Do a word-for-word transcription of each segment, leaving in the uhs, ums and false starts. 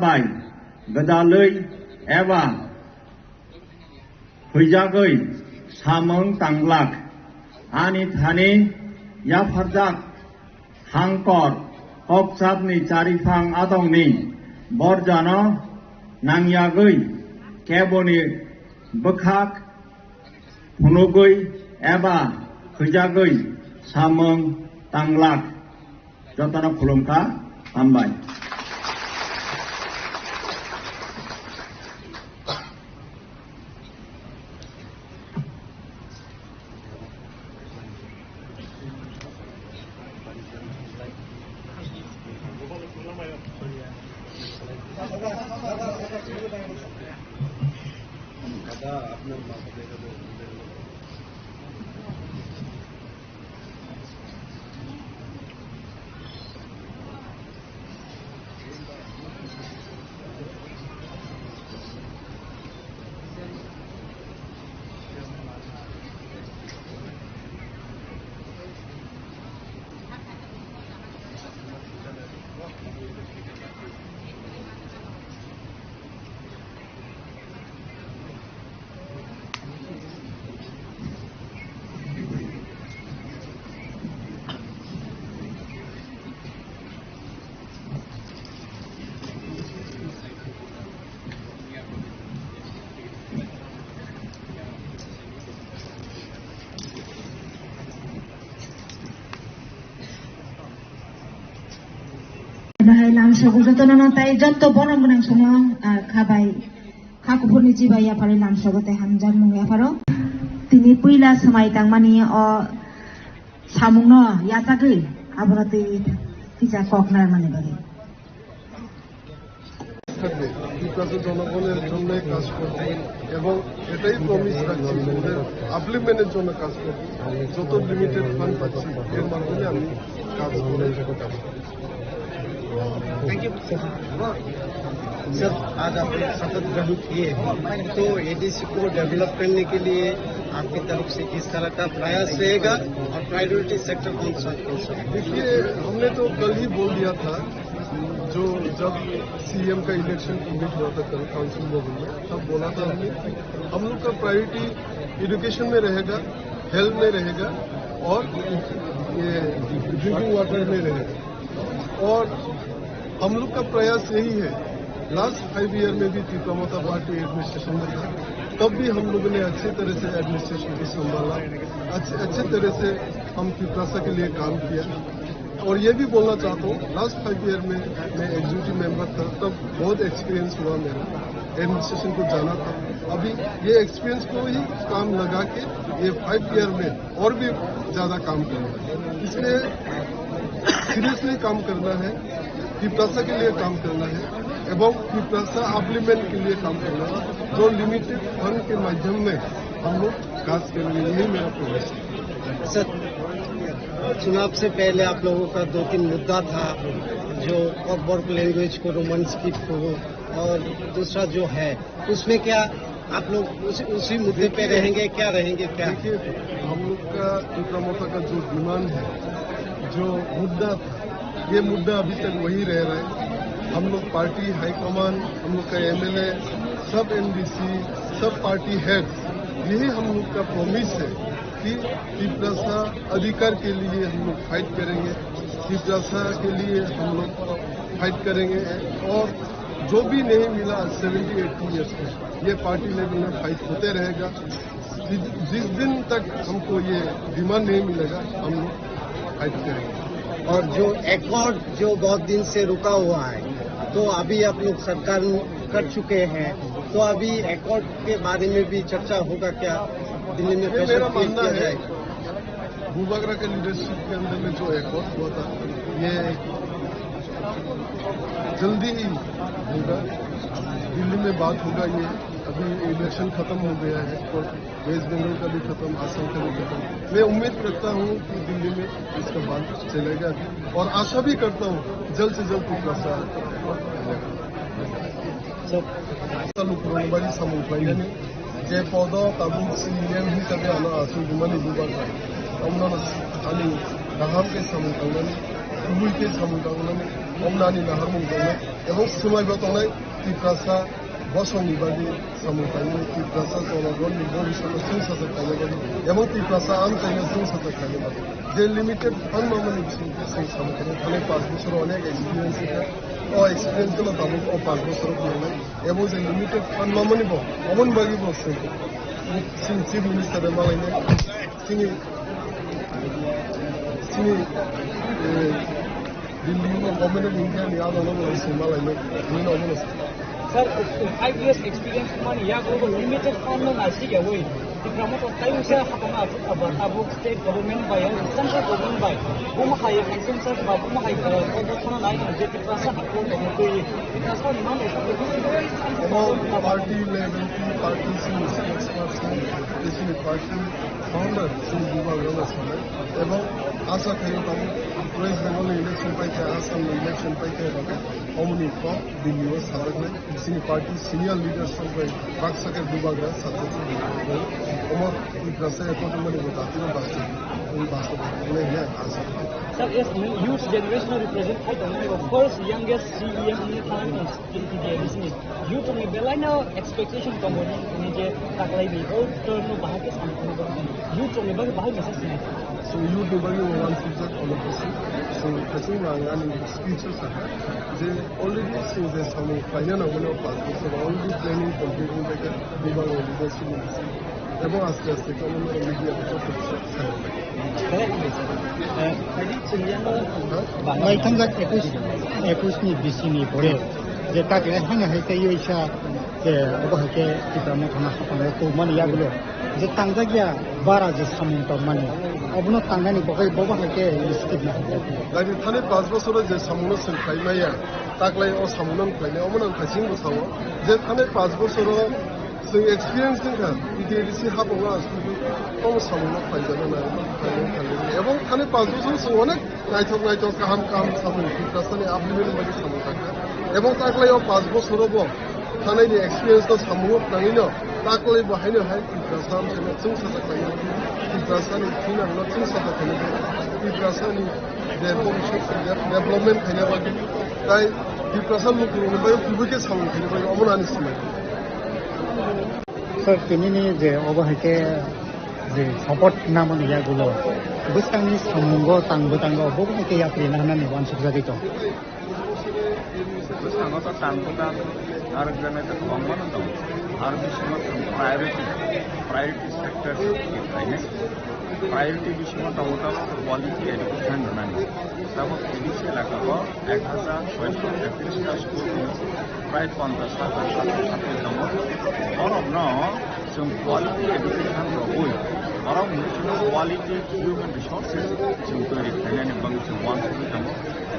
bai gwdalwi eba huijagwi samung tanglak. Ani thani yapharjak hangkor kokchapni chariphang adongni borjano nangyagwi keboni bwkhak phunugwi eba huijagwi samung tanglak. Jotono khulumkha, hambai. Bahai lamsogo jotono no tai jotto borom gwnang songno, ah, khabai. Kha kuphurni chibai yapharo lamsogo tei hamjakmung yapharo. Tini puila swmai tangmani o samungno yachagwi abono twi kisa kok narmani bagwi. থাকবে, ত্রিপুরার জনগণের জন্য কাজ করবে এবং এটাই প্রমিস রাখছি যে ওদের আপলিফমেন্টের জন্য কাজ করবে। যত লিমিটেড ফান্ড পাচ্ছি এর মাধ্যমে আমি কাজ করে। Thank you, sir. Sir, आज आप लोग शपथ ग्रहण किए हैं, तो एडीसी को डेवलप करने के लिए आपकी तरफ से किस तरह का प्रयास रहेगा और प्रायोरिटी सेक्टर कौन सा, कौन सा? देखिए, हमने तो कल ही बोल दिया था, जो जब सीएम का इलेक्शन कमिट हुआ था कल काउंसिल भवन में, तब बोला था हमने, हम लोग का प्रायोरिटी एजुकेशन में रहेगा, हेल्थ में रहेगा और ये ड्रिंकिंग वाटर में रहेगा। और हम लोग का प्रयास यही है, लास्ट फाइव ईयर में भी तिपरा मोर्चा पार्टी एडमिनिस्ट्रेशन में था, तब भी हम लोगों ने अच्छी तरह से एडमिनिस्ट्रेशन को संभाला, अच्छे, अच्छे तरह से हम तिपरासा के लिए काम किया। और ये भी बोलना चाहता हूँ, लास्ट फाइव ईयर में मैं एग्जीक्यूटिव मेंबर था, तब बहुत एक्सपीरियंस हुआ मेरा, एडमिनिस्ट्रेशन को जाना था। अभी ये एक्सपीरियंस को ही काम लगा के ये फाइव ईयर में और भी ज्यादा काम करना है। इसलिए सीरियसली काम करना है, तिपरासा के लिए काम करना है एवं तिपरासा अपलिफमेंट के लिए काम करना है। जो लिमिटेड फंड के माध्यम में हम लोग काज करेंगे, यही मेरा प्रॉमिस है। सर, चुनाव से पहले आप लोगों का दो तीन मुद्दा था, जो कॉकबर्ग लैंग्वेज को, रोमन स्क्रिप्ट को, और दूसरा जो है, उसमें क्या आप लोग उस, उसी मुद्दे पे रहेंगे, क्या रहेंगे, क्या? देखिए, हम लोग का तिपरा मोर्चा का जो डिमांड है, जो मुद्दा था, ये मुद्दा अभी तक वही रह रहा है। हम लोग पार्टी हाई कमांड, हम लोग का एमएलए, सब एमडीसी, सब पार्टी हेड्स, यही हम लोग का प्रॉमिस है कि तिपरासा अधिकार के लिए हम लोग फाइट करेंगे, तिपरासा के लिए हम लोग फाइट करेंगे। और जो भी नहीं मिला सेवेंटी एटी ईयर्स में, ये पार्टी लेवल में फाइट होते रहेगा। जिस, जिस दिन तक हमको ये डिमांड नहीं मिलेगा, हम लोग फाइट करेंगे। और जो एकॉर्ड जो बहुत दिन से रुका हुआ है, तो अभी आप लोग सरकार कर चुके हैं, तो अभी एकॉर्ड के बारे में भी चर्चा होगा क्या? दिल्ली में ये प्रेशर मेरा क्रिएट मानना किया है, जाएगा? बुबागरा के लीडरशिप के अंदर में जो एकॉर्ड हुआ था, ये जल्दी ही होगा, दिल्ली में बात होगा। ये अभी इलेक्शन खत्म हो गया है और वेस्ट बंगाल का भी खत्म, आसाम का भी खत्म। मैं उम्मीद रखता हूँ कि दिल्ली में इसका बात चलेगा और आशा भी करता हूँ जल्द से जल्द Tiprasa. Sir, Lukurong bari samung khlainani, je podo tabuk C E M hisabe ano aswk rwmani bubagra, omono ani kaham khe samung tangnani, kubui khe samung tangnani, Omnani naharmung tongnai, ebong swmaibo tongnai, Tiprasa bosongni bagwi samung khlainani, Tiprasa jonogonni bhobishyotno chwngsacha khlaina bagwi, ebong Tiprasa amchaino chwngsacha khlaina bagwi. Je limited fund mamani bisingtwi chwng samung khlainai, thani panch bosoro onek experience wngkha. O experience no tabuk o panch bosoro phunuknai, ebong je limited fund mamani bo, oboni bagwi bo chwng, chwng Chief Minister bai malainai. Chini, chini, eh, Delhi o Government of India ni adongo bo se malai no, nini obo no. Sir, five years experience mani ya ko limited fund no nasi ya woi. Tiprasa tai usa hapang asu kabar tabuk state government bai, central government bai. Buma hai consent sir ba buma hai ko ko sana nai je Tiprasa ko ko ko Tiprasa ni man ko. Abo party level, party sini spokesperson, sini party founder, sini Bubagra no sanai. Ebong asa khaio tabuk West Bengal ni election paikha, Assam ni election paikha, ebong omoni kok Delhi o sajaknai. Sini party senior leaders rok bai baksa khe Bubagra subject rok bai. Omo Tiprasa ekonomani bo dati no basto, basto wngnai hwnwi ang asa khaio. Sir, as youth generation represent khai tongmani bo first youngest C E M ni thangnani T T A D C ni youth ni belai no expectation tongo ni je taklai ni o term no bahai khe samung youth ni bagwi bahai message ni. So youth ni bagwi one subject on the, so kachung ang ani speech o sakha je already sing je samung khlaina nango no pas bosor already planning complete wngkha. Bubagra leadership ni bising. Ebong aste aste khe omo media bo joto sai. Naithangkha ekush, ekush ni bisini pore je taklai haino hai tei oisa je obo hai khe Tipra Motha no hapang o tubumani yagulo je tangjak ya bara je samung tongmani obono tangnani bagwi bobo hai khe skip na hapang. Naithani thani pas bosoro je samung no chwng khlai maya, taklai o samung no khlainai, omo no ang khaising bo sao je thani pas bosoro Chwng experience wngkha, T T A D C hapung aswk tong samungno khlaijana nai, khlaijana khlaijana. Ebong thani panch bosor chwng onek naithok naithok kaham kaham samung Tiprasani upliftment bagwi samung kha. Ebong taklai o panch bosoro bo thanai ni experience no samungo khnangwi no taklai bo haino hai Tiprasa amchaino chwng sacha khlaina, Tiprasani thinangno chwng sacha khlaina, Tiprasani je bhobishyot development khaina bagwi tai Tiprasa lukurokni bagwi kubui khe samung khaina bagwi omono ani swmai. Sir, tinini je obo hai khe je support namani yagulo bwskangni samungo tang bwtango bo hai khe yapri nahnani uansukjagwi tong. Bwskango to tang bwtang aro jemete kwbangma no tongo. Aro bisingo chwng priority, priority sector khe khlainai. Priority bisingo tongo tabuk quality education rwnani. Tabuk A D C elaka o ek hajar soisho tetrish ta school tongo, prai ponchash hajar satro satri tongo. Borokno chwng quality education rwui, borok hinwi chwng quality human resources chwng toiri khlainani bagwi chwng uansugwi tongo.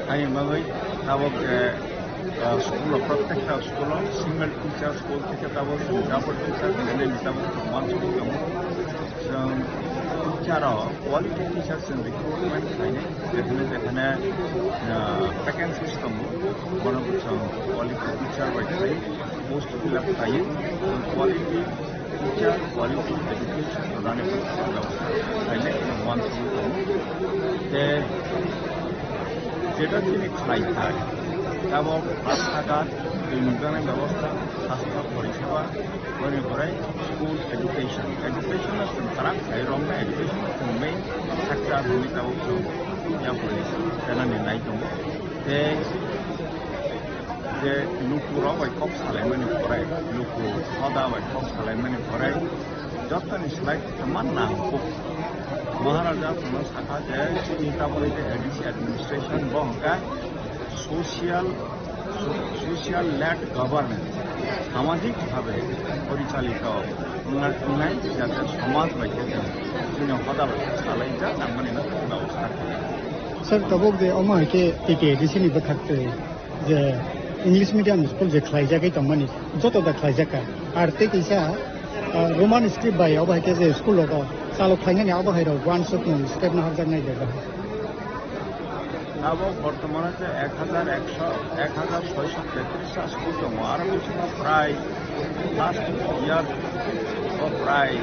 Haini bagwi tabuk, eh, ah, school o, protekta school o single teacher, school theke tabuk chwng double teacher khlainani tabuk chwng uansugwi tongo. Chwng teacher o quality teacher chwng recruitment khlainai, jephane jephane, ah, vacancies tongo, bono chwng quality teacher bai khlai post fill up khlaiwi, chwng quality teacher, quality education rwnani khlainai uansugwi tongo. Tei jeta chini khlai thai, tabok rasta ghat, twi nukjaknai bebosta, sastho poriseba, boni pore school education. Education no chwng kwrak khlai romna, education no chwng main sector hwnwi tabok chwng yapri tenani nai tongo. Tei je lukurok bai kok salaimani pore, luku hoda bai kok salaimani pore, jotoni slai kwma nangkuk. Maharaja phano sakha je chini taboni je A D C administration bo hwnkhe social, so-, social led governance, samajik bhabe porichalito wngna-, wngnai, jate somaj bai khe chwng chini hoda bai khe salaijak nangmani no bebosta. Sir, tabuk je omo hai khe T T A D C ni bwkhak twi je English medium school je khlaijagwi tongmani, joto da khlaijak kha. Ar tei kisa, ah, Roman script bai obo hai khe je school rogo chalo khlainani abo hai rok uansukmung step no hapjaknai bebak. Abo bortomane je ek hajar ekso, ek hajar soisho tetrish ta school tongo, aro bisingo prai last year o prai,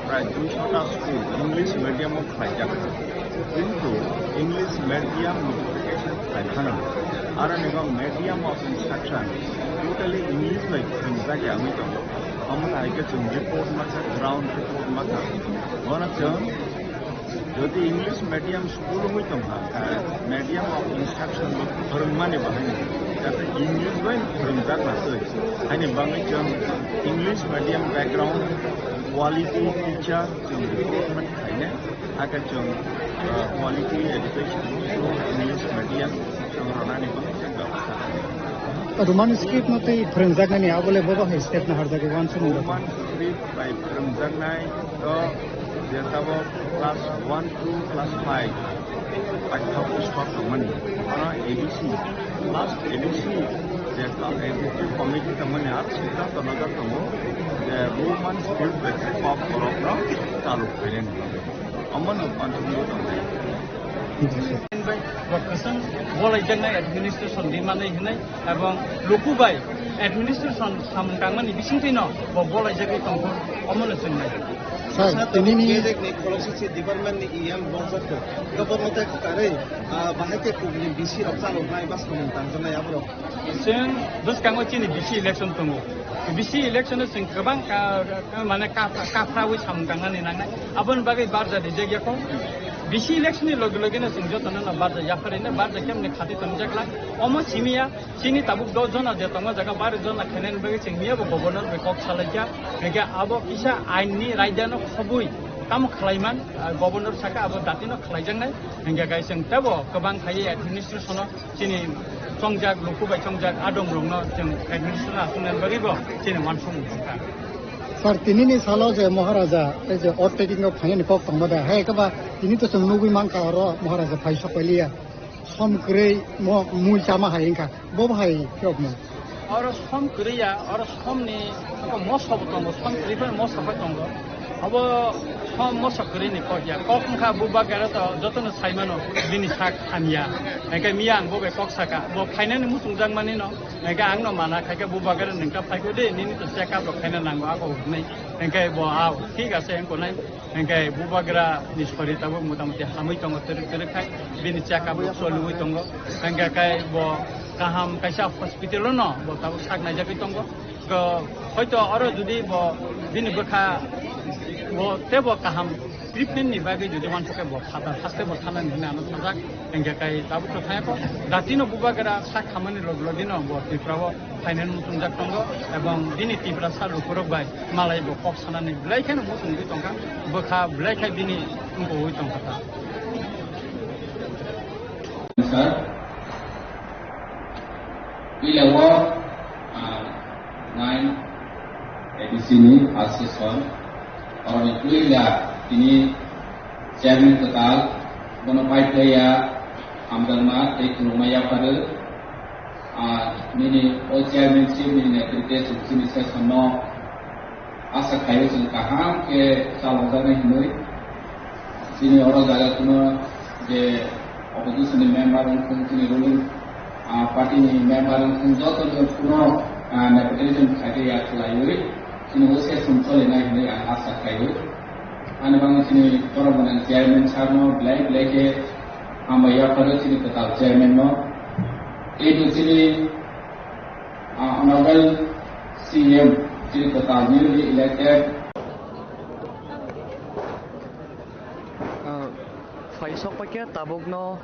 prai duisho ta school English medium o khlaijak. Kintu English medium notification khlai phano Aro ni bo medium of instruction totally English bai phwrwngjak ya wngwi tongo. Omo hai khe chwng report ma kha, ground report ma kha. Bono chwng jodi English medium school wngwi tong kha, medium of instruction bo phwrwngmani bahai ni, jate English bai phwrwngjak na twi. Haini bagwi chwng English medium background, quality teacher chwng recruitment khainai. Hakhe chwng, uh, quality education through English medium chwng rwnani bagwi chwng bebostha khainai. Roman script no twi phwrwngjaknani abo le bobo hai step naharjagwi uansukmung rok. Roman script bai phwrwngjaknai to je tabok class one to class five paithago stop tongmani. Oro A D C, last A D C je ka-, executive committee tongmani aro siddhanto najak tongo je Roman script bai khe kok borok no chalu khainani bagwi. Omono panchayat bai bo kwchwng bolaijaknai administration di manwi hwnwi ebong luku bai administration samung tangmani bisingtwino bo bolaijagwi tongkho, omono chwng nai. Sir, tinini Gazette ni khoroksa se department ni E M bongjakho. Gobor mate kwrwi, ah, bahai khe kubuni B C rok chaloknai ba samung tangjaknai aborok. Chwng bwskango chini B C election tongo. B C election o chwng kwbang ka, ka, mane ka, kaphrawi samung tangnani nangnai. Aboni bagwi barja rijak yakho. B C election ni loge loge no chwng jotono no barja yapharino barja kemni khati tonjak lai. Omo simiya chini tabuk dos jona je tongo jaga baro jona khainani bagwi chwng miya bo governor bai kok salaikha. Hingkhe abo kisa ain ni raida no khobwi tamo khlaiman, ah, governor saka abo dati no khlaijaknai. Hingkhe kai chwng tebo kwbang khaiwi administration o chini chongjak, luku bai chongjak adong rokno chwng administration aswknani bagwi bo chini uansukmung tongkha. Sir, tinini salo je Maharaja, ei je oath taking rok phainani kok tongma da, hai khe ba tini to chwng nugwi mankha oro Maharaja phai sok pailiya. Som kwrwi mo mui chama hai wngkha, bo bo hai phiyokmung. Oro som kwrwi ya, oro somni abo moso bo tongo, som kwrwi phano moso bo tongo. Abo som moso kwrwi ni kok ya. Kok wngkha bubagra to jotono saimano bini sak hamya. Hingkhe miya ang bo bai kok saka. Bo phainani muchungjak mani no. Hingkhe ang no mana khaikhe bubagra ningkha phaikho de, nini to check up rok khaina nango ako hwnwi. Hingkhe bo a thik ase wngkho nai. Hingkhe bubagra ni sori tabuk motamuti hamwi tongo twrwk twrwk khai. Bini check up rok choliwi tongo. Hingkhe kai bo kaham kaisa hospital o no bo tabuk sak naijagwi tongo. Ko, hoito oro jodi bo bini bwkha bo tebo kaham treatment ni bagwi jodi uansukhe bo phatar haste bo thanani hwnwi ano sajak, hingkhe kai tabuk to thangya kho. Datino bubagra sak khamani log logino bo Tripura o phainani muchungjak tongo, ebong bini Tiprasa lukurok bai malai bo kok sanani belai kheno muchungwi tongkha, bwkha belai khai bini wngkogwi tongkha ta. Sir, puila o, ah, nine A D C ni first session, oroni puila tini chairman kwtal, bono pai phlaiya hamjakma tei khulumma yapharwi, ah, nini o chairmanship ni netrite chini session no asa khaio chwng kaham khe chalokjaknai hinwi. Chini oro jaga kuno je opposition ni member wng thung, chini ruling, ah, party ni member wng thung, joto no kuno, ah, nepotism khaikhe ya khlaiwi chini o session cholinai hinwi ang asa khaio. Ani bagwi chini borok gwnang chairman sir no belai belai khe hambai yapharo chini kwtal chairman no. Tei bo chini, ah, honorable C M chini kwtal newly elected. Ah, phai sok paikha tabukno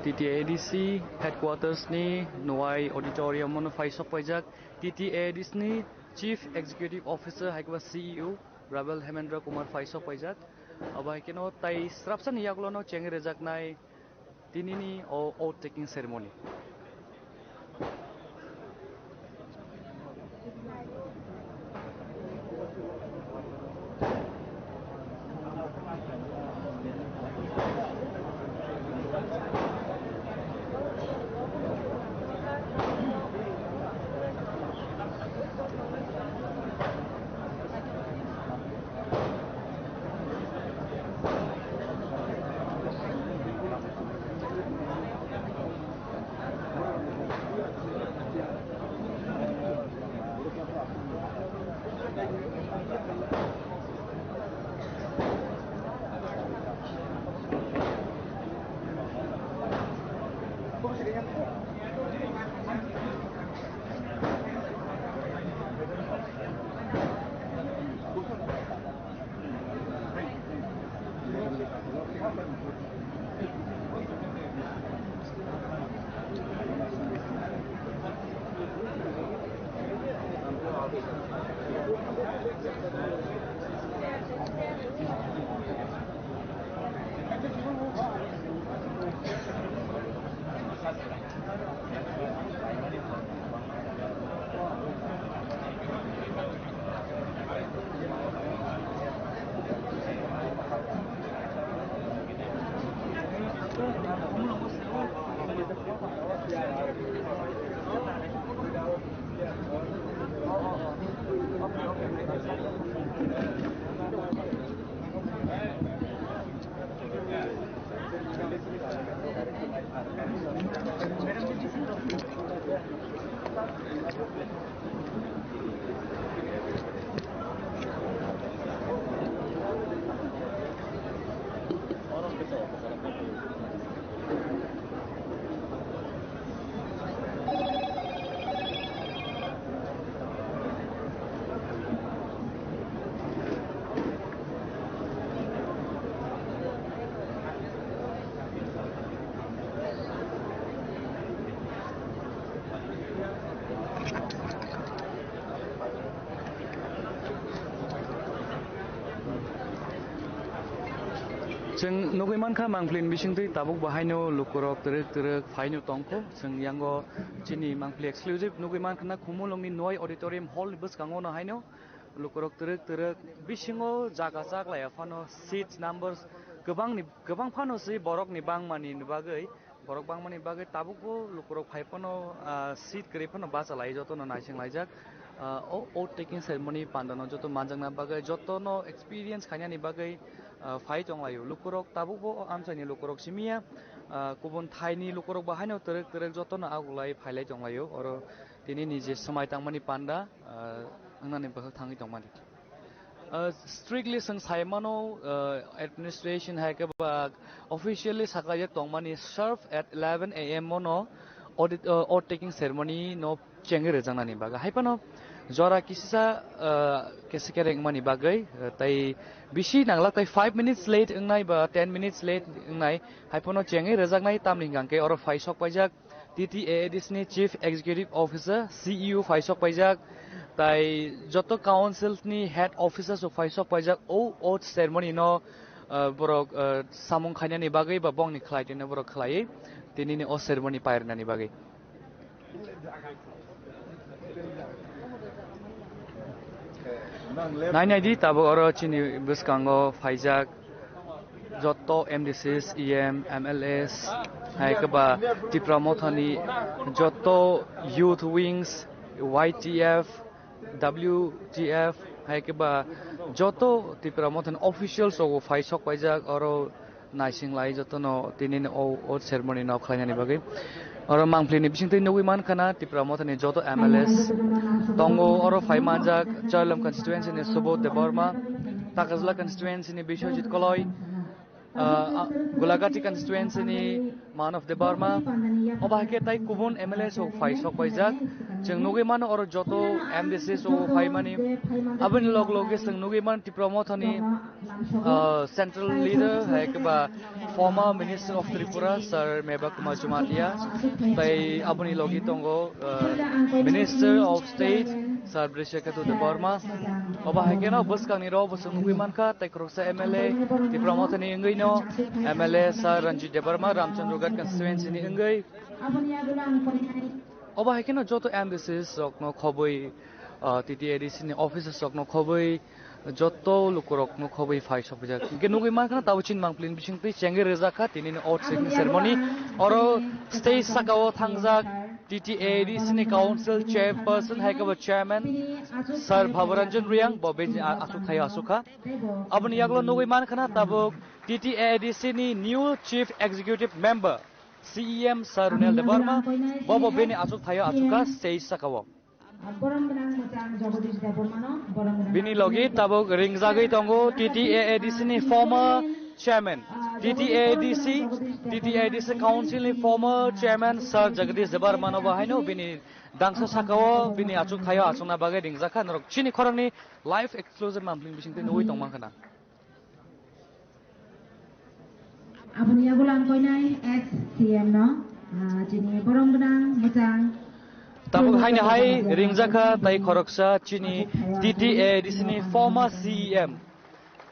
T T A D C headquarters ni Nuwai auditorium o phai sok paijak T T A D C ni Chief Executive Officer hai khe ba C E O Rabel Hemendra Kumar phai sok paijak. Abo hai kheno tai srapsani yagulono chengwi rwjaknai tinini o oath taking ceremony. Chwng nugwi mankha, mangpili ni bisingtwi tabuk bo haino lukurok twrwk twrwk phaino tongkho. Chwng yango chini mangpili exclusive nugwi mankha na, Khumulwngni Noi Auditorium Hall ni bwskango no haino lukurok twrwk twrwk bisingo jaga chaklaiya phano seat numbers kwbangni, kwbang phano se borokni bangmani bagwi, borok bangmani bagwi tabukbo lukurok phai phano, ah, seat kwrwi phano bachalai jotono naising laijak. Ah, o oath taking ceremony pandano joto manjakna bagwi, jotono experience khainani bagwi, ah, phai tonglaio. Lukurok tabukbo o amchaini lukurok simiya, ah, kubun thaini lukurok bo haino twrwk twrwk jotono aguklai phailai tonglaio. Oro tini ni je swmai tangmani panda, ah, wngnani bwkhak thangwi tongmani. Uh, strictly chwng sai mano, uh, administration hai khe ba officially sakha je tongmani serve at eleven a m mono audit, uh, oath taking ceremony no chengwi rwjaknani bagwi. Hai phano jora kisisa, uh, kese kereng mani bagwi, uh, tai bisi nanglak tai five minutes late wngnai ba ten minutes late wngnai hai phano chengwi rwjaknai, tamni hwnkhe oro phai sok paijak. T T A A D C ni Chief Executive Officer, C E O phaisok paijak, tai joto council ni head officers rok phaisok paijak, o oath ceremony no, ah, borok, ah, samung khainani bagwi ba bongni khlai tino borok khlaiwi tinini o ceremony pairwnani bagwi. Nai nai di, tabuk oro chini bwskango phaijak joto M D Cs, E M, M L As, hai khe ba Tipra Mothani joto youth wings, Y T F, W T F, hai khe ba joto Tipra Mothani officials rok phai sok paijak oro. Naising lai jotono tini o, o ceremony no khlainani bagwi. Oro mangpili ni bisingtwi nugwi mankha na Tipra Mothani joto M L As tongo, oro phai manjak Chailam constituency ni Subodh Debbarma, Takajla constituency ni Biswajit Koloi, ah, ah, Gulagati constituency ni Manav Debbarma, obo hai khe tai kubun M L A rok phai sok paijak. Chwng nugwi mano oro joto M D C rok phaimani. Aboni log loge chwng nugwi mano Tipra Mothani, ah, central leader, hai khe ba former Minister of Tripura, Sir Mewa Kumar Jamatia, tai aboni logi tongo, ah, Minister of State, Sir Brishaketu Debbarma. Obo hai kheno bwskangni rok bo chwng nugwi mankha, tai khoroksa M L A, Tipra Mothani wngwi no M L A Sir Ranjit Debbarma, Ramchandra Ghat constituency ni wngwi. Obo hai kheno joto M D Cs rokno khobwi, ah, T T A D C ni officers rokno khobwi, joto lukurokno khobwi phai sokphaijak. Hingke nugwi mankha, tabuk chini mangpili ni bisingtwi chengwi rwjak kha tinini oath taking ceremony. Oro stage saka o thangjak T T A D C ni council chairperson, hai khe bo chairman, Sir Bhabaranjan Reang, bo bini a-, achuk thaio achuk kha. Aboni yagulo nugwi mankha na tabuk T T A D C ni new chief executive member, C E M Sir Runel Debbarma, bo bo bini achuk thaio achuk kha stage saka o. Borom gwnang mwchang Jagadish Debbarmano, borom gwnang. Bini logi tabuk ringjagwi tongo T T A A D C ni former chairman, T T A A D C, T T A A D C council ni former chairman Sir Jagadish Debbarmano bo haino bini dangsa saka o bini achuk thaio achukna bagwi ringjak kha. Norok chini khoroknwi live exclusive mangpili ni bisingtwi nugwi tongmankha na. Aboni yagulang koinai ex C M no, ah, chini borom gwnang mwchang Tabuk haino hai ringjakha tai khoroksa chini T T A A D C ni former C E M,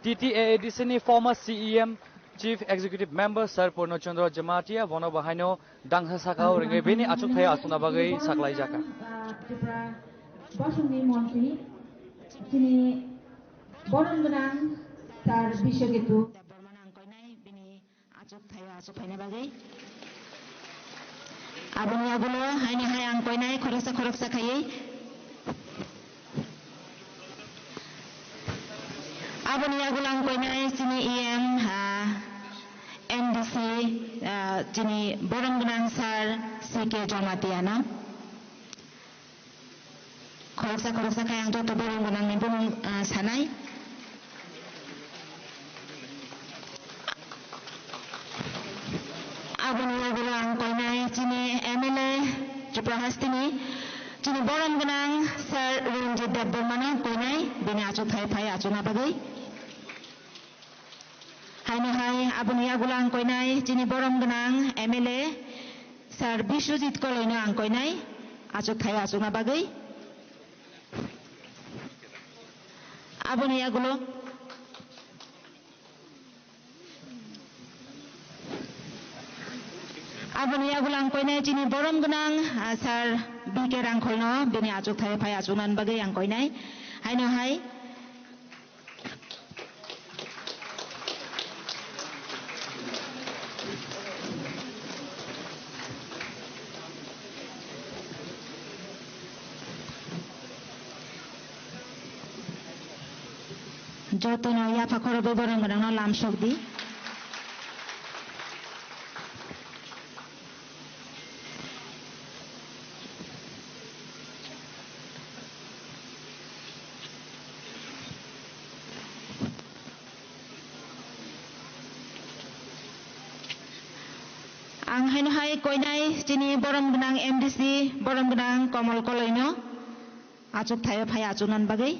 T T A A D C ni former C E M, Chief Executive Member Sir Purno Chandra Jamatia, bono bo haino dangsa sakao ringwi bini achukthai achukna bagwi saklaijakha. Tripura bosongni montri chini borom gwnang Sir Biswajitu Debbarma nang koinai bini achuk thaio achuk phaina bagwi. Aboni yagulo haini hai ang koinai khoroksa khoroksa khaiwi. Aboni yagulo ang koinai chini E M, ah, M D C, ah, chini borom gwnang Sir C K Jamatia no. Khoroksa khoroksa khai ang joto borom gwnangni bumung, ah, sanai. Aboni yagulo ang koinai chini M L A Tripura hasteni chini borom gwnang Sir Ranjit Debbarma no koinai bini achuk thai phai achukna bagwi. Haino hai aboni yagulo ang koinai chini borom gwnang M L A Sir Biswajit Koloino ang koinai achuk thai achukna bagwi. Aboni yagulo, aboni yagulo ang koinai chini borom gwnang, ah, Sir B K Rangkholno bini achuk thai phai achukna bagwi ang koinai. Haino hai. Jotono yapha khorokbo borom gwnangno lamsok di. Ang haino hai koinai chini borom gwnang M D C, borom gwnang Komol Koloino achuk thaio phai achukna bagwi.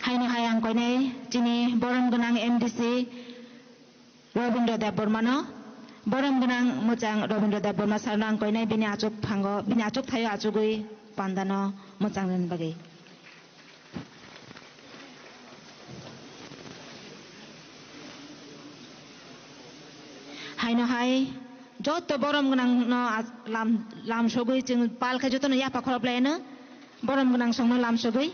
Haino hai ang koinai chini borom gwnang M D C Robindra Debbarmano, borom gwnang mwchang Robindra Debbarma sarno ang koinai bini achuk phango, bini achuk thaio achugwi pandano mwchang rwna bagwi. Haino hai joto borom gwnang no as-, lam, lam sogwi chwng pal khe jotono yapha khorop laino borom gwnang songno lam sogwi.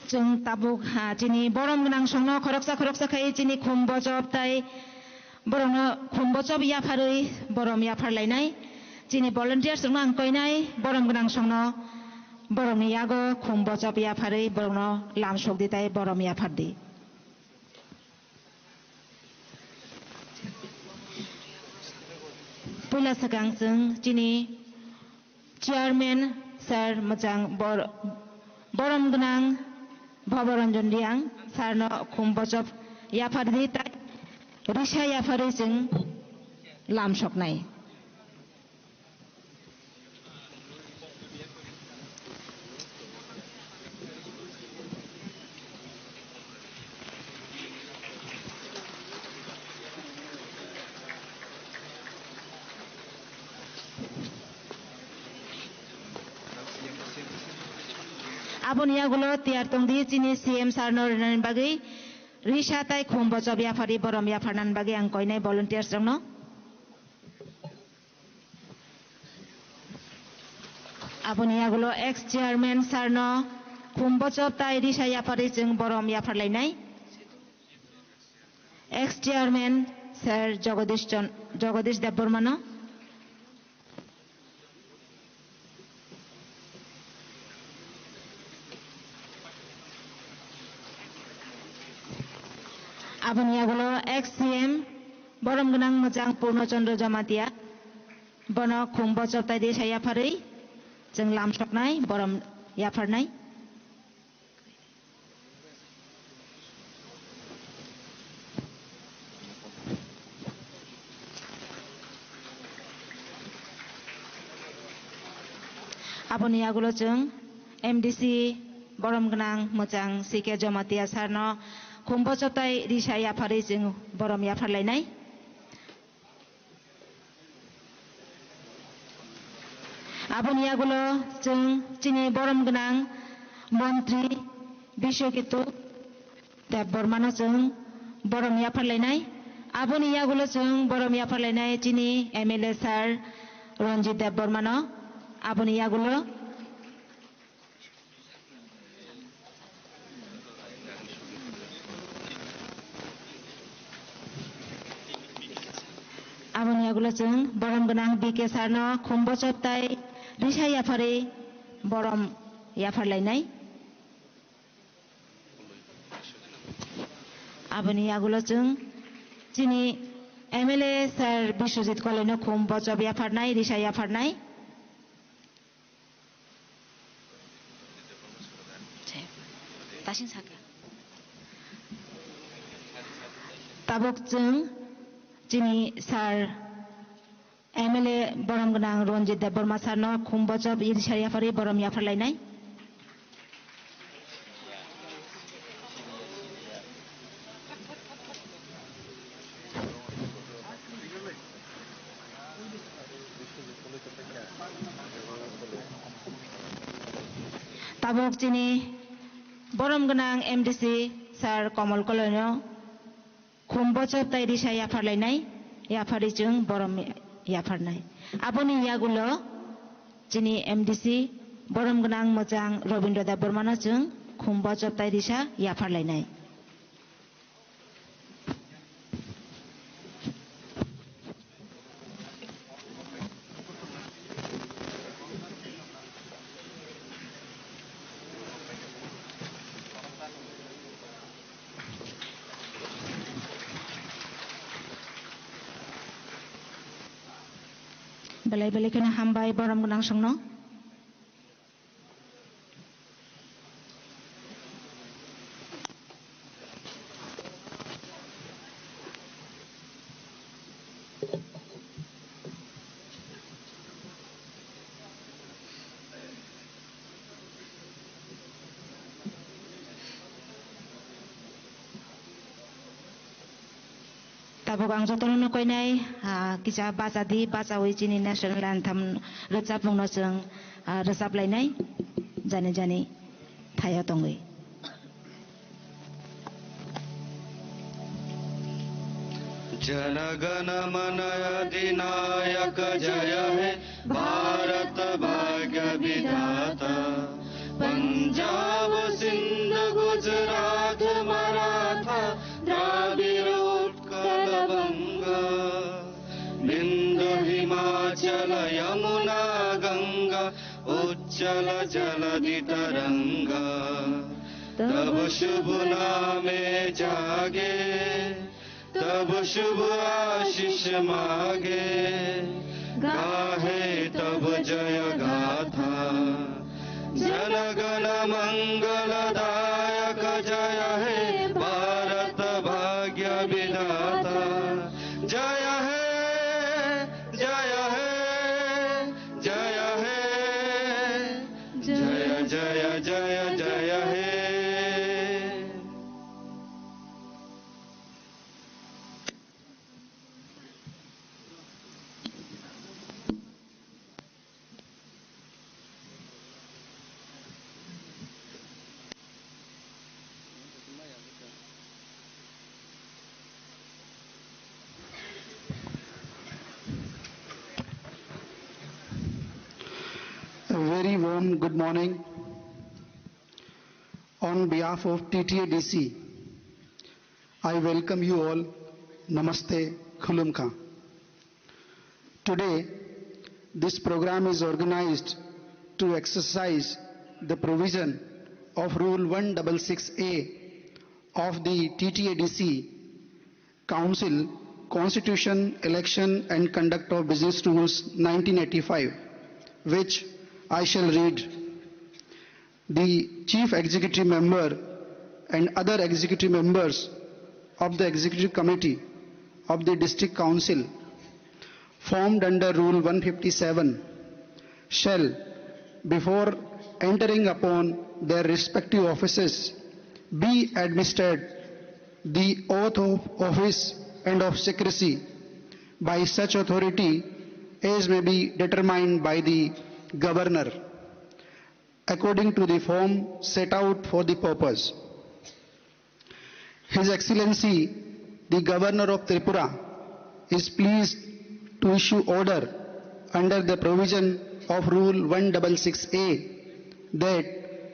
Chwng tabuk, ha, chini borom gwnang songno khoroksa khoroksa khai chini khum bochop tai borokno khum bochop yapharwi borom yapharlainai. Chini volunteers rokno ang koinai borom gwnang songno borokni yago khum bochop yapharwi borokno lam sokdi tai borom yaphardi. Puila swkang chwng chini chairman sir mwchang bor-, borom gwnang Bhabaranjan Reang sir no khum bochop yaphardi tai risa yapharwi chwng lam soknai. Aboni yagulo tiyar tongdi chini C M sir no rinani bagwi risa tai khum bochop yapharwi borom yapharnani bagwi ang koinai volunteers rokno. Aboni yagulo ex chairman sir no khum bochop tai risa yapharwi chwng borom yapharlainai. Ex chairman sir Jagadish Chon-, Jagadish Debbarma no. Aboni yagulo ex C M borom gwnang mwchang Purno Chandra Jamatia, bono khum bochop tai risa yapharwi chwng lamsoknai borom yapharnai. Aboni yagulo chwng M D C borom gwnang mwchang C K Jamatia sir no khum bochop tai risa yapharwi chwng borom yapharlainai. Aboni yagulo chwng chini borom gwnang montri Biswaketu Debbarmano chwng borom yapharlainai. Aboni yagulo chwng borom yapharlainai chini M L A sir Ranjit Debbarmano. Aboni yagulo Aboni yagulo chwng borom gwnang B K sir no khum bochop tai risa yapharwi borom yapharlainai. Aboni yagulo chwng chini M L A sir Biswajit Koloi no khum bochop yapharnai, risa yapharnai. Tasing saka. Tabuk chwng chini sir M L A borom gwnang Ranjit Debbarma sir no khum bochop risa yapharwi borom yapharlainai. Tabuk chini borom gwnang M D C sir Komol Koloino khum bochop tai risa yapharlainai, yapharwi chwng borom yapharnai. Aboni yagulo chini M D C borom gwnang mwchang Robindra Debbarmano chwng khum bochop tai risa yapharlainai. Belai belai kheno hambai borom gwnang songno. Tabuk ang jotono no koinai, ah, kisa bacha di, bachawi chini national anthem rwchapmungno chwng, ah, rwchaplainai, jani jani thaio tongwi. Jana Gana Mana अधिनायक जय हे भारत भाग्य विधाता। पंजाब सिंध गुजरात मराठा द्राविड़ उत्कल बंग। बिंदु हिमाचल यमुना गंगा उच्छल जलधि तरंग। तब शुभ नामे जागे तब शुभ आशीष मागे, गाहे तब जय गाथा। जन गण मंगलदायक जय हे भारत भाग्य विधाता। जय हे, जय हे, जय हे, जय जय जय जय हे। A very warm good morning. On behalf of T T A D C, I welcome you all. Namaste, Khulumkha. Today, this program is organized to exercise the provision of Rule one six six A of the T T A D C Council Constitution, Election and Conduct of Business Rules nineteen eighty-five, which I shall read. The Chief Executive Member and other executive members of the Executive Committee of the District Council formed under Rule one fifty-seven shall, before entering upon their respective offices, be administered the oath of office and of secrecy by such authority as may be determined by the Governor, according to the form set out for the purpose. His Excellency, the Governor of Tripura, is pleased to issue order under the provision of Rule one six six A that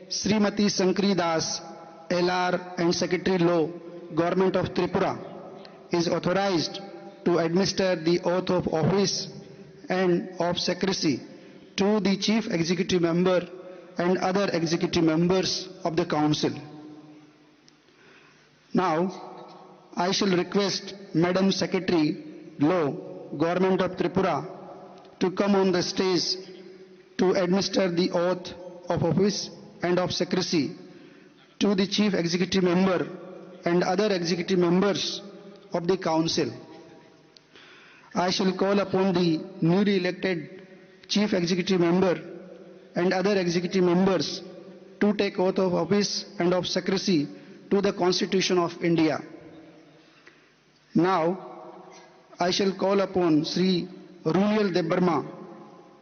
Srimati Shankari Das, L R and Secretary Law, Government of Tripura, is authorized to administer the oath of office and of secrecy to the Chief Executive Member and other executive members of the Council. Now, I shall request Madam Secretary Law, Government of Tripura, to come on the stage to administer the oath of office and of secrecy to the Chief Executive Member and other executive members of the Council. I shall call upon the newly elected Chief Executive Member and other executive members to take oath of office and of secrecy to the Constitution of India. Now, I shall call upon Shri Runiel Debbarma,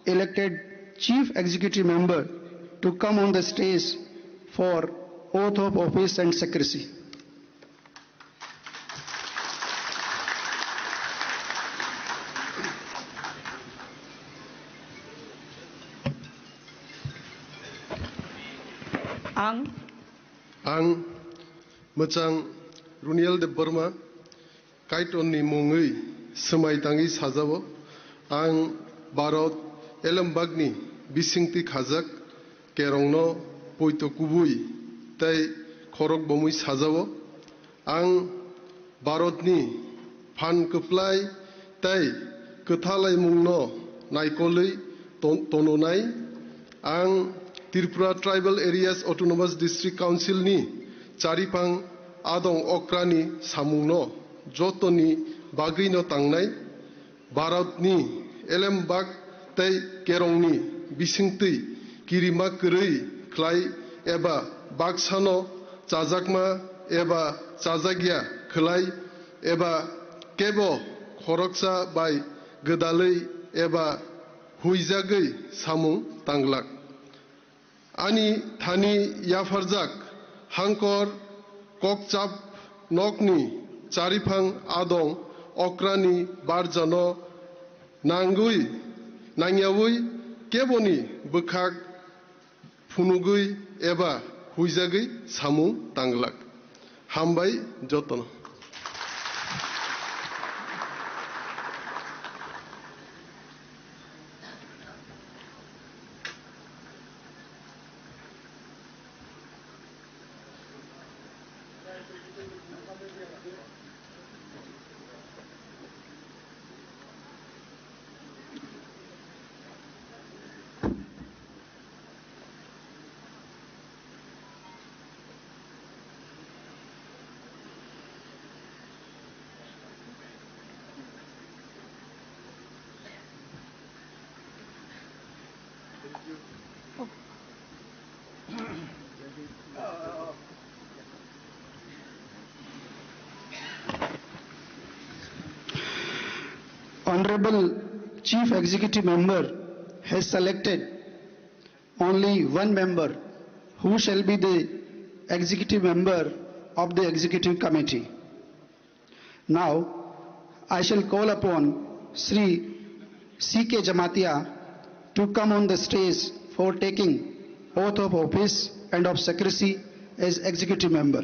elected Chief Executive Member, to come on the stage for oath of office and secrecy. Ang. Ang Mwchang Runiel Debbarma, Kaitorni mungwi swmai tangwi sajao. Ang Bharat elembakni bisingtwi khajak kerongno poito kubui tei khorok bomwi sajao. Ang Bharatni phan kwplai tei kwthalaimungno naikolwi ton-, tononai. Ang Tripura Tribal Areas Autonomous District Council ni chariphang adong okrani samungno jotoni bagwino tangnai. Bharatni elembak tei kerongni bisingtwi kirima kwrwi khlai eba baksano chajakma eba chajakya khlai eba kebo khoroksa bai gwdalwi eba huijagwi samung tanglak. Ani thani yapharjak hangkor kokchap nokni chariphang adong okrani barjano nangwi, nangyawi keboni bwkhak phunugwi eba huijagwi samung tanglak. Hambai jotono. Honorable Chief Executive Member has selected only one member who shall be the executive member of the executive committee. Now, I shall call upon Shri C K Jamatia to come on the stage for taking oath of office and of secrecy as executive member.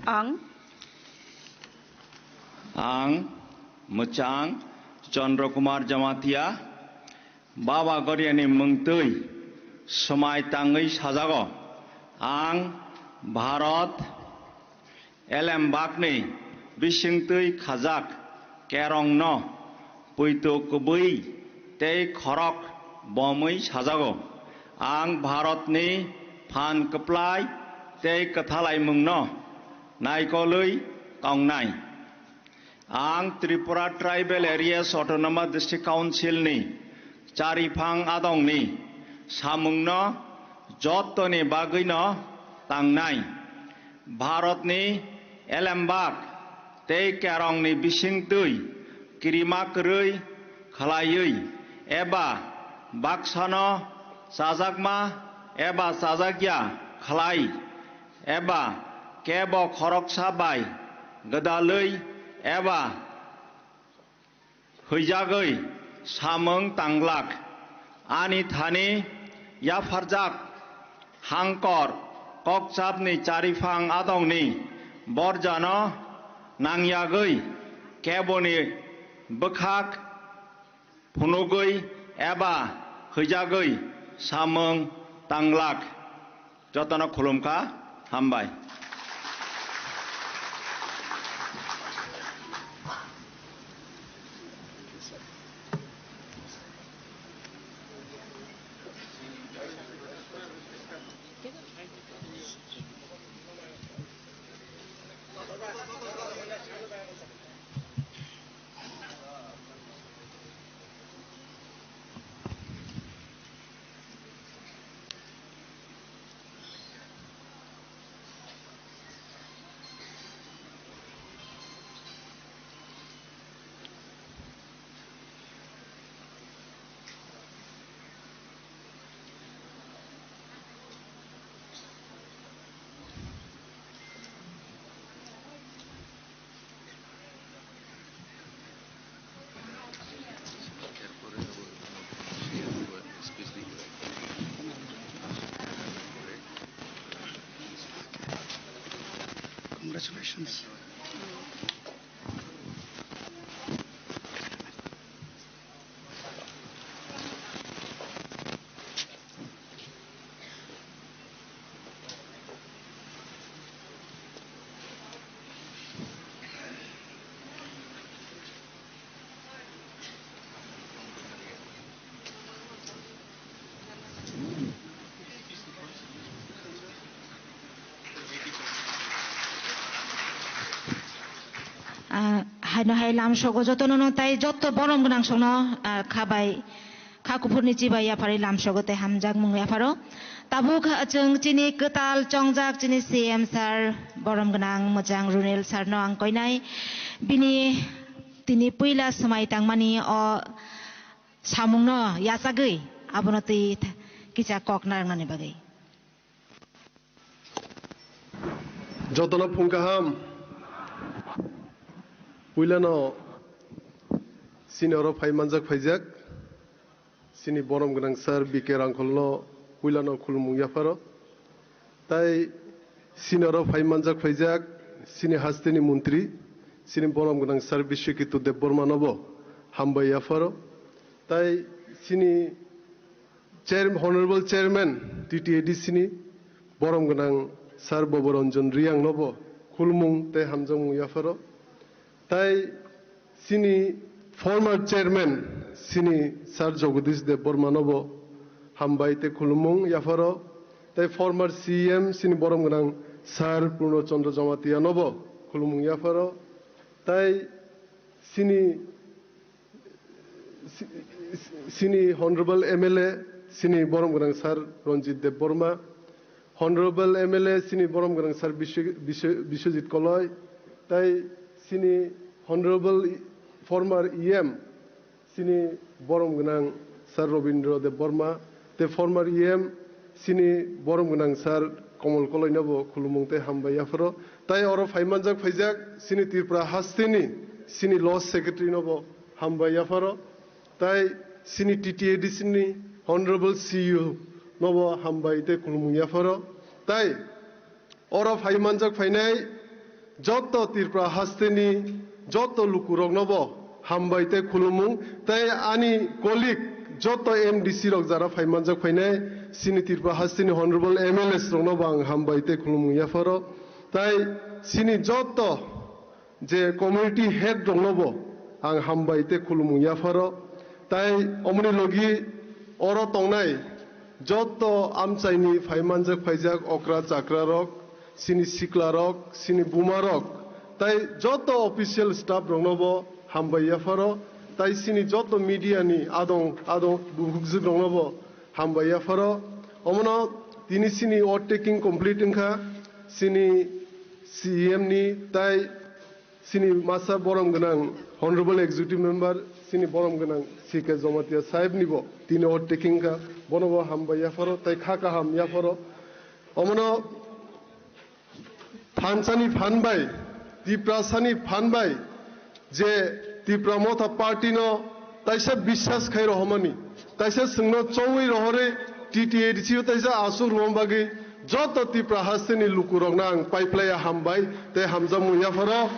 Ang. Ang Mwchang Chandra Kumar Jamatia, Baba Goriani mungtwi swmai tangwi sajago, ang Bharat elembakni bisingtwi khajak kerongno poito kwbwi tei khorok bomwi sajago. Ang Bharatni phan kwplai tei kwthalaimungno naikolwi tongnai. Ang Tripura Tribal Areas Autonomous District Council ni chariphang adongni samungno jottoni bagwino tangnai. Bharatni elembak tei kerongni bisingtwi kirima kwrwi khlaiwi eba baksano chajakma eba chajakya khlai eba kebo khoroksa bai gwdalwi eba hwijagwi samung tanglak. Ani thani yapharjak hangkor kokchapni chariphang adongni borjano nangyagwi keboni bwkhak phunugwi eba hwijagwi samung tanglak. Jotono khulumkha, hambai. Congratulations. Ah, haino hai lamsogo jotono no tai joto borom gwnang songno, ah, khabai. Kha kuphurni chibai yapharwi lamsogo tei hamjakmung yapharo. Tabuk chwng chini kwtal chongjak chini C M sir, borom gwnang mwchang Runel sir no ang koinai. Bini tini puila swmai tangmani o samungno yachagwi abono twi kisa kok narwknani bagwi. Jotono phung kaham. Puilano chini oro phai manjak phaijak chini borom gwnang sir B K Rangkholno puilano khulumung yapharo. Tai chini oro phai manjak phaijak chini hasteni montri, chini borom gwnang sir Biswaketu Debbarmanobo hambai yapharo. Tai chini Chair-, Honorable Chairman T T A D C ni borom gwnang Sir Boboranjan Riyang nobo khulumung tei hamjakmung yapharo. Tai chini former Chairman chini Sir Jagadish Debbarma nobo hambai tei khulumung yapharo. Tai former C M chini borom gwnang Sir Purno Chandra Jamatia nobo khulumung yapharo. Tai chini Si-, si-, sini Honorable M L A, sini borom gwnang Sir Ranjit Debbarma, Honorable M L A, sini borom gwnang Sir Biswa-, Biswa-, Biswajit Koloi, tai sini Honorable former E M, sini borom gwnang Sir Robindra Debbarma, tei former E M sini borom gwnang Sir Komol Koloino bo khulumung tei hambai yapharo. Tai oro phaimanjak phaijak sini Tripura hasteni sini Law Secretary no bo hambai yapharo. Tai sini T T A D C ni Honorable C E O no bo hambai tei khulumung yapharo. Tai oro phaimanjak phainai joto Tripura hasteni joto lukurokno bo hambai tei khulumung tei ani colleague Joto M D C rok jara phai manjak phainai, chini Tripura hasteni honorable M L As rokno bo ang hambai tei khulumung yapharo. Tai chini joto je community head rokno bo ang hambai tei khulumung yapharo. Tai omoni logi oro tongnai joto amchaini phai manjak phaijak okra chakra rok, chini sikla rok, chini buma rok, tai joto official staff rokno bo hambai yapharo, tai chini joto media ni adong adong bukhukjwk rokno bo hambai yapharo. Omono tini chini oath taking complete wngkha, chini C E M ni tai chini masa borom gwnang honorable executive member, chini borom gwnang C K Jamatia saheb ni bo tini oath taking wngkha, bono bo hambai yapharo tai kha kaham yapharo. Omono thansani phan bai, Tiprasani phan bai, je Tipra Motha Party no taisa biswas khai rohormani, taisa chwngno chongwi rohorwi T T A D C o taisa aswk rwma bagwi joto Tipra hasteni lukurokno ang paiplaiya hambai tei hamjakmung yapharo.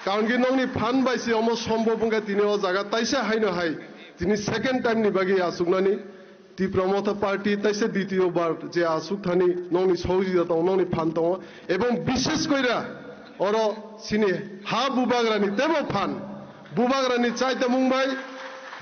Karon khe nokni phan bai se omo sombhob wngkha tini o jaga taisa haino hai tini second time ni bagwi achuknani. Tipra Motha Party taisa ditiyo bar je aswk thani nokni sohojita tongo, nokni phan tongo, ebong bishes koira oro chini ha bubagrani tebo phan, bubagrani chaitamung bai,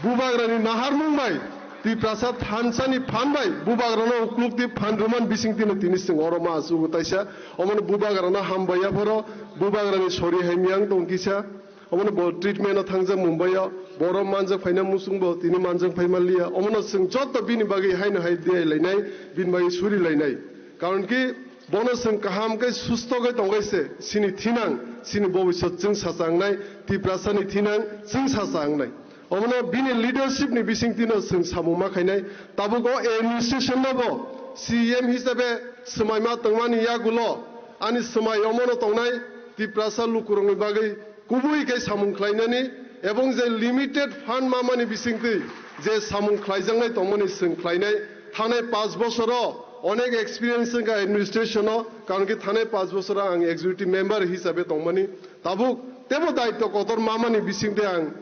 bubagrani naharmung bai, Tiprasa thansani phan bai, bubagrano uklukti phan rwman bisingtino tini chwng oro ma asugo taisa, omono bubagrano hambai yapharo, bubagrani sori hai miyang tong kisa. Omono bo treatment o thangjak Mumbai o, borom manjak phaina muchung bo tini manjak phai manliya. Omono chwng joto bini bagwi haino hai diyai lainai, bini bagwi suri lainai. Karon ki bono chwng kaham khe susto khe tongkhe se chini thinang, chini bobisot chwng sacha wngnai, Tiprasani thinang chwng sacha wngnai. Omono bini leadership ni bisingtwi no chwng samung ma khainai. Tabuk o administration no bo C E M hisabe swmai ma tongmani yagulo ani swmai omono tongnai Tiprasa lukurokni bagwi kubui khe samung khlainani ebong je limited fund mamani bisingtwi je samung khlaijaknai tongmani chwng khlainai. Thanai panch bosoro onek experience wngkha administration o, karon khe thanai panch bosoro ang executive member hisabe tongmani. Tabuk tebo daityo kotor mamani bisingtwi ang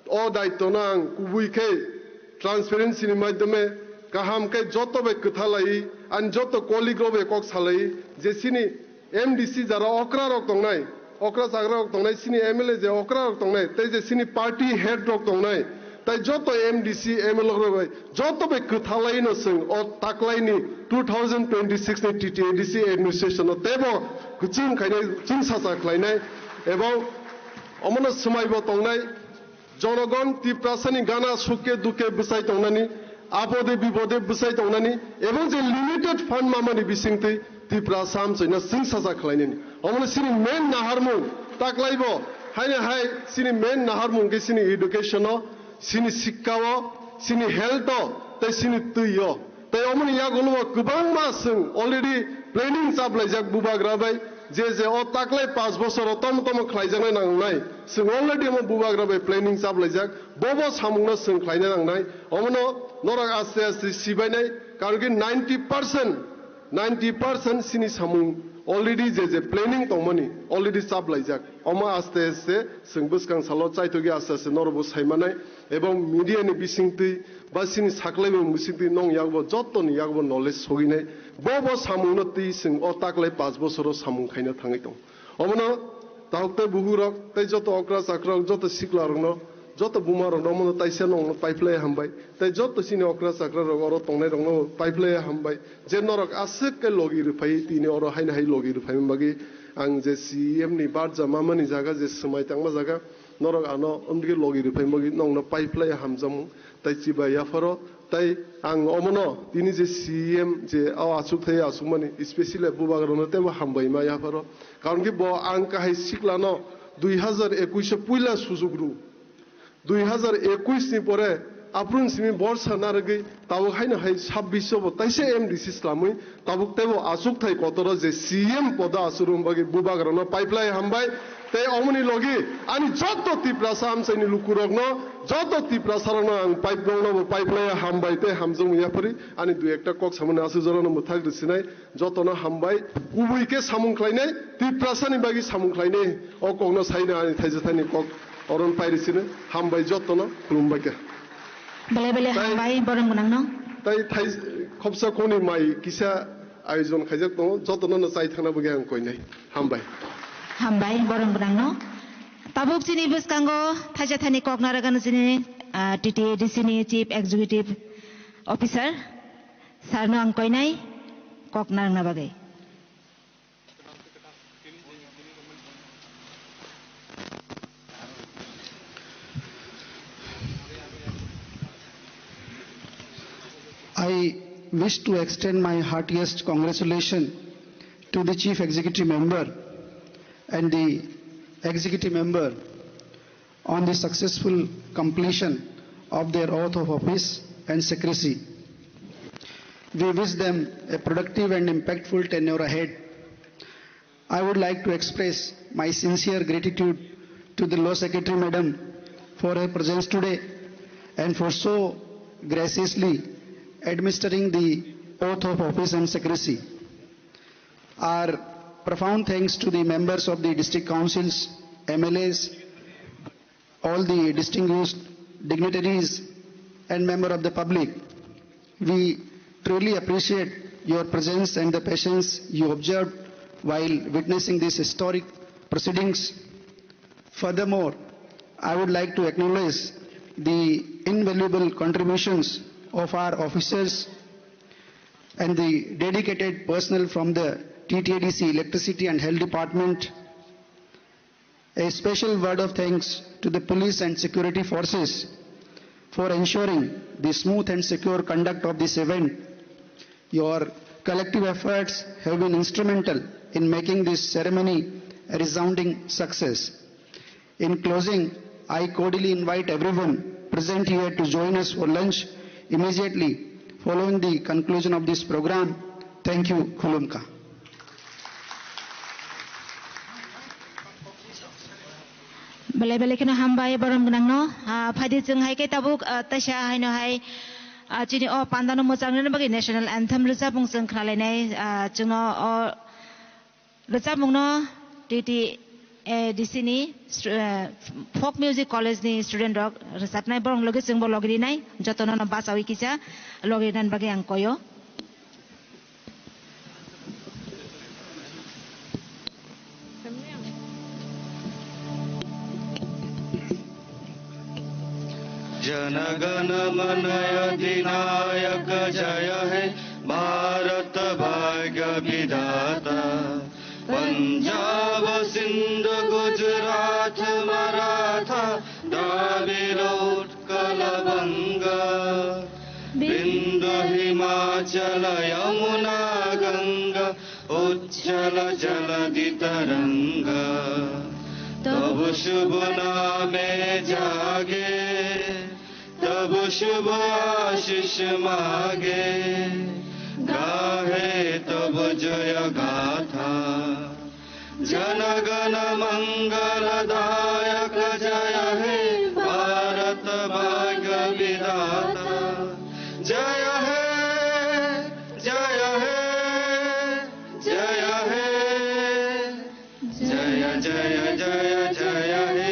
o daityo no ang kubui khe transparency ni maidhyome kaham khe joto bai kwtha lai, ani joto colleague rok bai kok salai je chini M D C jara okra rok tongnai, okra chagra rok tongnai, chini M L A je okra rok tongnai, tei je chini party head rok tongnai, tai joto M D C, M L A rok bai joto bai kwtha lai no chwng o taklai ni two thousand twenty-six ni T T A D C administration no tebo kwchwng khainai, chwng sacha khlainai, ebong omono swmai bo tongnai. Jonogon Tiprasani gana sukke dukke bwsai tongnani, apode bipode bwsai tongnani, ebong je limited fund mamani bisingtwi Tiprasa amchaino chwng sacha khlainani. Omono chini main naharmung taklaibo, haino hai chini main naharmung khe chini education o, chini sikka o, chini health o, tei chini twi o. Tei omoni yagulo bo kwbangma chwng already planning chaplaijak bubagra bai, je je o taklai panch bosoro tomo tomo khlaijaknai nangnai. Chwng already omo bubagra bai planning chaplaijak, bobo samungno chwng khlaina nangnai. Omono norok aste aste sibainai, karon ki ninety percent, ninety percent chini samung already je je planning tongmani already chaplaijak. Omo aste aste chwng bwskang salo chaitokgwi aste aste norokbo saimanai, ebong media ni bisingtwi ba chini saklaimung bisingtwi nong yakbo jottoni yakbo knowledge soginai. Bo bo samungno twi chwng o taklai panch bosoro samung khaina thangwi tong. Omono tahuk tei buhurok tei joto okra chakrok, joto siklarokno, joto bumarokno omono taisa nongno paiphlai hambai. Tei joto chini okra chakrarok oro tongnairokno paiphlai hambai. Je norok aswk khe logi rwphai tini oro haino hai logi rwphaimani bagwi ang je C E M ni barja mamani jaga je swmai tangma jaga, norok ano omdike logi rwphai bagwi nongno paiphlai hamjakmung tei chibai yapharo. Tai ang omono tini je C E M je o achukthai achukmani, especially bubagrano teibo hambai ma yapharo. Karon khe bo ang kahai siklano dui hazar ekush o puila sujuk rw. Dui hazar ekush ni pore aphuru simi borsa narwgwi tabuk haino hai sabbish o bo taisa M D C swlamwi tabuk teibo achukthai kotoro je C M podo achuk rwna bagwi bubagrano paiphlai hambai. Tei omoni logi ani joto Tiprasa amchaini lukurokno, joto Tiprasarokno ang paip-, rokno bo paiphlai hambai tei hamjakmung yaphari ani dui ekta kok samani aswk jorano mwthak rwsinai. Jotono hambai, kubui khe samung khlainai, Tiprasani bagwi samung khlainai, o kokno saina ani thaisa thaini kok oron pairi sino, hambai jotono, khulumbai kha. Belai belai Tai- hambai, borom gwnangno. Tai thai khopsa khoni mai kisa ayojon khaijak tongo, jotono no chai thangna bagwi ang koinai. Hambai. Hambai, borom gwnangno. Tabuk chini bwskango thaisa thani kok narwgano chini, ah, T T A D C ni Chief Executive Officer, sir no ang koinai kok narwgna bagwi. I wish to extend my heartiest congratulations to the Chief Executive Member and the Executive Member on the successful completion of their oath of office and secrecy. We wish them a productive and impactful tenure ahead. I would like to express my sincere gratitude to the Law Secretary Madam for her presence today and for so graciously administering the oath of office and secrecy. Our profound thanks to the members of the district councils, M L As, all the distinguished dignitaries and member of the public. We truly appreciate your presence and the patience you observed while witnessing these historic proceedings. Furthermore, I would like to acknowledge the invaluable contributions of our officers and the dedicated personnel from the T T A D C Electricity and Health Department. A special word of thanks to the police and security forces for ensuring the smooth and secure conduct of this event. Your collective efforts have been instrumental in making this ceremony a resounding success. In closing, I cordially invite everyone present here to join us for lunch immediately following the conclusion of this program. Thank you. Khulumkha. Belai belai kheno hambai borom gwnangno. Ah, phaidi chwng hai khe tabuk, ah, taisa haino hai, ah, chini o pandano mwchang rwna bagwi national anthem rwchapmung chwng khnalainai, ah, chwngno o rwchapmungno T T A D C ni stu-, eh, Folk Music College ni student rok rwchapnai, borok logi chwngbo logi rinai, jotono no bachawi kisa logi rinani bagwi ang koyo. जनगण मन अधिनायक जय हे भारत भाग्य विधाता। पंजाब सिंध गुजरात मराठा द्राविड़ उत्कल बंग बिंद हिमाचल यमुना गंगा उच्छल जलधि तरंग। तब शुभ नामे जागे तब शुभ आशीष मागे, गाहे तब जय गाथा। जन गण मंगल दायक जय हे भारत भाग्य विधाता। जय हे, जय हे, जय हे, जय, जय, जय, जय हे।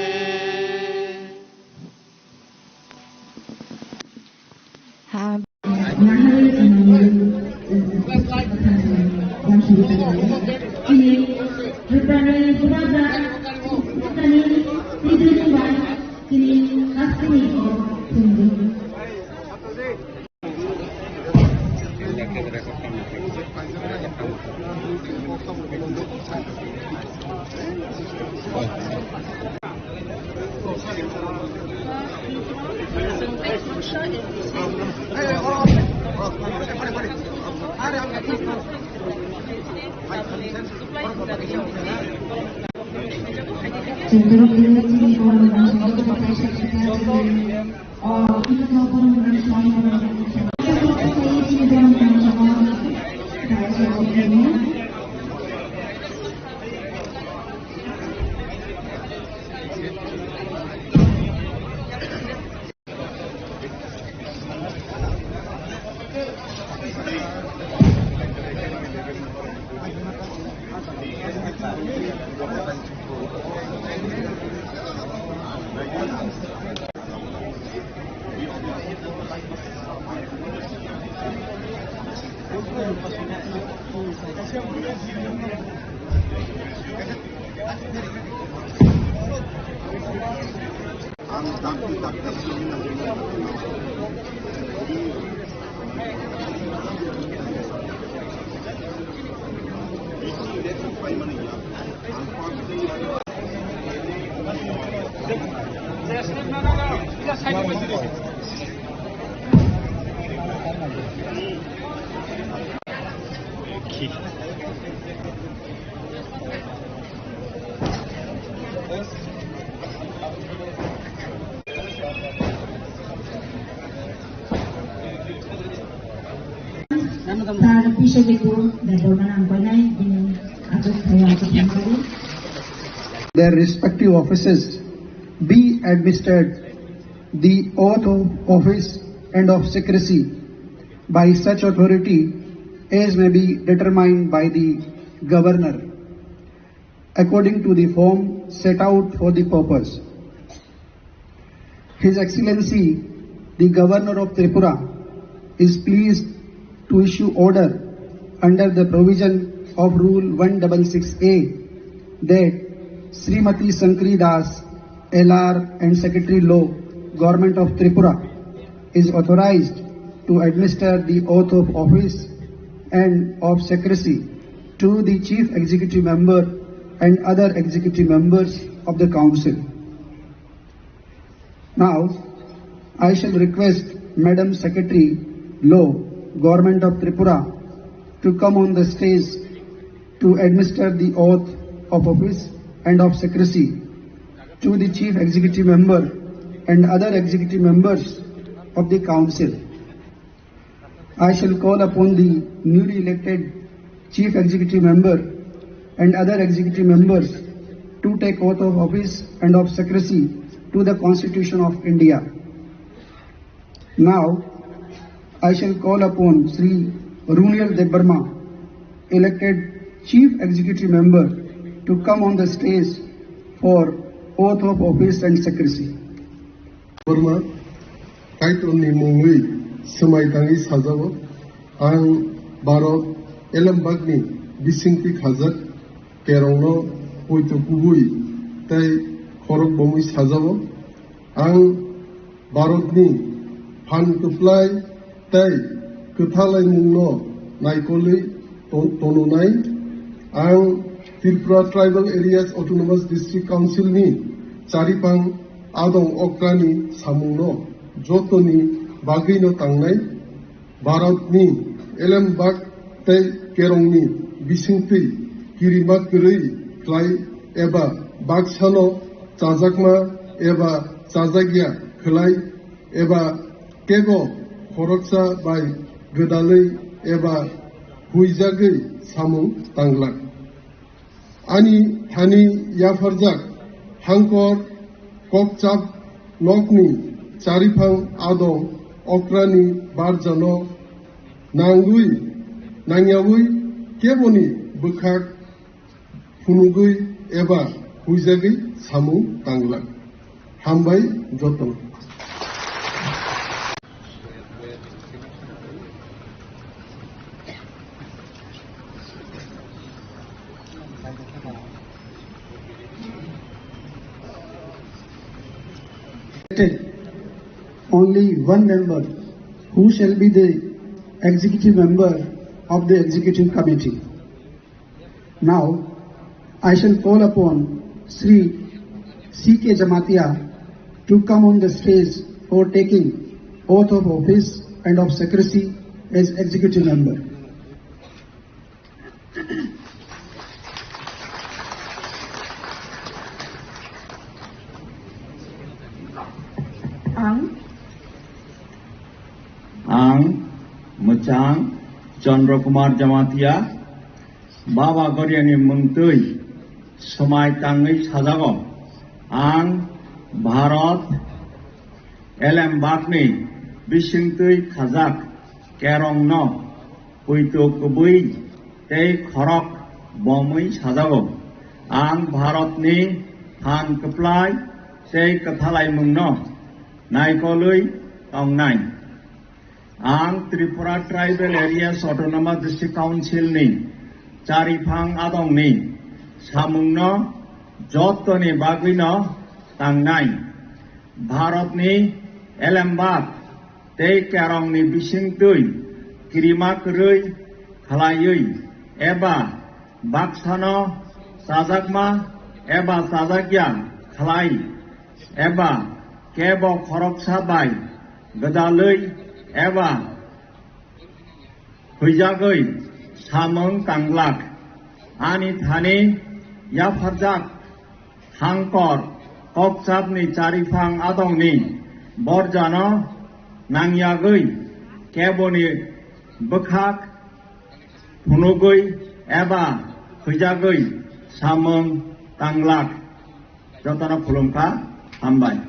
Sir P C J Guru, Debbarma nang koinai, bini atuk saya atuk yang baru. Their respective offices be administered the oath of office and of secrecy by such authority as may be determined by the governor according to the form set out for the purpose. His Excellency, the Governor of Tripura, is pleased to issue order under the provision of Rule one six six A that Srimati Shankari Das, L R and Secretary Law, Government of Tripura, is authorized to administer the oath of office and of secrecy to the Chief Executive Member and other executive members of the Council. Now, I shall request Madam Secretary, Law, Government of Tripura, to come on the stage to administer the oath of office and of secrecy to the Chief Executive Member and other executive members of the Council. I shall call upon the newly elected Chief Executive Member and other executive members to take oath of office and of secrecy to the Constitution of India. Now, I shall call upon Shri Runiel Debbarma, elected Chief Executive Member, to come on the stage for oath of office and secrecy. Debbarma, Kaitorni mungwi swmai tangwi sajao, ang Bharat elembakni bisingtwi khajak kerongno poito kubui tei khorok bomwi sajao. Ang Bharatni phan kwplai tei kwthalaimungno naikolwi to-, tononai. Ang Tripura Tribal Areas Autonomous District Council ni chariphang adong okrani samungno jotoni bagwino tangnai. Bharatni elembak tei kerongni bisingtwi kirima kwrwi khlai eba baksano chajakma eba chajakya khlai eba kebo khoroksa bai gwdalwi eba huijagwi samung tanglak. Ani thani yapharjak hangkor kokchap nokni chariphang adong okrani barjano nangwi nangyawi keboni bwkhak phunugwi eba huijagwi samung tanglak. Hambai jotono. Only one member who shall be the executive member of the executive committee. Now, I shall call upon Shri C K Jamatia to come on the stage for taking oath of office and of secrecy as executive member. Ang, ang Mwchang Chandra Kumar Jamatia, Baba Goriani mungtwi swmai tangwi sajago. Ang Bharat elembakni bisingtwi khajak kerongno poito kubui tei khorok bomwi sajago. Ang Bharatni phan kwplai tei kwthalaimungno naikolwi tongnai. Ang Tripura Tribal Areas Autonomous District Council ni chariphang adong ni samung no joto ni bagwi no tangnai. Bharat ni elembak tei kerong ni bising twi kirima kwrwi khlaiwi eba baksa no chajakma eba chajakya khlai eba kebo khoroksa bai gwdalwi eba huijagwi samung tanglak. Ani thani yapharjak hangkor kokchapni chariphang adongni borjano nangyagwi keboni bwkhak phunugwi eba huijagwi samung tanglak. Jotono khulumkha, hambai.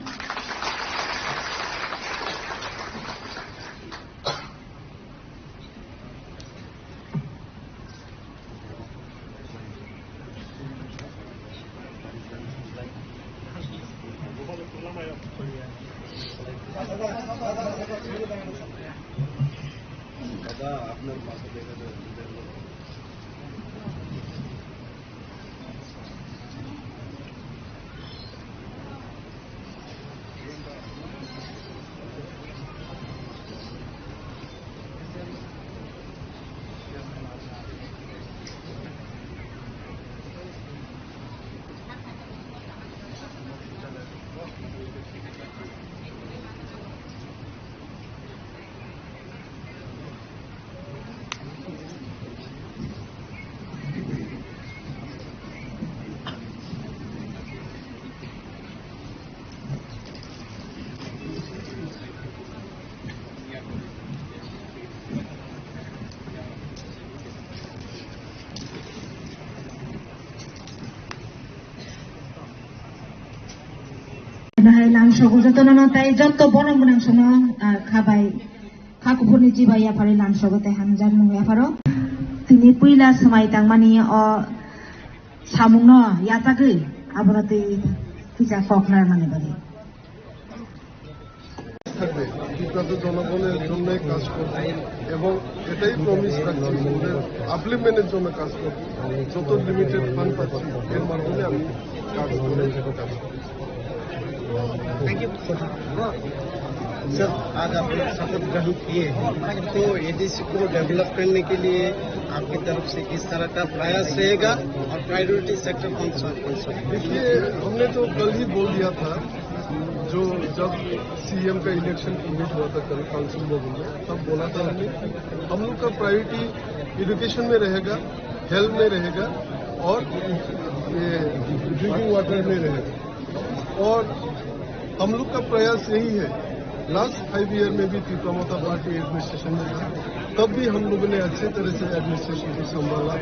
Bahai lamsogo jotono no tai joto bono mwnang sono, ah, khabai. Kha kuphurni chibai yapharo lamsogo tei hamjakmung yapharo. Tini puila swmai tangmani o samungno yachagwi abono twi kisa kok narmani bagwi. থাকবে, ত্রিপুরাতে জনগণের জন্যই কাজ করবে এবং এটাই প্রমিস রাখছি, ওদের আপলিফমেন্টের জন্য কাজ করবে। যত লিমিটেড ফান্ড পাচ্ছি, এর মাধ্যমে আমি কাজ করে যাচ্ছি। Thank you. सर, आज आप लोग शपथ ग्रहण किए हैं, तो एडीसी को डेवलप करने के लिए आपकी तरफ से किस तरह का प्रयास रहेगा और प्रायोरिटी सेक्टर कौन सा, कौन सा? देखिए, हमने तो कल ही बोल दिया था, जो जब सीएम का इलेक्शन कमिट हुआ था कल काउंसिल भवन में, तब बोला था हमने, हम लोग का प्रायोरिटी एजुकेशन में रहेगा, हेल्थ में रहेगा और ये ड्रिंकिंग वाटर में रहेगा। और हम लोग का प्रयास यही है, लास्ट फाइव ईयर में भी टिपरा मोथा पार्टी एडमिनिस्ट्रेशन में था, तब भी हम लोगों ने अच्छे तरह से एडमिनिस्ट्रेशन को संभाला,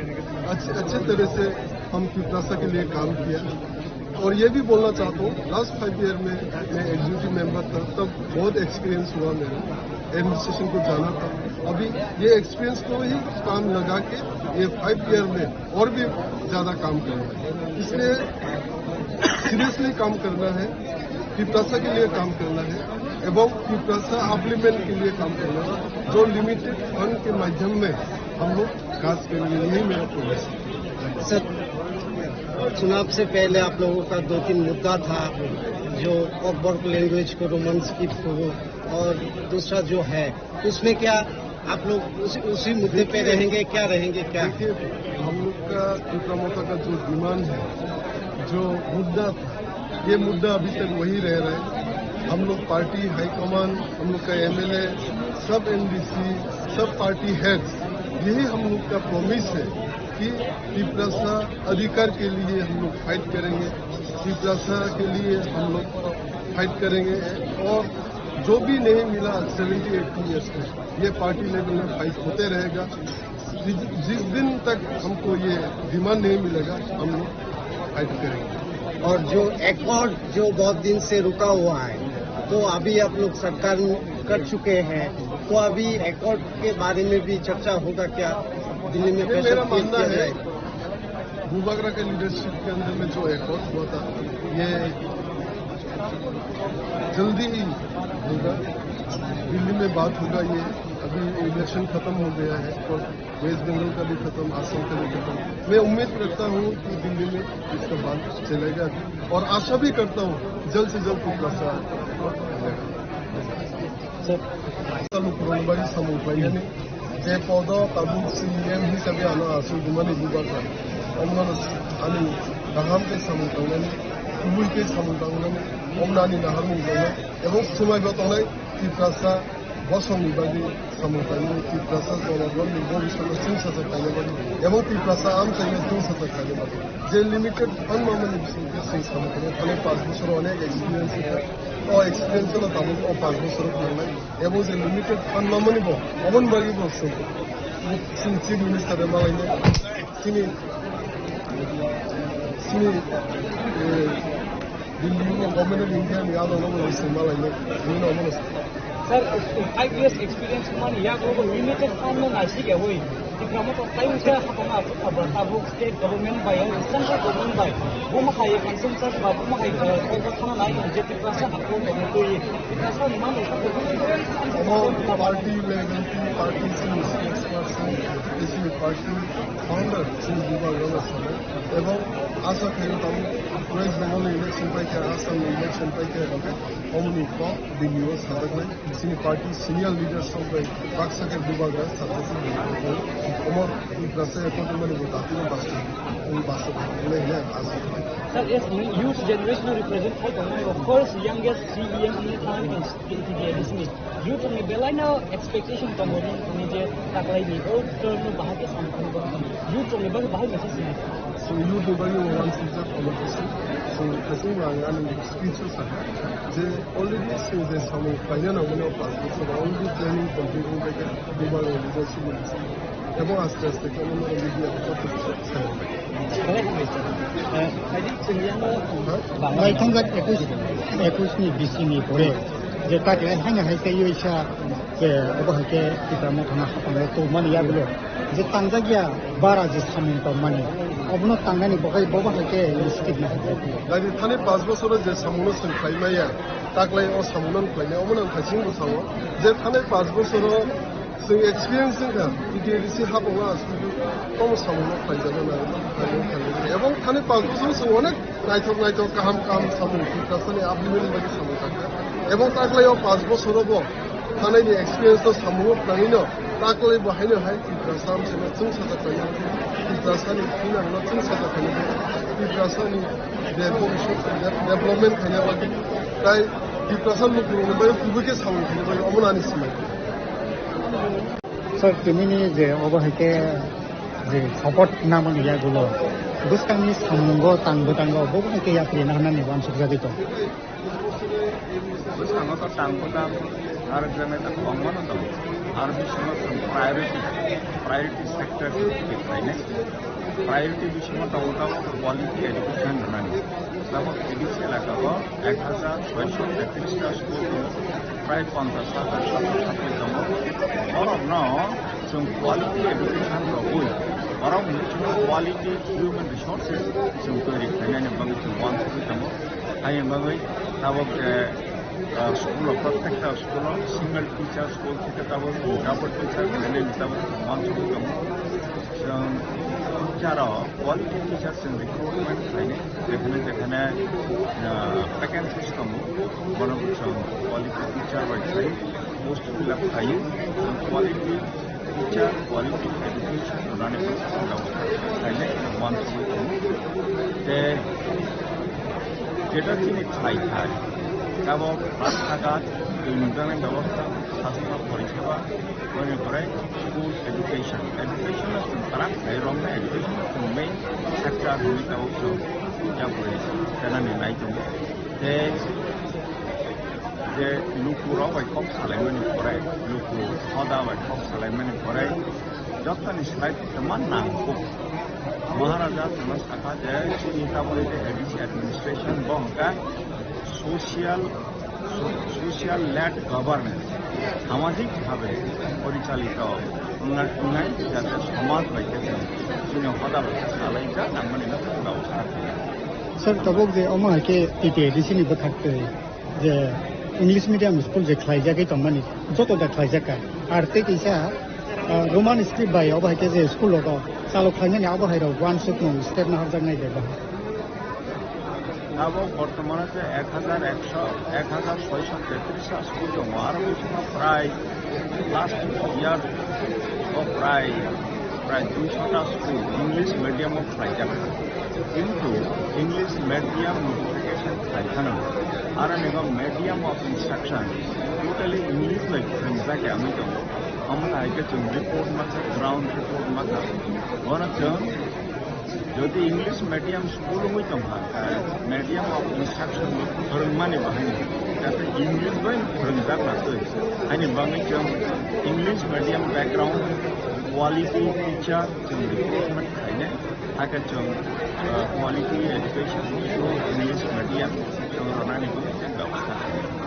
अच्छे, अच्छे तरह से हम तिपरासा के लिए काम किया। और ये भी बोलना चाहता हूँ, लास्ट फाइव ईयर में मैं एग्जीक्यूटिव मेंबर था, तब बहुत एक्सपीरियंस हुआ मेरा, एडमिनिस्ट्रेशन को जाना था। अभी ये एक्सपीरियंस को ही काम लगा के ये फाइव ईयर में और भी ज्यादा काम करना है। इसलिए सीरियसली काम करना है, तिपरासा के लिए काम करना है एवं तिपरासा अपलिफमेंट के लिए काम करना है। जो लिमिटेड फंड के माध्यम में हम लोग काज करेंगे, यही मेरा प्रॉमिस है। सर, चुनाव से पहले आप लोगों का दो तीन मुद्दा था, जो कोकबोरोक लैंग्वेज को रोमन स्क्रिप्ट को, और दूसरा जो है, उसमें क्या आप लोग उसी, उसी मुद्दे पे रहेंगे, क्या रहेंगे, क्या? देखिए, हम लोग का टिपरा मोथा का जो डिमांड है, जो मुद्दा था, ये मुद्दा अभी तक वही रह रहा है। हम लोग पार्टी हाई कमांड, हम लोग का एमएलए, सब एमडीसी, सब पार्टी हेड्स, यही हम लोग का प्रॉमिस है कि तिपरासा अधिकार के लिए हम लोग फाइट करेंगे, तिपरासा के लिए हम लोग फाइट करेंगे। और जो भी नहीं मिला सेवेंटी एटी ईयर्स में, ये पार्टी लेवल में फाइट होते रहेगा। जिस, जिस दिन तक हमको ये डिमांड नहीं मिलेगा, हम लोग फाइट करेंगे। और जो एकॉर्ड जो बहुत दिन से रुका हुआ है, तो अभी आप लोग सरकार कर चुके हैं, तो अभी एकॉर्ड के बारे में भी चर्चा होगा क्या? दिल्ली में ये प्रेशर मेरा मानना है, बुबागरा के लीडरशिप के अंदर में जो एकॉर्ड हुआ था, ये जल्दी ही होगा, दिल्ली में बात होगा ये। अभी इलेक्शन खत्म हो गया है और वेस्ट बंगाल का भी खत्म, असम का भी खत्म। मैं उम्मीद रखता हूँ कि दिल्ली में इसका बांध चलेगा भी और आशा भी करता हूँ जल्द से जल्द कुछ रास्ता मिलेगा। Sir, Lukurong bai samung khlainani je podo tabuk C E M hisabe ano aswk dumani bubar kha. Omno ani kaham khe samung tangnani, kubui khe samung tangnani, omno ani naharmung tongnai, ebong swmai bo tongnai Tiprasa bosongni bagwi samung tangnani, Tiprasa jonogonni bobiswtno chwngsajak khaina bagwi, ebong Tiprasa amchaino chwngsajak khaina bagwi. Je limited fund mamani bisingtwi chwng samung khlainai, thani panch bosoro onek experience wngkha. O experience no tabuk o panch bosoro khlainai. Ebo je limited fund mamani bo, oboni bagwi bo chwng, chini Chief Minister bai malainai, chini, chini, eh, Delhi ni Government of India ni adong no bo chwng malainai, bini no omono. Sir, five years experience mani ya ko limited fund no nasi ke hoi. Tipra Motha tai wngkha hapang aswk kha ba tabuk state government bai, central government bai. Bo ma hai consensus ba bo ma hai, eh, kok khana nai je Tiprasa hapang tongwi twi. Tiprasa ni mano sa ko. Omo party level, party sini spokesperson, sini party founder, sini bubagra na sabo. Ebong asa khayo tamo West Bengal ni election pai kha, Assam ni election pai kha, omo ni kok Delhi o sajaknai. Chini party senior leaders rok bai baksa khe bubagra sakha sini omo Tiprasa ekotwi mani bo dati no baksa, omo baksa thangwi nai hwnwi ang asa kha. Sir, as youth generation represent khai tongnai rok, first youngest C E M wngwi thangwi tong T T A D C ni youth rokni belai no expectation tongo nini je taklai ni o term no bahai khe samung khe youth rokni bagwi bahai message nai. So youth ni bagwi wansukjak omo khe se, so khaising ang ani speech o sakha je already chwng je samung khlaina nangmani o panch bosor already planning complete wngbaikha, bubagra leadership ni bisingtwi. Ebong aste aste khe omo media o joto kisa sai. Naithok jak ekush, ekush ni bising ni pore je ta khe haino hai tei oisa je obo hai khe Tipra Motha no hapang o tongmani yagulo. Je tangjak ya bara je samung tongmani, obono tangnani bagwi bo bahai khe initiative nahajak. Daini thani panch bosoro je samungno chwng khlai maya, taklai o samungno khlainai, omono ang khaising bo sao je thani panch bosoro chwng experience wngkha, T T A D C hapang o aswk tomo samungno khlaijak nai, khlainai, khlainai. Ebong thani panch bosoro chwng onek naithok naithok kaham kaham samung Tiprasani upliftment bagwi samung tangkha. Ebong taklai o panch bosoro bo Thanai ni experience no samung o khlaiwi no taklai bo haino hai Tiprasa amchaino chwng sajak khlainai, Tiprasa ni thinang no chwng sajak khlainai, Tiprasa ni je bhobishyot de-, development khaina bagwi tai Tiprasa lukurok ni bagwi kubui khe samung khaina bagwi omo ani swmai. Sir, tini ni je obo hai khe je support nangmani yagulo bwskang ni samung o tang bwtang o bo hai khe yapri nang nani wansuk jagwi tong. Bwskango to tang bwtang aro jemai ta kwbangma no tongo. Aro bisingo chwng priority, priority sector twi khlainai. Priority bisingo tongo tabuk quality education rwnani. Tabuk A D C elaka o ek hajar soisho tetris ta school tongo, prai ponchash hajar satro satri tongo. Borokno chwng quality education rwui, borokni bisingo quality human resources chwng toiri khlainani bagwi chwng uansugwi tongo. Ayang bagwi tabuk, eh, ah, school o, protekta school o single teacher school theke tabuk double teacher khlainani tabuk uansugwi tongo. Chwng teacher o quality teacher chwng recruitment khlainai, jekhane jekhane, ah, vacancies tongo, bono chwng quality teacher bai khlai post fill up khlaiwi, chwng quality teacher, quality education rwnani khlainai uansugwi tongo. Tei jeta chini khlaithai, tabuk rasthagat, twi nukjaknai bebosta, sastra poriseba, boni pore school education. Education no chwng kwrak khlai romnai, education no chwng main sector hwnwi tabuk chwng yapri tenani nai tongo. Tei je luku rok bai kok salaimani pore, luku hoda bai kok salaimani pore, jotoni slai kwma nangkuk. Maharaja chwngno sakha je chini taboni je A D C administration bo hwnkhe social, social led governance, samajik bhabe porichalito wngnai, wngnai, jate somaj bai khe chwng chini hoda bai khe salaijak nangmani no chwng tabuk sakha. Sir, tabuk je omo hai khe T T A D C ni bwkhak twi je English medium school je khlaijagwi tongmani, joto da khlaijak kha. Ar tei kisa, ah, Roman script bai obo hai khe je school rogo chalo khlaimani abo hai rok uansukmung step naharjaknai bebak. Abo bortomane je ek hajar ekso, ek hajar soiso tetris ta school tongo, aro bisingo prai last year o prai, prai duiso ta school English medium o khlaijak. Kintu English medium notification khlai phano, aro nigo medium of instruction totally English bai phwrwngjak ya wngwi tongo. Omo hai khe chwng report masa, ground report masa. Bono chwng jodi English medium school wngwi tongkha, medium of instruction phwrwngmani bahai, jate English bai phwrwngjak na twi. Haini bagwi chwng English medium background, quality teacher chwng recruitment khainai, hakhe chwng, uh, quality education through English medium chwng rwnani bagwi chwng bebostha khainai.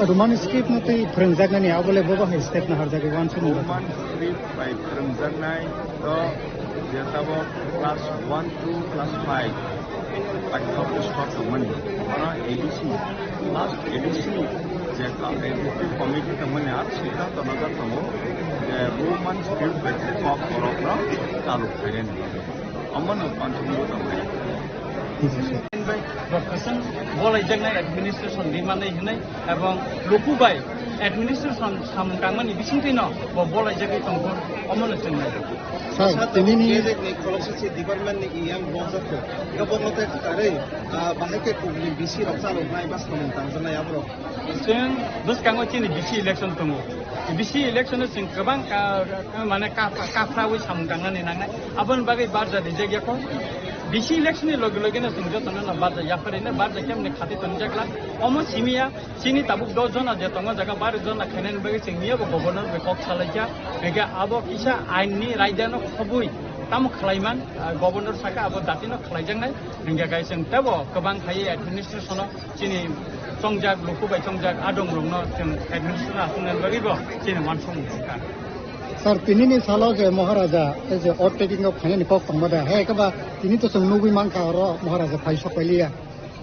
Roman script no twi phwrwngjaknani abo le bobo hai step naharjagwi uansukmung. Roman script bai phwrwngjaknai to je tabok class one to class five paithak pusto tongmani, oro A D C, last A D C je ka-, executive committee tongmani, ar siddhanto najak tongo je Roman script bai kok borokno chaluk khainani. Omono panthormung tongmani. Bo kwchwng bolaijaknai administration rimani hwnwi ebong luku bai administration samung tangmani bisingtwino bo bolaijagwi tongkha, omono chwng nai. Sir, tinini Gazette ni khoroksa se department ni E M bongsa kho. Ika bongma te kwtarwi, ah, bahai khe kubuni B C rok chaloknai ba samung tangjaknai aborok. Chwng bwskango chini B C election tongo. B C election o chwng kwbang ka-, ka-, mane ka-, kaphrawi samung tangnani nangnai. Aboni bagwi barja rijak yakho. B C election ni loge loge no chwng jotono no barja yapharino barja kemni khati tonjak la. Omo simiya chini tabuk dos jona je tongo jaga baro jona khainani bagwi chwng miya bo governor bai kok salaikha. Hingkhe abo kisa ain ni raida no khobwi tamo khlaiman, ah, governor saka abo dati no khlaijaknai. Hingkhe kai chwng tebo kwbang khai administration o chini chongjak, luku bai chongjak adong rokno chwng administration aswknani bagwi bo chini uansukmung tongkha. Sir, tinini salo je Maharaja, e je oath taking o phainani kok tongma da, he khe ba tini to chwng nugwi mankha oro Maharaja phai sok pailiya.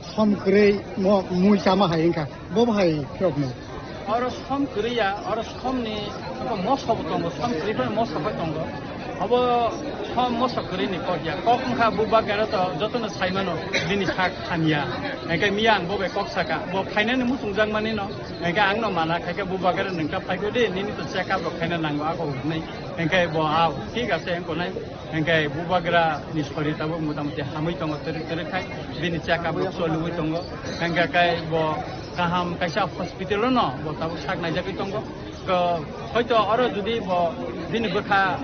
Som kwrwi mo mui chama hai wngkha, bo bo hai phirokno. Oro som kwrwi ya, oro somni abo moso bo tongo, som kwrwi phano moso bo tongo. Abo som moso kwrwi ni kok ya. Kok wngkha bubagra to jotono saimano bini sak hamya. Hingkhe miya ang bo bai kok saka. Bo phainani muchungjak mani no. Hingkhe ang no mana khaikhe bubagra nwng ta phaigo de, nini to check up rok khaina nango ako hwnwi. Hingkhe bo ao, thik ase, wngkha nai. Hingkhe bubagra ni sori tabuk motamuti hamwi tongo, twrwk twrwk khai. Bini check up rok choliwi tongo. Hingkhe kai bo kaham kaisa hospital o no bo tabuk sak naijagwi tongo. Ko, hoito oro jodi bo bini bwkha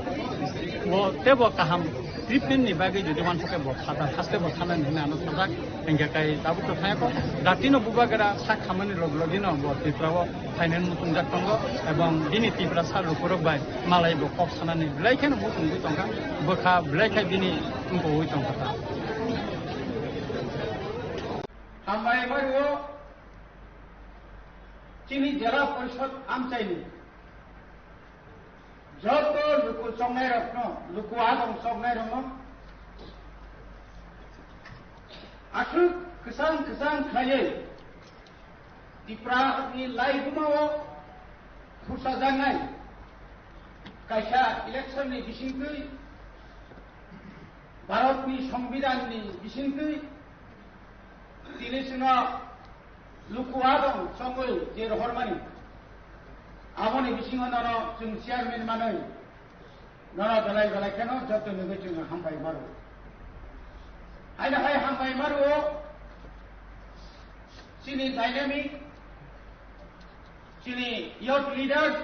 bo tebo kaham treatment ni bagwi jodi uansukhe bo phatar haste bo thanani hwnwi ano sajak. Hingkhe kai tabuk to thangya kho. Datino bubagra sak khamani log logino bo Tripura o phainani muchungjak tongo ebong bini Tiprasa lukurok bai malai bo kok sanani belai kheno muchungwi tongkha, bwkha belai khe bini wngkogwi tongkha ta. Hambai mario chini Jela Porishod amchaini joto luku chongnairokno, luku adong chongnairokno aswk kwchang kwchang khlaiwi Tripura ni laibumao khursajaknai kaisa election ni bisingtwi, Bharat ni Songbidan ni bisingtwi, tini chwngno luku adong chongwi je rohormani, aboni bisingo nono chwng chairman manwi, nono belai belai kheno joto nugwi chwng hambai maro. Haino hai hambai maro chini dynamic, chini youth leaders,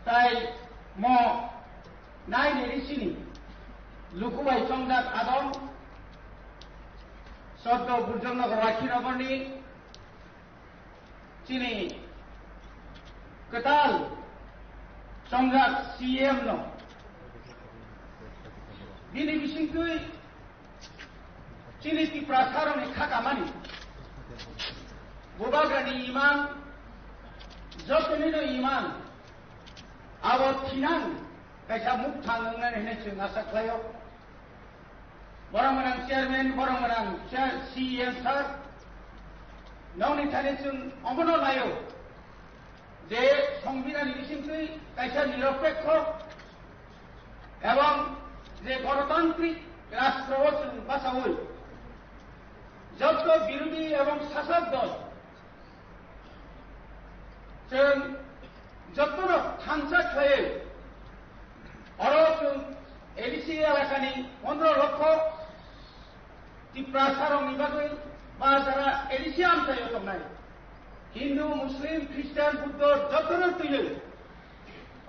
tai mo nai neri chini luku bai chongjak adong, Soddo Burjongnagar Rakhinagorni chini kwtal chongjak C M no bini bisingtwi chini Tiprasarokni kha kamani bubagrani imang, jotonino imang, abo thinang kaisa mukthang wngnani hinwi chwng asa khlaio. Borok gwnang chairman, borok gwnang chair, C E M sir, Nokni thani chwng omono naio je Songbidanni bisingtwi kaisa niropekho ebong je gonotantrik rashtra o chwng bachaui jotto birodhi ebong sasok dol chwng jottono thansa khlaiwi oro chwng A D C elakani pondro lokho Tiprasarokni bagwi ba jara A D C amchaio tongnai Hindu, Muslim, Christian, Buddho jotono twiwi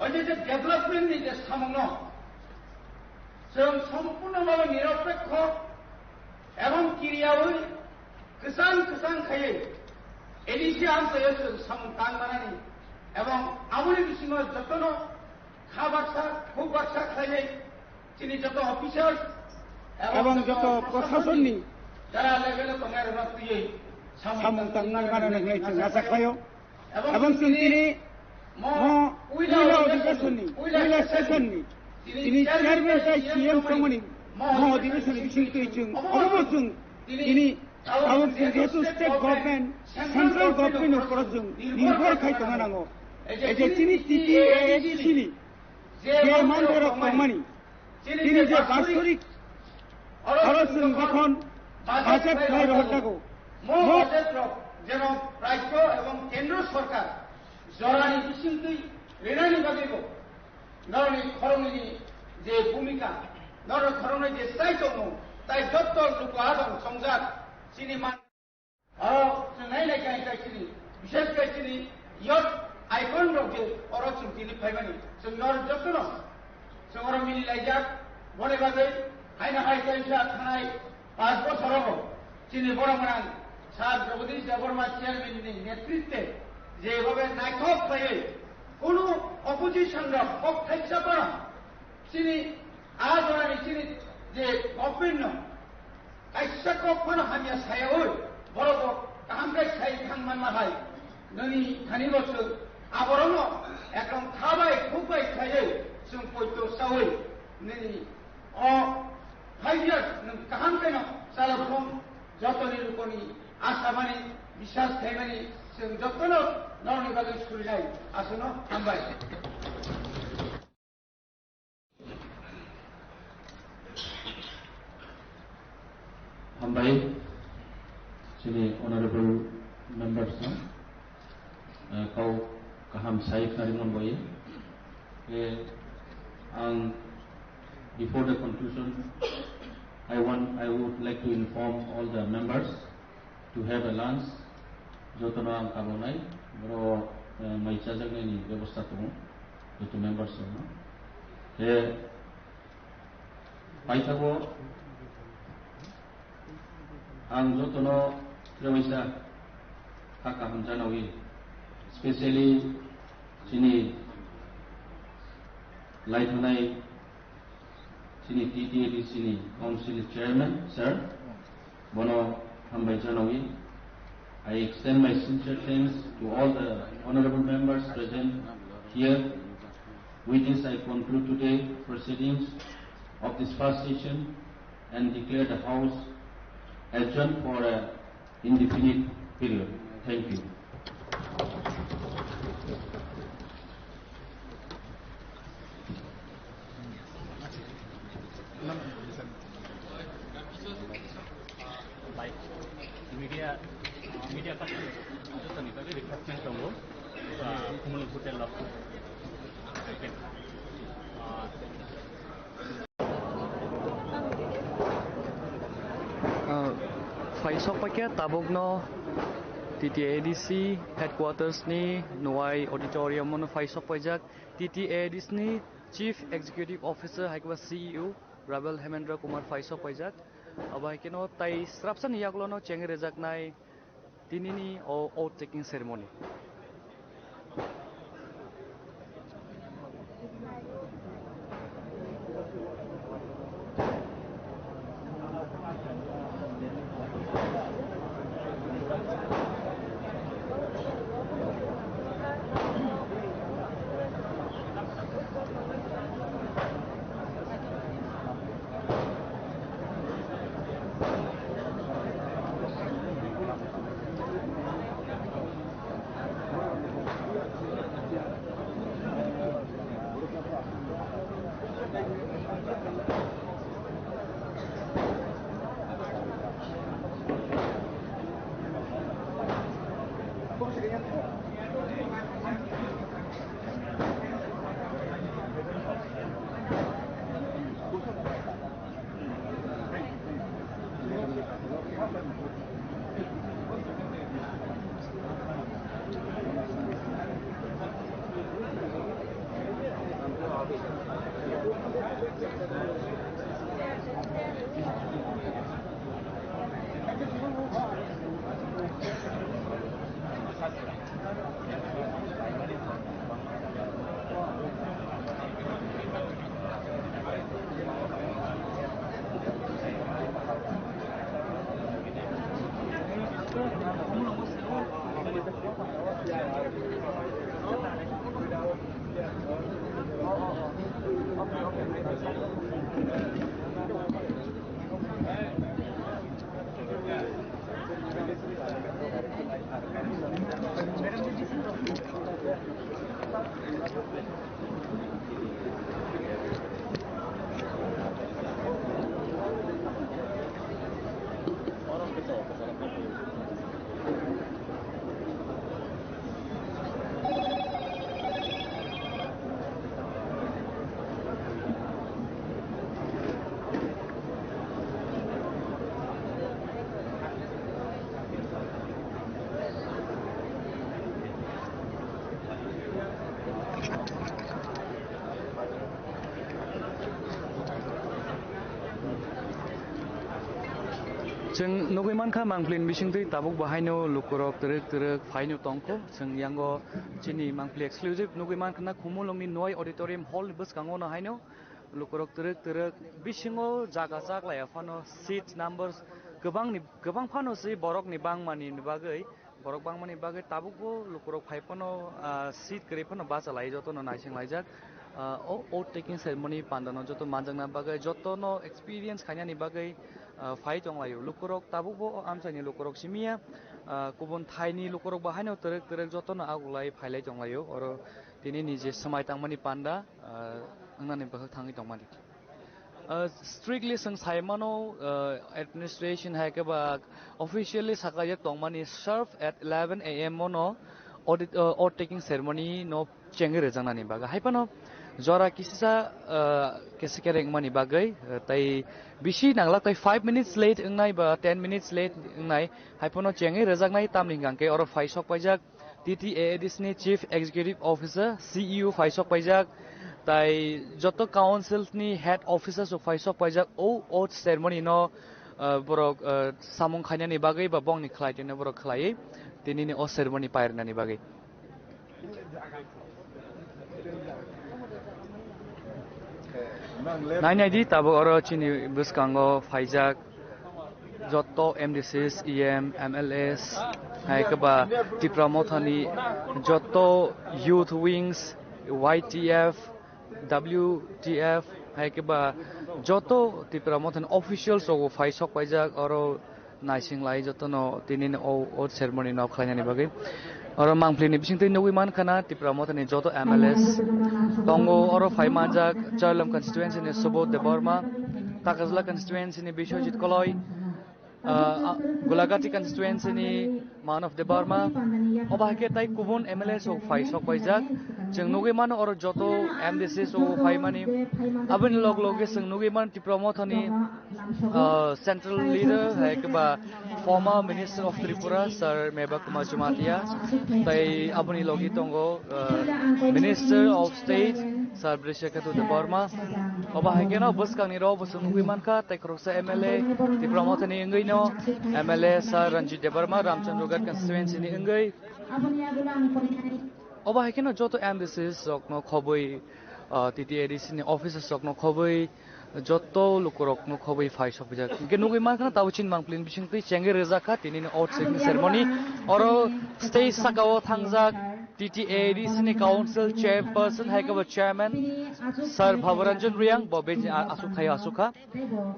o je je development ni je samungno chwng sompurno bhabo niropekho ebong kiriyaui kwchang kwchang khaiwi A D C amchaio chwng samung tang manani ebong aboni bisingo jotono kha baksa, khuk baksa khlaiwi chini joto officers ebong joto proshasonni jara level o tongnai rokno twiwi samung tang manani hwnwi chwng acha khlaio. Ebong chwng tini mo puila odhikeshonni, puila session ni tini chairman tei C M tongmani mo odhikeshonni bisingtwi chwng obo chwng tini tabuk chwng jehetu state government, central government ni upor o chwng nirbhor khai tongna nango. Ei je chini T T A A D C ni je manthai rok tongmani, tini je bastorik oro chwng jokhon budget khlai rohor jago, mo budget rok jeno rajyo ebong kendro sorkar jorani bisingtwi rinani bagwibo norokni khoroknwini je bhumika, norokni khoroknwi je chai tongmung, tai jotto luku adong songjak chini man Oro chwng nai nai khe hai chini, bishes khe chini youth icon rok je oro chwng tini phaimani, chwng nor jotono chwng oro mili laijak, boni bagwi haino hai kaisa thanai panch bochor rogo chini borok gwnang Sir Jagadish Debbarma chairman ni netritwe je bhabe naithok khlaiwi kunu opposition rok kok thaisa phano chini a jorani chini je government no kaisa kok phano hamya sayaui, borok bo kaham khe sai thang manma hai. Nini thani bo chwng aborokno ekdom kha bai khuk bai khaiwi chwng poito chaui nini o five years nwng kaham kheno chalok thung, jotoni lukoni asamani biswas khaimani chwng jotono norokni bagwi surinai. Aswkno hambai. Hambai, chini honorable members no, eh, kau kaham sai khnari mon boye. Eh, ang, before the conclusion, I want, I would like to inform all the members to have a lunch. Jotono ang kabonai, boro, eh, mai chajaknai ni bebosta tongo, joto members rokno. Khe paithago ang jotono trewaisa kha kaham janawi, specially chini lai thanai chini T T A D C ni Council Chairman, Sir, bono hambai janawi. I extend my sincere thanks to all the honorable members present here. With this, I conclude today proceedings of this first session and declare the House adjourned for a indefinite period. Thank you. Media, media person, jotoni bagwi refreshment tongo. Ah, Kumul Hotel o. Ah, phaisok paikha tabukno T T A D C headquarters ni Nuai auditorium o no phaisok paijak T T A D C ni Chief Executive Officer hai khe ba C E O Rabel Hemendra Kumar phaisok paijak. Abo hai kheno tai srapsa ni yagulo no chengwi rwjaknai tinini o oath taking ceremony. Chwng nugwi mankha, Mangpli ni bisingtwi tabuk bo haino lukurok twrwk twrwk phaino tongkho. Chwng yango chini Mangpli exclusive nugwi mankha na, Khumulwngni Noi Auditorium Hall ni bwskango no haino lukurok twrwk twrwk bisingo jaga chaklaiya phano seat numbers kwbangni, kwbang phano se borokni bangmani bagwi, borok bangmani bagwi tabukbo lukurok phai phano, ah, seat kwrwi phano bachalai jotono naisinglaijak. Ah, o oath taking ceremony pandano joto manjakna bagwi, jotono experience khainani bagwi, ah, phai tonglaio. Lukurok tabukbo o amchaini lukurok simiya, ah, kubun thaini lukurok bo haino twrwk twrwk jotono aguklai phailai tonglaio. Oro tini ni je swmai tangmani panda, ah, wngnani bwkhak thangwi tongmani. Uh, strictly chwng sai mano, uh, administration hai khe ba officially sakajak tongmani sharp at eleven a m o no audit, uh, oath taking ceremony no chengwi rwjaknani bagwi. Hai phano jora kisa, uh, kisa kereng mani bagwi, uh, tai bisi nanglak, tai five minutes late wngnai ba ten minutes late wngnai, hai phano chengwi rwjaknai, tamni hwnkhe oro phai sok paijak. T T A A D C ni Chief Executive Officer, C E O phai sok paijak, tai joto council ni head officers rok phai sok paijak, o, o ceremony no, ah, borok, ah, samung khainani bagwi ba bongni khlai tongno borok khlaiwi tini ni o ceremony pairwnani bagwi. Nai nai di, tabuk oro chini bwskango phaijak joto M D Cs, E M, M L As, hai khe ba Tipra Mothani joto youth wings, Y T F, W T F, hai khe ba joto Tipra Mothani officials rok bo phai sok paijak oro. Naising lai jotono tini o, o ceremony no khlainani bagwi. Oro Mangpli ni bisingtwi nugwi mankha na Tipra Mothani joto M L As tongo, oro phai manjak Chailam constituency ni Subodh Debbarma, Takajla constituency ni Biswajit Koloi, ah, ah, Gulagati constituency ni Manav Debbarma, obo hai khe tai kubun M L A rok phai sok paijak. Chwng nugwi mano oro joto M D C rok phai mani. Aboni log loge chwng nugwi mano Tipra Mothani, ah, central leader, hai khe ba former Minister of Tripura, Sir Mebat Kumar Jamatia, tai aboni logi tongo, ah, Minister of State, Sir Brishaketu Debbarma. Obo hai kheno bwskangni rok bo chwng nugwi mankha, tai khoroksa M L A, Tipra Mothani wngwi no M L A Sir Ranjit Debbarma, Ramchandroghat constituency ni wngwi. Obo hai kheno joto M D Cs rokno khobwi, ah, T T A D C ni officers rokno khobwi, joto lukurokno khobwi phai sokphaijak. Hwnkhe nugwi mankha, tabuk chini Mangpli ni bisingtwi chengwi rwjak kha tinini oath taking ceremony. Oro stage saka o thangjak T T A D C ni council chairperson hai khe bo chairman Sir Bhabaranjan Reang, bo bini a-, aswk thaio aswk kha.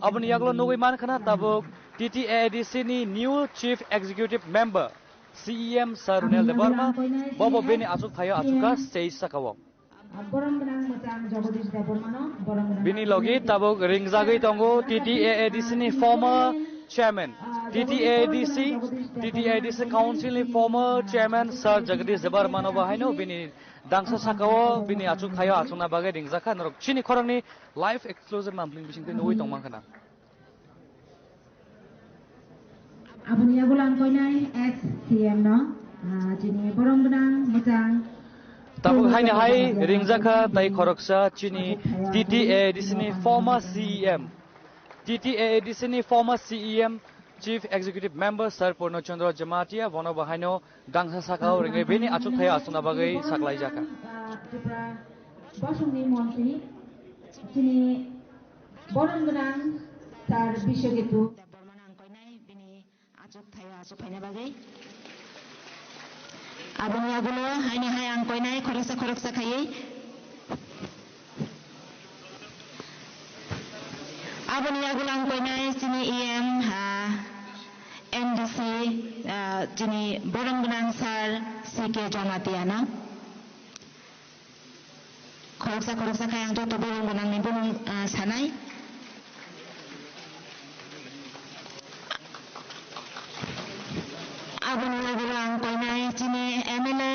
Aboni yagulo nugwi mankha na tabuk T T A D C ni new chief executive member C E M Sir Runel Debbarma, bo bo bini aswk thaio aswk kha stage saka o. Borom gwnang mwchang Jagadish Debbarmano, borom gwnang. Bini logi tabuk ringjagwi tongo T T A A D C ni former chairman, T T A A D C, T T A A D C council ni former chairman Sir Jagadish Debbarmano bo haino bini dangsa saka o bini aswk thaio aswkna bagwi ringjak kha. Norok chini khoroknwi live exclusive Mangpli ni bisingtwi nugwi tongmankha na. Aboni yagulang koinai ex C M no, ah, chini borom gwnang mwchang Tabuk haino hai ringjakha tai khoroksa chini T T A A D C ni former C E M, T T A A D C ni former C E M, Chief Executive Member Sir Purno Chandra Jamatia, bono bo haino dangsa sakao ringwi bini achukthai achukna bagwi saklaijakha. Bosongni montri chini borom gwnang Sir Biswajitu Debbarma nang koinai bini achuk thaio achuk phaina bagwi. Aboni yagulo haino hai ang koinai khoroksa khoroksa khaiwi. Aboni yagulo ang koinai chini E M, ah, M D C, ah, chini borom gwnang Sir C K Jamatia no. Khoroksa khoroksa khai ang joto borom gwnangni bumung, ah, sanai. Aboni yagulo ang koinai chini M L A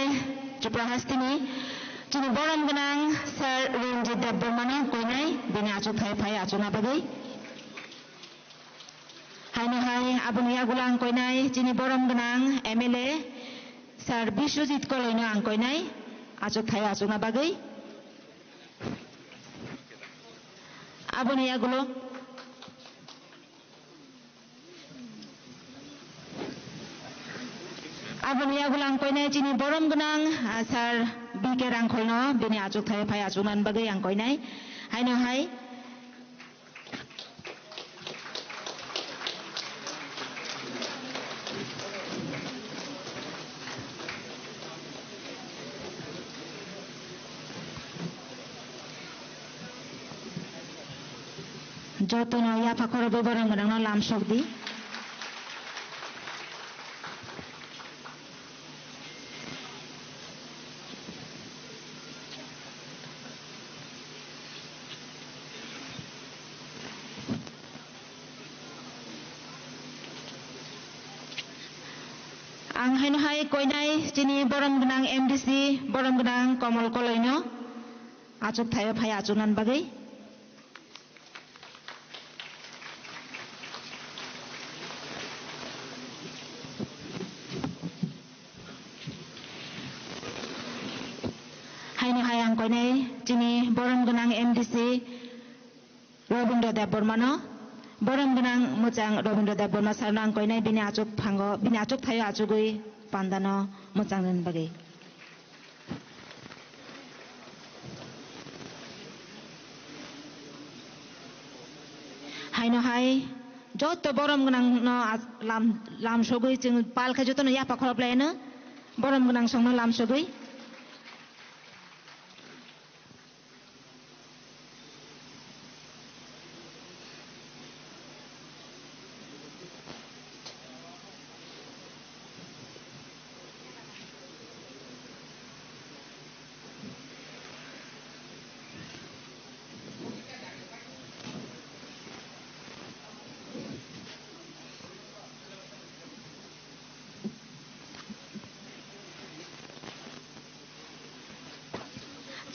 Tripura hasteni chini borom gwnang Sir Ranjit Debbarmano koinai bini achukthai phai achukna bagwi. Haino hai aboni yagulo ang koinai chini borom gwnang M L A Sir Biswajit Koloino ang koinai achukthai achukna bagwi. Aboni yagulo, aboni yagulo ang koinai chini borom gwnang, ah, Sir B K Rangkholno bini achukthai phai achukna bagwi ang koinai. Haino hai. Jotono yapha khorobwi borom gwnangno lam sokdi. Ang haino hai koinai chini borom gwnang M D C, borom gwnang Komol Koloino achuk thaio phai achukna bagwi. Haino hai ang koinai chini borom gwnang M D C Robindra Debbarmano, borom gwnang mwchang Robindra Debbarma sarno ang koinai bini achuk phango, bini achuk thaio achugwi pandano mwchang rwna bagwi. Haino hai joto borom gwnang no lam, lam sogwi chwng pal khe jotono yapha khorop laino borom gwnang songno lam sogwi.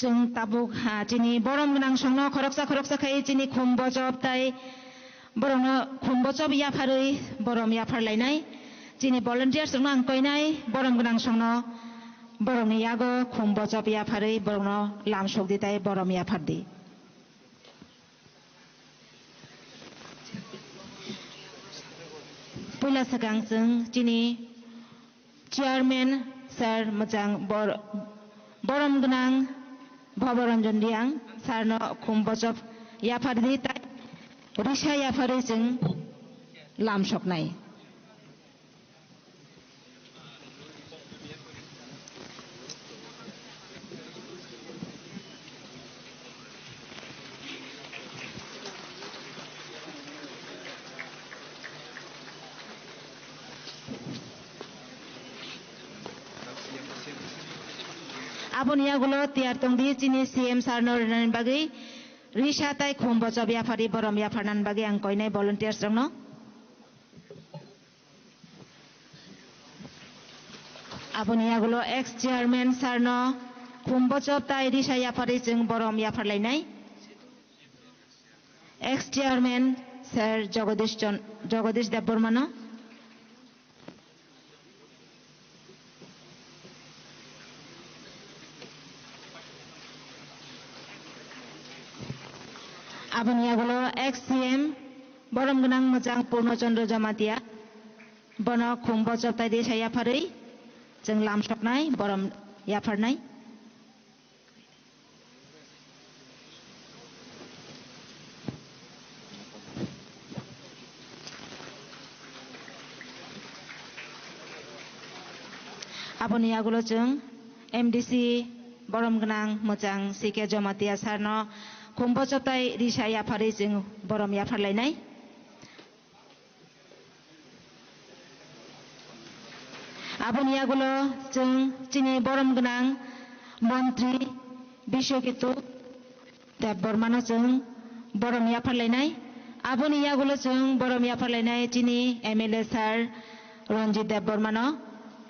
Chwng tabuk, ha, chini borom gwnang songno khoroksa khoroksa khai chini khum bochop tai borokno khum bochop yapharwi borom yapharlainai. Chini volunteers rokno ang koinai borom gwnang songno borokni yago khum bochop yapharwi borokno lam sokdi tai borom yaphardi. Puila swkang chwng chini chairman sir mwchang bor-, borom gwnang Bhoboranjan Reang sir no khum bochop yaphardi tai risa yapharwi chwng lam soknai. Aboni yagulo tiyar tongdi chini C M sir no rinani bagwi risa tai khum bochop yapharwi borom yapharnani bagwi ang koinai volunteers rokno. Aboni yagulo ex chairman sir no khum bochop tai risa yapharwi chwng borom yapharlainai. Ex chairman sir Jagadish Chon-, Jagadish Debbarma no. Aboni yagulo ex C M borom gwnang mwchang Purno Chandra Jamatia, bono khum bochop tai risa yapharwi chwng lamsoknai borom yapharnai. Aboni yagulo chwng M D C borom gwnang mwchang C K Jamatia sarno khum bochop tai risa yapharwi chwng borom yapharlainai. Aboni yagulo chwng chini borom gwnang montri Biswaketu Debbarmano chwng borom yapharlainai. Aboni yagulo chwng borom yapharlainai chini M L A sir Ranjit Debbarmano.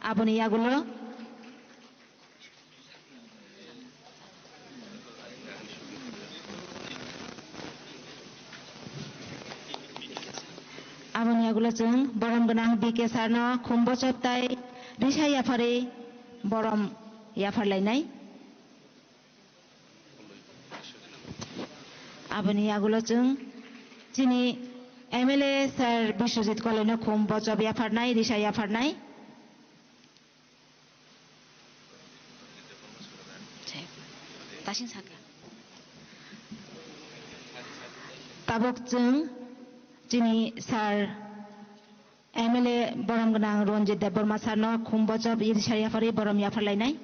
Aboni yagulo Aboni yagulo chwng borom gwnang B K sarno khum bochop tai risa yapharwi borom yapharlainai. Aboni yagulo chwng chini M L A sir Biswajit Koloino khum bochop yapharnai, risa yapharnai. Tasing saka. Tabuk chwng chini sir M L A borom gwnang Ranjit Debbarma sarno khum bochop risa yapharwi borom yapharlainai.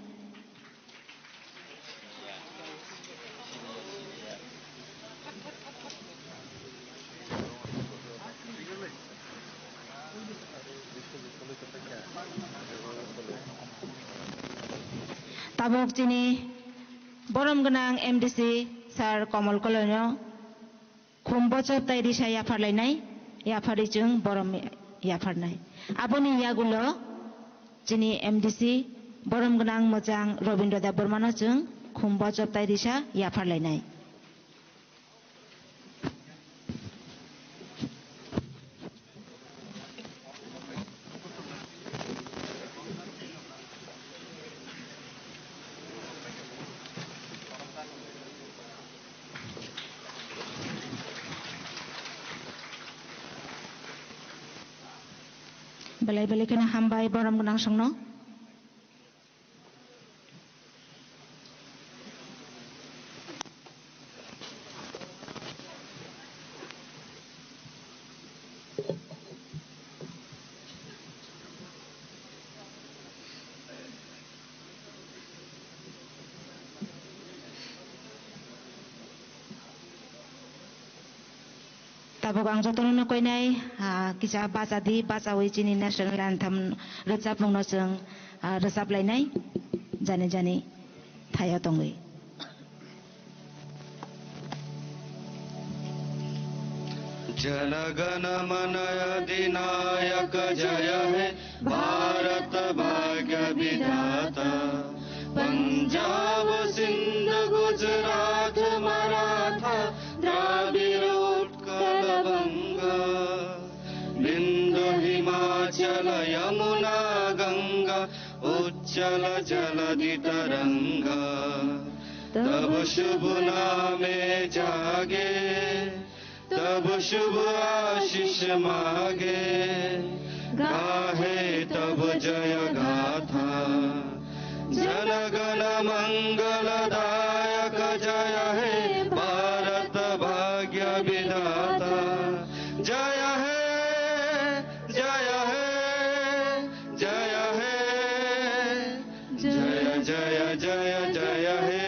Tabuk chini borom gwnang M D C sir Komol Koloino khum bochop tai risa yapharlainai, yapharwi chwng borom yapharnai. Aboni yagulo chini M D C borom gwnang mwchang Robindra Debbarmano chwng khum bochop tai risa yapharlainai. Belai belai kheno hambai borom gwnang songno. Tabuk ang jotono no koinai, ah, kisa bacha di, bachawi chini national anthem rwchapmungno chwng, ah, rwchaplainai, jani jani thaio tongwi. Jana गण मन अधिनायक जय हे भारत भाग्य विधाता। पंजाब सिंध गुजरात मराठा द्राविड़ उत्कल बंग। बिंदु हिमाचल यमुना गंगा उच्छल जलधि तरंग। तब शुभ नामे जागे तब शुभ आशीष मागे, गाहे तब जय गाथा। जन गण मंगलदायक जय हे भारत भाग्य विधाता। जय हे, जय हे, जय हे, जय, जय, जय, जय हे।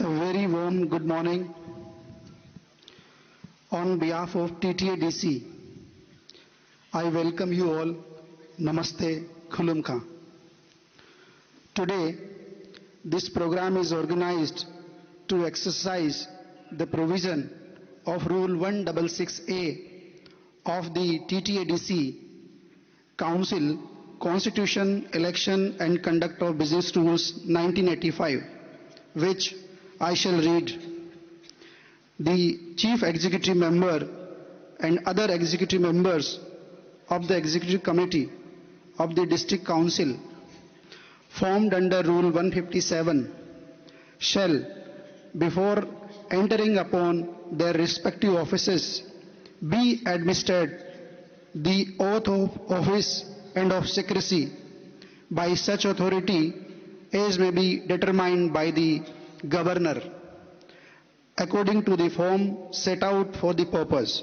A very warm good morning. On behalf of T T A D C, I welcome you all. Namaste, Khulumkha. Today, this program is organized to exercise the provision of Rule one six six A of the T T A D C Council Constitution, Election and Conduct of Business Rules nineteen eighty-five, which I shall read. The Chief Executive Member and other executive members of the Executive Committee of the District Council formed under Rule one fifty-seven shall, before entering upon their respective offices, be administered the oath of office and of secrecy by such authority as may be determined by the Governor, according to the form set out for the purpose.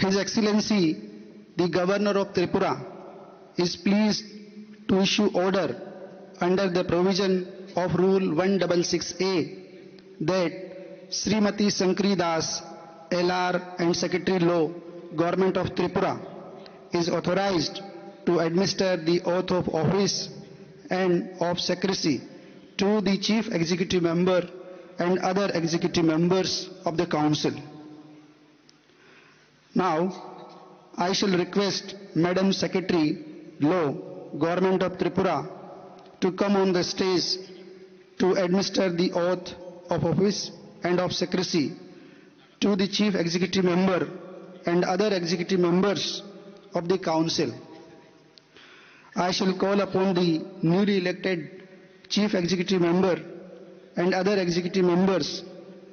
His Excellency, the Governor of Tripura, is pleased to issue order under the provision of Rule one six six A that Srimati Shankari Das, L R and Secretary Law, Government of Tripura, is authorized to administer the oath of office and of secrecy to the Chief Executive Member and other executive members of the Council. Now, I shall request Madam Secretary Law, Government of Tripura, to come on the stage to administer the oath of office and of secrecy to the Chief Executive Member and other executive members of the Council. I shall call upon the newly elected Chief Executive Member and other executive members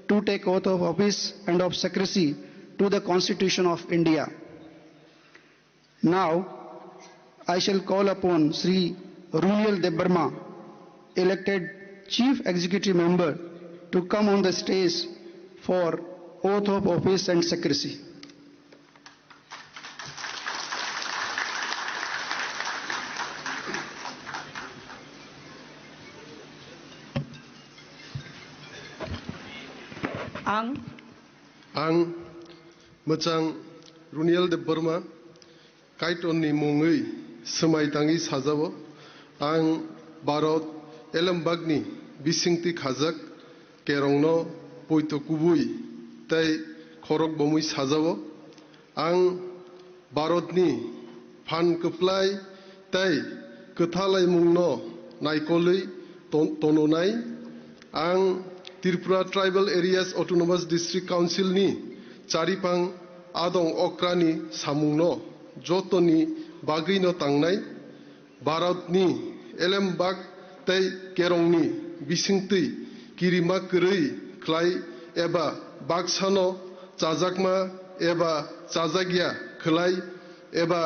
to take oath of office and of secrecy to the Constitution of India. Now, I shall call upon Shri Runiel Debbarma, elected Chief Executive Member, to come on the stage for oath of office and secrecy. Ang. Ang Mwchang Runiel Debbarma, Kaitorni mungwi swmai tangwi sajao. Ang Bharat elembakni bisingtwi khajak kerongno poito kubui tei khorok bomwi sajao. Ang Bharatni phan kwplai tei kwthalaimungno naikolwi ton-, tononai. Ang Tripura Tribal Areas Autonomous District Council ni chariphang adong okrani samungno jotoni bagwino tangnai. Bharatni elembak tei kerongni bisingtwi kirima kwrwi khlai eba baksano chajakma eba chajakya khlai eba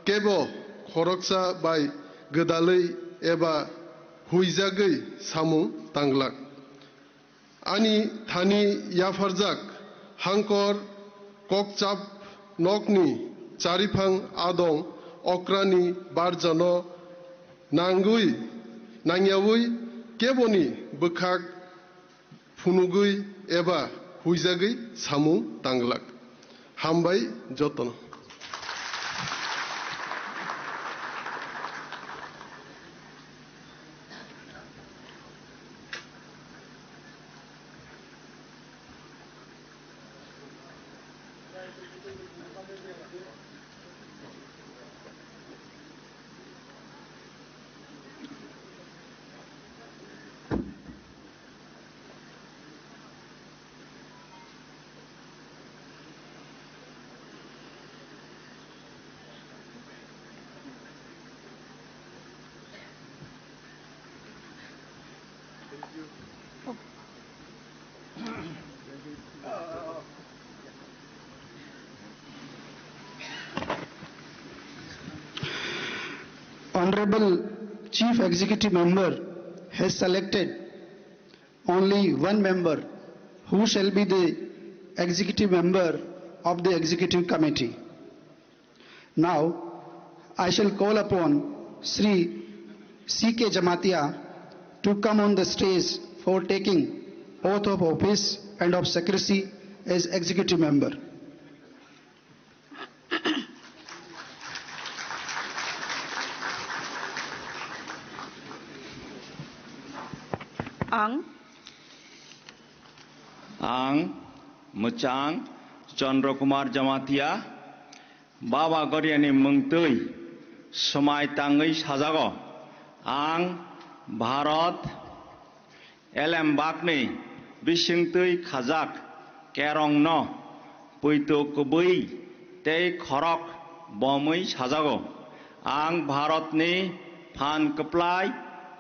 kebo khoroksa bai gwdalwi eba huijagwi samung tanglak. Ani thani yapharjak hangkor kokchap nokni chariphang adong okrani barjano nangwi, nangyawi keboni bwkhak phunugwi eba huijagwi samung tanglak. Hambai jotono. Honorable Chief Executive Member has selected only one member who shall be the executive member of the executive committee. Now, I shall call upon Shri C K Jamatia to come on the stage for taking oath of office and of secrecy as executive member. Ang. Ang Mwchang Chandra Kumar Jamatia, Baba Goriani mungtwi swmai tangwi sajago, ang Bharat elembakni bisingtwi khajak kerongno poito kwbwi tei khorok bomwi sajago. Ang Bharatni phan kwplai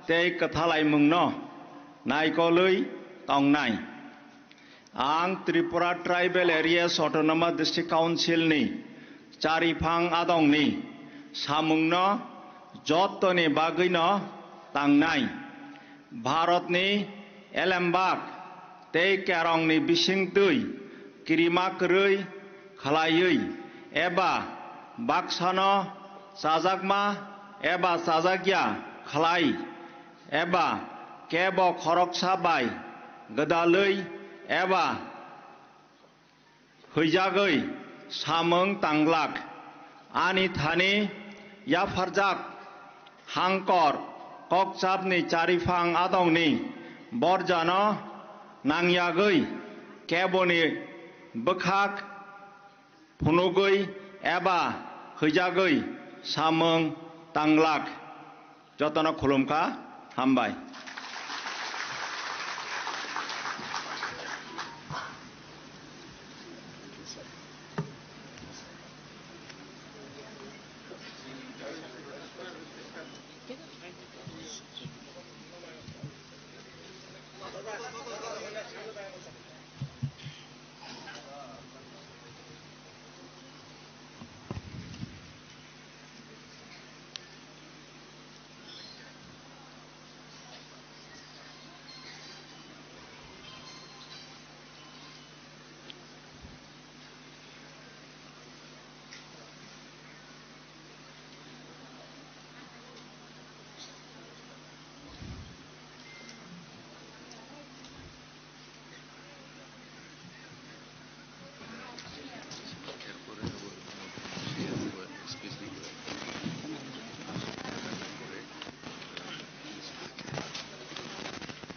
tei kwthalaimungno naikolwi tongnai. Ang Tripura Tribal Areas Autonomous District Council ni chariphang adongni samungno jottoni bagwino tangnai. Bharatni elembak tei kerongni bisingtwi kirima kwrwi khlaiwi eba baksano chajakma eba chajakya khlai eba kebo khoroksa bai gwdalwi eba hwijagwi samung tanglak. Ani thani yapharjak hangkor kokchapni chariphang adongni borjano nangyagwi keboni bwkhak phunugwi eba hwijagwi samung tanglak. Jotono khulumkha, hambai.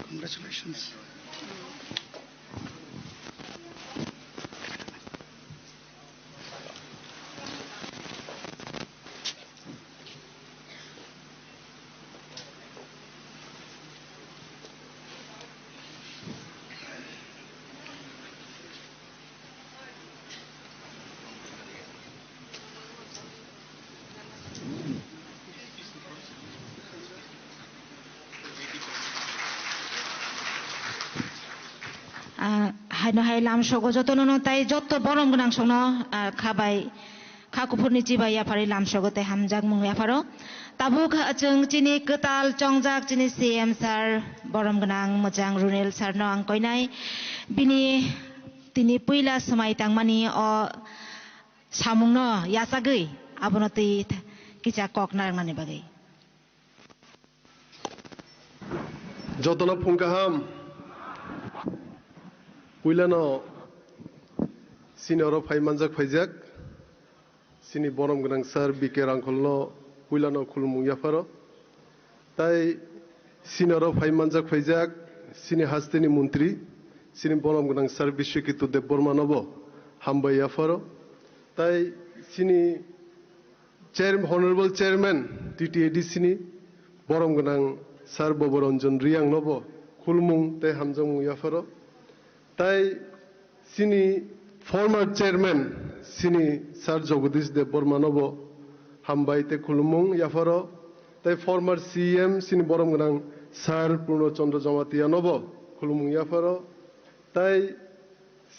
Congratulations. Ah, haino hai lamsogo jotono no tai jotto borom gwnang songno, ah, kha bai kha kuphurni chibai yapharwi lamsogo tei hamjakmung yapharo. Tabuk chwng chini kwtal chongjak chini C M sir, borom gwnang mwchang Runel sir no ang koinai. Bini tini puila swmai tangmani o samungno yachagwi abono twi kisa kok narwknani bagwi. Jotono phung kaham. Puilano chini oro phai manjak phaijak chini borom gwnang sir B K Rangkholno puilano khulumung yapharo. Tai chini oro phai manjak phaijak chini hasteni montri, chini borom gwnang sir Biswaketu Debbarmanobo hambai yapharo. Tai chini Chair-, Honorable Chairman T T A D C ni borom gwnang Sir Boboranjan Riyang nobo khulumung tei hamjakmung yapharo. Tai chini former Chairman chini Sir Jagadish Debbarma nobo hambai tei khulumung yapharo. Tai former C M chini borom gwnang Sir Purno Chandra Jamatia nobo khulumung yapharo. Tai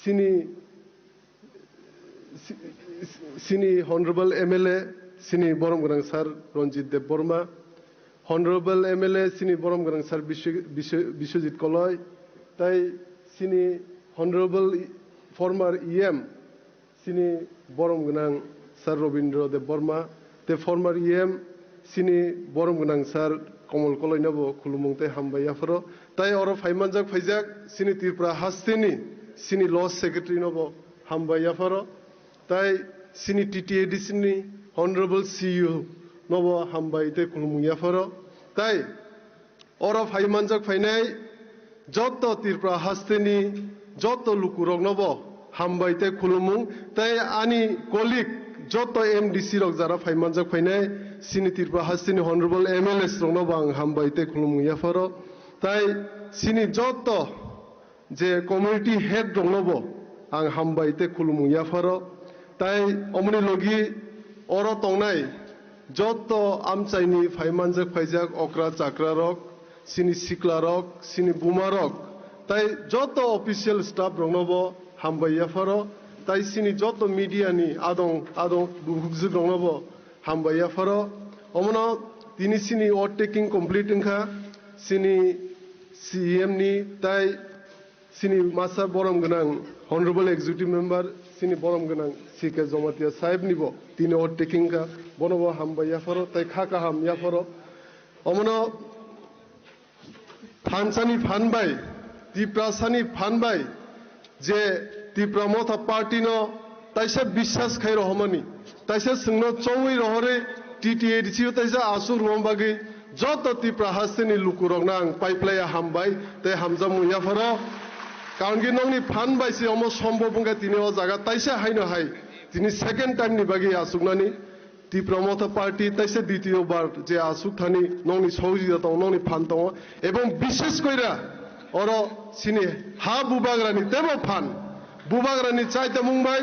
chini si-, si-, sini Honorable M L A, sini borom gwnang Sir Ranjit Debbarma, Honorable M L A, sini borom gwnang Sir Bisw-, Bisw-, Biswajit Koloi, tai sini Honorable former E M, sini borom gwnang Sir Robindra Debbarma, tei former E M sini borom gwnang Sir Komol Koloino bo khulumung tei hambai yapharo. Tai oro phai manjak phaijak sini Tripura hasteni sini Law Secretary no bo hambai yapharo. Tai sini T T A D C ni Honorable C E O no bo hambai tei khulumung yapharo. Tai oro phai manjak phainai jotto Tripura hasteni jotto lukuroknobo hambai tei khulumung, tei ani colleague Joto M D C rok jara phai manjak phainai, chini Tripura hasteni honorable M L As rokno bo ang hambai tei khulumung yapharo. Tai chini joto je community head rokno bo ang hambai tei khulumung yapharo. Tai omoni logi oro tongnai joto amchaini phai manjak phaijak okra chakra rok, chini sikla rok, chini buma rok, tai joto official staff rokno bo hambai yapharo, tai chini joto media ni adong adong bukhukjwk rokno bo hambai yapharo. Omono tini chini oath taking complete wngkha, chini C E M ni tai chini masa borom gwnang honorable executive member, chini borom gwnang C K Jamatia sahib ni bo tini oath taking wngkha, bono bo hambai yapharo tai kha kaham yapharo. Omono thansani phan bai, Tiprasani phan bai, je Tipra Motha Party no taisa biswas khai rohormani, taisa chwngno chongwi rohorwi T T A D C o taisa aswk rwma bagwi joto Tipra hasteni lukurokno ang paiphlaiya hambai tei hamjakmung yapharo. Karon khe nokni phan bai se omo sombhob wngkha tini o jaga taisa haino hai tini second time ni bagwi achuknani. Tipra Motha Party taisa ditiyo bar je aswk thani nokni sohojita tongo, nokni phan tongo, ebong bishesh koira oro chini ha bubagrani tebo phan, bubagrani chaitamung bai,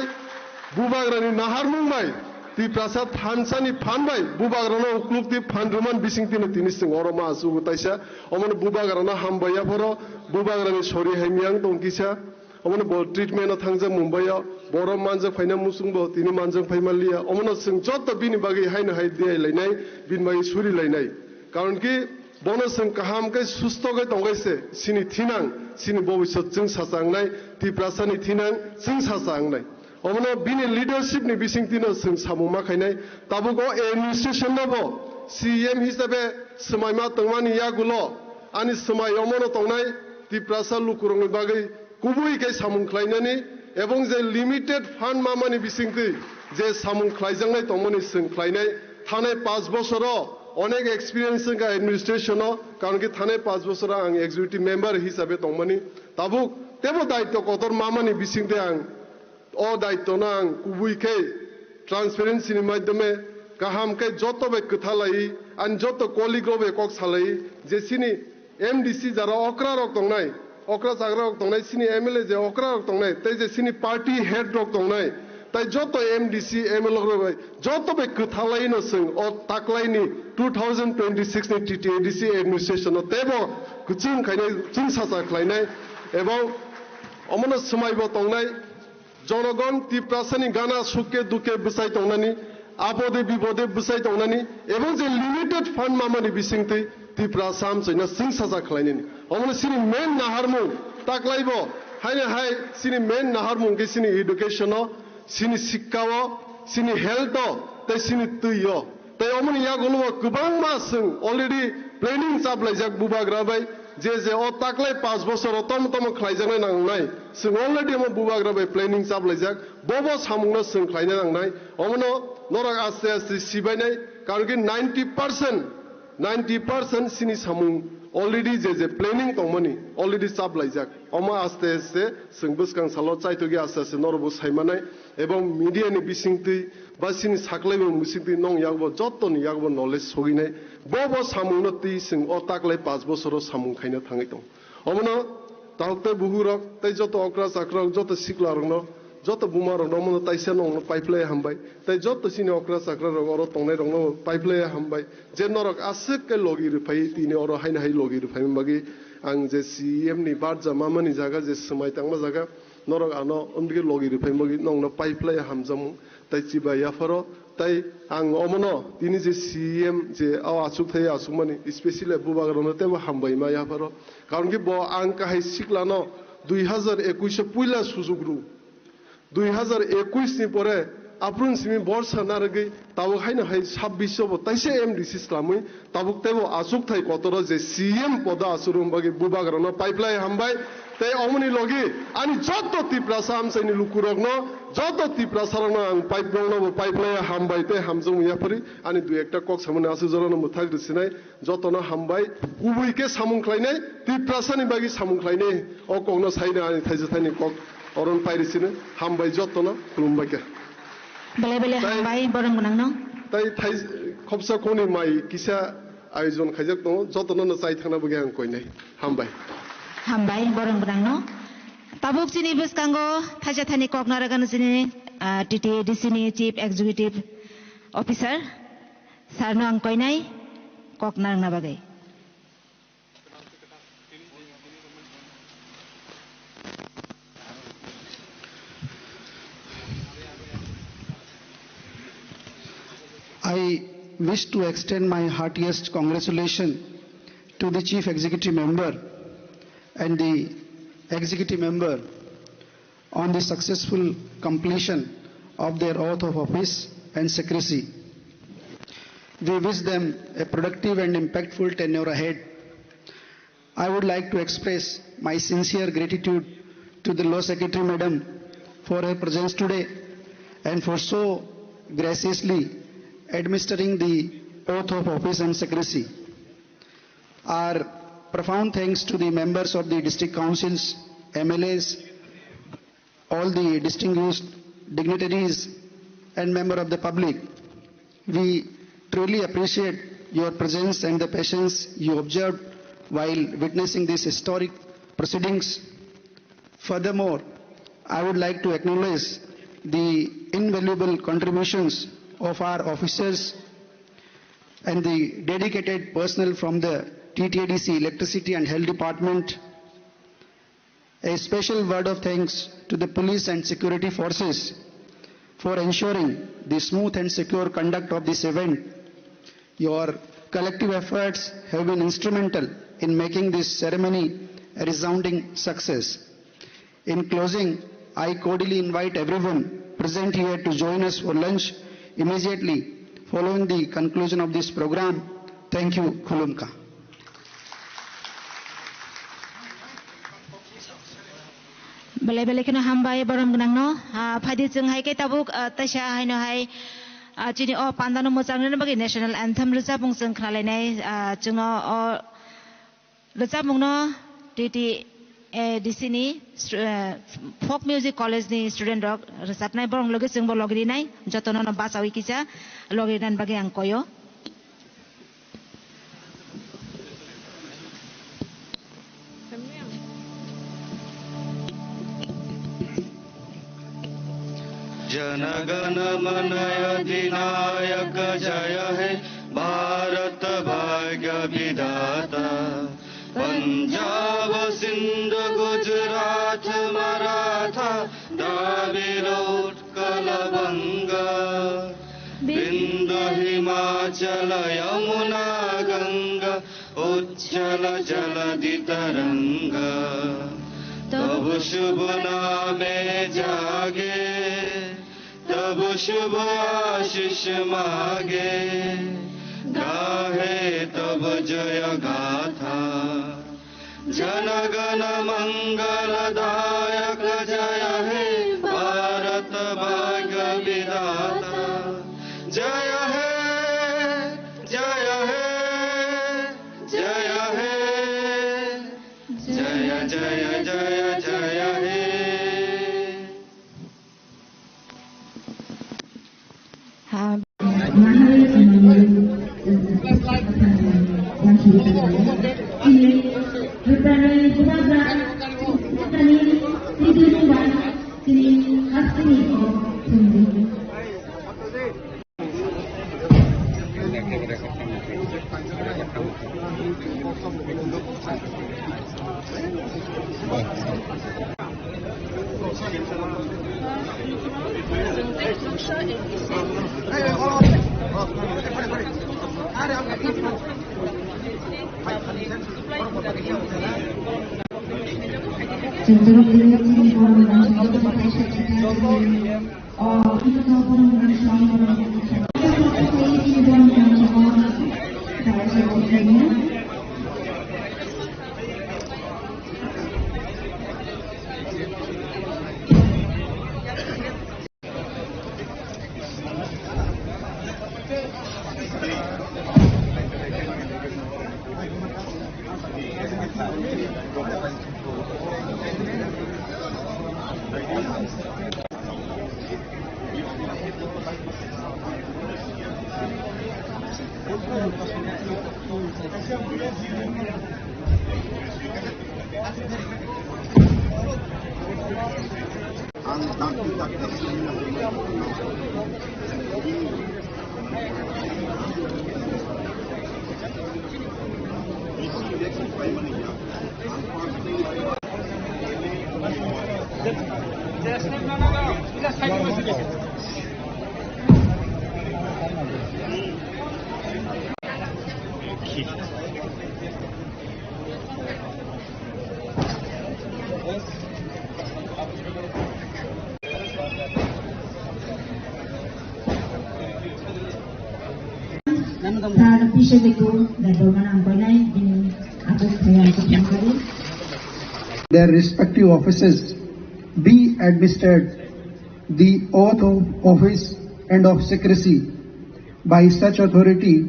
bubagrani naharmung bai, Tiprasa thansani phan bai bubagrano uklukti phan rwman bisingtino tini chwng oro ma achugo taisa, omono bubagrano hambai yapharo, bubagrani sori hai miyang tong kisa. Omono bo treatment o thangjak Mumbai o, borom manjak phaina muchung bo tini manjak phai manliya. Omono chwng joto bini bagwi haino hai diyai lainai, bini bagwi suri lainai. Karon khe bono chwng kaham khe susto khe tongkhe se chini thinang, chini bobisot chwng sacha wngnai, Tiprasani thinang chwng sacha wngnai. Omono bini leadership ni bisingtwi no chwng samung ma khainai. Tabuk o administration no bo C E M hisabe swmaima tongmani yagulo ani swmai omono tongnai Tiprasa lukurokni bagwi kubui khe samung khlainani ebong je limited fund mamani bisingtwi je samung khlaijaknai tongmani chwng khlainai. Thanai panch bosoro onek experience wngkha administration o, karon khe thanai panch bosoro ang executive member hisabe tongmani. Tabuk tebo daityo kotor mamani bisingtwi ang o daityo no ang kubui khe transparency ni maidhyome kaham khe joto bai kwtha lai, ani joto colleague rok bai kok salai je chini M D C jara okra rok tongnai, okra chagra rok tongnai, chini M L A je okra rok tongnai, tei je chini party head rok tongnai, tai joto M D C, M L A rok bai joto bai kwtha lai no chwng o taklai ni two thousand twenty-six ni T T A D C administration no tebo kwchwng khainai, chwng sacha khlainai, ebong omono swmai bo tongnai. Jonogon Tiprasani gana suke duke bwsai tongnani, apode bipode bwsai tongnani, ebong je limited fund mamani bisingtwi Tiprasa amchaino chwng sacha khlainani. Omono chini main naharmung taklaibo, haino hai chini main naharmung khe chini education o, chini sikka o, chini health o, tei chini twi o. Tei omoni yagulo kwbangma chwng already planning chaplaijak bubagra bai, je je o taklai panch bosor o tomo tomo khlaijaknai nangnai, chwng already omo bubagra bai planning chaplaijak, bobo samungno chwng khlaina nangnai. Omono norok aste aste sibainai, karon khe ninety percent, ninety percent chini samung already je je planning tongmani already chaplaijak, omo aste aste chwng bwskang salo chaitokya aste aste norokbo saimanai. Ebong media ni bisingtwi ba chini saklaimung bisingtwi nong yakbo jottoni yakbo knowledge soginai. Bo bo samungno twi chwng o taklai panch bosoro samung khaina thangwi tongo. Omono tahuk tei buhuk rok tei joto okra chakra rok, joto sikla rokno, joto buma rokno omono taisa nongno paiphlai hambai. Tei joto chini okra chakra rok oro tongnai rokno paiphlai hambai. Je norok aswk khe logi rwphai tini oro haino hai logi rwphaima bagwi ang je C E M ni barja mamani jaga je swmai tangma jaga, norok ano omdike logi rwphai bagwi nongno paiphlai hamjakmung tei chiba yapharo. Tei ang omono tini je C E M je o achukthai achukmani, especially bubagrano teibo hambai ma yapharo. Karon khe bo ang kahai siklano dui hazar ekush o puila sujuk rw, dui hazar ekush ni pore aphuru simi borsa narwgwi tabuk haino hai sabbish o bo taisa M D C swlamwi tabuk teibo achukthai kotoro je C M podo achukna bagwi bubagrano paiphlai hambai. Tei omoni logi ani joto Tiprasa amchaini lukurokno, joto Tiprasarokno ang paiphlokno bo paiphlai hambai tei hamjakmung yaphari ani dui ekta kok samani aswk jorano mwthak rwsinai. Jotono hambai, kubui khe samung khlainai, Tiprasani bagwi samung khlainai. O kokno saina ani thaisa thaini kok oron pairi sino. Hambai jotono, khulumbai khe. Belai belai Tai- hambai, borom gwnangno. Tai thai khopsa khoni mai kisa ayojon khaijak tongo, jotono no chai thangna bagwi ang koinai. Hambai. Hambai, borom gwnangno. Tabuk chini bwskango thaisa thani kok narwgano chini, ah, T T A D C ni Chief Executive Officer, sir no ang koinai kok narwgna bagwi. I wish to extend my heartiest congratulations to the Chief Executive Member and the Executive Member on the successful completion of their oath of office and secrecy. We wish them a productive and impactful tenure ahead. I would like to express my sincere gratitude to the Law Secretary Madam for her presence today and for so graciously administering the oath of office and secrecy. Our profound thanks to the members of the district councils, M L As, all the distinguished dignitaries and member of the public. We truly appreciate your presence and the patience you observed while witnessing these historic proceedings. Furthermore, I would like to acknowledge the invaluable contributions of our officers and the dedicated personnel from the T T A D C Electricity and Health Department. A special word of thanks to the police and security forces for ensuring the smooth and secure conduct of this event. Your collective efforts have been instrumental in making this ceremony a resounding success. In closing, I cordially invite everyone present here to join us for lunch immediately following the conclusion of this program. Thank you. Khulumkha. Belai belai kheno hambai, borom gwnangno. Ah, phaidi chwng hai khe tabuk, ah, taisa haino hai, ah, chini o pandano mwchang rwna bagwi national anthem rwchapmung chwng khnalainai. Ah, chwng o, o rwchapmungno T T A D C ni stu-, ah, Folk Music College ni student rok rwchapnai, borok logi chwngbo logi rinai, jotono no bachawi kisa logi rinani bagwi ang koyo. जनगण मन अधिनायक जय हे भारत भाग्य विधाता। पंजाब सिंध गुजरात मराठा द्राविड़ उत्कल बंग, बिंद हिमाचल यमुना गंगा उच्छल जलधि तरंग। तब शुभ नामे जागे, तब शुभ आशीष मागे, गाहे तब जय गाथा। जनगण मंगलदायक जय हे भारत भाग्य विधाता। जय हे, जय हे, जय हे, जय, जय, जय, जय हे। Sir P C Leku, Debbarma nang koinai, bini atuk saya aku tangkari. Their respective offices be administered the oath of office and of secrecy by such authority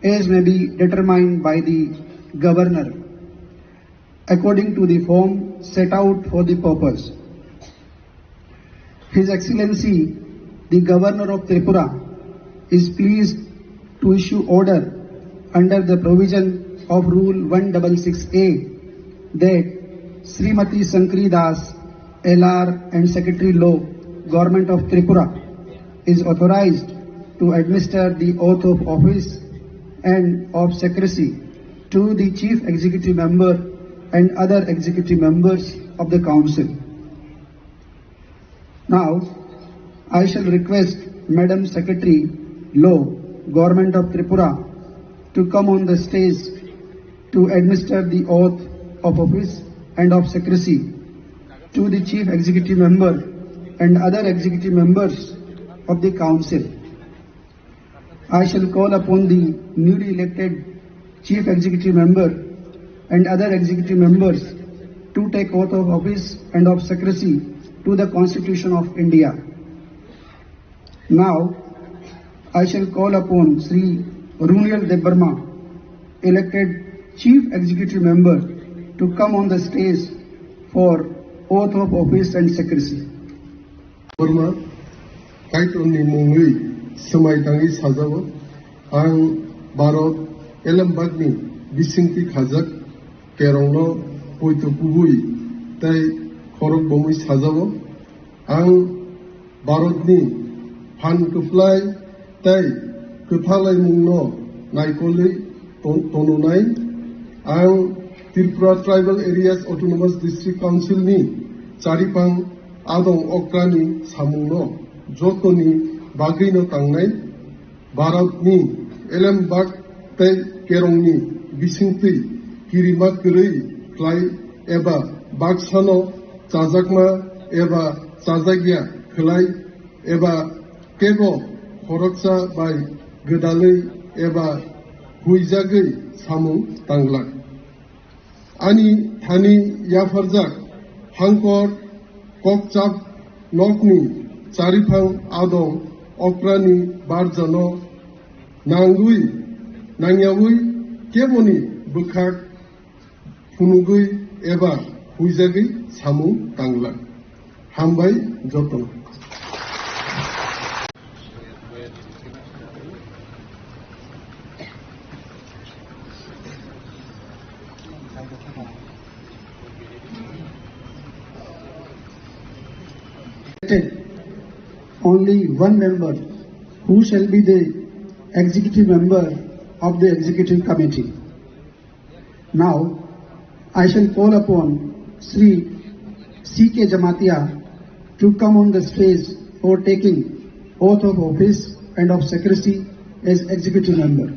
as may be determined by the governor according to the form set out for the purpose. His Excellency, the Governor of Tripura, is pleased to issue order under the provision of Rule one six six A that Srimati Shankari Das, L R and Secretary Law, Government of Tripura, is authorized to administer the oath of office and of secrecy to the Chief Executive Member and other executive members of the Council. Now, I shall request Madam Secretary, Law, Government of Tripura, to come on the stage to administer the oath of office and of secrecy to the Chief Executive Member and other executive members of the Council. I shall call upon the newly elected Chief Executive Member and other executive members to take oath of office and of secrecy to the Constitution of India. Now, I shall call upon Shri Runiyal Debbarma, elected Chief Executive Member, to come on the stage for oath of office and secrecy. Borma, Kaitorni mungwi swmai tangwi sajao, ang Bharat elembakni bisingtwi khajak kerongno poito kubui tei khorok bomwi sajao. Ang Bharatni phan kwplai tei kwthalaimungno naikolwi ton-, tononai. Ang Tripura Tribal Areas Autonomous District Council ni charipang adong okrani samungno jotoni bagwino tangnai. Bharatni elembak tei kerongni bisingtwi kirima kwrwi khlai eba baksano chajakma eba chajakya khlai eba kebo khoroksa bai gwdalwi eba huijagwi samung tanglak. Ani thani yapharjak hangkor kokchap nokni chariphang adong okrani barjano nangwi nangyawi keboni bwkhak phunugwi eba huijagwi samung tanglak. Hambai jotono. Only one member who shall be the executive member of the executive committee. Now, I shall call upon Shri C K Jamatia to come on the stage for taking oath of office and of secrecy as executive member.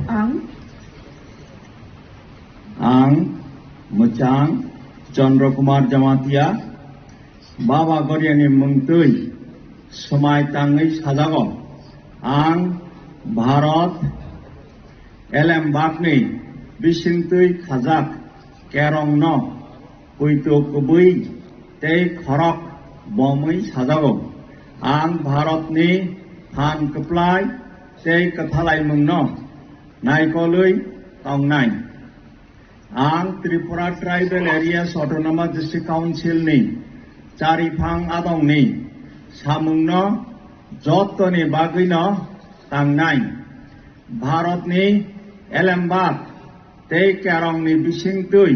Ang. Ang Mwchang Chandra Kumar Jamatia, Baba Goriani mungtwi swmai tangwi sajago. Ang Bharat elembakni bisingtwi khajak kerongno poito kubui tei khorok bomwi sajago. Ang Bharatni phan kwplai tei kwthalaimungno naikolwi tongnai. Ang Tripura Tribal Areas Autonomous District Council ni Chariphang adongni samungno jottoni bagwino tangnai. Bharatni elembak tei kerongni bisingtwi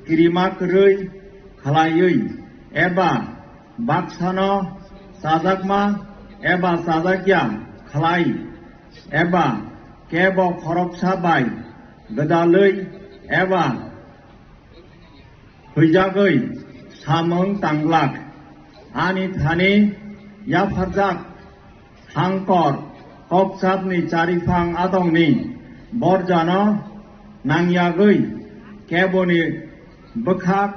kirima kwrwi khlaiwi eba baksano chajakma eba chajakya khlai eba kebo khoroksa bai gwdalwi eba huijagwi samung tanglak. Ani thani yapharjak hangkor kokchapni chariphang adongni borjano nangyagwi keboni bwkhak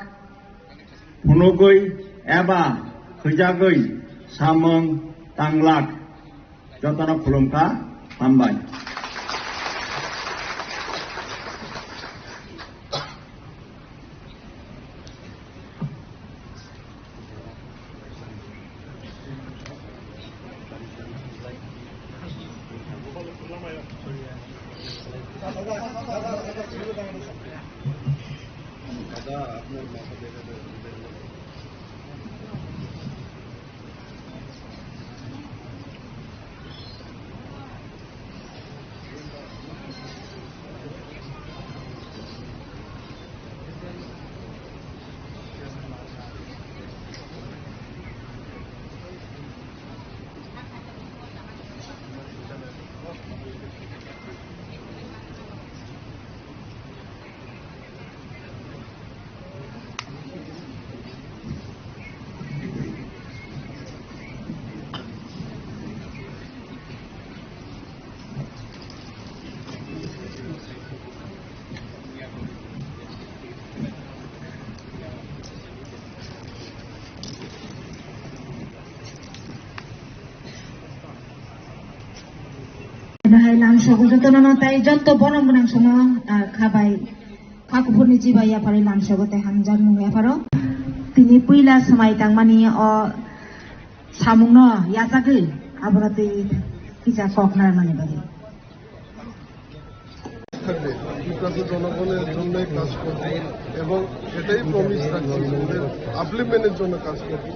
phunugwi eba huijagwi samung tanglak. Jotono khulumkha, hambai. Bahai lamsogo jotono no tai joto borom gwnang sono, ah, khabai. Kha kuphurni chibai yapharo lamsogo tei hamjakmung yapharo. Tini puila swmai tangmani o samungno yachagwi abono tei kisa kok narmani bagwi. থাকবে, ত্রিপুরার জনগণের জন্যই কাজ করবে এবং এটাই প্রমিস রাখছি যে আপলিফমেন্টের জন্য কাজ করবে।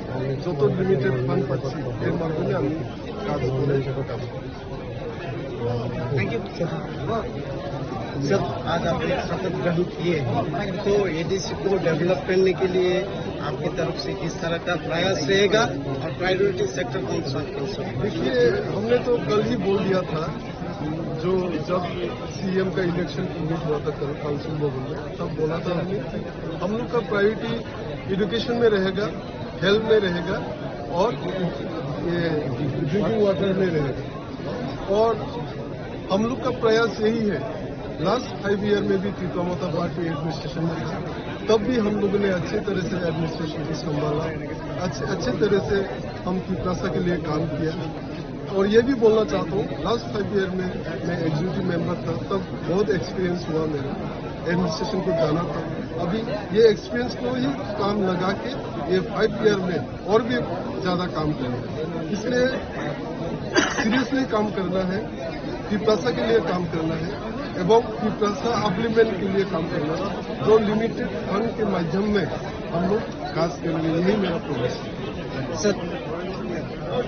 যত লিমিটেড ফান্ড পাচ্ছি এর মাধ্যমে আমি কাজ করে কাজ করব। Thank you, sir. Sir, आज आप एक शपथ ग्रहण किए हैं, तो एडीसी को डेवलप करने के लिए आपकी तरफ से किस तरह का प्रयास रहेगा और प्रायोरिटी सेक्टर कौन सा, कौन सा? देखिए, हमने तो कल ही बोल दिया था, जो जब सीएम का इलेक्शन क्रिएट हुआ था कल काउंसिल भवन में, तब बोला था हमने, हम लोग का प्रायोरिटी एजुकेशन में रहेगा, हेल्थ में रहेगा और ये ड्रिंकिंग वाटर में रहेगा। और हम लोग का प्रयास यही है। लास्ट फाइव ईयर में भी त्रिपुरा मोर्चा पार्टी एडमिनिस्ट्रेशन में था, तब भी हम लोगों ने अच्छे तरह से एडमिनिस्ट्रेशन को संभाला, अच्छे, अच्छे तरह से हम तिपरासा के लिए काम किया। और ये भी बोलना चाहता हूँ, लास्ट फाइव ईयर में मैं एग्जीक्यूटिव मेंबर था, तब बहुत एक्सपीरियंस हुआ मेरा, एडमिनिस्ट्रेशन को जाना था। अभी ये एक्सपीरियंस को ही काम लगा के ये फाइव ईयर में और भी ज़्यादा काम करें। इसलिए सीरियसली काम करना है, तिपरासा के लिए काम करना है एवं तिपरासा अपलिफ्टमेंट के लिए काम करना है। जो लिमिटेड फंड के माध्यम में हम लोग काज करेंगे, यही मेरा प्रॉमिस है। सर,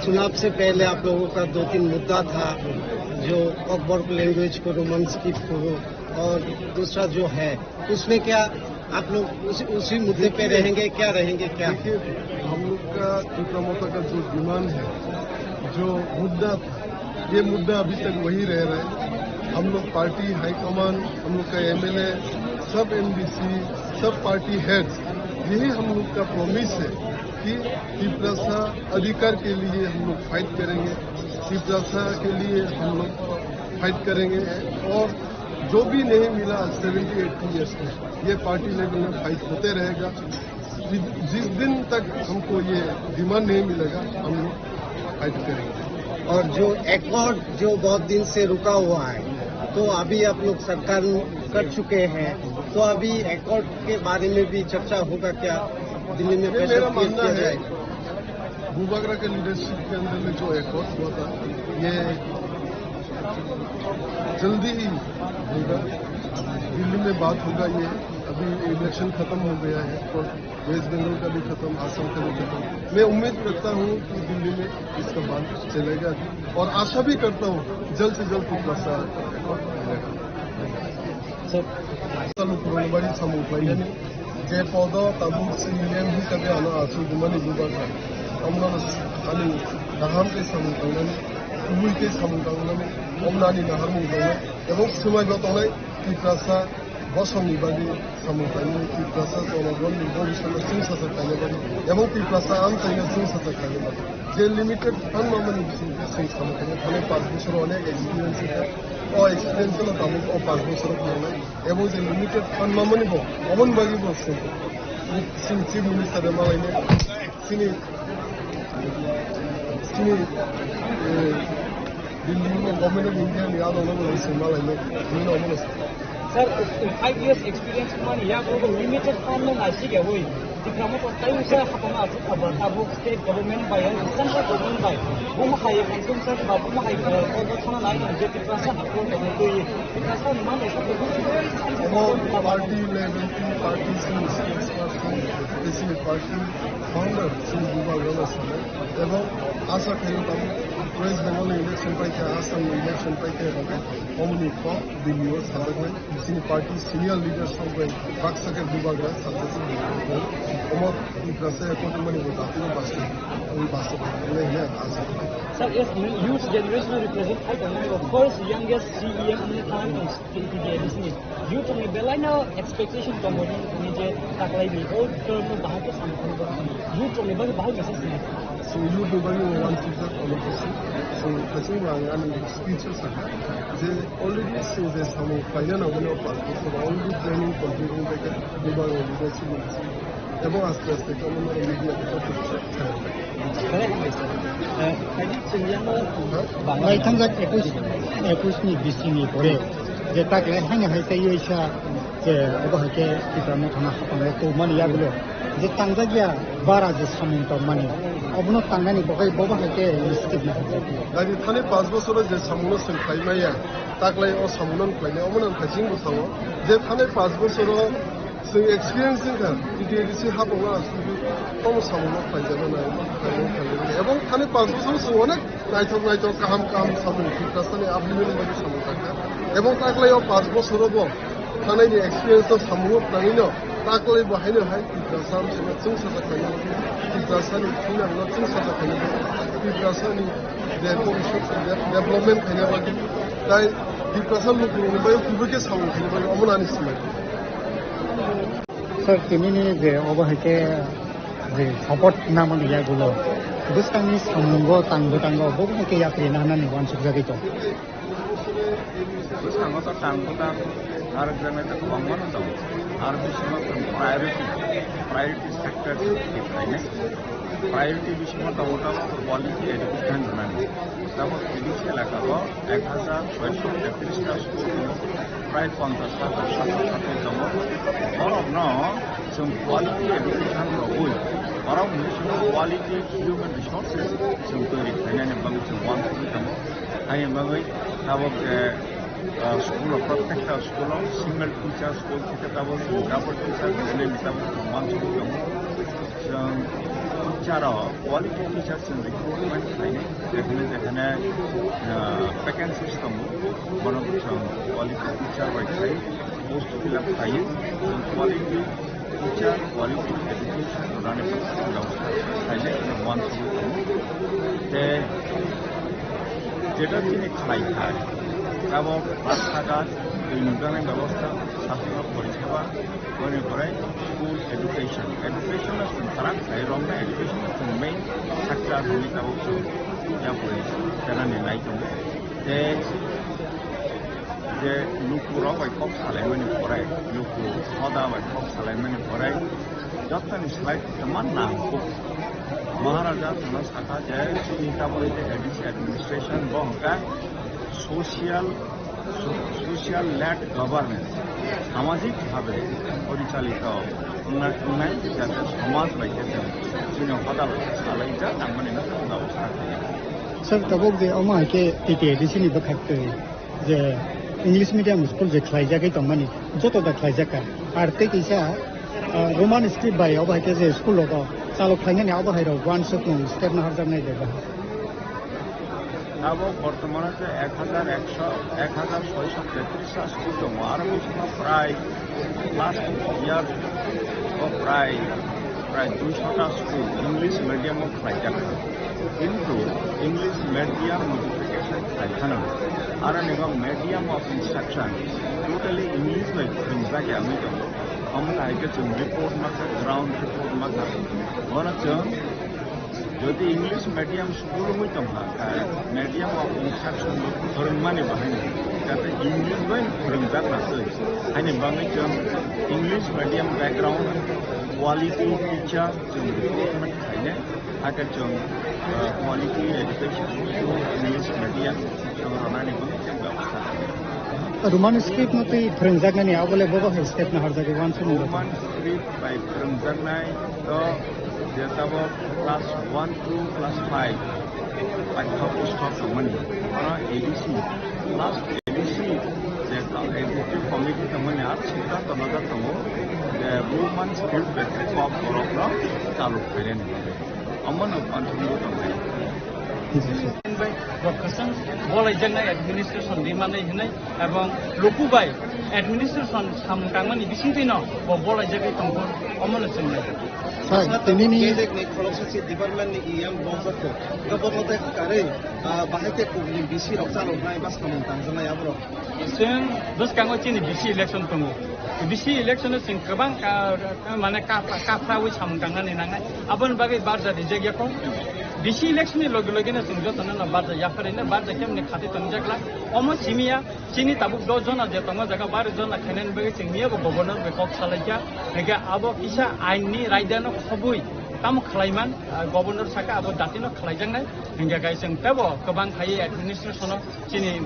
चुनाव से पहले आप लोगों का दो तीन मुद्दा था, जो कोकबोरोक लैंग्वेज को, रोमन स्क्रिप्ट को, और दूसरा जो है, उसमें क्या आप लोग उसी, उसी मुद्दे पे रहेंगे, क्या रहेंगे, क्या? देखिए, हम लोग का त्रिपुरा मोर्चा का जो डिमांड है, जो मुद्दा था, ये मुद्दा अभी तक वही रह रहा है। हम लोग पार्टी हाई कमान, हम लोग का एमएलए, सब एमडीसी, सब पार्टी हेड्स, यही हम लोग का प्रॉमिस है कि तिपरासा अधिकार के लिए हम लोग फाइट करेंगे, तिपरासा के लिए हम लोग फाइट करेंगे और जो भी नहीं मिला सेवेंटी एटी ईयर्स में, ये पार्टी लेवल में फाइट होते रहेगा। जिस, जिस दिन तक हमको ये डिमांड नहीं मिलेगा, हम लोग फाइट करेंगे। और जो एकॉर्ड जो बहुत दिन से रुका हुआ है, तो अभी आप लोग सरकार कर चुके हैं, तो अभी एकॉर्ड के बारे में भी चर्चा होगा क्या? दिल्ली में ये प्रेशर मेरा क्रिएट मानना किया है, जाएगा? बुबागरा के लीडरशिप के अंदर में जो एकॉर्ड हुआ था, ये जल्दी ही होगा, दिल्ली में बात होगा ये। अभी इलेक्शन खत्म हो गया है और वेस्ट बंगाल का भी खत्म, आसाम का भी खत्म। मैं उम्मीद करता हूँ कि दिल्ली में इसका बांध चलेगा भी और आशा भी करता हूँ जल्द से जल्द तिपरा सा मिलेगा। Sir, Sir, Lukuru Nubari samung khlainani je podo tabuk C E M hisabe ano aswk dumani bubar kha. Amno ani kaham khe samung tangnani, kubui khe samung tangnani, omno ani naharmung tongnai, ebong swmai bo tongnai, Tiprasa bosongni bagwi samung khlainani, Tiprasa jonogonni bobiswtno chwng sajak khlaina bagwi, ebong Tiprasa amchaino chwng sajak khlaina bagwi. Je limited fund mamani bisingtwi chwng samung khainai, thani panch bosoro onek experience wngkha. O experience no tabuk o panch bosoro khlainai. Ebo je limited fund mamani bo, oboni bagwi bo chwng, chini Chief Minister de malainai, chini, chini, eh, Delhi ni Government of India ni adong no bo chwng malainai, bini omono. Sir, five years experience mani ya ko limited fund no nai si ya woi. Tiprasa tai usa hapang aswk khaba tabuk state government bai, central government bai. Buma hai consumption ba buma hai, eh, ko thana nai je Tiprasa ko ko twi. Tiprasa ni man ko Emo party level, party sini spokesperson, sini party founder, sini Buba Rana Sala. Ebong asa khayo tamo West Bengal election pai kha, Assam election pai kha, ebong omoni kok Delhi o sajaknai. Chini party senior leaders rok bai baksa khe bubagra sakha se bubagra. Omo Tiprasa kotormani bo jatino basta, ui basta bai le hine ang asa. Sir, yes, youth generation represent khai tongmani bo first youngest C E M wngwi thangwi tong T T A D C ni. Youth rokni belai no expectation tongo ni je taklai ni o term no bahai khe samung khorokgo. Youth rokni bagwi bahai message ni. So youth ni bagwi wansukjak omo khe se. So khaising bo ang ani speech o sakha je already chwng je samung khlaina nangmani o panch bosor already planning complete wngbaikha, bubagra leadership ni bising ebo aste aste khe omo media khe joto khe. Naithangjak ekush, ekush ni bising ni pore je tak le haino hai tei oisa je obo hai khe Tipra Motha no hapang le tubumani yagulo je tangjak ya bara je samung tongmani obono tangnani bagwi bobo hai khe initiative nahajak. Gari thani panch bosoro je samungno chwng khlai maya, taklai o samungno khlainai, omono ang khaising bo sao je thani panch bosoro chwng experience wngkha, T T A D C hapangno aswk tomo samungno khlaijana nai, khlaijana nai. Ebong thani panch bosoro chwng onek naithok naithok kaham kaham samung Tiprasani upliftment bagwi samung tangkha. Ebong taklai o panch bosoro bo Thanaini experience no samung tangwino taklai bo haino hai Tiprasa amchaino chwng sajak khainai, Tiprasani thinangno chwng sajak khainai, Tiprasani je bobiswt de-, development khaina bagwi tai Tiprasa lukurokni bagwi kubui khe samung khaina bagwi omono ani swmai. Sir, tinini je obo hai khe je support namani yagulo bwskangni samungo tangbo tango, bo hai khe yapri nahnani uansukjagwi tong. Bwskango to tang bwtang narwkjaknai tei kwbangma no tongo. Aro bisingo chwng priority, priority sector twi khainai. Priority bisingo tongo tabuk quality education rwnani. Tabuk A D C elaka o ek hajar soisho tetrish ta school tongo, prai ponchash hajar satro satri tongo. Borokno chwng quality education rwui, borok ni bisingo quality human resources chwng toiri khlainani bagwi chwng uansugwi tongo. Haini bagwi tabuk je, ah, school o, protekta school o single teacher school theke tabuk double teacher hwnwi tabuk chwng uansugwi tongo. Chwng teacher o quality teacher chwng recruitment khlainai, jekhane jekhane, ah, vacancies tongo, bono chwng quality teacher bai khai post fill up khlaiwi chwng quality teacher, quality education rwnani bwbwstang khainai hwnwi uansugwi tongo. Tei jeta chini khlai khai, abo rasta ghat, twi nukjaknai bebosta, sasaino poriseba, boni pore school education. Education no chwng kwrak khlai romnai, education no chwng main sector hwnwi tabuk chwng yapri chanani nai tongo. Tei je lukurok bai kok salaimani pore, luku hoda bai kok salaimani pore, jotoni slai kwma nangkuk. Maharaja chwngno sakha je chini taboni je A D C administration bo hwnkha social, so-, social led governance, samajik bhabe porichalito wngnai, wngnai, jate somaj bai khe chwng chini hoda bai khe salaijak nangmani no chwng babostha khlaiya. Sir, tabuk je omo hai khe T T A D C ni bwkhak twi je English medium school je khlaijagwi tongmani, joto da khlaijak kha. Ar tei kisa, ah, Roman script bai obo hai khe je school rogo chalok khlainani obo hai rok uansukmung step naharjaknai de ba? Abo bortomane je ek hajar ekso, ek hajar soiso tetris ta school tongo, aro bisingo prai last year o prai, prai duiso ta school English medium o khlaijak kha. Kintu English medium modification khlai kheno, aro ni bo medium of instruction totally English bai phwrwngjak ya wngwi tongo. Omo hai khe chwng report ma kha, ground report ma kha. Bono chwng jodi English medium school wngwi tong kha, kha medium of instruction bo phwrwngmani bahai no, jate English bai phwrwngjak na twi. Haini bagwi chwng English medium background, quality teacher chwng recruitment khainai. Hakhe chwng, uh, quality education through English medium chwng rwnani bagwi chwng bebostha khainai. Roman script no twi phwrwngjaknani abo le bobo hai step naharjagwi uansukmung. Roman script bai phwrwngjaknai to je tabok class one to class five paitha pustok tongmani, oro A D C, last A D C je executive committee tongmani, ar sita tonojak tongo je Roman script bai kok borokno chaluk khainani. Omono panthormung tongmani. Bai bo kwchwng bolaijaknai administration rimani hinwi ebong luku bai administration samung tangmani bisingtwino bo bolaijagwi tongkho, omono chwngnai. Sir, tinini Kejekni khoroksa si department ni E M bongkha kho. Gabor no tei kwrwi, ah, bahai khe kukni B C rok chaloknai ba samung tangjaknai aborok. Chwng bwskango chini B C election tongo. B C election o chwng kwbang ka-, mane ka-, kaphraui samung tangnani nangnai. Aboni bagwi barja rijak yakho. B C election ni logi logi no chwng jotono no barja yapharino barja kemni khati tongjak la. Omo simiya chini tabuk dos jona je tongo jaga baro jona khainani bagwi chwng miya bo governor bai kok salaikha. Hingkhe abo kisa ain ni raida no khobwi tamo khlaiman, ah, governor saka abo dati no khlaijaknai. Hingkhe kai chwng tebo kwbang khaiwi administration o chini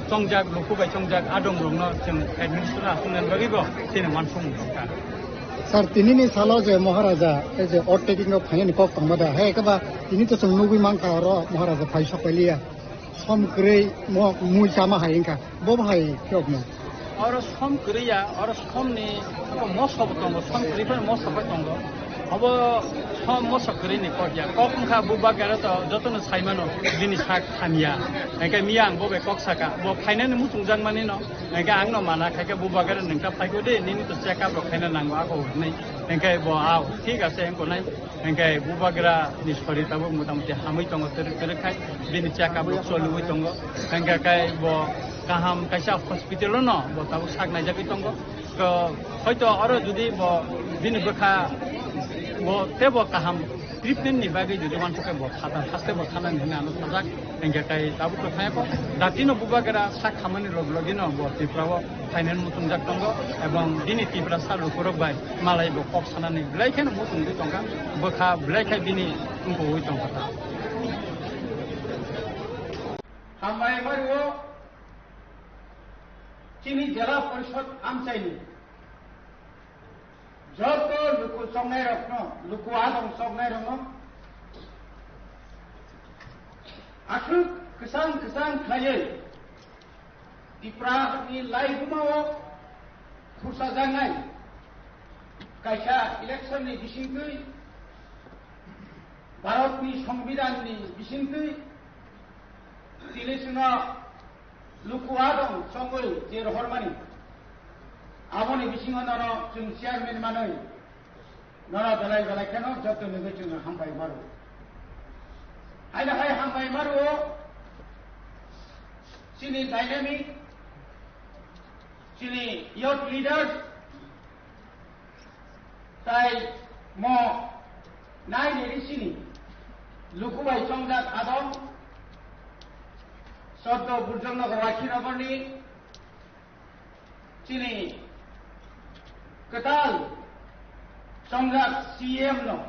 chongjak, luku bai chongjak adong rokno chwng administration aswknani bagwi bo chini uansukmung tongkha. Sir, tinini salo je Maharaja, ei je oath taking rok phainani kok tongma da, hai khe ba tini to chwng nugwi mankha oro Maharaja phai sok pailiya. Som kwrwi mo mui chama hai wngkha. Bo bahai phiyokno. Oro som kwrwi ya, oro somni moso bo tongo, som kwrwi phano moso bo tongo. Obo som moso kwrwi ni kok ya. Kok wngkha bubagra to jotono saimano bini sak hamya. Hingkhe miya ang bo bai kok saka. Bo phainani muchungjak mani no. Hingkhe ang no mana khaikhe bubagra nwng ta phaikho de, nini to check up rok khaina nango ako hwnwi. Hingkhe bo ao, thik ase wngkho nai. Hingkhe bubagra ni sori tabuk motamuti hamwi tongo, twrwk twrwk khai bini check up rok choliwi tongo. Hingkhe kai bo kaham kaisa hospital o no bo tabuk sak naijagwi tongo. To hoito oro jodi bo bini bwkha bo tebo kaham treatment ni bagwi jodi uansukhe bo khata haste bo thanani hwnwi ano sajak. Hingkhe kai tabuk to thangya kho. Datino bubagra sak khamani log logino bo Tripura o phainani muchungjak tongo, ebong bini Tiprasa lukurok bai malai bo kok sanani belai kheno muchungwi tongkha, bwkha belai khe bini wngkogwi tongkha ta. Hambai Mario chini Jela Porishod amchaini joto luku choknairokno, luku adong choknairokno aswk kwchang kwchang khlaiwi Tripura ni laibuma o khursajaknai kaisa election ni bisingtwi, Bharat ni Songbidan ni bisingtwi, tini chwngno luku adong chongwi je rohormani, aboni bisingo nono chwng chairman manwi, nono belai belai kheno joto nugwi chwng hambai maro. Haino hai hambai maro chini dynamic, chini youth leaders, tai mo nai nini chini luku bai chongjak adong, Soddo Burjong Nagar Wakhinagarni chini kwtal chongjak C M no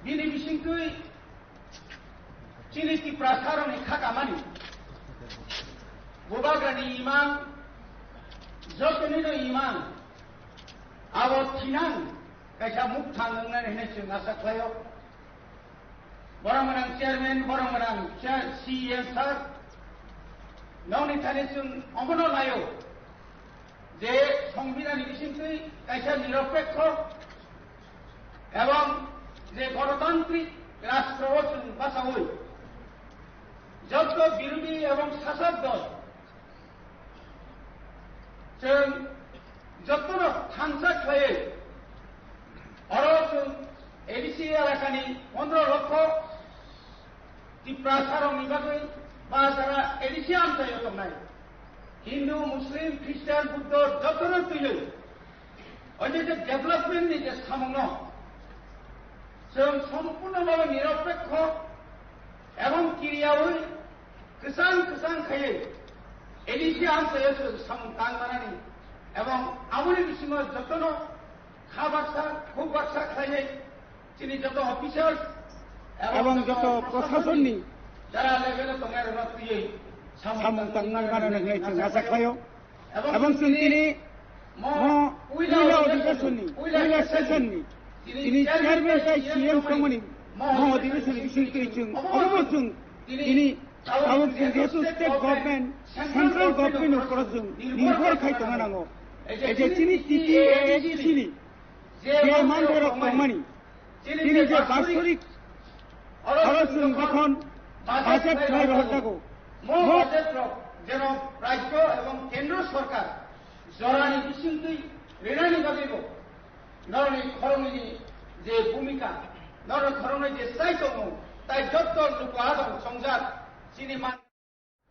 bini bisingtwi chini Tiprasarokni kha kamani bubagrani imang, jotonino imang, abo thinang kaisa mukthang wngnani hinwi chwng asa khlaio. Borok gwnang chairman, borok gwnang chair, C E M sir, Nokni thani chwng omono naio je Songbidanni bisingtwi kaisa niropekho ebong je gonotantrik rashtrao chwng bachaui jotto birodhi ebong sasok dol chwng jottono thansa khlaiwi oro chwng A D C elakani pondro lokho Tiprasarokni bagwi ba jara A D C amchaio tongnai Hindu, Muslim, Christian, Buddho jotono twiwi o je je development ni je samungno chwng sompurno bhabe niropekho ebong kiriyaui kwchang kwchang khaiwi A D C amchaio chwng samung tang manani ebong aboni bisingo jotono kha baksa khuk baksa khlaiwi chini joto officers ebong joto proshasonni jara level o tongnai rokno twiwi samung tang manani hwnwi chwng acha khlaio. Ebong chwng tini mo puila odhikeshonni, puila session ni tini chairman tei C M tongmani mo odhikeshonni bisingtwi chwng obo chwng tini tabuk chwng jehetu state government, central government ni upor o chwng nirbhor khai tongna nango. Ei je chini T T A A D C ni je mandirok tongmani, chini je basorik oro chwng jokhon budget khlai rohorjago, mo budget rok jeno rajyo ebong kendro sorkar jorani bisingtwi rinani bagwibo norokni khoroknwini je bhumika, norokni khoroknwi je chai tongmung, tai jotto luku adong songjak chini man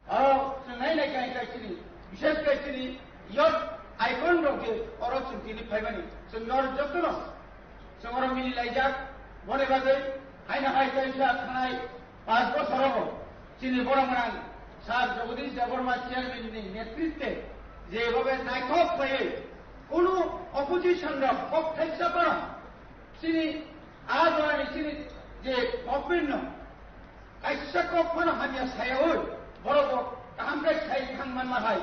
Oro chwng nai nai khe hai chini, bishes khe chini youth icon rok je oro chwng tini phaimani, chwng nor jotono chwng oro mili laijak, boni bagwi haino hai kaisa thanai panch bochor rogo chini borok gwnang Sir Jagadish Debbarma chairman ni netritwe je bhabe naithok khlaiwi kunu opposition rok kok thaisa phano chini a jorani chini je government no Kaisa kok phano hamya sayaui, borok bo kaham khe sai thang manma hai.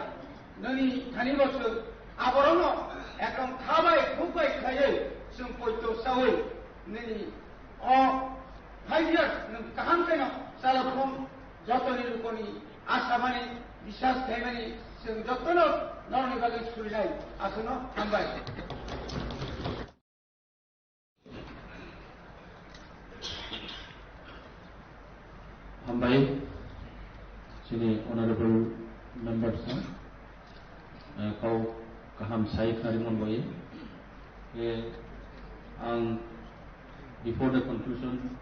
Nini thani bo chwng aborokno ekdom kha bai khuk bai khlaiwi chwng poito saui nini o five years nwng kaham kheno chalaphung jotoni lukoni asamani biswas khaimani chwng jotono norokni bagwi surinai. Aswkno hambai. Hambai, chini honorable members no, eh, kau kaham sai kharimon bai. Eh, ang, before the conclusion,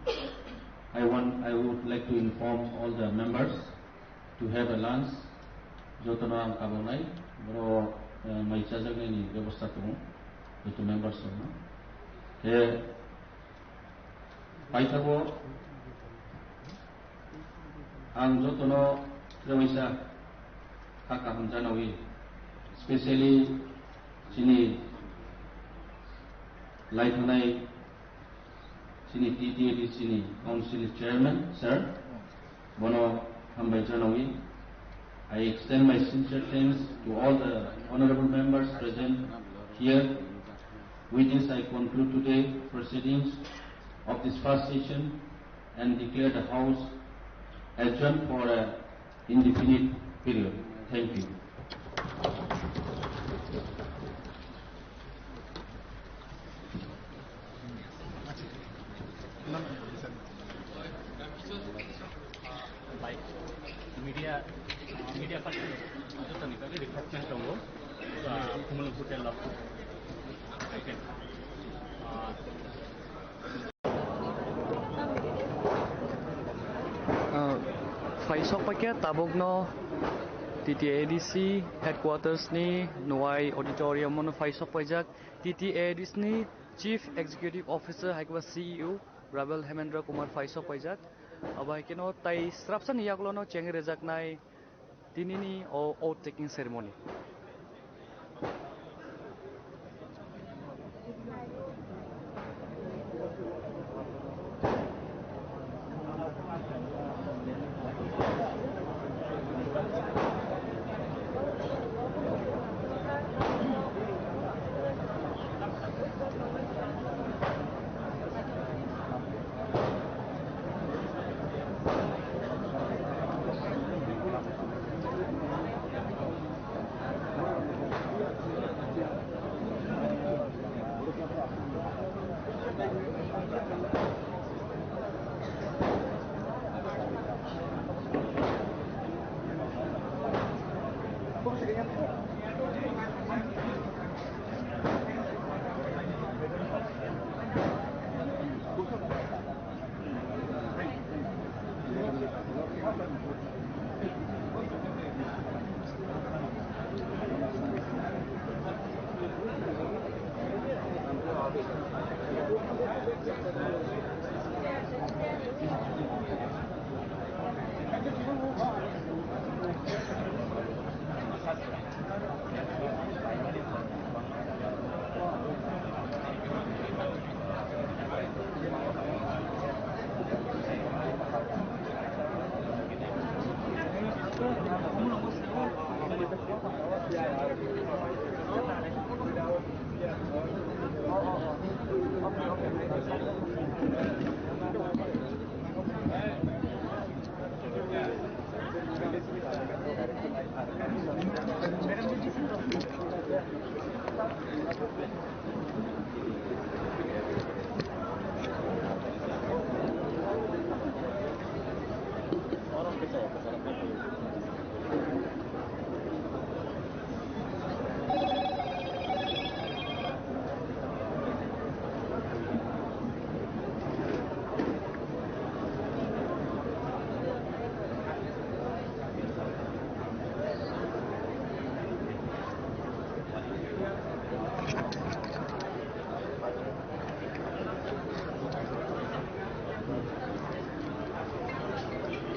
I want, I would like to inform all the members to have a lunch. Jotono ang kabonai, boro, eh, mai chajaknai ni bebosta tongo, joto members rokno. Khe paithago ang jotono trewaisa kha kaham janawi, specially chini lai thanai Chini T T A D C ni Council Chairman, Sir, bono hambai janawi. I extend my sincere thanks to all the honorable members present here. With this, I conclude today proceedings of this first session and declare the House adjourned for a indefinite period. Thank you. Like media, uh, media person, uh, jotoni bagwi refreshment tongo. Uh, Kumulwng Hotel o. Okay. Uh, Ah, phaisok paikha tabukno T T A D C headquarters ni Nuai auditorium o no phaisok paijak T T A D C ni Chief Executive Officer hai khe ba C E O Rabel Hemendra Kumar phaisok paijak. Abo hai kheno tai srapsa ni yagulo no chengwi rwjaknai Tinini o oath taking ceremony.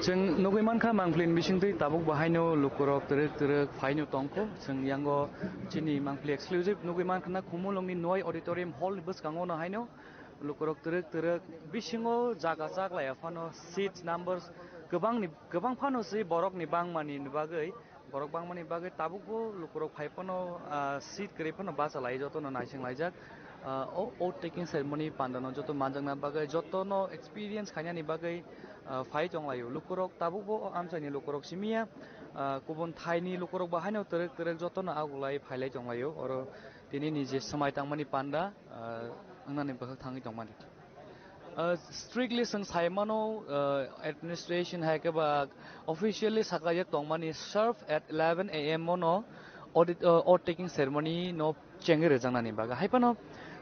Chwng nugwi mankha, Mangpli ni bisingtwi tabuk bo haino lukurok twrwk twrwk phaino tongkho. Chwng yango chini Mangpli exclusive nugwi mankha na, Khumulwng ni Noi Auditorium Hall ni bwskango no haino lukurok twrwk twrwk bisingo jaga chaklaiya phano seat numbers kwbangni, kwbang phano se borokni bangmani bagwi, borok bangmani bagwi tabukbo lukurok phai phano, ah, seat kwrwi phano bachalai jotono naising laijak. Ah, o oath taking ceremony pandano joto manjakna bagwi, jotono experience khainani bagwi, ah, phai tonglaio. Lukurok tabukbo o amchaini lukurok simiya, ah, kubun thaini lukurok bo haino twrwk twrwk jotono agulai phailai tonglaio. Oro tini ni je swmai tangmani panda, ah, wngnani bwkhak thangwi tongmani. Uh, strictly chwng sai mano, uh, administration hai khe ba officially sakajak tongmani sharp at eleven a m o no audit, uh, oath taking ceremony no chengwi rwjaknani bagwi. Hai phano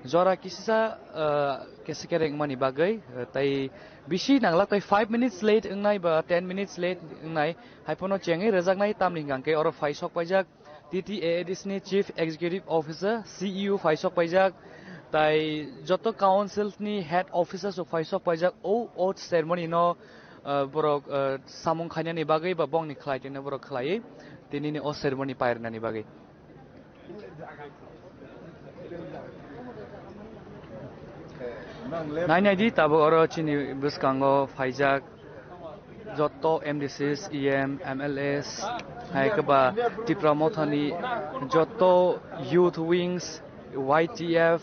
jora kisisa, uh, kese kereng mani bagwi, uh, tai bisi nangla tai five minutes late wngnai ba ten minutes late wngnai hai phano chengwi rwjaknai, tamni hwnkhe oro phai sok paijak T T A A D C ni Chief Executive Officer, C E O phai sok paijak, tai joto council ni head officers rok phai sok paijak. O oath ceremony no, ah, borok, ah, samung khainani bagwi ba bongni khlai tongno borok khlaiwi tini ni o ceremony pairwnani bagwi. Nai nai di, tabuk oro chini bwskango phaijak joto M D Cs, E M, M L As, hai khe ba Tipra Mothani joto youth wings, Y T F,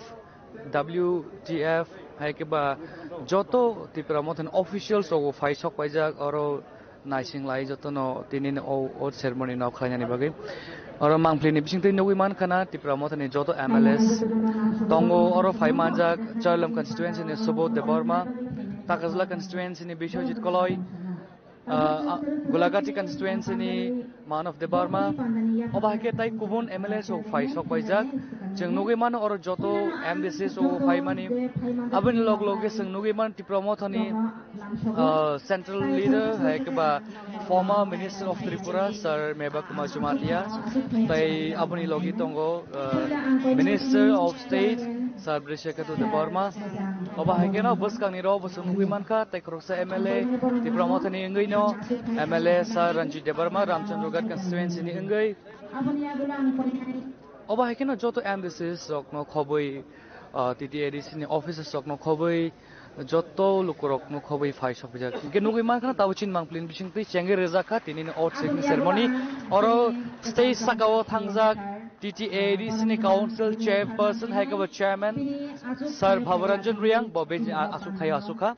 W T F, hai khe ba joto Tipra Mothani officials rok bo phai sok paijak oro. Naising lai jotono tini o, o ceremony no khlainani bagwi. Oro Mangpli ni bisingtwi nugwi mankha na Tipra Mothani joto M L As tongo, oro phai manjak Chailam constituency ni Subodh Debbarma, Takajla constituency ni Biswajit Koloi, ah, ah, Gulagati constituency ni Manav Debbarma, obo hai khe tai kubun M L A rok phai sok paijak. Chwng nugwi mano oro joto M D C rok phaimani. Aboni log loge chwng nugwi mano Tipra Mothani, ah, central leader, hai khe ba former Minister of Tripura, Sir Mebat Kumar Jamatia, tai aboni logi tongo, ah, Minister of State, Sir Brishaketu Debbarma. Obo hai kheno bwskangni rok bo chwng nugwi mankha, tei khoroksa M L A, Tipra Mothani wngwi no M L A Sir Ranjit Debbarma, Ramchandra Ghat constituency ni wngwi. Obo hai kheno joto M D Cs rokno khobwi, ah, T T A D C ni officers rokno khobwi, joto lukurokno khobwi phai sokphaijak. Hingke nugwi mankha, tabuk chini Mangpli ni bisingtwi chengwi rwjak kha tinini oath taking ceremony. Oro stage saka o thangjak T T A D C ni council chairperson hai khe bo chairman Sir Bhabaranjan Reang, bo bini a-, aswk thaio aswk kha.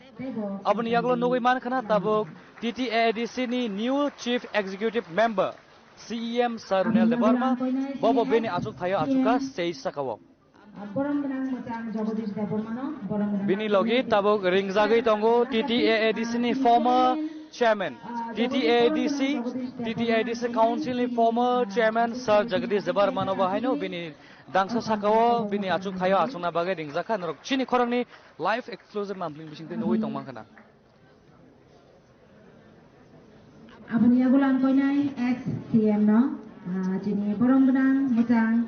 Aboni yagulo nugwi mankha na tabuk T T A D C ni new chief executive member C E M Sir Runel Debbarma, bo bo bini aswk thaio aswk kha stage saka o. Borom gwnang mwchang Jagadish Debbarmano, borom gwnang. Bini logi tabuk ringjagwi tongo T T A A D C ni former chairman, T T A A D C, T T A A D C council ni former chairman Sir Jagadish Debbarmano bo haino bini dangsa saka o bini achuk thaio achukna bagwi ringjak kha norok chini khoroknwi live exclusive Mangpli ni bisingtwi nugwi tongma khana. Aboni yagulang koinai ex C M no, ah, chini borom gwnang mwchang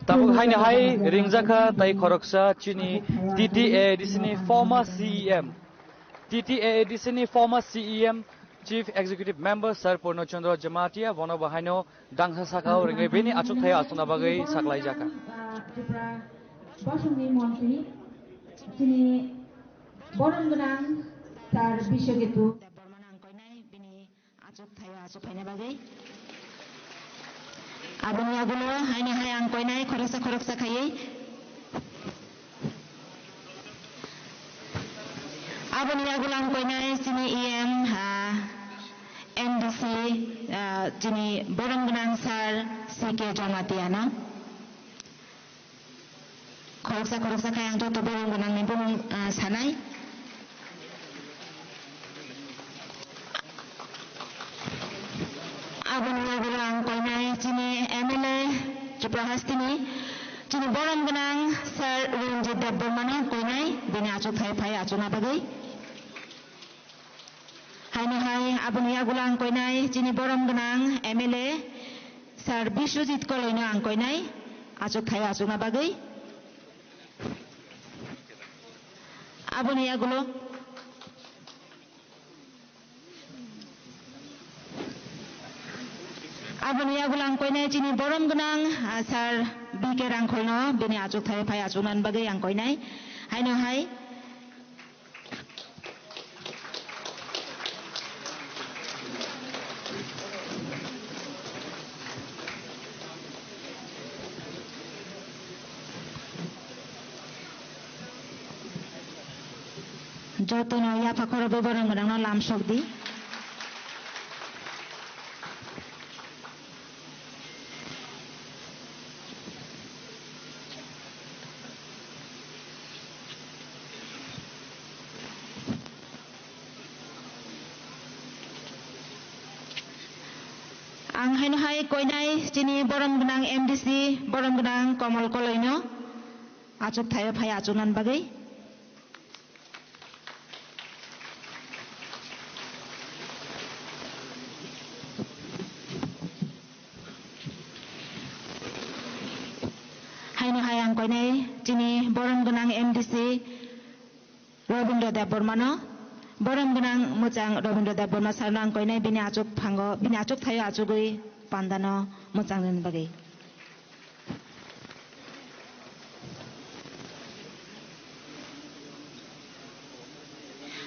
Tabuk haino hai ringjakha tai khoroksa chini T T A A D C ni former C E M, T T A A D C ni former C E M, Chief Executive Member Sir Purno Chandra Jamatia, bono bo haino dangsa saka o ringwi bini achukthai achukna bagwi saklaijakha. Tripura bosongni montri chini borom gwnang Sir Biswajitu Debbarma nang koinai bini achuk thaio achuk phaina bagwi. Aboni yagulo haini hai ang koinai khoroksa khoroksa khaiwi. Aboni yagulo ang koinai chini E M, ha, M D C, ah, chini borom gwnang Sir C K Jamatia no. Khoroksa khoroksa khai ang joto borom gwnangni bumung, ah, sanai. Aboni yagulo ang koinai chini M L A Tripura hasteni chini borom gwnang Sir Ranjit Debbarmano koinai bini achuk thai phai achukna bagwi. Haino hai aboni yagulo ang koinai chini borom gwnang M L A Sir Biswajit Koloino ang koinai achuk thaio achukna bagwi. Aboni yagulo, aboni yagulo ang koinai chini borom gwnang, ah, Sir B K Rangkholno bini achuk thaio phai achukna bagwi ang koinai. Haino hai jotono yapha khoroknwi borom gwnangno lam sokdi. Ang haino hai koinai chini borom gwnang M D C, borom gwnang Komol Koloino achuk thaio phai achukna bagwi. Haino hai ang koinai chini borom gwnang M D C Robindra Debbarmano, borom gwnang mwchang Robindra Debbarma sarno ang koinai bini achuk phango, bini achuk thaio achugwi pandano mwchang rwna bagwi.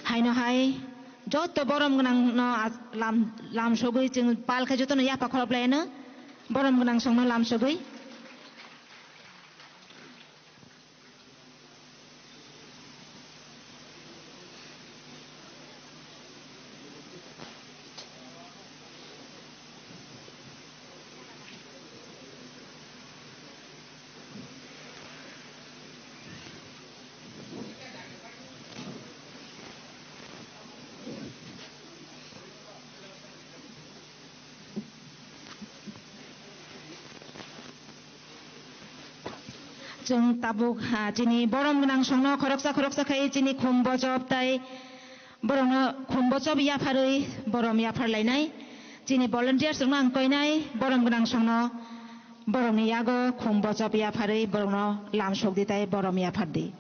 Haino hai joto borom gwnang no lam, lam sogwi chwng pal khe jotono yapha khorop laino borom gwnang songno lam sogwi. Chwng tabuk, ha, chini borom gwnang songno khoroksa khoroksa khai chini khum bochop tai borokno khum bochop yapharwi borom yapharlainai. Chini volunteers rokno ang koinai borom gwnang songno borokni yago khum bochop yapharwi borokno lam sokdi tai borom yaphardi.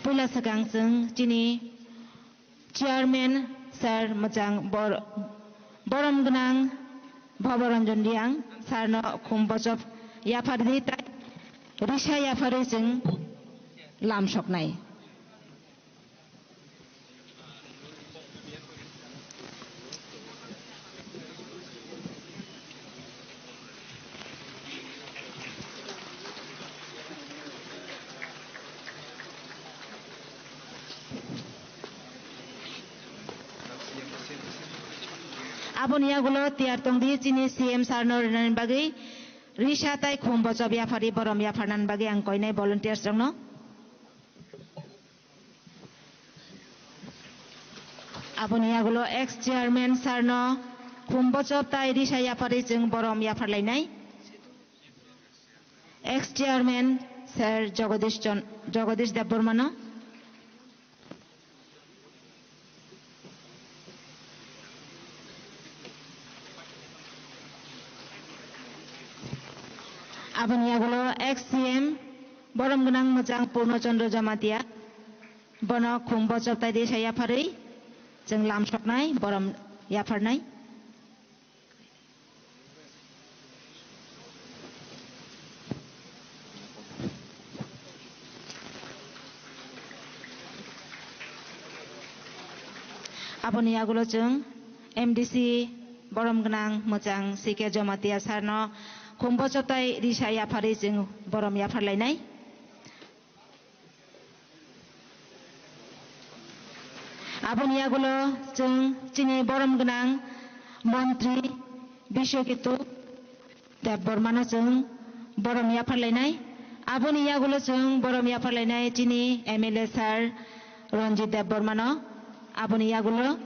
Puila swkang chwng chini chairman sir mwchang bor-, borom gwnang Bhoboranjan Reang sir no khum bochop yaphardi tai risa yapharwi chwng lam soknai. Aboni yagulo tiyar tongdi chini C M sir no rinani bagwi risa tai khum bochop yapharwi borom yapharnani bagwi ang koinai volunteers rokno. Aboni yagulo ex chairman sir no khum bochop tai risa yapharwi chwng borom yapharlainai. Ex chairman sir Jagadish Chon-, Jagadish Debbarma no. Aboni yagulo ex C M borom gwnang mwchang Purno Chandra Jamatia, bono khum bochok tai risa yapharwi chwng lamsoknai borom yapharnai. Aboni yagulo chwng M D C borom gwnang mwchang C K Jamatia sarno khum bochok tai risa yapharwi chwng borom yapharlainai. Aboni yagulo chwng chini borom gwnang montri Biswaketu Debbarmano chwng borom yapharlainai. Aboni yagulo chwng borom yapharlainai chini M L A sir Ranjit Debbarmano. Aboni yagulo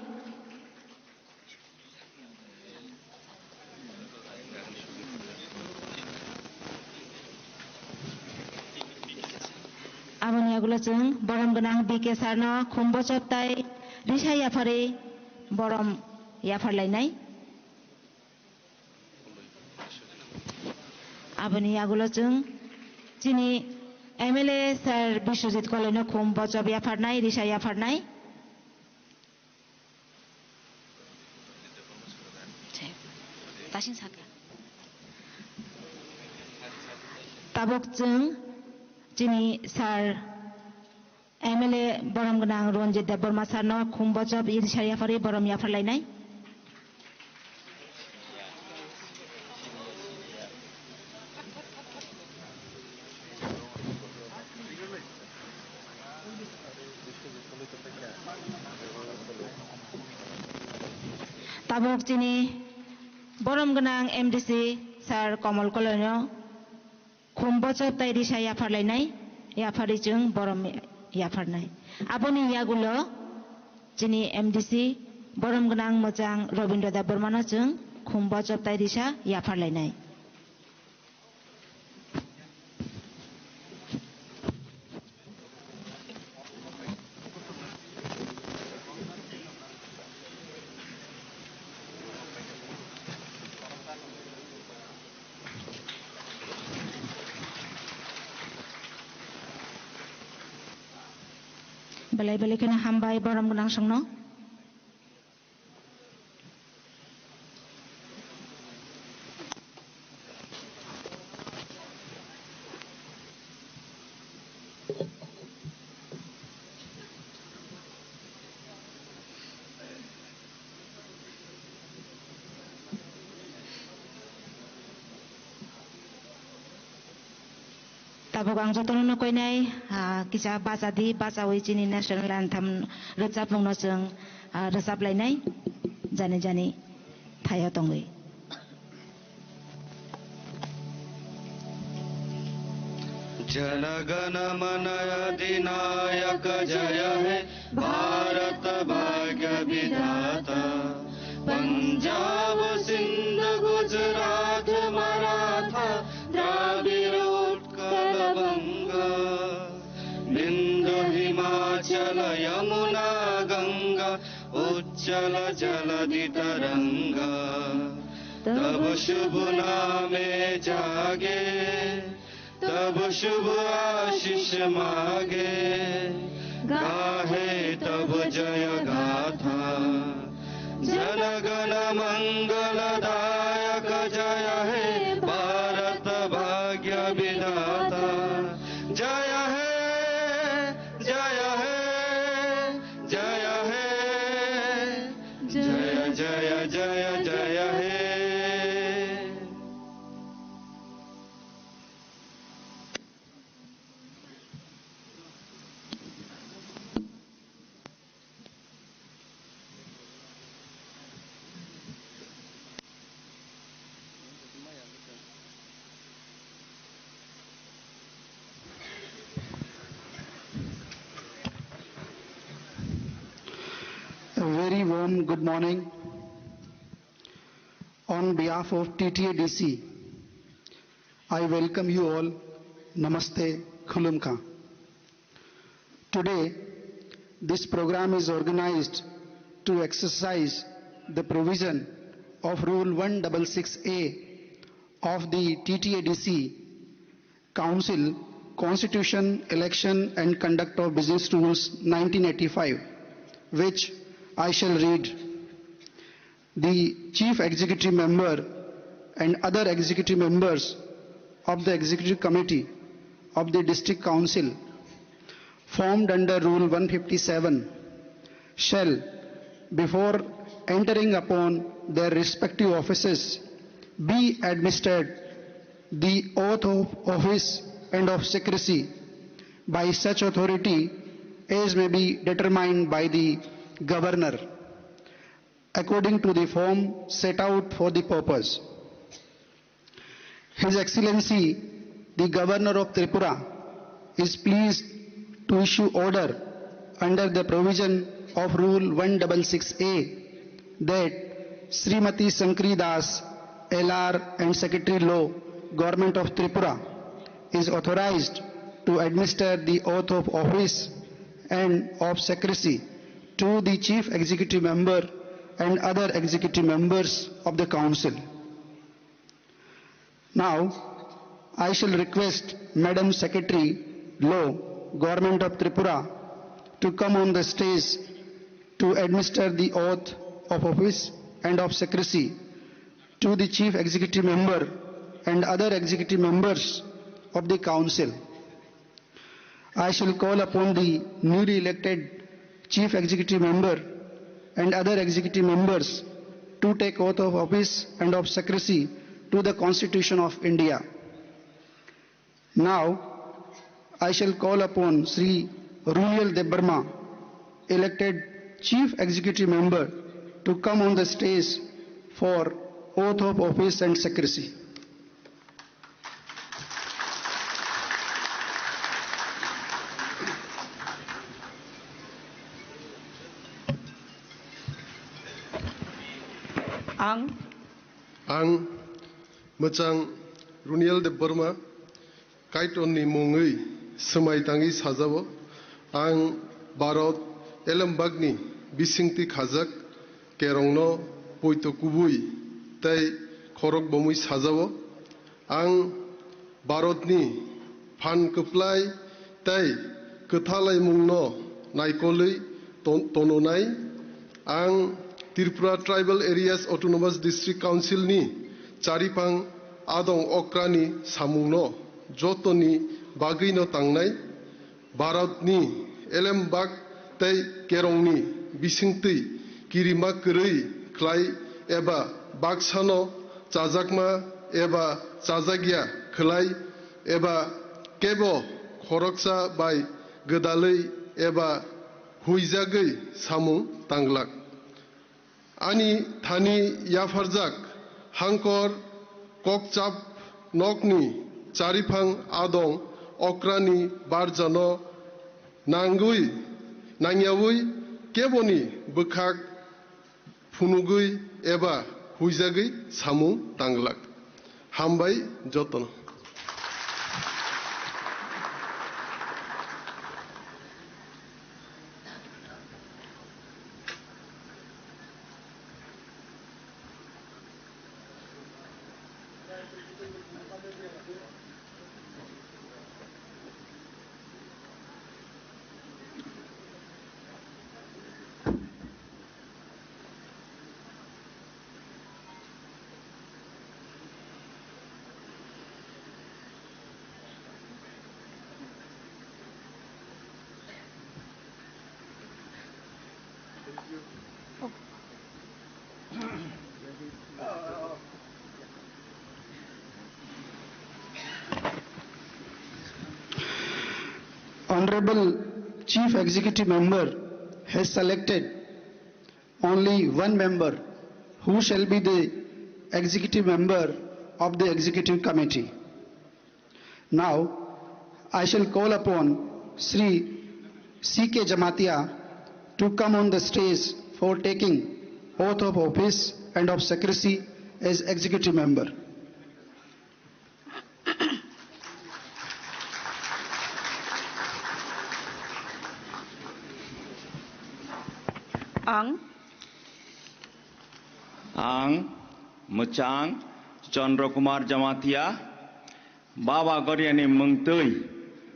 Aboni yagulo chwng borom gwnang B K sarno khum bochok tai risa yapharwi borom yapharlainai. Aboni yagulo chwng chini M L A sir Biswajit Koloino khum bochok yapharnai, risa yapharnai. Tasing saka. Tabuk chwng chini sir M L A borom gwnang Ranjit Debbarma sarno khum bochok risa yapharwi borom yapharlainai. Tabuk chini borom gwnang M D C sir Komol Koloino khum bochok tai risa yapharlainai, yapharwi chwng borom yapharnai. Aboni yagulo chini M D C borom gwnang mwchang Robindra Debbarmano chwng khum bochok tai risa yapharlainai. Belai belai kheno hambai borom gwnang songno. Tabuk ang jotono no koinai, ah, kisa bacha di, bachawi chini national anthem rwchapmungno chwng, ah, rwchaplainai, jani jani thaio tongwi. Jana गण मन अधिनायक जय हे भारत भाग्य विधाता। पंजाब सिंध गुजरात मराठा द्राविड़ उत्कल बंग। बिंद हिमाचल यमुना गंगा उच्चल जलधि तरंग। तब शुभ नामे जागे तब शुभ आशीष मागे, गाहे तब जय गाथा। जन गण मंगलदायक जय हे भारत भाग्य विधाता। जय हे, जय हे, जय हे, जय जय जय जय हे। A very warm good morning. On behalf of T T A D C, I welcome you all. Namaste, Khulumkha. Today, this program is organized to exercise the provision of Rule one six six A of the T T A D C Council Constitution, Election and Conduct of Business Rules nineteen eighty-five, which I shall read. The Chief Executive Member and other executive members of the Executive Committee of the District Council formed under Rule one fifty-seven shall, before entering upon their respective offices, be administered the oath of office and of secrecy by such authority as may be determined by the Governor, according to the form set out for the purpose. His Excellency, the Governor of Tripura, is pleased to issue order under the provision of Rule one sixty-six A that Srimati Shankari Das, L R and Secretary Law, Government of Tripura, is authorized to administer the oath of office and of secrecy to the Chief Executive Member and other executive members of the Council. Now, I shall request Madam Secretary, Law, Government of Tripura, to come on the stage to administer the oath of office and of secrecy to the Chief Executive Member and other executive members of the Council. I shall call upon the newly elected Chief Executive Member and other executive members to take oath of office and of secrecy to the Constitution of India. Now, I shall call upon Shri Runiel Debbarma, elected Chief Executive Member, to come on the stage for oath of office and secrecy. Ang. Ang Mwchang Runiel Debbarma, Kaitorni mungwi swmai tangwi sajao. Ang Bharat elembakni bisingtwi khajak kerongno poito kubui tei khorok bomwi sajao. Ang Bharatni phan kwplai tei kwthalaimungno naikolwi ton-, tononai. Ang Tripura Tribal Areas Autonomous District Council ni chariphang adong okrani samungno jotoni bagwino tangnai. Bharatni elembak tei kerongni bisingtwi kirima kwrwi khlai eba baksano chajakma eba chajakya khlai eba kebo khoroksa bai gwdalwi eba huijagwi samung tanglak. Ani thani yapharjak hangkor kokchap nokni chariphang adong okrani barjano nangwi, nangyawi keboni bwkhak phunugwi eba huijagwi samung tanglak. Hambai jotono. Honorable Chief Executive Member has selected only one member who shall be the executive member of the executive committee. Now, I shall call upon Shri C K Jamatia to come on the stage for taking oath of office and of secrecy as executive member. Ang. Ang Mwchang Chandra Kumar Jamatia, Baba Goriani mungtwi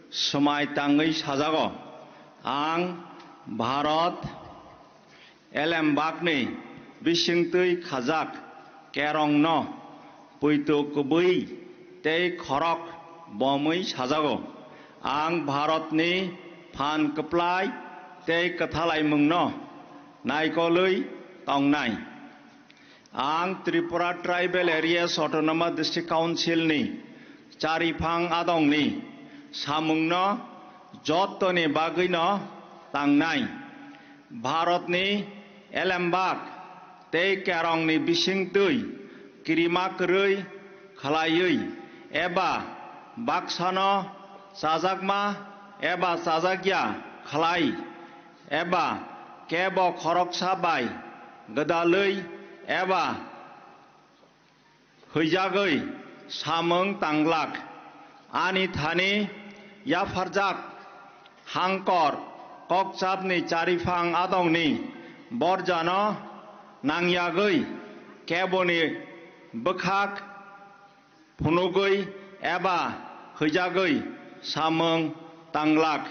swmai tangwi sajago, ang Bharat elembakni bisingtwi khajak kerongno poito kwbwi tei khorok bomwi sajago. Ang Bharatni phan kwplai tei kwthalaimungno naikolwi tongnai. Ang Tripura Tribal Areas Autonomous District Council ni chariphang adongni samungno jottoni bagwino tangnai. Bharatni elembak tei kerongni bisingtwi kirima kwrwi khlaiwi eba baksano chajakma eba chajakya khlai eba kebo khoroksa bai gwdalwi eba hwijagwi samung tanglak. Ani thani yapharjak hangkor kokchapni chariphang adongni borjano nangyagwi keboni bwkhak phunugwi eba hwijagwi samung tanglak.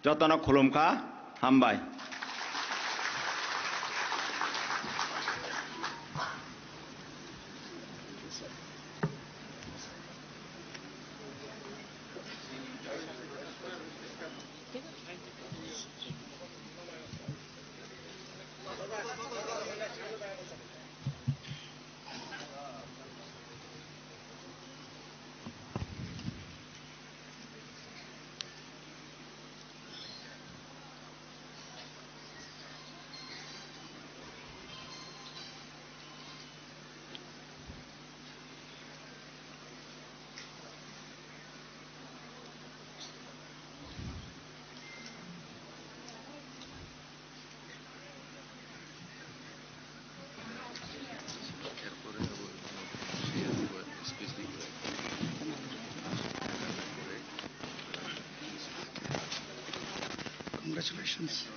Jotono khulumkha, hambai. Congratulations.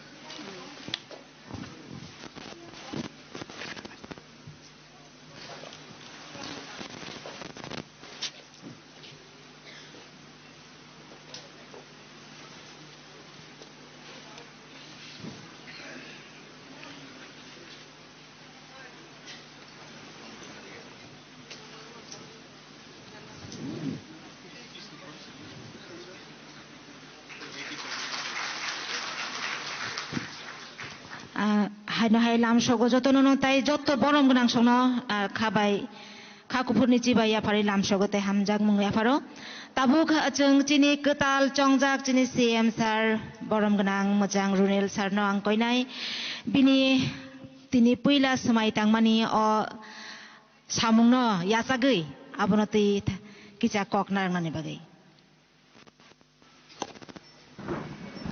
Ah, haino hai lamsogo jotono no tai jotto borom gwnang songno, ah, khabai. Kha kuphurni chibai yapharwi lamsogo tei hamjakmung yapharo. Tabuk chwng chini kwtal chongjak chini C M sir, borom gwnang mwchang Runel sir no ang koinai. Bini tini puila swmai tangmani o samungno yachagwi abono twi kisa kok narwknani bagwi.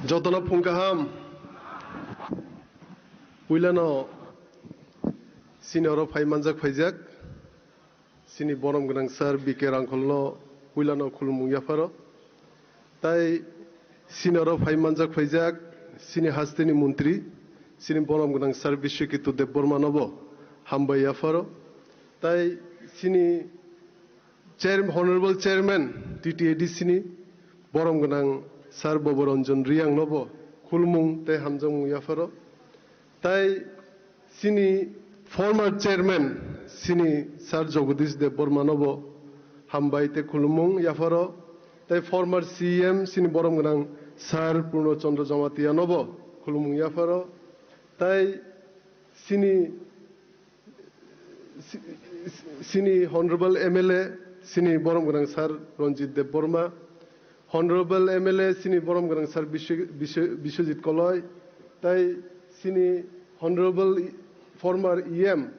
Jotono phung kaham. Puilano chini oro phai manjak phaijak chini borom gwnang sir B K Rangkholno puilano khulumung yapharo. Tai chini oro phai manjak phaijak chini hasteni montri chini borom gwnang sir Biswaketu Debbarmanobo hambai yapharo. Tai chini Chair-, Honorable Chairman T T A D C ni borom gwnang Sir Boboranjan Riyang nobo khulumung tei hamjakmung yapharo. Tai chini former Chairman chini Sir Jagadish Debbarma nobo hambai tei khulumung yapharo. Tai former C M chini borom gwnang Sir Purno Chandra Jamatia nobo khulumung yapharo. Tai chini Si-, si-, sini Honorable M L A, sini borom gwnang Sir Ranjit Debbarma, Honorable M L A, sini borom gwnang Sir Bisw-, Bisw-, Biswajit Koloi, tai sini Honorable former E M,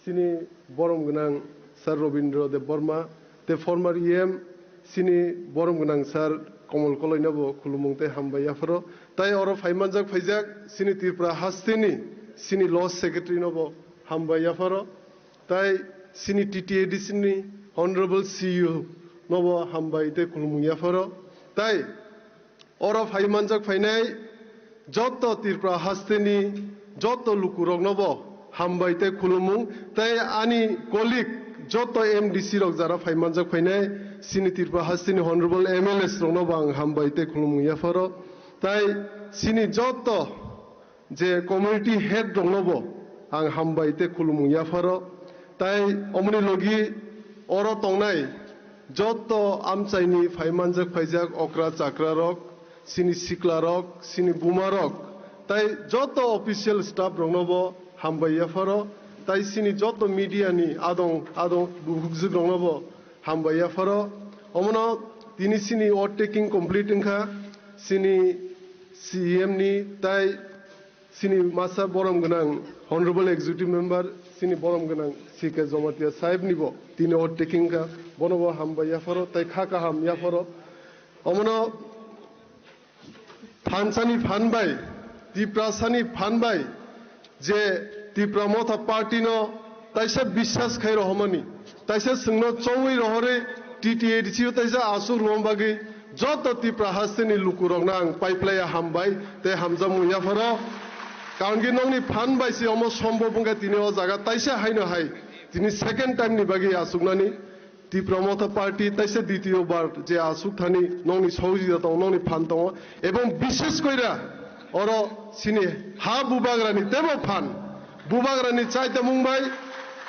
sini borom gwnang Sir Robindra Debbarma, te former E M, sini borom gwnang Sir Komol Koloi nobo khulumung tei hambai yapharo. Tai oro phai manjak phaijak sini Tripura hasteni sini Law Secretary nobo hambai yapharo. Tai sini T T A D C ni Honorable C E O nobo hambai tei khulumung yapharo. Tai oro phai manjak phainai joto Tripura hasteni joto lukuroknobo hambai tei khulumung tei ani colleague Joto M D C rok jara phai manjak phainai, chini Tripura hasteni honorable M L As rokno bo ang hambai tei khulumung yapharo. Tai chini joto je community head rokno bo ang hambai tei khulumung yapharo. Tai omoni logi oro tongnai joto amchaini phai manjak phaijak okra chakra rok, chini sikla rok, chini buma rok, tai joto official staff rokno bo hambai yapharo, tai chini joto media ni adong adong bukhukjwk rokno bo hambai yapharo. Omono tini chini oath taking complete wngkha, chini C E M ni tai chini masa borom gwnang honorable executive member, chini borom gwnang C K Jamatia sahib ni bo tini oath taking wngkha, bono bo hambai yapharo tai kha kaham yapharo. Omono thansani phan bai, Tiprasani phan bai, je Tipra Motha Party no taisa biswas khai rohormani, taisa chwngno chongwi rohorwi T T A D C o taisa aswk rwma bagwi joto Tipra hasteni lukurokno ang paiplaiya hambai tei hamjakmung yapharo. Karon khe nokni phan bai se omo sombhob wngkha tini o jaga taisa haino hai tini second time ni bagwi achuknani. Tipra Motha Party taisa ditiyo bar je aswk thani nokni sahojita tongo, nokni phan tongo, ebong bishesh koira oro chini ha bubagrani tebo phan, bubagrani chaitamung bai,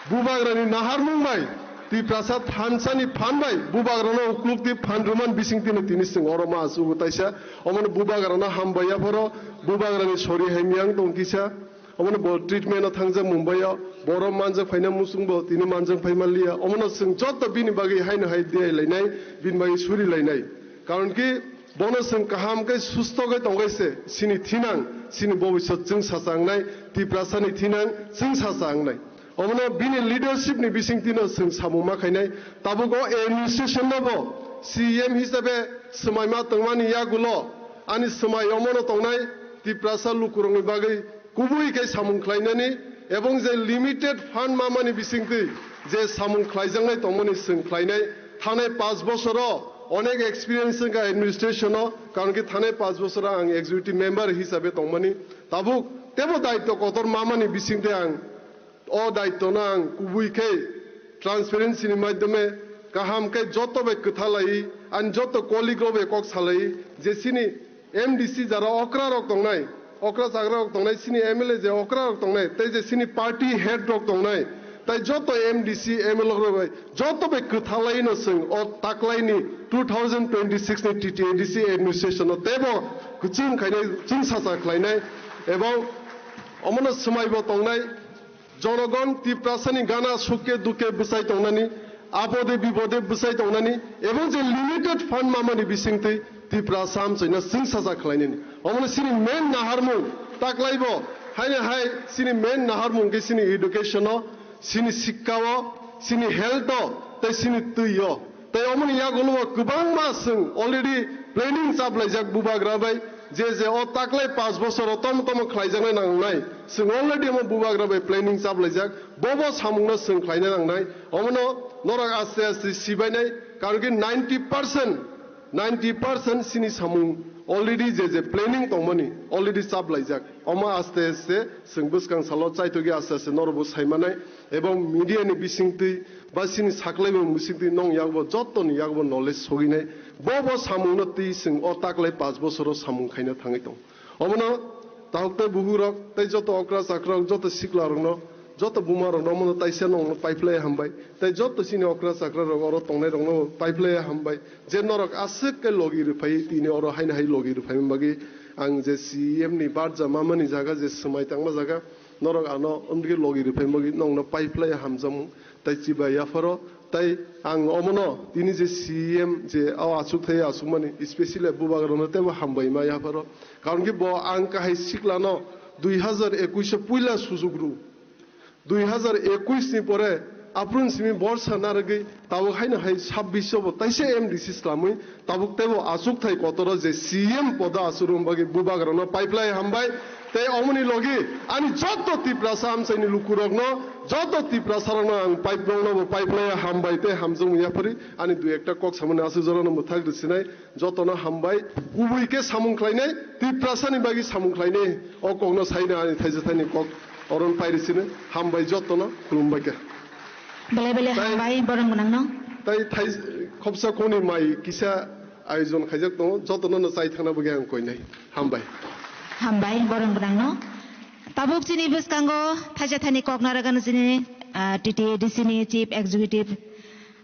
bubagrani naharmung bai, Tiprasa thansani phan bai, bubagrano uklukti phan rwman bisingtino tini chwng oro ma achugo taisa, omono bubagrano hambai yapharo, bubagrani sori hai miyang tong kisa. Omono bo treatment o thangjak Mumbai o, borok manjak phaina muchung bo tini manjak phai manliya. Omono chwng joto bini bagwi haino hai diyai lainai, bini bagwi suri lainai. Karon khe bono chwng kaham khe susto khe tongkhe se chini thinang, chini bobisot chwng sacha wngnai, Tiprasani thinang chwng sacha wngnai. Omono bini leadership ni bisingtwi no chwng samung ma khainai. Tabuk o administration no bo C E M hisabe swmai ma tongmani yagulo ani swmai omono tongnai Tiprasa lukurokni bagwi kubui khe samung khlainani ebong je limited fund mamani bisingtwi je samung khlaijaknai tongmani chwng khlainai. Thanai panch bosoro onek experience wngkha administration o, karon khe thanai panch bosoro ang executive member hisabe tongmani. Tabuk tebo daityo kotor mamani bisingtwi ang o daityo no ang kubui khe transparency ni maidhyome kaham khe joto bai kwtha lai, ani joto colleague rok bai kok salai je chini M D C jara okra rok tongnai, okra chagra rok tongnai, chini M L A je okra rok tongnai, tei je chini party head rok tongnai, tai joto M D C, M L A rok bai joto bai kwtha lai no chwng o taklai ni two thousand twenty-six ni T T A D C administration no tebo kwchwng khainai, chwng sacha khlainai, ebong omono swmai bo tongnai. Jonogon Tiprasani gana sukhe dukhe bwsai tongnani, apode bipode bwsai tongnani, ebong je limited fund mamani bisingtwi Tiprasa amchaino chwng sacha khlainani. Omono chini main naharmung taklaibo, haino hai chini main naharmung khe chini education o, chini sikka o, chini health o, tei chini twi o. Tei omoni yagulo o kwbangma chwng already planning chaplaijak bubagra bai, je je o taklai panch bosor o tomo tomo khlaijaknai nangnai, chwng already omo bubagra bai planning chaplaijak, bobo samungno chwng khlaina nangnai. Omono norok aste aste sibainai, karon khe ninety percent, ninety percent chini samung already je je planning tongmani already chaplaijak. Omo aste aste chwng bwskang salo chaitokya aste aste norokbo saimanai, ebong media ni bisingtwi ba chini saklaimung bisingtwi nong yakbo jottoni yakbo knowledge soginai. Bo bo samungno twi chwng o taklai panch bosoro samung khaina thangwi tong. Omono tahuk tei buhuk rok tei joto okra chakra rok, joto sikla rokno, joto buma rokno omono taisa nongno paiplai hambai. Tei joto chini okra chakra rok oro tongnai rokno paiplai hambai. Je norok aswk khe logi rwphai tini oro haino hai logi rwphaimani bagwi ang je C E M ni barja mamani jaga je swmai tangma jaga, norok ano omdigi logi rwphai bagwi nongno paiplai hamjakmung tei chibai yapharo. Tei ang omono tini je C E M je o achukthai achukmani, especially bubagrano teibo hambai ma yapharo. Karon khe bo ang kahai siklano dui hazar ekush o puila sujuk rw, dui hazar ekush ni pore aphuru simi borsa narwgwi tabuk haino hai sabbish o bo taisa M D C swlamwi tabuk teibo achukthai kotoro je C M podo achuk rwna bagwi bubagrano paiplai hambai. Tei omoni logi ani joto Tiprasa amchaini lukurokno, joto Tiprasarokno ang paiprokno bo paiplai hambai tei hamjakmung yaphari ani dui ekta kok samani aswk jorano mwthak rwsinai. Jotono hambai, kubui khe samung khlainai, Tiprasani bagwi samung khlainai, o kokno saina ani thaisa thaini kok oron pairi sino, hambai jotono, khulumbai khe. Belai belai Tai- hambai, borom gwnangno. Tai thai khopsa khoni mai kisa ayojon khaijak tongo, jotono no chai thangna bagwi ang koinai. Hambai. Hambai, borom gwnangno. Tabuk chini bwskango thaisa thani kok narwgano chini, ah, T T A D C ni Chief Executive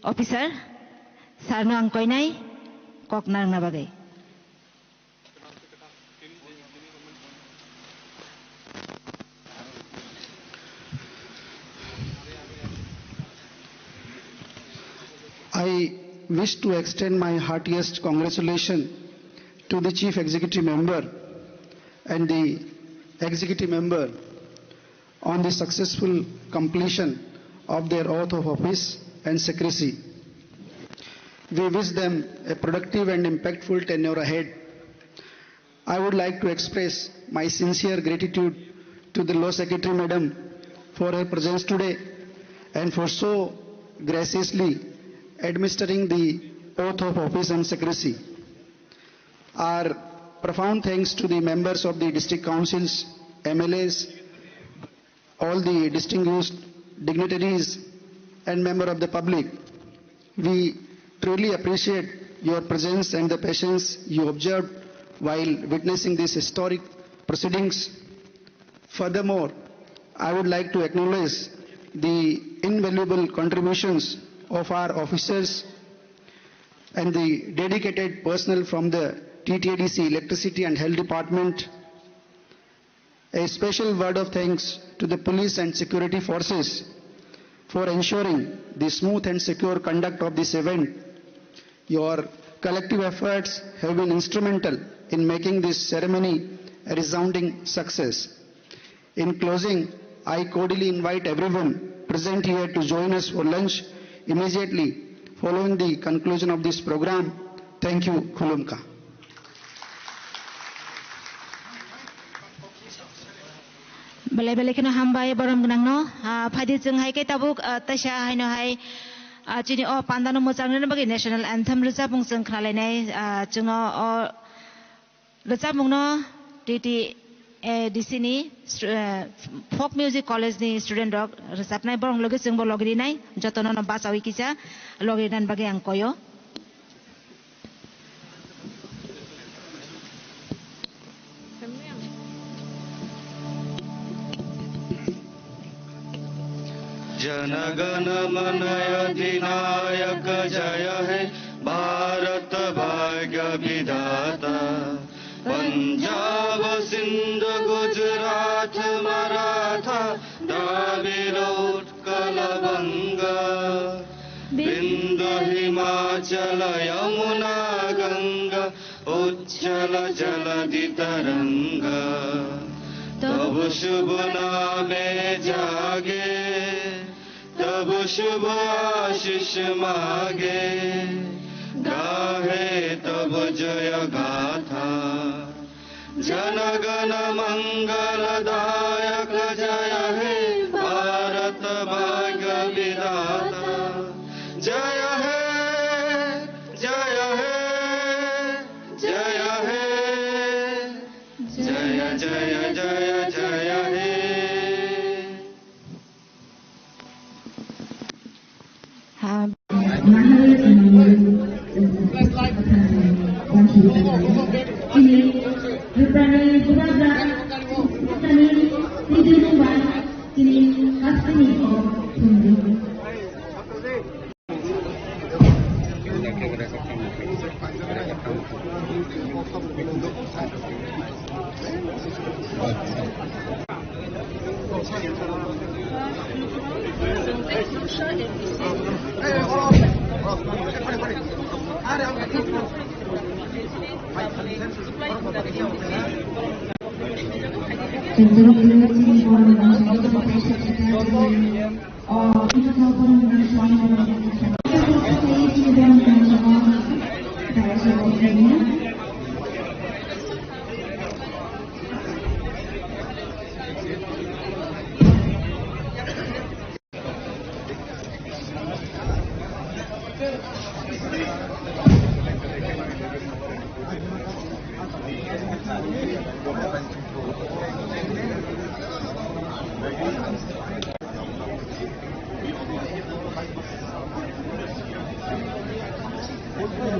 Officer, sir no ang koinai kok narwgna bagwi. I wish to extend my heartiest congratulations to the Chief Executive Member and the Executive Member on the successful completion of their oath of office and secrecy. We wish them a productive and impactful tenure ahead. I would like to express my sincere gratitude to the Law Secretary Madam for her presence today and for so graciously administering the oath of office and secrecy. Our profound thanks to the members of the district councils, M L As, all the distinguished dignitaries and member of the public. We truly appreciate your presence and the patience you observed while witnessing these historic proceedings. Furthermore, I would like to acknowledge the invaluable contributions of our officers and the dedicated personnel from the T T A D C Electricity and Health Department. A special word of thanks to the police and security forces for ensuring the smooth and secure conduct of this event. Your collective efforts have been instrumental in making this ceremony a resounding success. In closing, I cordially invite everyone present here to join us for lunch immediately following the conclusion of this program. Thank you. Khulumkha. Belai belai kheno hambai, borom gwnangno. Ah, phaidi chwng hai khe tabuk, ah, taisa haino hai, ah, chini o pandano mwchang rwna bagwi national anthem rwchapmung chwng khnalainai, ah, chwngno o rwchapmungno T T A D C ni stu-, eh, Folk Music College ni student rok rwchapnai, borok logi chwngbo logi rinai, jotono no bachawi kisa logi rinani bagwi ang koyo. जनगण मन अधिनायक जय हे भारत भाग्य विधाता। पंजाब सिंध गुजरात मराठा द्राविड़ उत्कल बंग बिंद हिमाचल यमुना गंगा उच्छल जलधि तरंग। तब शुभ नामे जागे तब शुभ आशीष मागे, गाहे तब जय गाथा। जन गण मंगल दायक जय हे भारत भाग्य विधाता। जय हे, जय हे, जय हे, जय, जय, जय, जय हे। Sir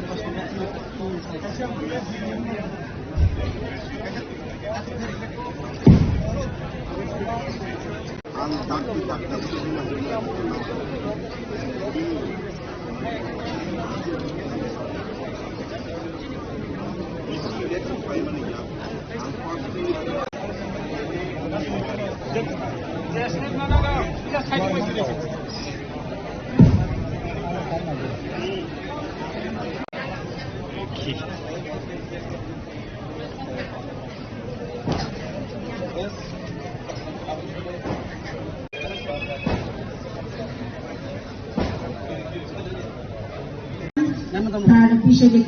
P C D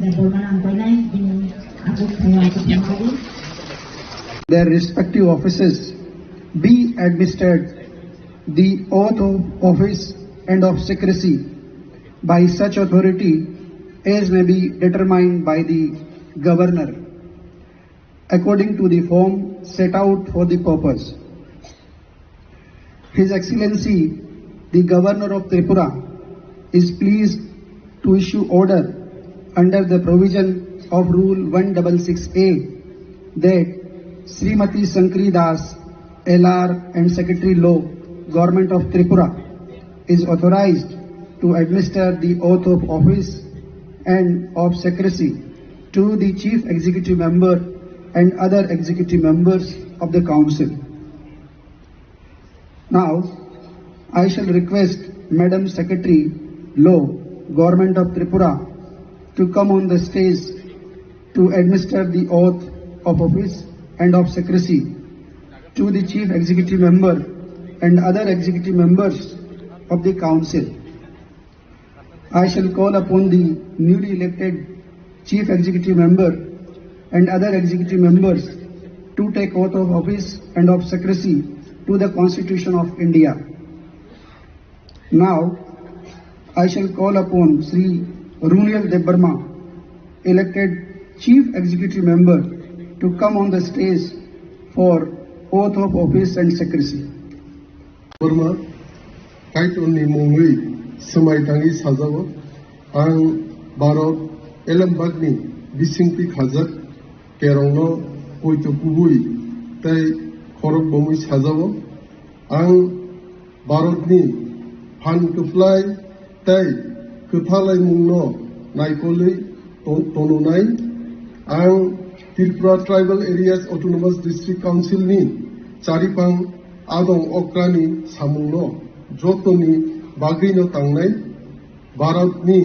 Debbarma nang koinai bini abuk thaya abuk thaya. Their respective offices be administered the oath of office and of secrecy by such authority as may be determined by the governor according to the form set out for the purpose. His Excellency, the Governor of Tripura, is pleased to issue order under the provision of Rule one six six A that Srimati Shankari Das, L R and Secretary Law, Government of Tripura, is authorized to administer the oath of office and of secrecy to the Chief Executive Member and other executive members of the Council. Now, I shall request Madam Secretary, Law, Government of Tripura, to come on the stage to administer the oath of office and of secrecy to the Chief Executive Member and other executive members of the Council. I shall call upon the newly elected Chief Executive Member and other executive members to take oath of office and of secrecy to the Constitution of India. Now, I shall call upon Shri Runiyal Debbarma, elected Chief Executive Member, to come on the stage for oath of office and secrecy. Burma, Kaitorni mungwi swmai tangwi sajao, ang Bharat elembakni bisingtwi khajak kerongno poito kubui tei khorok bomwi sajao. Ang Bharatni phan kwplai tei kwthalaimungno naikolwi to-, tononai. Ang Tripura Tribal Areas Autonomous District Council ni chariphang adong okrani samungno jotoni bagwino tangnai. Bharatni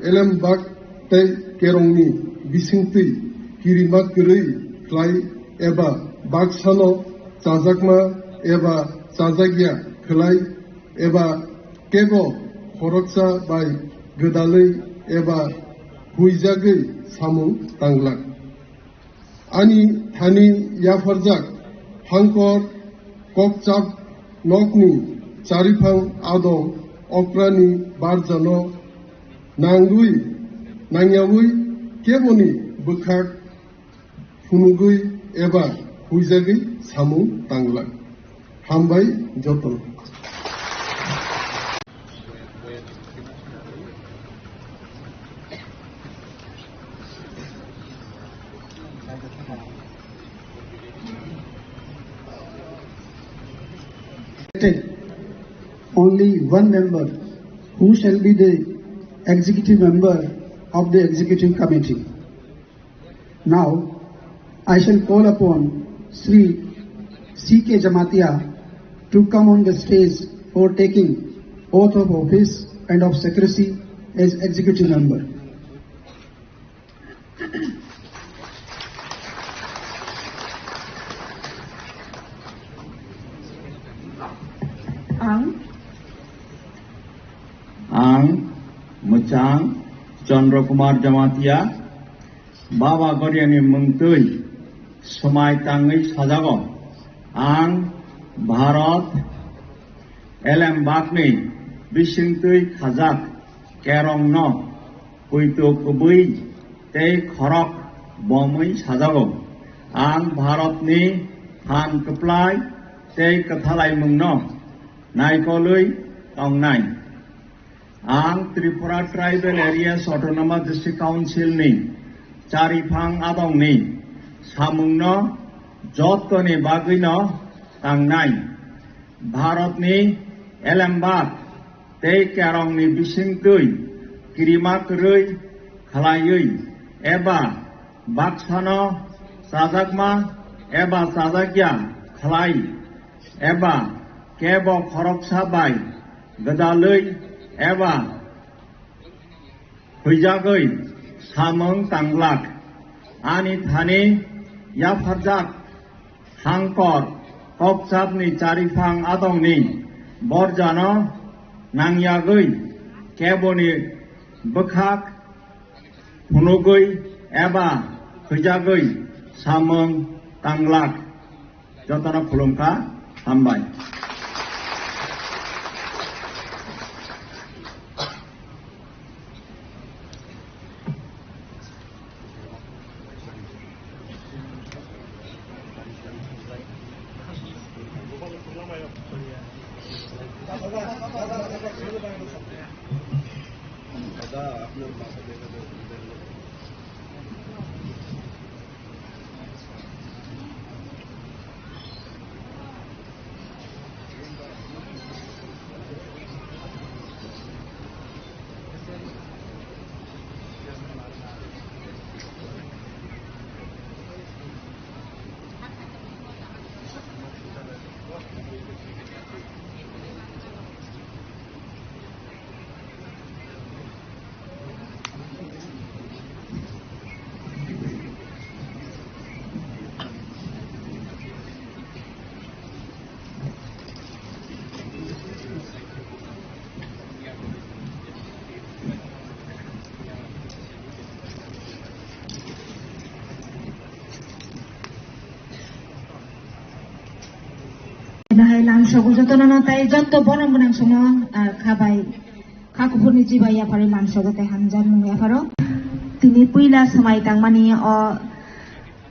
elembak tei kerongni bisingtwi kirima kwrwi khlai eba baksano chajakma eba chajakya khlai eba kebo khoroksa bai gwdalwi eba huijagwi samung tanglak. Ani thani yapharjak phangkor kokchap nokni chariphang adong okrani barjano nangwi nangyawi keboni bwkhak phunugwi eba huijagwi samung tanglak. Hambai jotono. Only one member who shall be the executive member of the executive committee. Now, I shall call upon Shri C K Jamatia to come on the stage for taking oath of office and of secrecy as executive member. Ang, ang mwchang Chandra Kumar Jamatia, Baba Goriani mungtwi swmai tangwi sajago. Ang Bharat elembakni bisingtwi khajak kerongno poito kubui tei khorok bomwi sajago. Ang Bharatni phan kwplai tei kwthalaimungno naikolwi tongnai. Ang Tripura Tribal Areas Autonomous District Council ni chariphang adong ni samung no joto ni bagwi no tangnai. Bharat ni elembak tei kerong ni bisingtwi kirima kwrwi khlaiwi eba baksano chajakma eba chajakya khlai eba kebo khoroksa bai gwdalwi eba huijagwi samung tanglak. Ani thani yapharjak hangkor kokchapni chariphang adongni borjano nangyagwi keboni bwkhak phunugwi eba huijagwi samung tanglak. Jotono khulumkha, hambai. Nahai lamsogo jotono no tai joto borok gwnang songno, ah, khabai. Kha kuphurni chibai yapharo lamsogo tei hamjakmung yapharo. Tini puila swmai tangmani o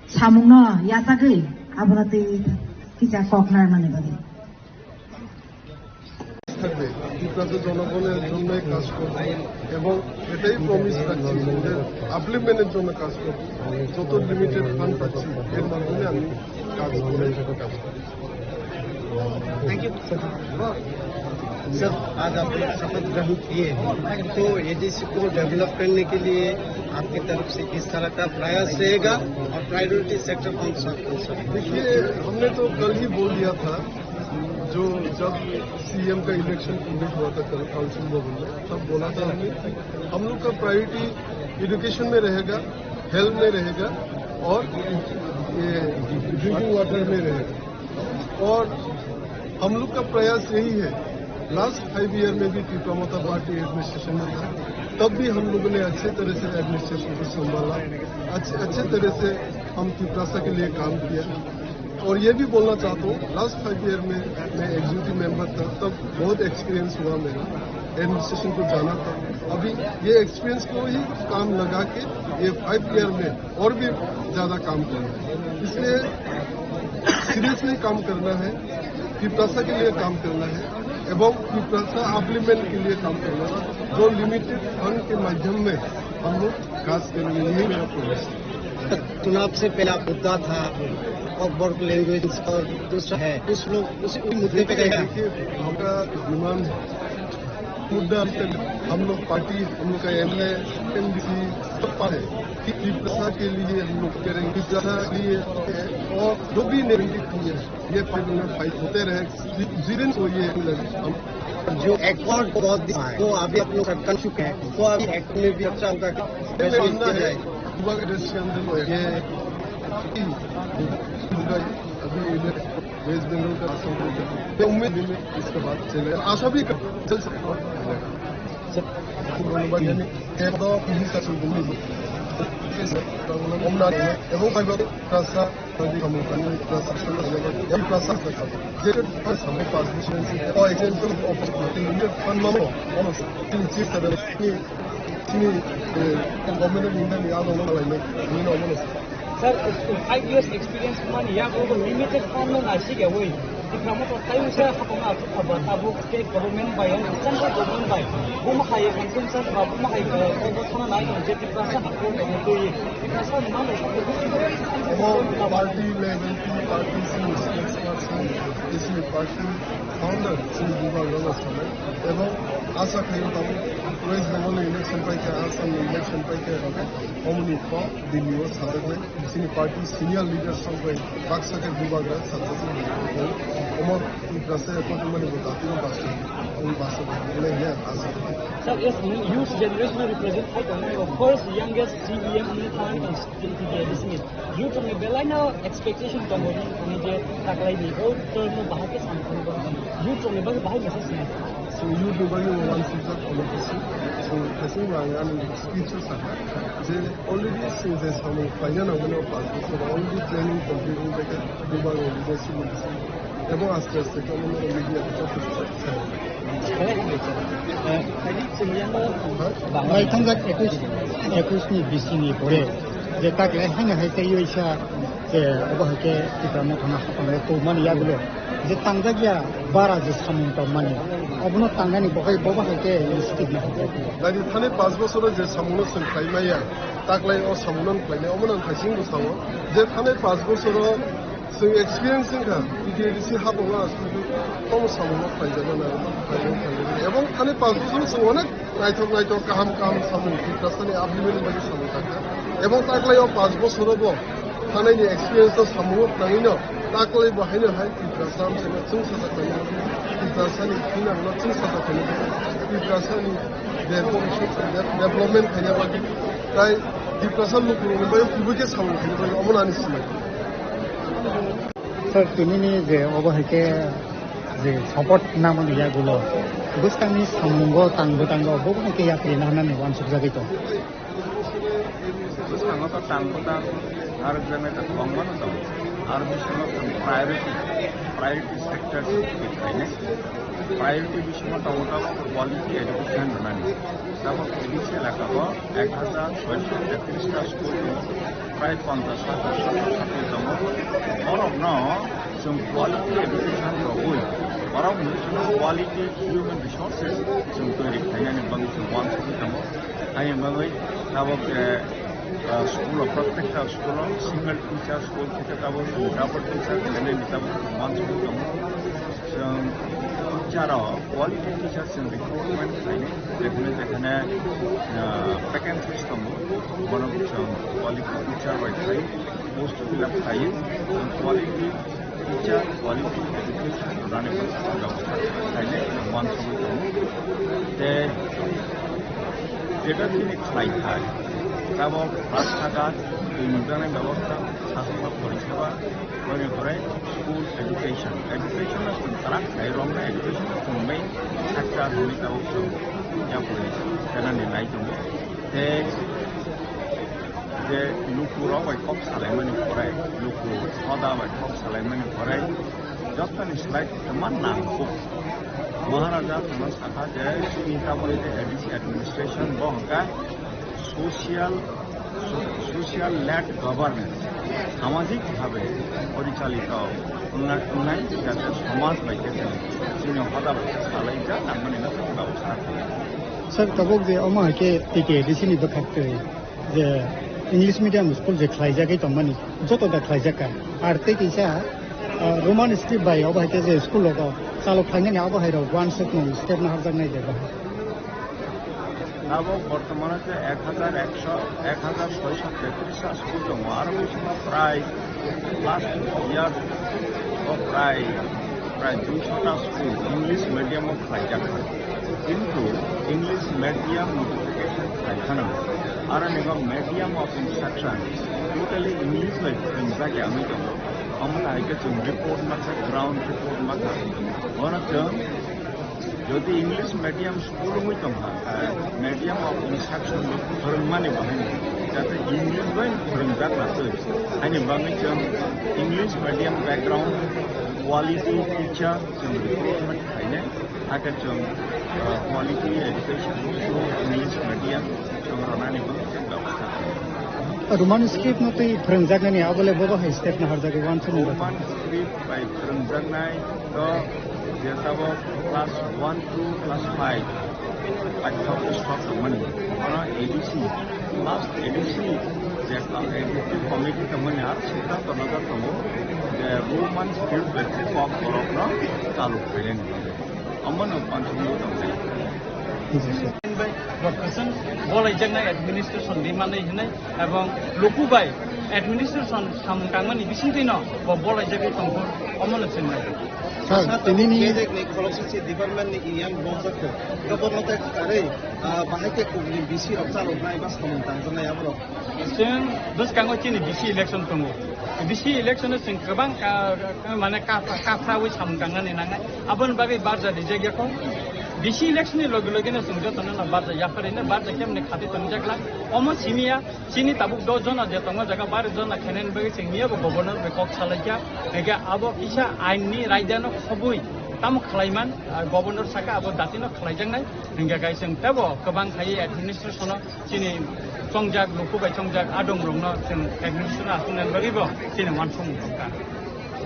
samungno yachagwi abono tei kisa kok narmani bagwi. থাকবে, ত্রিপুরাতে জনগণের জন্যই কাজ করব এবং এটাই প্রমিস রাখছি যে আপলিফমেন্টের জন্য কাজ করব। যত লিমিটেড ফান্ড পাচ্ছি এর মাধ্যমে আমি কাজ করে কাজ করি। Thank you. सर, आज आप लोग शपथ ग्रहण किए हैं, तो एडीसी को डेवलप करने के लिए आपकी तरफ से किस तरह का प्रयास रहेगा और प्रायोरिटी सेक्टर कौन सा, कौन सा? देखिए, हमने तो कल ही बोल दिया था, जो जब सीएम का इलेक्शन कंडक्ट हुआ था कल काउंसिल भवन में, तब बोला था हमने, हम लोग का प्रायोरिटी एजुकेशन में रहेगा, हेल्थ में रहेगा और ये ड्रिंकिंग वाटर में रहेगा। और हम लोग का प्रयास यही है, लास्ट फाइव ईयर में भी टिपरा मोटा पार्टी एडमिनिस्ट्रेशन में था, तब भी हम लोगों ने अच्छे तरह से एडमिनिस्ट्रेशन को संभाला, अच्छे, अच्छे तरह से हम तिपरासा के लिए काम किया। और ये भी बोलना चाहता हूँ, लास्ट फाइव ईयर में मैं एग्जीक्यूटिव मेंबर था, तब बहुत एक्सपीरियंस हुआ मेरा, एडमिनिस्ट्रेशन को जाना था। अभी ये एक्सपीरियंस को ही काम लगा के ये फाइव ईयर में और भी ज़्यादा काम करना है। इसलिए सीरियसली काम करना है, तिपरासा के लिए काम करना है एवं तिपरासा अपलिफमेंट के लिए काम करना है। जो लिमिटेड फंड के माध्यम में हम लोग काज करेंगे, यही मेरा प्रॉमिस है। चुनाव से पहला मुद्दा था, कॉकबर्ग लैंग्वेज और दूसरा है, कुछ लोग उसी, उसी मुद्दे पे गए। देखिए, हमारा डिमांड है, मुद्दा अभी तक हम लोग पार्टी, हम लोग का एमएलए, एमडीसी सब पास है कि तिपरासा के लिए हम लोग करेंगे, तिपरासा के लिए और जो भी नेगेटिव है, ये फाइट में फाइट होते रहे, जि-, जिन को ये लगे। हम जो अकॉर्ड बहुत दिया है, तो अभी आप लोग कर चुके हैं, तो अभी अकॉर्ड में भी अच्छा होगा कि नहीं, नहीं, वैसे नहीं, किया जाए। युवा के देश के अंदर ये होगा, अभी इधर वेस्ट बंगाल का राशन, तो उम्मीद है इसके बाद चले, आशा भी कर, चल सकता है। ধন্যবাদ জানাই। এবার হিংসা শুরু করুন। ওম না এবং ভাই বাবা, রাস্তা যদি কামো কানি রাস্তা শুরু হয়ে যাবে, এই রাস্তা থাকবে। যে সামনে পাঁচ বছর হয়েছে, ও এজেন্ট অফিস করতে ইন্ডিয়ার সম্মান, অবস্থা, তিনি চিন্তা করেন, তিনি, তিনি, এ, গভর্নমেন্টের নিন্দা নিয়ে আন্দোলন চালাইলেন, বিভিন্ন অবস্থা। Sir, five years experience mani ya ko limited form no na sige woi. Tipra Motha tei wngkha hapang aswk saba tabuk state government bai, central government bai, buma hai consensus ba buma hai, eh, kok sana nai tong je Tiprasa ni kok tong twi, Tiprasa ni mano. Omo party level two party sini spokesperson, sini party founder sini Bubagra no sanai, ebong asa khaio tabuk West Bengal ni election paikha, Assam ni election paikha, omoni kok Delhi o sajaknai. Chini party senior leaders rok bai baksa khe Bubagra sakha omo Tiprasa kotormani bo dati no baksa, omo baksa bai le ya asa. Sir, yes, youth generation represent khai tong, first youngest C E M in the current constituency. Youth rok ni belai no expectation tongo ni je taklai ni o term no bahai khe samung youth rok ni bagwi bahai message. So youth ni bagwi one sijak omo kisi. So khaising ba ang ani speech o sakha je already sing je samung khlaina nangmani o panch bosor already planning complete wngkha Bubagra leadership ni bising. Ebong aste aste khe omo media khe joto sai. Naithokjak ekush, ekush ni bising ni pore je taklai haino hai tei oisa je obo hai khe Tipra Motha no hapang o tongmani yagulo. Je tangjak ya bara je samung tongmani, obono tangnani bo hai, bo bo hai khe stigma hai khe. Nai di thani panch bosoro je samungno chwng khlai maya, taklai o samungno khlainai, omono ang khaising bo sao. Je thani panch bosoro chwng experience wngkha, T T A D C habango aswk tomo samungno khlaijak nai, khlaijak nai. Ebong thani panch bosoro chwng onek naithok naithok kaham kaham samung Tiprasani updevelopment bagwi samung tangkha. Ebong taklai o panch bosoro bo thanaini experience no samungo tangwino taklai bo haino hai Tiprasa amchaino chwng sajak khainai, Tiprasani thinangno chwng sajak khainai, Tiprasani de-, development khaina bagwi tai Tiprasa lukurokni bagwi kubui khe samung khaina bagwi omono ani sinai. Sir, tinini je obo hai khe je support namani yagulo bwskangni samungo tangbo tango, bo hai khe yapri nahnani uansukjagwi tong. Bwskango to tang bwtang, aro jemai to kwbangma no tongo. Aro bisingo chwng priority, priority sector khainai. Priority bisingo tongo to quality education rwnani. Tabuk A D C elaka o ek hajar soisho tetrish ta school tongo, prai ponchash hajar satro satri tongo. Borokno chwng quality education rwui, borok hwnwi chwng quality human resources chwng toiri khlainani bagwi chwng uansugwi tongo. Haini bagwi tabuk, eh, ah, school o, protekta school o single teacher school theke tabuk double teacher khlainani tabuk uansugwi tongo. Chwng teacher o quality teacher chwng recruitment khlainai, jekhane jekhane, ah, vacancies tongo, bono chwng quality teacher bai khlai post fill up khlai, chwng quality teacher, quality education rwnani bwbwsta khlainai chwng uansugwi tongo. Tei jeta chini khlai thai, tabuk rasthagat, twi nukjaknai bebosta, sasaba, poriseba, Boni pore school education. Education no chwng kwrak khlai romna, education no chwng main sector hwnwi tabuk chwng yapri khenani nai tongo. Tei je luku rok bai kok salaimani pore, luku hoda bai kok salaimani pore, jotoni slai kwma nangkuk. Maharaja thangno sakha je chini taboni je A D C administration bo hwnkha social, so-, social led governance, samajik bhabe porichalito wngna-, wngnai, jate somaj bai khe chwng chini hoda bai khe salaijak nangmani no chwng babsa. Sir, tabuk je omo hai khe T T A D C ni bwkhak twi je English medium school je khlaijagwi tongmani, joto da khlaijak kha. Ar tei kisa, ah, Roman script bai obo hai khe je school rogo chalo khlainani abo hai rok uansukmung step naharjaknai de bo. Abo bortomano je ek hajar ekso, ek hajar soisho tetrish ta school tongo, aro bisingo prai last year o prai, prai duisho ta school English medium o khlaijak kha. Kintu English medium notification khlai phano, aro nigo medium of instruction totally English bai phwrwngjak ya wngwi tongo. Omo hai khe chwng report makha, ground report makha. Bono chwng jodi English medium school wngwi tongkha, eh, medium of instruction bo phwrwngmani bo haino, jate English bai phwrwngjak na twi. Haini bagwi chwng English medium background quality teacher chwng recruitment khainai, hakhe chwng, eh, quality education through English medium chwng rwnani bo chwng bebostha khainai. Roman script no twi phrwngjaknani abo le bobo hai step naharjagwi uansukmung. Roman script bai phrwngjaknai to je tabok class one to class five paithago stop tongmani. Oro A D C, last A D C je ka-, executive committee tongmani aro siddhanto najak tongo je Roman script bai kok borokno chalu khainani bagwi. Omono uansukmung tongnai. Bai bo kwchwng bolaijaknai administration rimani hinwi ebong luku bai administration samung tangmani bisingtwino bo bolaijagwi tongkho, omono chwng nai. Sir, tini ni Kejak ni kholopsa si department ni E M bongjak kho. Abo no tek karwi, ah, bahai khe kok ni B C rok chalok nai ba samung tangjaknai aborok. Chwng bwskango chini B C election tongo. B C election o chwng kwbang ka, ka, mane ka, ka, kaphrawi samung tangnani nangnai. Aboni bagwi barja rijak ya kho. B C election ni logi logi no chwng joto no barja yapharwi no barja kemne khati tongjak lang. Omo simiya chini tabuk dos jona je tongo jaga baro jona khenani bagwi chwng miya bo governor bai kok salaikha. Hingke abo kisa ain ni raida no khobwi tamo khlaiman, ah, governor saka abo dati no khlaijaknai. Hingke kai chwng tebo kwbang khai administration o chini chongjak, luku bai chongjak adong rokno chwng administration aswk nani bagwi bo chini uansukmung tongkha.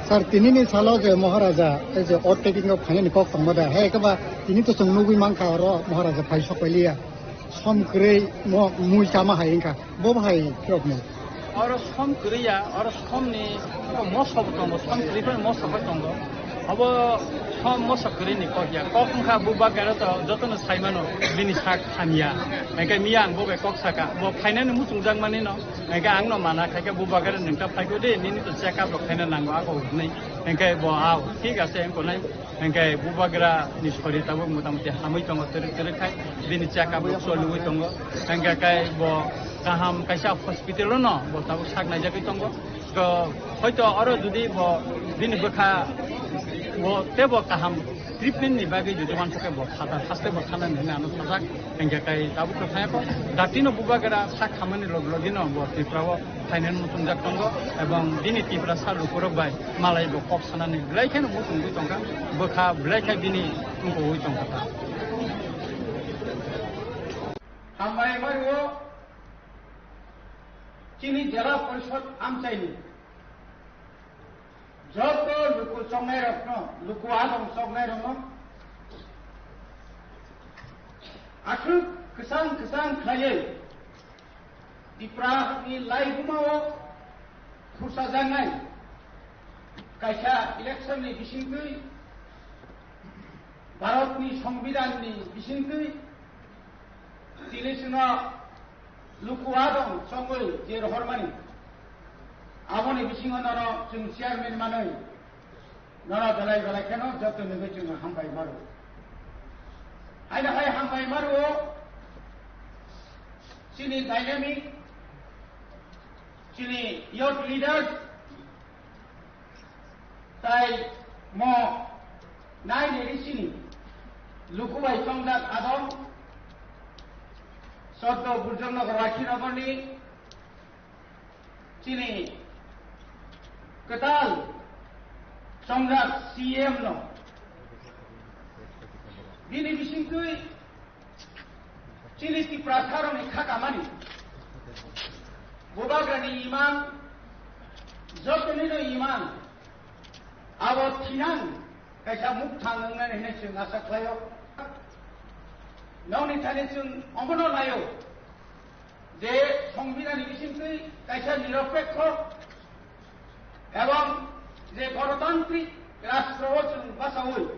Sir, tini ni salo je Maharaja, ei je ot taking o phainani kok tongma da, hai khe ba tini to chwng nugwi mankha oro Maharaja phai sok pailiya. Som kwrwi mo mui chama hai wngkha. Bo bo hai khoroknwi. Oro som kwrwi ya, oro som ni moso bo tongo, som kwrwi phano moso bo tongo. Abo som moso kwrwi ni kok ya. Kok wngkha bubagra to jotono sai mano bini sak hamya. Hingke miya ang bo bai kok saka. Bo phainani muchungjak mani no. Hingke ang no mana khai khe bubagra nwng ta phai kho de, nini to check up rok khaina nango ako hwnwi. Hingke bo ao, thik ase, wngkha nai. Hingke bubagra ni sori tabuk motamuti hamwi tongo, twrwk twrwk khai bini check up rok choliwi tongo. Hingke kai bo kaham kaisa hospital o no bo tabuk sak naijagwi tongo. To hoito oro jodi bo bini bwkha bo tebo kaham treatment ni bagwi jodi uansukhe bo khata haste bo sanani hwnwi ano sajak. Hingke kai tabuk to thaya kho. Datino bubagra sak khamani log logino bo Tripura o phainani muchungjak tongo, ebong bini Tiprasa lukurok bai malai bo kok sanani belai kheno muchungwi tongkha, bwkha belai khe bini tungkogwi tongkha ta. Hambai mario chini Jela Porishod amchaini joto luku choknairokno, luku adong choknairokno aswk kwchang kwchang khlaiwi Tripura ni laibumao khursajaknai kaisa election ni bisingtwi, Bharat ni Songbidan ni bisingtwi, tini chwngno luku adong chongwi je rohormani, aboni bisingo nono chwng chairman manwi, nono belai belai kheno joto nugwi chwng hambai maro. Haino hai hambai maro chini dynamic, chini youth leaders, tai mo nai neri chini luku bai chongjak adong, Soddo Burjongnagar Rakhinagorni chini kwtal chongjak C M no bini bisingtwi chini Tiprasarokni kha kamani bubagrani imang, jotonino imang, abo thinang kaisa mukthang wngnani hinwi chwng asa khlaio. Nokni thani chwng omono naio je Songbidanni bisingtwi kaisa niropekho ebong je gonotantrik rastro o chwng bachaui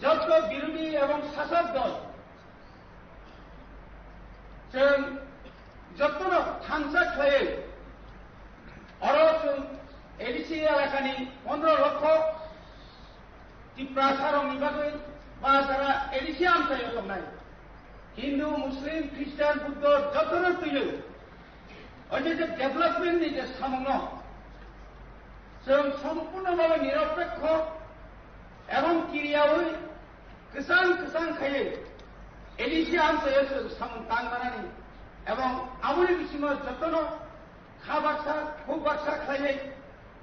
joto birodhi ebong sasok dol chwng jotono thansa khlaiwi oro chwng A D C elakani pondro lokho Tiprasarokni bagwi ba jara A D C amchaio tongnai Hindu, Muslim, Christian, Buddho jotono twiwi o je je development ni je samungno chwng sompurno bhabe niropekho ebong kiriyaui kwchang kwchang khaiwi A D C amchaio chwng samung tang manani ebong aboni bisingo jotono kha baksa, khuk baksa khlaiwi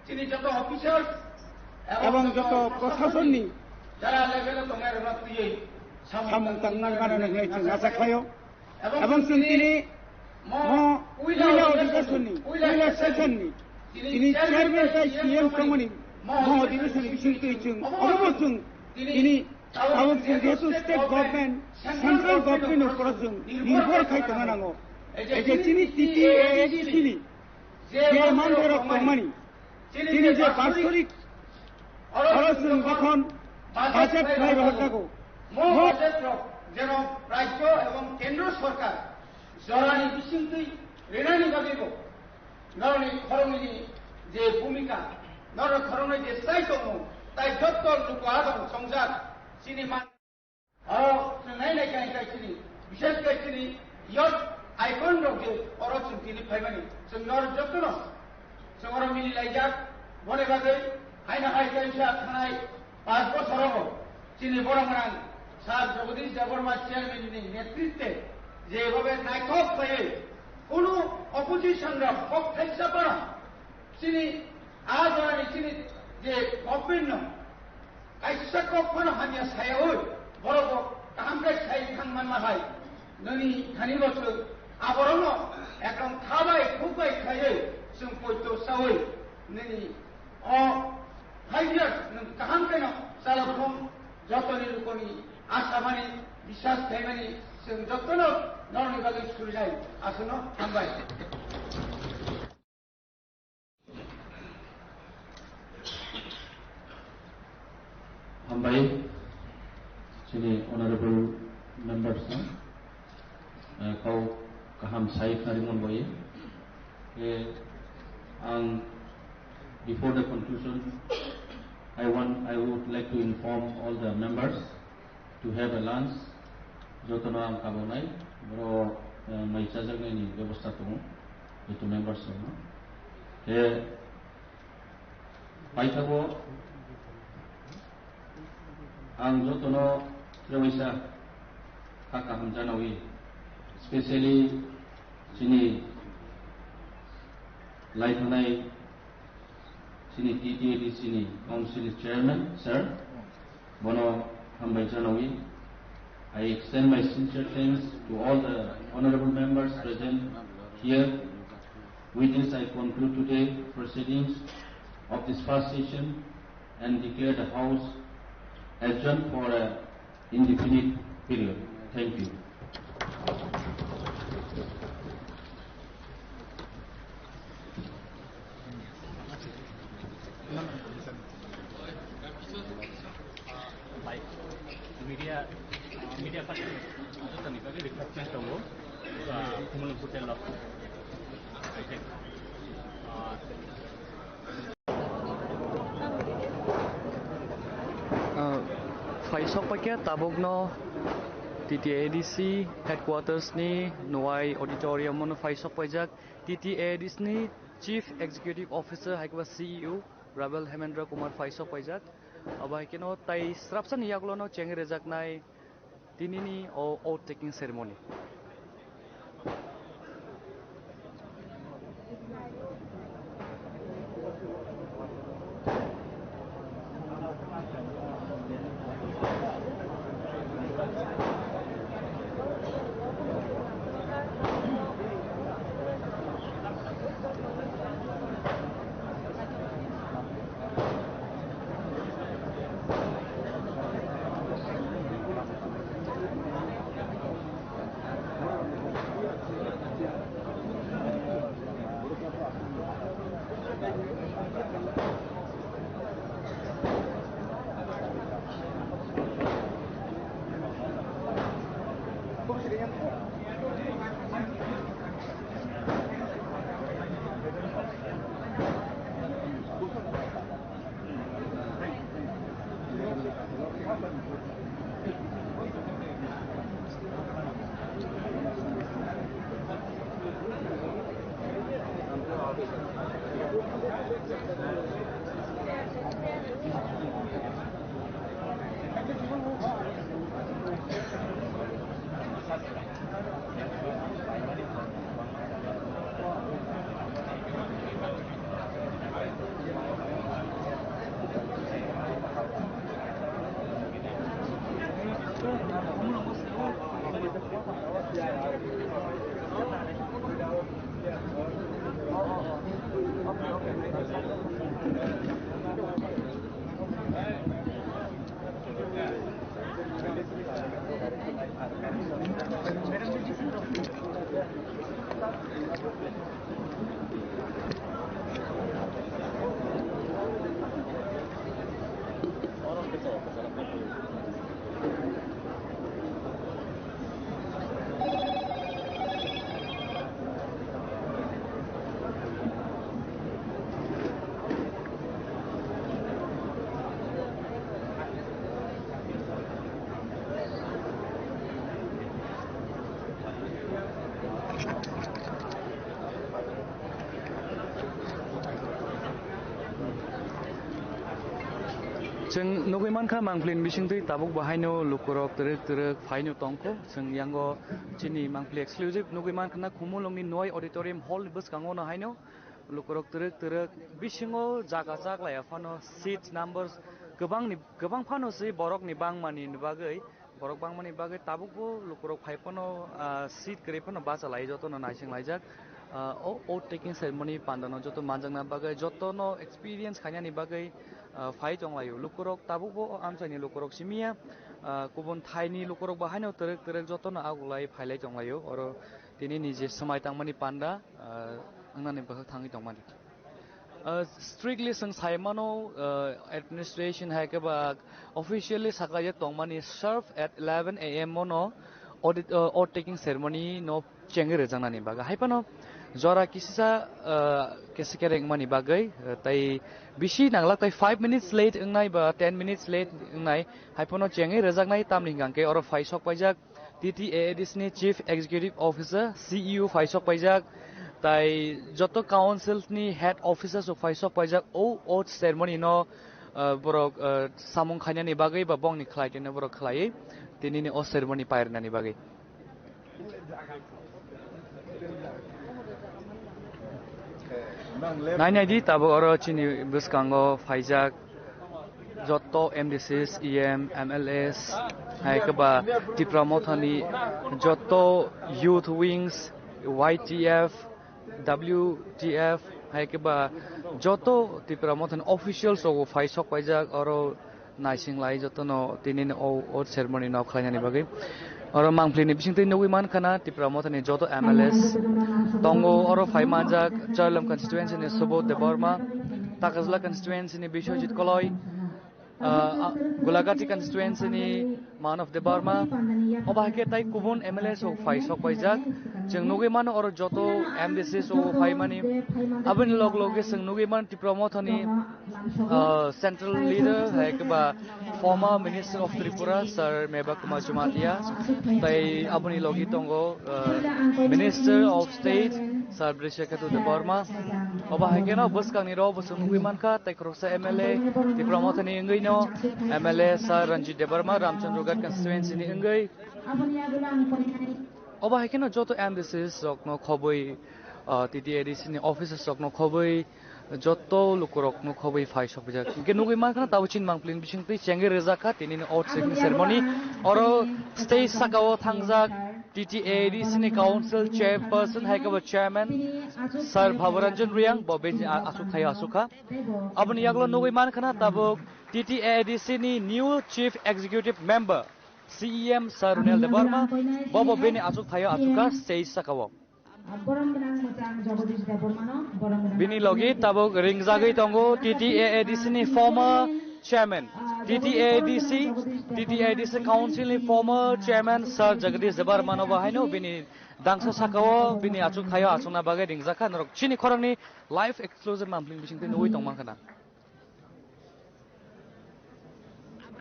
chini joto officers ebong joto proshasonni jara level o tongnai rokno twiwi samung tang nang mano hwnwi chwng asa khlaio. Ebong chwng tini Mo puila odhikeshonni, puila session ni, tini chairman tai C M tongmani, mo odhikeshonni bisingtwi chwng obobo chwng tini tabuk chwng jehetu state government, central government ni uporo chwng nirbhor khai tongna nango. Ei je chini T T A A D C ni je manthai rok tongmani, chini je basorik oro chwng jokhon budget khlai rohorjago, mo budget rok jeno rajyo ebong kendro sorkar jorani bisingtwi rinani bagwibo norokni khoroknwini je bhumika, norok khoroknwi je chai tongmung, tai jotto luku adong chongjak chini man. Oro chwng nai nai khe hai chini, bishes khe chini youth icon rok je oro chwng tini phaimani, chwng norok jottono chwng oro mili laijak. Boni bagwi haino hai kaisa thanai panch bochor rogo chini borok gwnang Sir Jagadish Debbarma chairman ni netritwe jebobe naithok khlaiwi kunu opposition rok kok thaisa phano chini a jorani chini je government no kaisa kok phano hamya sayaui, borok bo kaham khe sai thang manma hai. Nini thani bo chwng aborokno ekdom kha bai khuk bai khaiwi chwng poito saui nini o five years nwng kaham khe no chalakhung jotoni lukoni asamani biswas khaimani chwng jotono norokni bagwi surinai aswkno hambai. Hambai, chini honorable members no, eh, kau kaham sai khnari mon boye. Eh, ang, before the conclusion, I want, I would like to inform all the members to have a lunch. Jotono ang kabonai, boro, eh, mai chajaknaini bebosta tongo, jehetu members rokno. Khe paithago ang jotono trewaisa kha kaham janawi, specially chini laithanai chini T T A D C ni Council Chairman, Sir, bono hambai janawi. I extend my sincere thanks to all the honorable members present here. With this, I conclude today proceedings of this first session and declare the House adjourned for a indefinite period. Thank you. Media, media party, jotoni bagwi refreshment tongo, ah, Khumulwng Hotel o. Ah, Ah, phaisok paikha tabukno T T A D C headquarters ni Nuwai auditorium o no phaisok paijak T T A D C ni Chief Executive Officer hai khe ba C E O Rabel Hemendra Kumar phaisok paijak. Abo hai kheno tai srapsa ni yagulo no chengwi rwjaknai Tinini o oath taking ceremony. Chwng nugwi mankha, Mangpili ni bisingtwi tabuk bo haino lukurok twrwk twrwk phaino tongkho. Chwng yango chini Mangpili exclusive nugwi mankha na, Khumulwng ni Noi Auditorium Hall ni bwskango no haino lukurok twrwk twrwk, bisingo jaga jak laiya phano seat numbers kwbangni, kwbang phano se borokni bangmani bagwi, borok bangmani bagwi tabukbo lukurok phai phano, ah, seat kwrwi phano bacha lai, jotono naising laijak. Ah, o oath taking ceremony pandano joto manjakna bagwi, jotono experience khainani bagwi, ah, phai tonglaio. Lukurok tabukbo o amchaini lukurok simiya, ah, kubun thaini lukurok bo haino twrwk twrwk jotono aguklai phailai tonglaio. Oro tini ni je swmai tangmani panda, ah, wngnani bwkhak thangwi tongmani. Uh, strictly chwng sai mano, uh, administration hai khe ba officially saklaijak tongmani sharp at eleven a m ono audit, uh, oath taking ceremony no chengwi rwjaknani bagwi. Hai phano jora kisisa, uh, kisa kereng wngmani bagwi, uh, tai bisi nanglak, tai five minutes late wngnai ba ten minutes late wngnai, hai phano chengwi rwjaknai, tamni hwnkha khe oro phai sok paijak T T A A D C ni Chief Executive Officer, C E O phai sok paijak, tai joto council ni head officers rok phai sok paijak, o oath ceremony no, ah, borok, ah, samung khainani bagwi ba bongni khlai tini borok khlaiwi tini ni oath ceremony pairwnani bagwi. Nai nai di, tabuk oro chini bwskango phaijak joto M D Cs, E M, M L As, hai khe ba Tipra Mothani joto youth wings, Y T F, W T F, hai khe ba joto Tipra Mothani officials rok bo phai sok paijak oro. Naising lai jotono tini o, o ceremony no khlainani bagwi. Oro Mangpili ni bisingtwi nugwi mankha na Tipra Mothani joto M L As tongo, oro phai manjak Chailam constituency ni Subodh Debbarma, Takajla constituency ni Biswajit Koloi, ah, ah, Gulagati constituency ni Manav Debbarma, obo hai khe tai kubun M L As rok phai sok paijak. Chwng nugwi mano oro joto M D Cs rok phai mani. Aboni log loge chwng nugwi mano Tipra Mothani uh, central leader, hai khe ba former Minister of Tripura, Sir Meba Kumar Jamatia, tai aboni logi tongo, uh, Minister of State, Sir Brishaketu Debbarma. Obo hai khe no bwskangni rok bo chwng nugwi mankha, tai khoroksa M L A, Tipra Mothani wngwi no M L A Sir Ranjit Debbarma, Ramchandra Ghat constituency ni wngwi. Obo hai khe no joto M D Cs rok no khobwi, uh, T T A D C ni officers rok no khobwi, joto lukurokno khobwi phai sokphaijak. Hwnkhe nugwi mankha, tabuk chini Mangpili ni bisingtwi chengwi rwjak kha tini ni oath taking ceremony. Oro stage saka o thangjak T T A D C ni council chairperson hai khe bo chairman Sir Bhabaranjan Reang, bo bini a-, aswk thaio aswk kha. Aboni yagulo nugwi mankha na tabuk T T A D C ni new chief executive member C E M Sir Runel Debbarma, bo bo bini aswk thaio aswk kha stage saka o. Borom gwnang mwchang Jagadish Debbarmano, borom gwnang. Bini logi tabuk ringjagwi tongo T T A A D C ni former chairman, T T A A D C, T T A A D C council ni former chairman Sir Jagadish Debbarmano bo haino bini dangsa saka o bini aswk thaio aswkna bagwi ringjakha. Norok chini khoroknwi live exclusive Mangpili ni bisingtwi nugwi tongmankha na.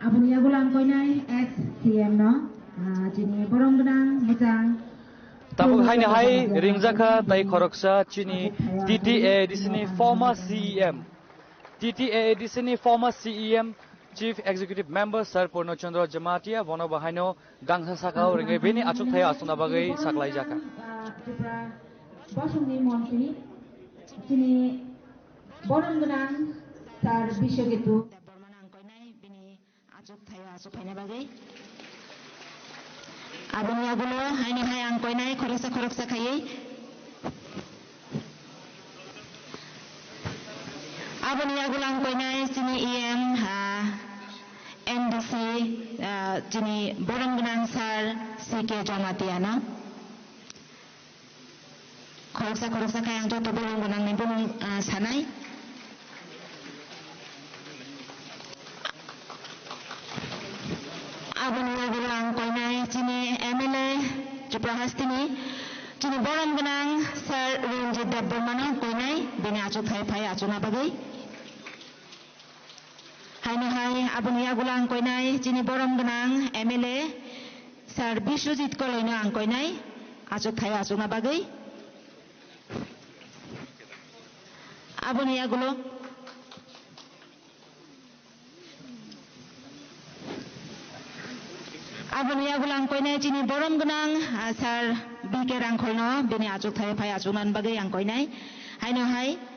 Aboni yagulo ang koinai ex C M no, ah, chini borom gwnang, mwchang. Tabuk haino hai ringjakha tai khoroksa chini T T A D C ni former C E M, T T A D C ni former C E M, Chief Executive Member Sir Purno Chandra Jamatia, bono bo haino dangsa saka o ringwi bini aswk thaio aswkna bagwi saklaijakha. Ah, Tripura bosongni montri, chini borom gwnang Sir Biswaketu Debbarmano ang koinai bini aswk thaio aswk phaina bagwi. Aboni yagulo haini hai ang koinai khoroksa khoroksa khaiwi. Aboni yagulang koinai chini E M, ah, M D C, ah, chini borom gwnang sir C K Jamatia no. Khoroksa khoroksa khe ang joto borom gwnangni bumung, ah, sanai. Aboni yagulo ang koinai chini M L A Tripura hasteni chini borom gwnang sir Ranjit Debbarma no koinai bini achukthai phai achukna bagwi. Haino hai aboni yagulo ang koinai chini borom gwnang M L A sir Biswajit Koloi no ang koinai achukthai achukna bagwi. Aboni yagulo, aboni yagulo ang koinai chini borom gwnang, ah, sir B K Rangkhol no bini achukthai phai achukna bagwi ang koinai. Haino hai.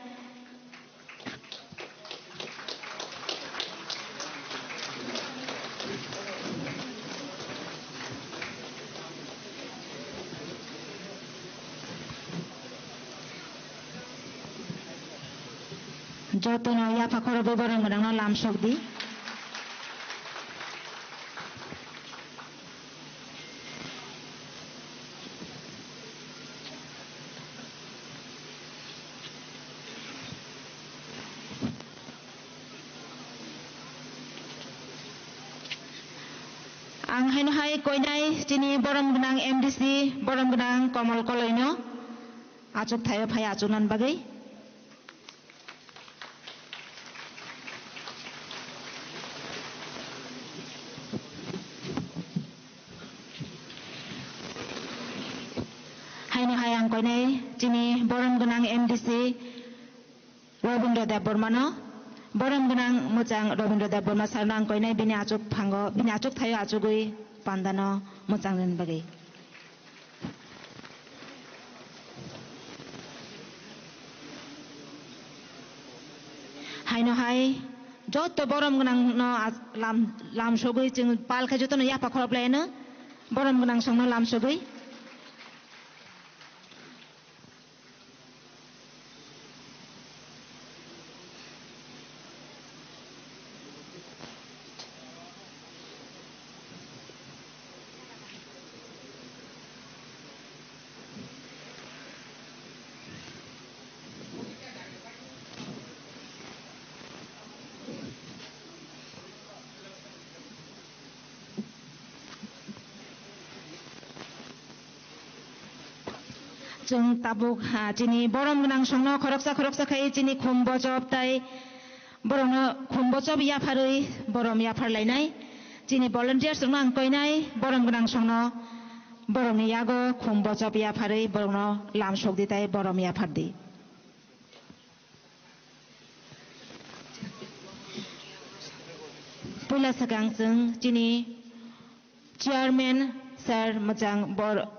Jotono yapha khoroknwi borom gwnangno lamsok di. Ang haino hai koinai chini borom gwnang M D C, borom gwnang Komol Koloino achuk thaio phai achukna bagwi. Haino hai ang koinai chini borom gwnang M D C Robindra Debbarmano, borom gwnang mwchang Robindra Debbarma sarno ang koinai bini achuk phango, bini achuk thaio achugwi pandano mwchang rin bagwi. Haino hai joto borom gwnang no as-, lam, lam sogwi chwng pal khe jotono yapha khorop laino borom gwnang songno lam sogwi. Chwng tabuk, ha, chini borom gwnang songno khoroksa khoroksa khai chini khum bochop tai borokno khum bochop yapharwi borom yaphar lainai. Chini volunteers rokno ang koinai borom gwnang songno borokni yago khum bochop yapharwi borokno lam sok di tai borom yaphar di. Puila swkang chwng chini chairman sir mwchang bor-,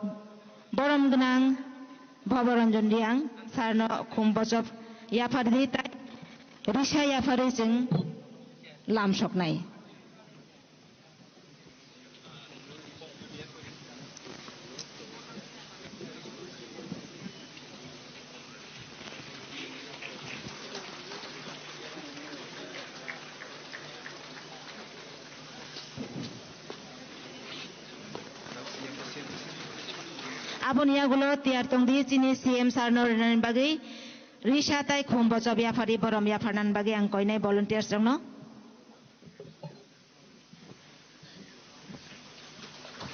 borom gwnang Bhoboranjan Reang sir no khum bochop yaphar di tai risa yapharwi chwng lam soknai. Aboni yagulo tiyar tongdi chini C M sir no rinani bagwi risa tai khum bochop yapharwi borom yapharnani bagwi ang koinai volunteers rokno.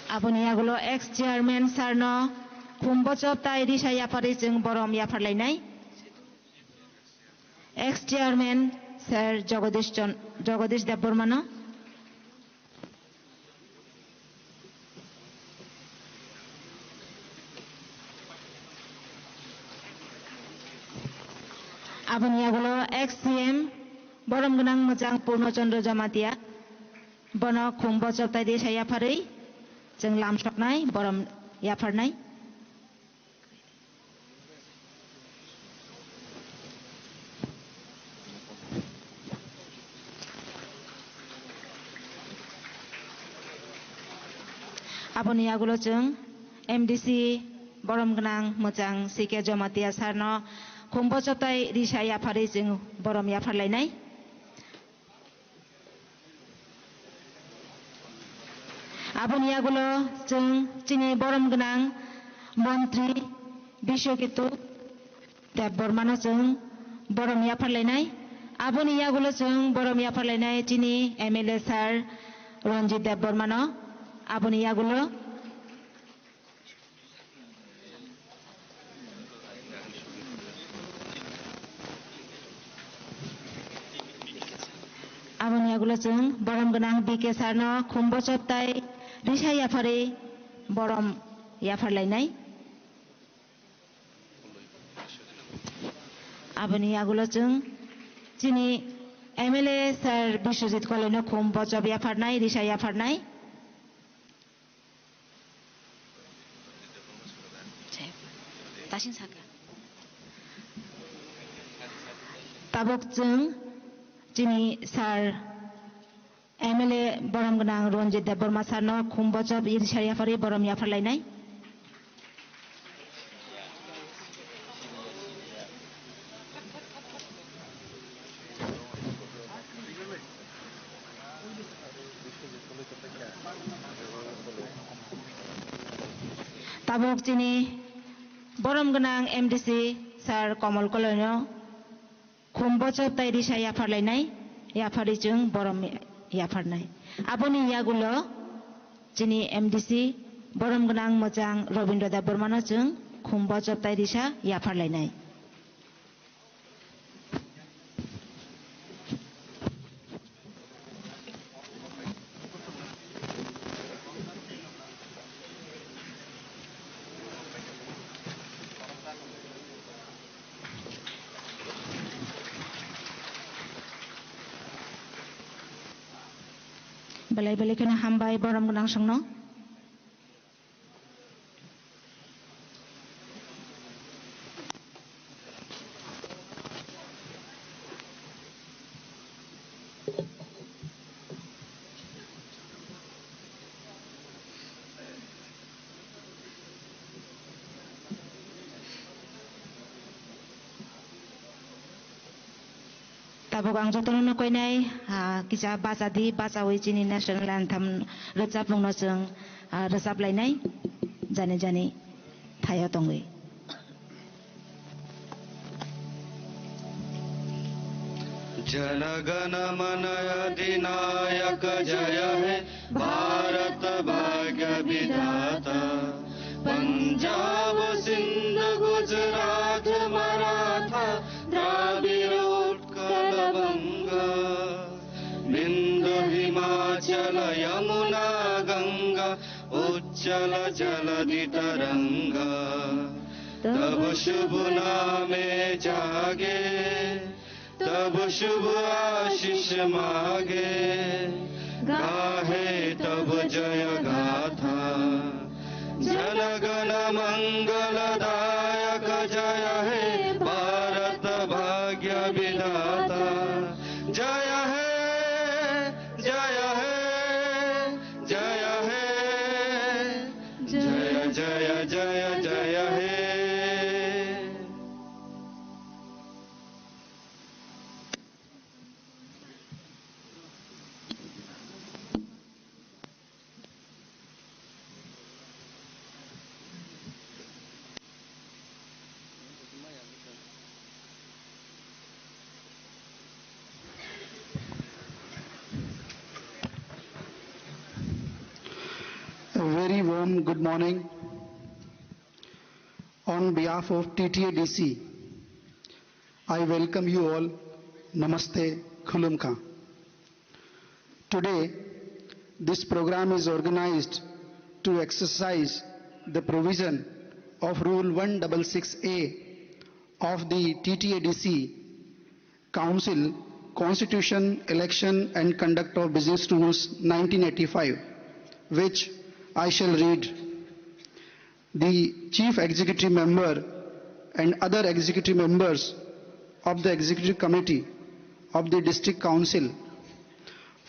Aboni yagulo ex chairman sir no khum bochop tai risa yapharwi chwng borom yaphar lainai. Ex chairman sir Jagadish Chon-, Jagadish Debbarma no. Aboni yagulo ex C M borom gwnang mwchang Purno Chandra Jamatia. Bono khum bochop tai risa yapharwi chwng lam soknai, borom yapharnai. Aboni yagulo chwng M D C borom gwnang mwchang C K Jamatia sir no khumbo choptai risa yapharwi chwng borom yapharlainai. Aboni yagulo chwng chini borom gwnang montri Biswaketu Debbarmano chwng borom yapharlainai. Aboni yagulo chwng borom yapharlainai chini M L A sir Ranjit Debbarmano. Aboni yagulo Aboni yagulo chwng borom gwnang B K sir no khumbo choptai risa yapharwi borom yapharlainai. Aboni yagulo chwng chini M L A sir Biswajit Koloi no khumbo chop yapharnai, risa yapharnai. Tasing saka. Tabuk chwng chini sir M L A borom gwnang Ranjit Debbarma sir no khumbo chop risa yapharwi borom yapharlainai. Tabuk chini borom gwnang M D C sir Komol Koloi no khumbo chop tai risa yapharlainai, yapharwi chwng borom yapharnai. Aboni yagulo chini M D C borom gwnang mwchang Robindra Debbarma no chwng khumbo chop tai risa yapharlainai. Belai belai kheno hambai borom gwnang songno. Tabuk ang jotono no koinai, ah, kisa bacha di, bachawi chini national anthem rwchapmungno chwng, ah, rwchaplainai, jani jani thaio tongwi. Jana गण मन अधिनायक जय हे भारत भाग्य विधाता। पंजाब सिंध गुजरात मराठा द्राविड़ उत्कल बंग। बिंदु हिमाचल यमुना गंगा उच्छल जलधि तरंग। तब शुभ नामे जागे तब शुभ आशीष मागे, गाहे तब जय गाथा। जन गण मंगलदायक जय हे भारत भाग्य विधाता। जय हे, जय हे, जय हे, जय जय जय जय हे। A very warm good morning. On behalf of T T A D C, I welcome you all. Namaste, Khulumkha. Today, this program is organized to exercise the provision of Rule one six six A of the T T A D C Council Constitution, Election and Conduct of Business Rules nineteen eighty-five, which I shall read. The Chief Executive Member and other executive members of the Executive Committee of the District Council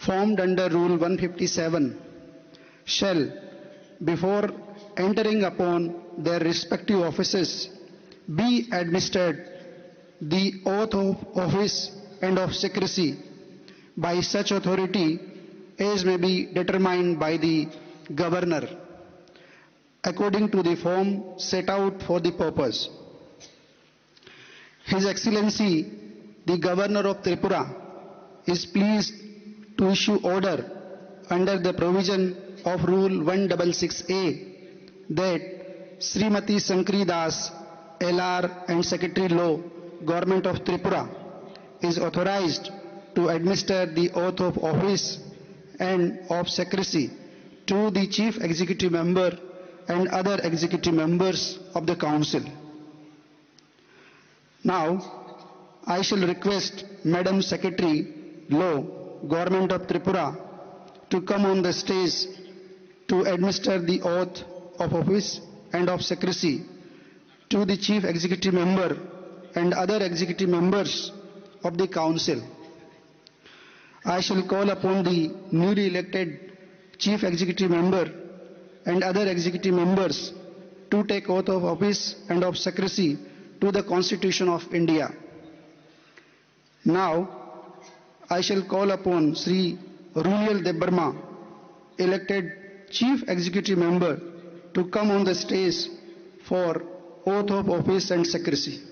formed under Rule one fifty-seven shall, before entering upon their respective offices, be administered the oath of office and of secrecy by such authority as may be determined by the governor, according to the form set out for the purpose. His Excellency, the Governor of Tripura, is pleased to issue order under the provision of Rule one six six A that Srimati Shankari Das, L R and Secretary Law, Government of Tripura, is authorized to administer the oath of office and of secrecy to the Chief Executive Member and other executive members of the Council. Now, I shall request Madam Secretary, Law, Government of Tripura, to come on the stage to administer the oath of office and of secrecy to the Chief Executive Member and other executive members of the Council. I shall call upon the newly elected Chief Executive Member and other executive members to take oath of office and of secrecy to the Constitution of India. Now, I shall call upon Shri Runiel Debbarma, elected Chief Executive Member, to come on the stage for oath of office and secrecy.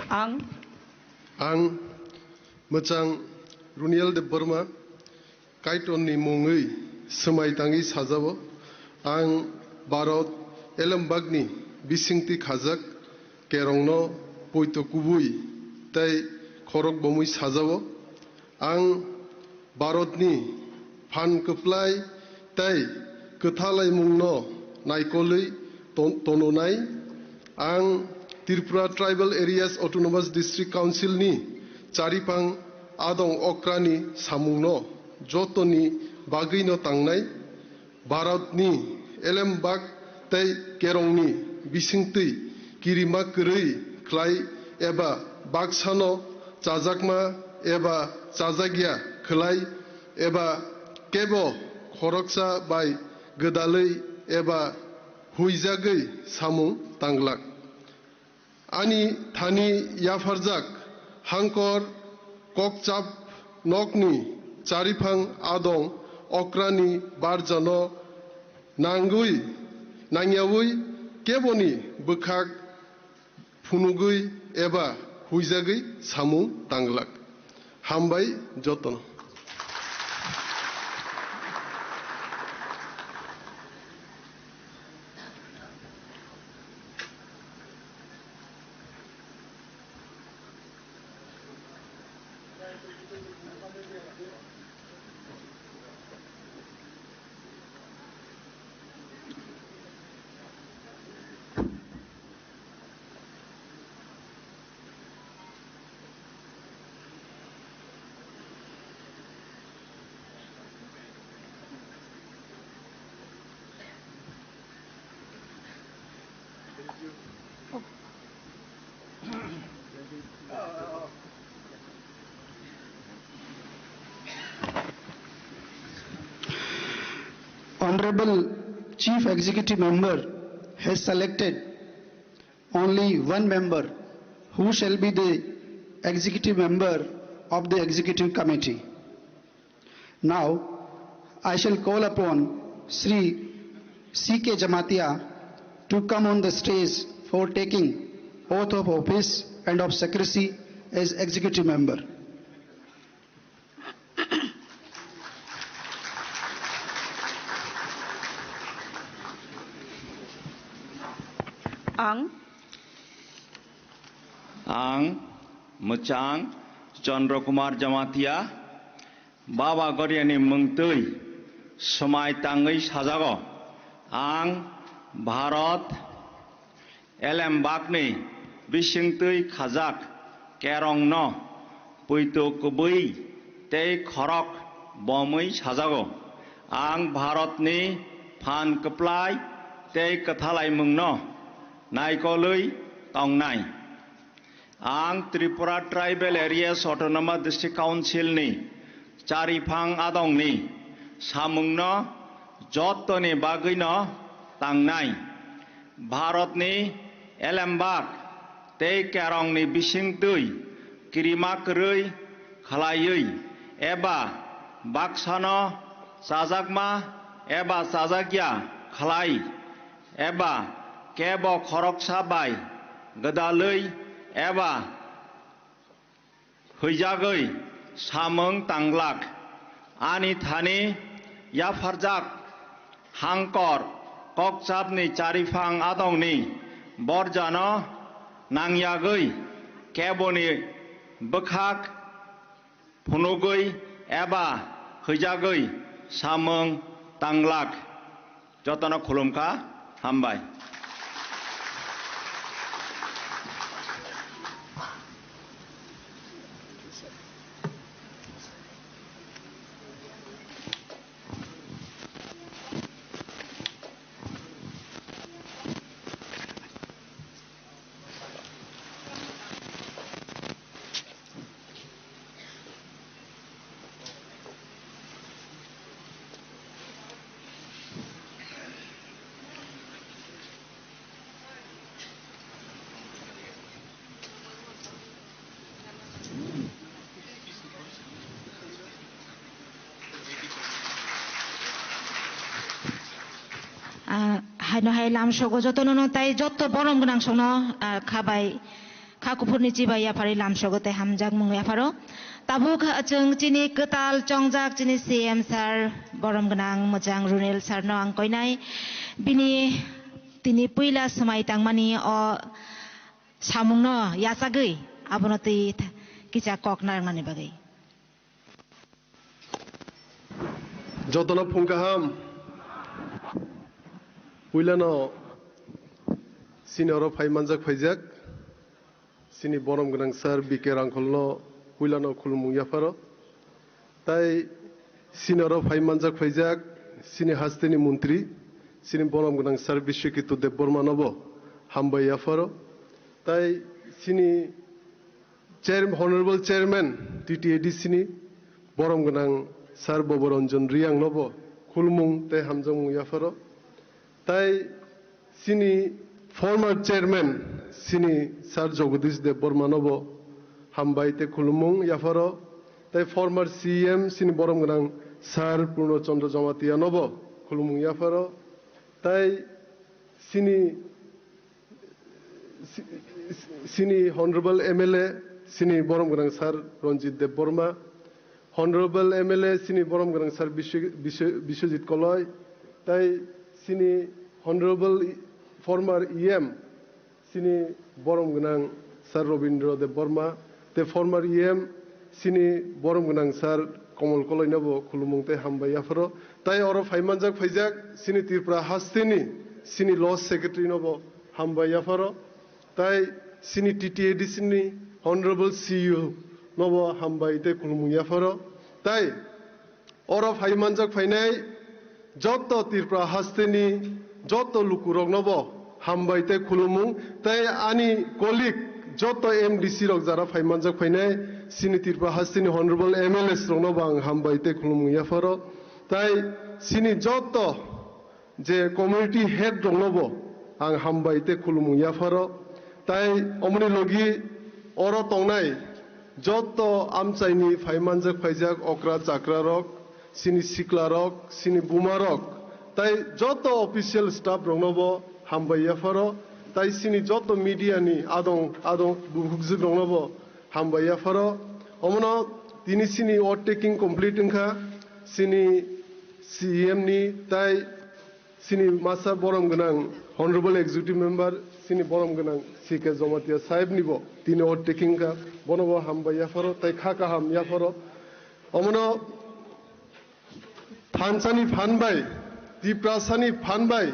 Ang Ang mwchang Runiel Debbarma, Kaitorni mungwi swmai tangwi sajao. Ang Bharat elembakni bisingtwi khajak kerongno poito kubui tei khorok bomwi sajao. Ang Bharatni phan kwplai tei kwthalaimungno naikolwi ton-, tononai. Ang Tripura Tribal Areas Autonomous District Council ni chariphang adong okrani samungno jotoni bagwino tangnai. Bharatni elembak tei kerongni bisingtwi kirima kwrwi khlai eba baksano chajakma eba chajakya khlai eba kebo khoroksa bai gwdalwi eba huijagwi samung tanglak. Ani thani yapharjak hangkor kokchap nokni chariphang adong okrani barjano nangwi nangyawi keboni bwkhak phunugwi eba huijagwi samung tanglak. Hambai jotono. Honorable Chief Executive Member has selected only one member who shall be the executive member of the executive committee. Now, I shall call upon Shri C K Jamatia to come on the stage for taking oath of office and of secrecy as executive member. Ang. Ang mwchang Chandra Kumar Jamatia, Baba Goriani mungtwi swmai tangwi sajago. Ang Bharat elembakni bisingtwi khajak kerongno poito kubui tei khorok bomwi sajago. Ang Bharatni phan kwplai tei kwthalaimungno naikolwi tongnai. Ang Tripura Tribal Areas Autonomous District Council ni Chariphang adongni samungno jottoni bagwino tangnai. Bharatni elembak tei kerongni bisingtwi kirima kwrwi khlaiwi eba baksano chajakma eba chajakya khlai eba kebo khoroksa bai gwdalwi eba hwijagwi samung tanglak. Ani thani yapharjak hangkor kokchapni chariphang adongni borjano nangyagwi keboni bwkhak phunugwi eba hwijagwi samung tanglak. Jotono khulumkha, hambai. Ah, haino hai lamsogo jotono no tai jotto borom gwnang songno, ah, kha bai, kha kuphurni chibai yapharwi lamsogo tei hamjakmung yapharo. Tabuk, ah, chwng chini kwtal chongjak chini C M sir, borom gwnang mwchang Runel sir no ang koinai. Bini tini puila swmai tangmani o samungno yachagwi abono twi th-, kisa kok narwknani bagwi. Jotono phung kaham. Puilano chini oro phai manjak phaijak chini borom gwnang sir B K Rangkholno puilano khulumung yapharo. Tai chini oro phai manjak phaijak chini hasteni montri, chini borom gwnang sir Biswaketu Debbarmanobo hambai yapharo. Tai chini chair-, Honorable Chairman T T A D C ni borom gwnang sir Boboranjan Riyangnobo khulumung tei hamjakmung yapharo. Tai chini former chairman chini sir Jagadish Debbarmanobo hambai tei khulumung yapharo. Tai former C M chini borom gwnang sir Purno Chandra Jamatia nobo khulumung yapharo. Tai chini, chini Honorable M L A, chini borom gwnang sir Ranjit Debbarma, Honorable M L A chini borom gwnang sir Bisw-, Bisw-, Biswajit Koloi, tai chini Honorable former E M chini borom gwnang sir Robindra Debbarma, tei former E M chini borom gwnang sir Komol Koloinobo khulumung tei hambai yapharo. Tai oro phai manjak phaijak chini Tripura hasteni chini Law Secretary nobo hambai yapharo. Tai chini T T A D C ni Honorable C E O nobo hambai tei khulumung yapharo. Tai oro phai manjak phainai joto Tripura hasteni joto lukuroknobo hambai tei khulumung, tei ani colleague joto M D C rok jara phai manjak phainai chini Tripura hasteni Honorable M L As roknobo ang hambai tei khulumung yapharo. Tai chini joto je community head roknobo ang hambai tei khulumung yapharo. Tai omoni logi oro tongnai joto amchaini phai manjak phaijak okra chakra rok, chini sikla rok, chini buma rok, tai joto official staff roknobo hambai yapharo. Tai chini joto media ni adong adong bukhukjwk roknobo hambai yapharo. Omono tini chini oath taking complete wngkha, chini C E M ni tai chini masa borom gwnang Honorable Executive Member, chini borom gwnang C K Jamatia sahib nibo tini oath taking kha, bonobo hambai yapharo tai kha kaham yapharo. Omono thansani phan bai, Tiprasani phan bai,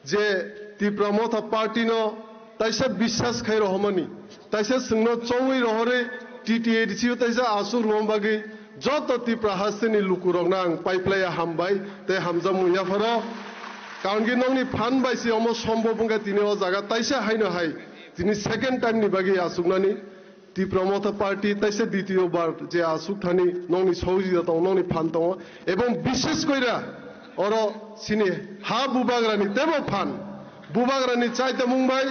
je Tipra Motha Party no taisa biswas khai rohormani, taisa chwngno chongwi rohorwi T T A D C o taisa aswk rwma bagwi joto Tipra hasteni lukurokno ang paiplaiya hambai tei hamjakmung yapharo. Karon khe nokni phan bai se omo sombhob wngkha tini o jaga taisa haino hai tini second time ni bagwi achuknani. Tipra Motha Party taisa ditiyo bar je asuk thani nongni sohojita tongo, nongni phan tongo, ebong bishes koira oro sini ha bubagrani tebo phan, bubagrani chaitamung bai,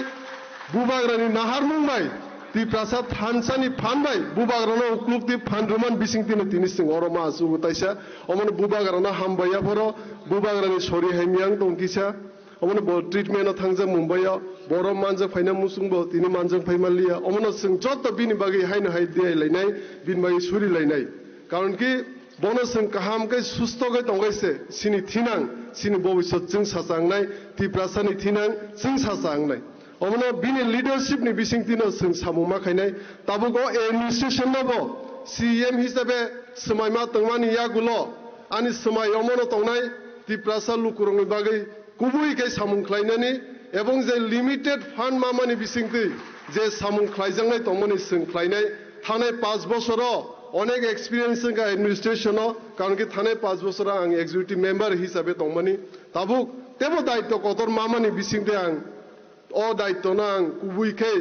bubagrani naharmung bai, Tiprasa thansani phan bai, bubagrano ukluk twi phan rwman bising tino tini sing oro ma asugo taisa, omono bubagrano hambai yaphoro, bubagrani sori hai miyang tong kisa. Omono bo treatment o thangjak Mumbai o, borok manjak phaina muchung bo tini manjak phai manliya. Omono chwng joto bini bagwi haino hai diyai lainai, bini bagwi suri lainai. Karon ki bono chwng kaham khe susto khe tongkhe se, sini thinang, sini bobisot chwng sacha wngnai, Tiprasani thinang chwng sacha wngnai. Omono bini leadership ni bising tino chwng samung ma khainai. Tabuk o administration no bo C E M hisabe swmaima tongmani yagulo ani swmai omono tongnai Tiprasa lukurokni bagwi kubui khe samung khlainani ebong je limited fund mamani bisingtwi je samung khlaijaknai tongmani chwng khlainai. Thanai panch bosoro onek experience wngkha administration o, karon ki thanai panch bosoro ang executive member hisabe tongmani. Tabuk tebo daityo kotor mamani bisingtwi ang o daityo no ang kubui khe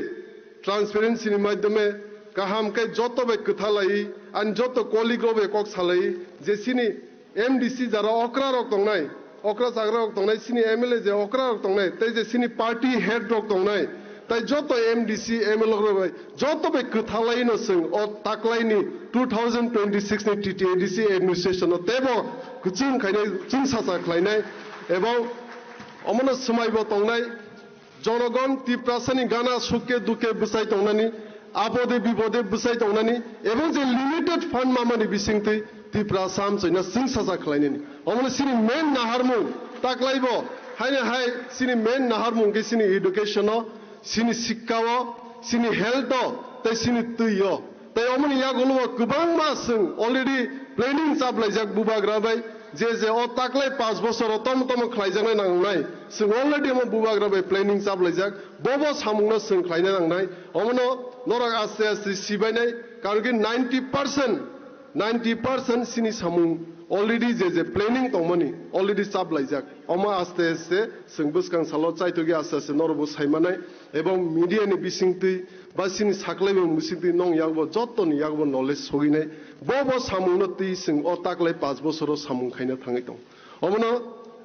transparency ni maidhyome kaham khe joto bai kwtha lai, ani joto colleague rok bai kok salai je sini M D C jara okra rok tongnai, okra chagra rok tongnai, sini M L A je okra rok tongnai, tei je sini party head rok tongnai, tei joto M D C, M L A rok bai joto bai kwtha lai no chwng o taklai ni two thousand twenty-six ni T T A D C administration no tebo kwchwng khainai, chwng sacha khlainai, ebong omono swmai bo tongnai. Jonogon Tiprasani gana sukke dukke bwsai tongnani, apode bipode bwsai tongnani, ebong je limited fund mamani bisingtwi Tiprasa amchaina chwng sacha khlainani. Omono sini main naharmung taklaibo, haino hai sini main naharmung khe sini education o, sini sikka o, sini health o, tei sini twi o. Tei omoni yagulo o kwbangma chwng already planning chaplaijak bubagra bai, je je o taklai panch bosoro tomo tomo khlaijaknai nangnai, chwng already omo bubagra bai planning chaplaijak, bobo samungno chwng khlaina nangnai. Omono norok aste aste sibainai, karon ki ninety percent, ninety percent sini samung already je je planning tongmani already chaplaijak. Omo aste aste chwng bwskang salo chaitokya aste aste norokbo saimanai, ebong media ni bisingtwi ba sini saklai bo bisingtwi nong yakbo joto ni yakbo knowledge soginai. Bo bo samung no twi chwng o taklai panch bosoro samung khaina thangwi tong. Omono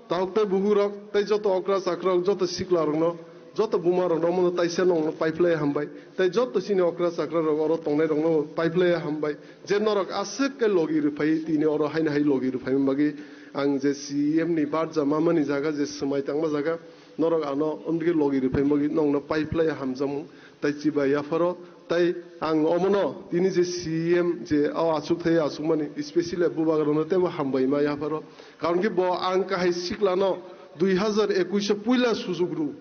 tahuk tei buhuk rok tei joto okra chakra rok, joto sikla rok no, joto buma rok no omono taisa nong no pipeline hambai. Tei joto chini okra chakra rok oro tongnai rok no pipeline hambai. Je norok aswk khe logi rwphai tini oro haino hai logi rwphai bagwi ang je C E M ni barja mamani jaga je swmai tangma jaga, norok ano omdigi logi rwphai bagwi nongno pipeline hamjakmung tei chiba yapharo tei ang omono tini je C E M je o achuk thai achukmani specially bubagrano teibo hambai ma yapharo, karon ki bo ang kahai siklano dui hazar ekush o puila sujuk rw,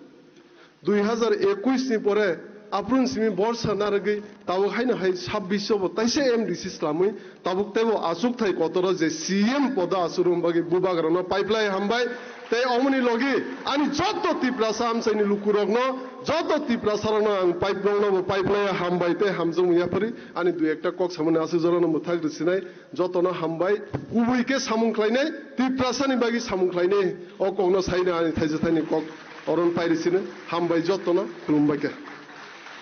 dui hazar ekush ni pore aphuru simi borsa narwgwi tabuk haino hai sabbish o bo taisa M D C slamwi tabuk teibo achukthai kotoro je C M podo achukna bagwi bubagrano pipeline hambai. Tei omoni logi ani joto Tiprasa amchaini lukurokno, joto Tiprasarokno ang pipe rokno bo pipeline hambai tei hamjakmung yaphari ani dui ekta kok samani aswk jorano mwthak rwsinai. Jotono hambai, kubui khe samung khlainai, Tiprasani bagwi samung khlainai, o kokno saina ani thaisa thaini kok oron pairi sino, hambai jotono, khulumbai khe.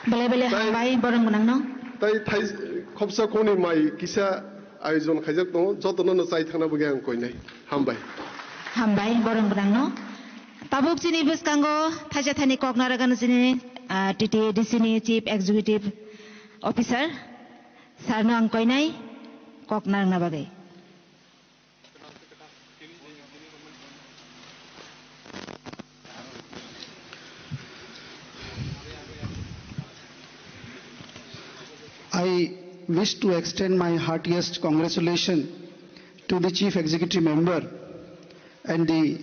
Belai belai Tai- hambai, borok gwnangno. Tai thai khopsa khoni mai kisa ayojon khaijak tongo, jotono no chai thangna bagwi ang koinai. Hambai. Hambai, borok gwnangno. Tabuk chini bwskango thaisa thaini kok narwgano chini, ah, T T A D C ni Chief Executive Officer. Sir no ang koinai kok narwkna bagwi. I wish to extend my heartiest congratulations to the Chief Executive Member and the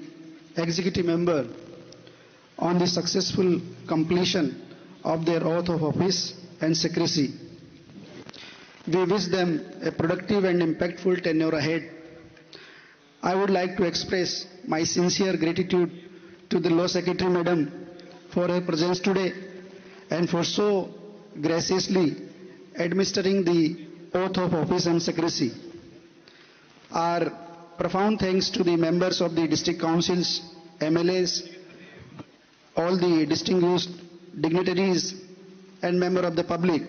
Executive Member on the successful completion of their oath of office and secrecy. We wish them a productive and impactful tenure ahead. I would like to express my sincere gratitude to the Law Secretary Madam for her presence today and for so graciously administering the oath of office and secrecy. Our profound thanks to the members of the district councils, M L As, all the distinguished dignitaries and member of the public.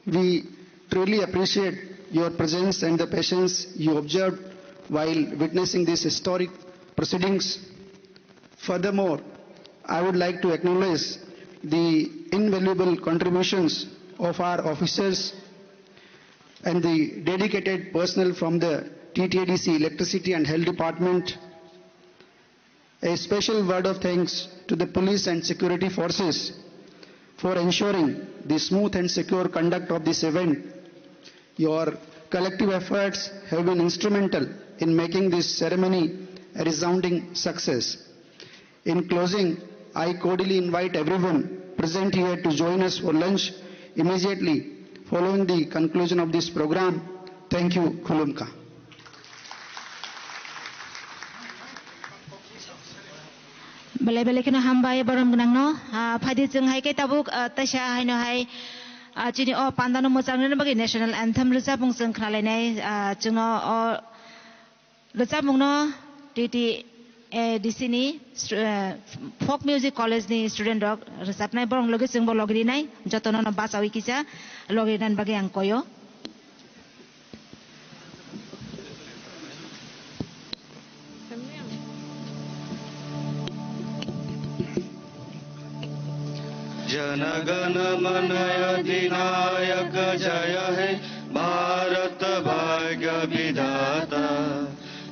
We truly appreciate your presence and the patience you observed while witnessing these historic proceedings. Furthermore, I would like to acknowledge the invaluable contributions of our officers and the dedicated personnel from the T T A D C Electricity and Health Department. A special word of thanks to the police and security forces for ensuring the smooth and secure conduct of this event. Your collective efforts have been instrumental in making this ceremony a resounding success. In closing, I cordially invite everyone present here to join us for lunch immediately following the conclusion of this program. Thank you. Khulumkha. Belai belai kheno hambai borom gwnangno. Ah, phaidi chwng hai khe tabuk, ah, taisa haino hai, ah, chini o pandano mwchang rwna bagwi national anthem rwchapmung chwng khnalainai, ah, chwngno o rwchapmungno T T A D C ni stu-, eh, Folk Music College ni student rok rwchapnai, borok logi chwngbo logi rinai, jotono no bachawi kisa logi rinani bagwi ang koyo. Jana Gana Mana अधिनायक जय हे भारत भाग्य विधाता।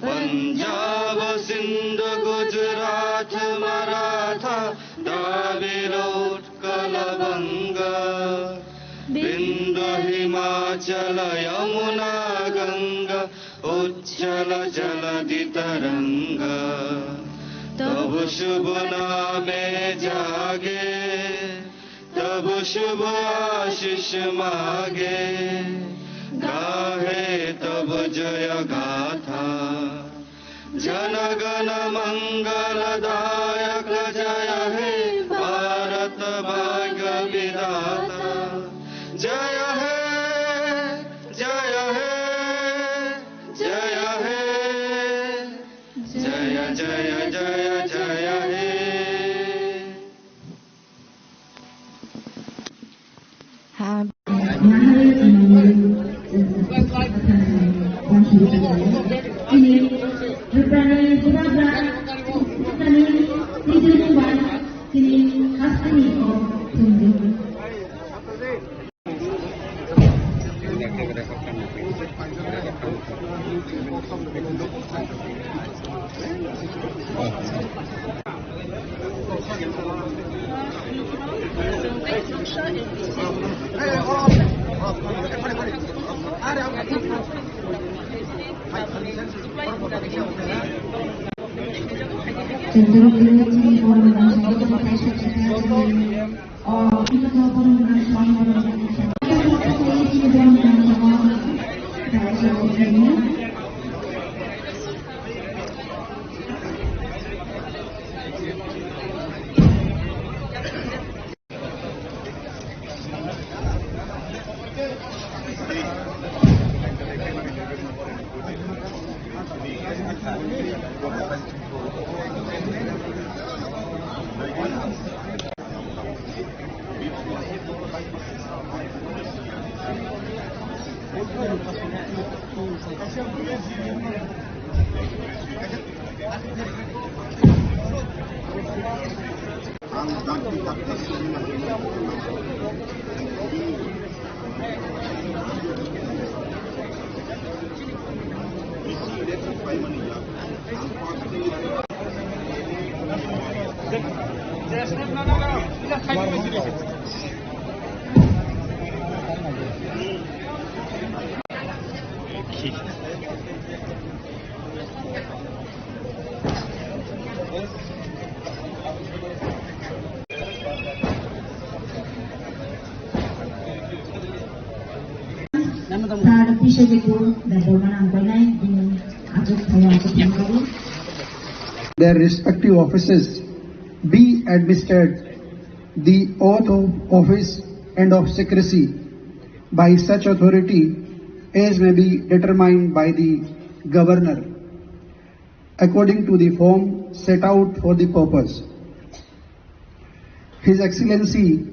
पंजाब सिंध गुजरात मराठा द्राविड़ उत्कल बंग। बिंद हिमाचल यमुना गंगा उज्जल जलधि तरंग। तब शुभ नामे जागे तब शुभ आशीष मागे, गाहे तब जय गाथा। जन गण मंगल दायक जय हे भारत भाग्य विधाता। जय हे, जय हे, जय हे, जय, जय, जय, जय हे। Sir P C Debbarma ang koinai bini achuk thaya achuk thangkari. Their respective offices be administered the oath of office and of secrecy by such authority as may be determined by the governor according to the form set out for the purpose. His Excellency,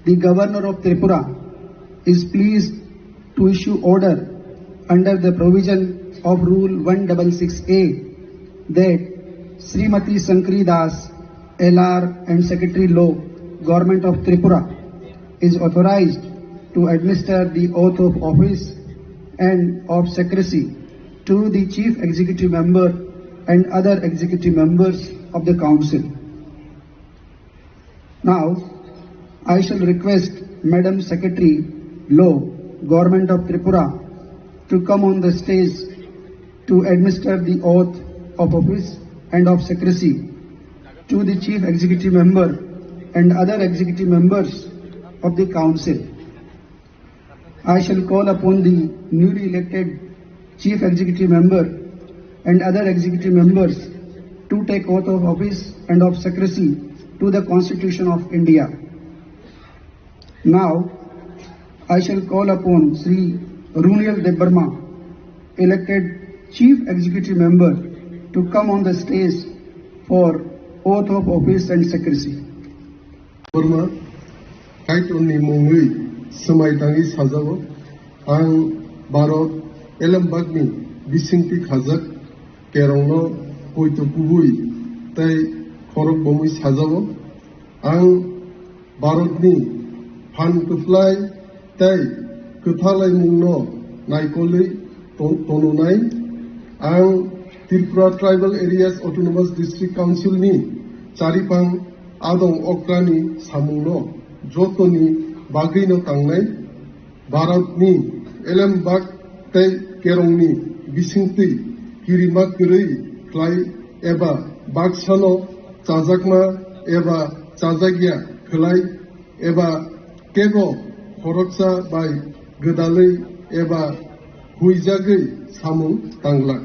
the Governor of Tripura, is pleased to issue order under the provision of Rule one six six A that Srimati Shankari Das, L R and Secretary Law, Government of Tripura, is authorized to administer the oath of office and of secrecy to the Chief Executive Member and other executive members of the Council. Now, I shall request Madam Secretary, Law, Government of Tripura, to come on the stage to administer the oath of office and of secrecy to the Chief Executive Member and other executive members of the Council. I shall call upon the newly elected Chief Executive Member and other executive members to take oath of office and of secrecy to the Constitution of India. Now, I shall call upon Shri Runiel Debbarma, elected Chief Executive Member, to come on the stage for oath of office and secrecy. Borma, Kaitorni mungwi swmai tangwi sajao, ang Bharat elembakni bisingtwi khajak kerongno poito kubui tei khorok bomwi sajao. Ang Bharatni phan kwplai tei kwthalaimungno naikolwi to-, tononai. Ang Tripura Tribal Areas Autonomous District Council ni charipang adong okrani samungno jotoni bagwino tangnai. Bharatni elembak tei kerongni bisingtwi kirima kwrwi khlai eba baksano chajakma eba chajakya khlai eba kebo khoroksa bai gwdalwi eba huijagwi samung tanglak.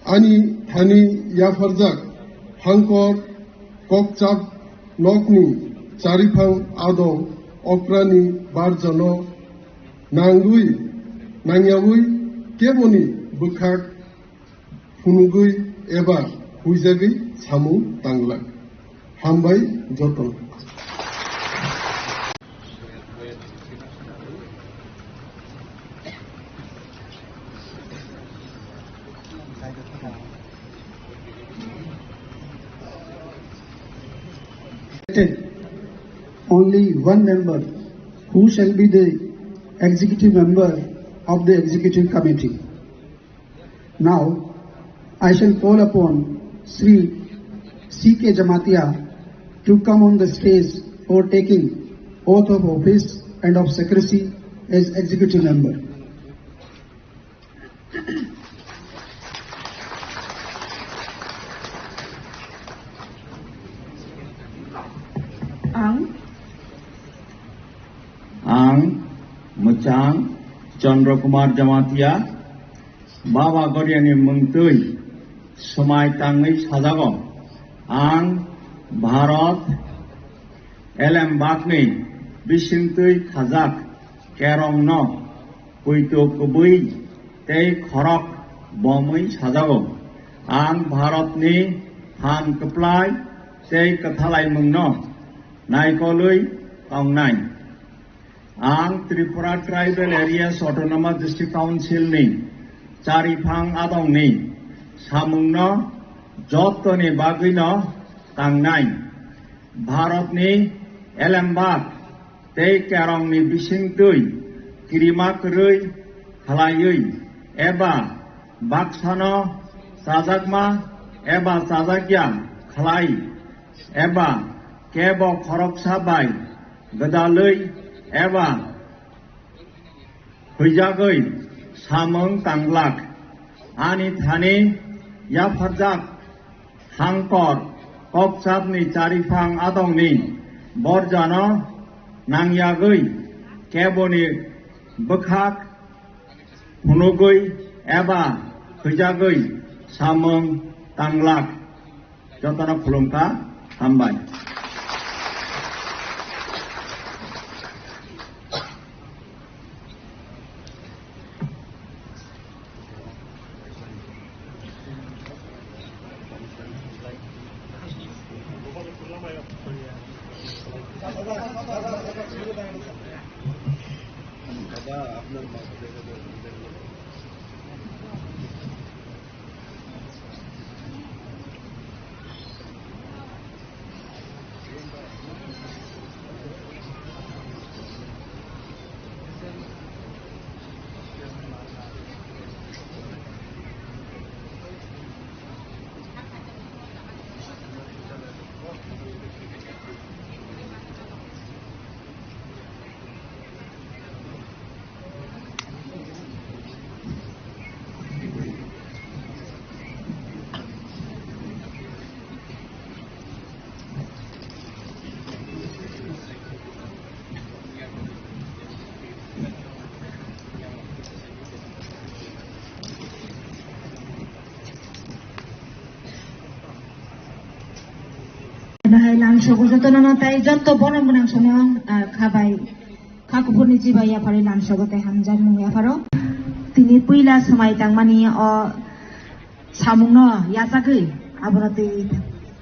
Ani thani yapharjak hangkor kokchap nokni chariphang adong okrani barjano nangwi nangyawi keboni bwkhak phunugwi eba huijagwi samung tanglak. Hambai joto. Only one member who shall be the executive member of the executive committee. Now, I shall call upon Shri C K Jamatia to come on the stage for taking oath of office and of secrecy as executive member. Ang, ang Mwchang Chandra Kumar Jamatia, Baba Goriani mungtwi swmai tangwi sajago. Ang Bharat elembakni bisingtwi khajak kerongno poito kubui tei khorok bomwi sajago. Ang Bharatni phan kwplai tei kwthalaimungno naikolwi tongnai. Ang Tripura Tribal Areas Autonomous District Council ni chariphang adongni samungno jotoni bagwino tangnai. Bharatni elembak tei kerongni bisingtwi kirima kwrwi khlaiwi eba baksano chajakma eba chajakya khlai eba kebo khoroksa bai gwdalwi eba huijagwi samung tanglak. Ani thani yapharjak hangkor kokchapni chariphang adongni borjano nangyagwi keboni bwkhak phunugwi eba huijagwi samung tanglak. Jotono khulumkha, hambai. Bahai lamsogo jotono no tai joto bono gwnang sono, ah, khabai. Kha kuphurni chibai yaphari lamsogo tei hamjakmung yapharo. Tini puila swmai tangmani o samungno yachagwi abono tei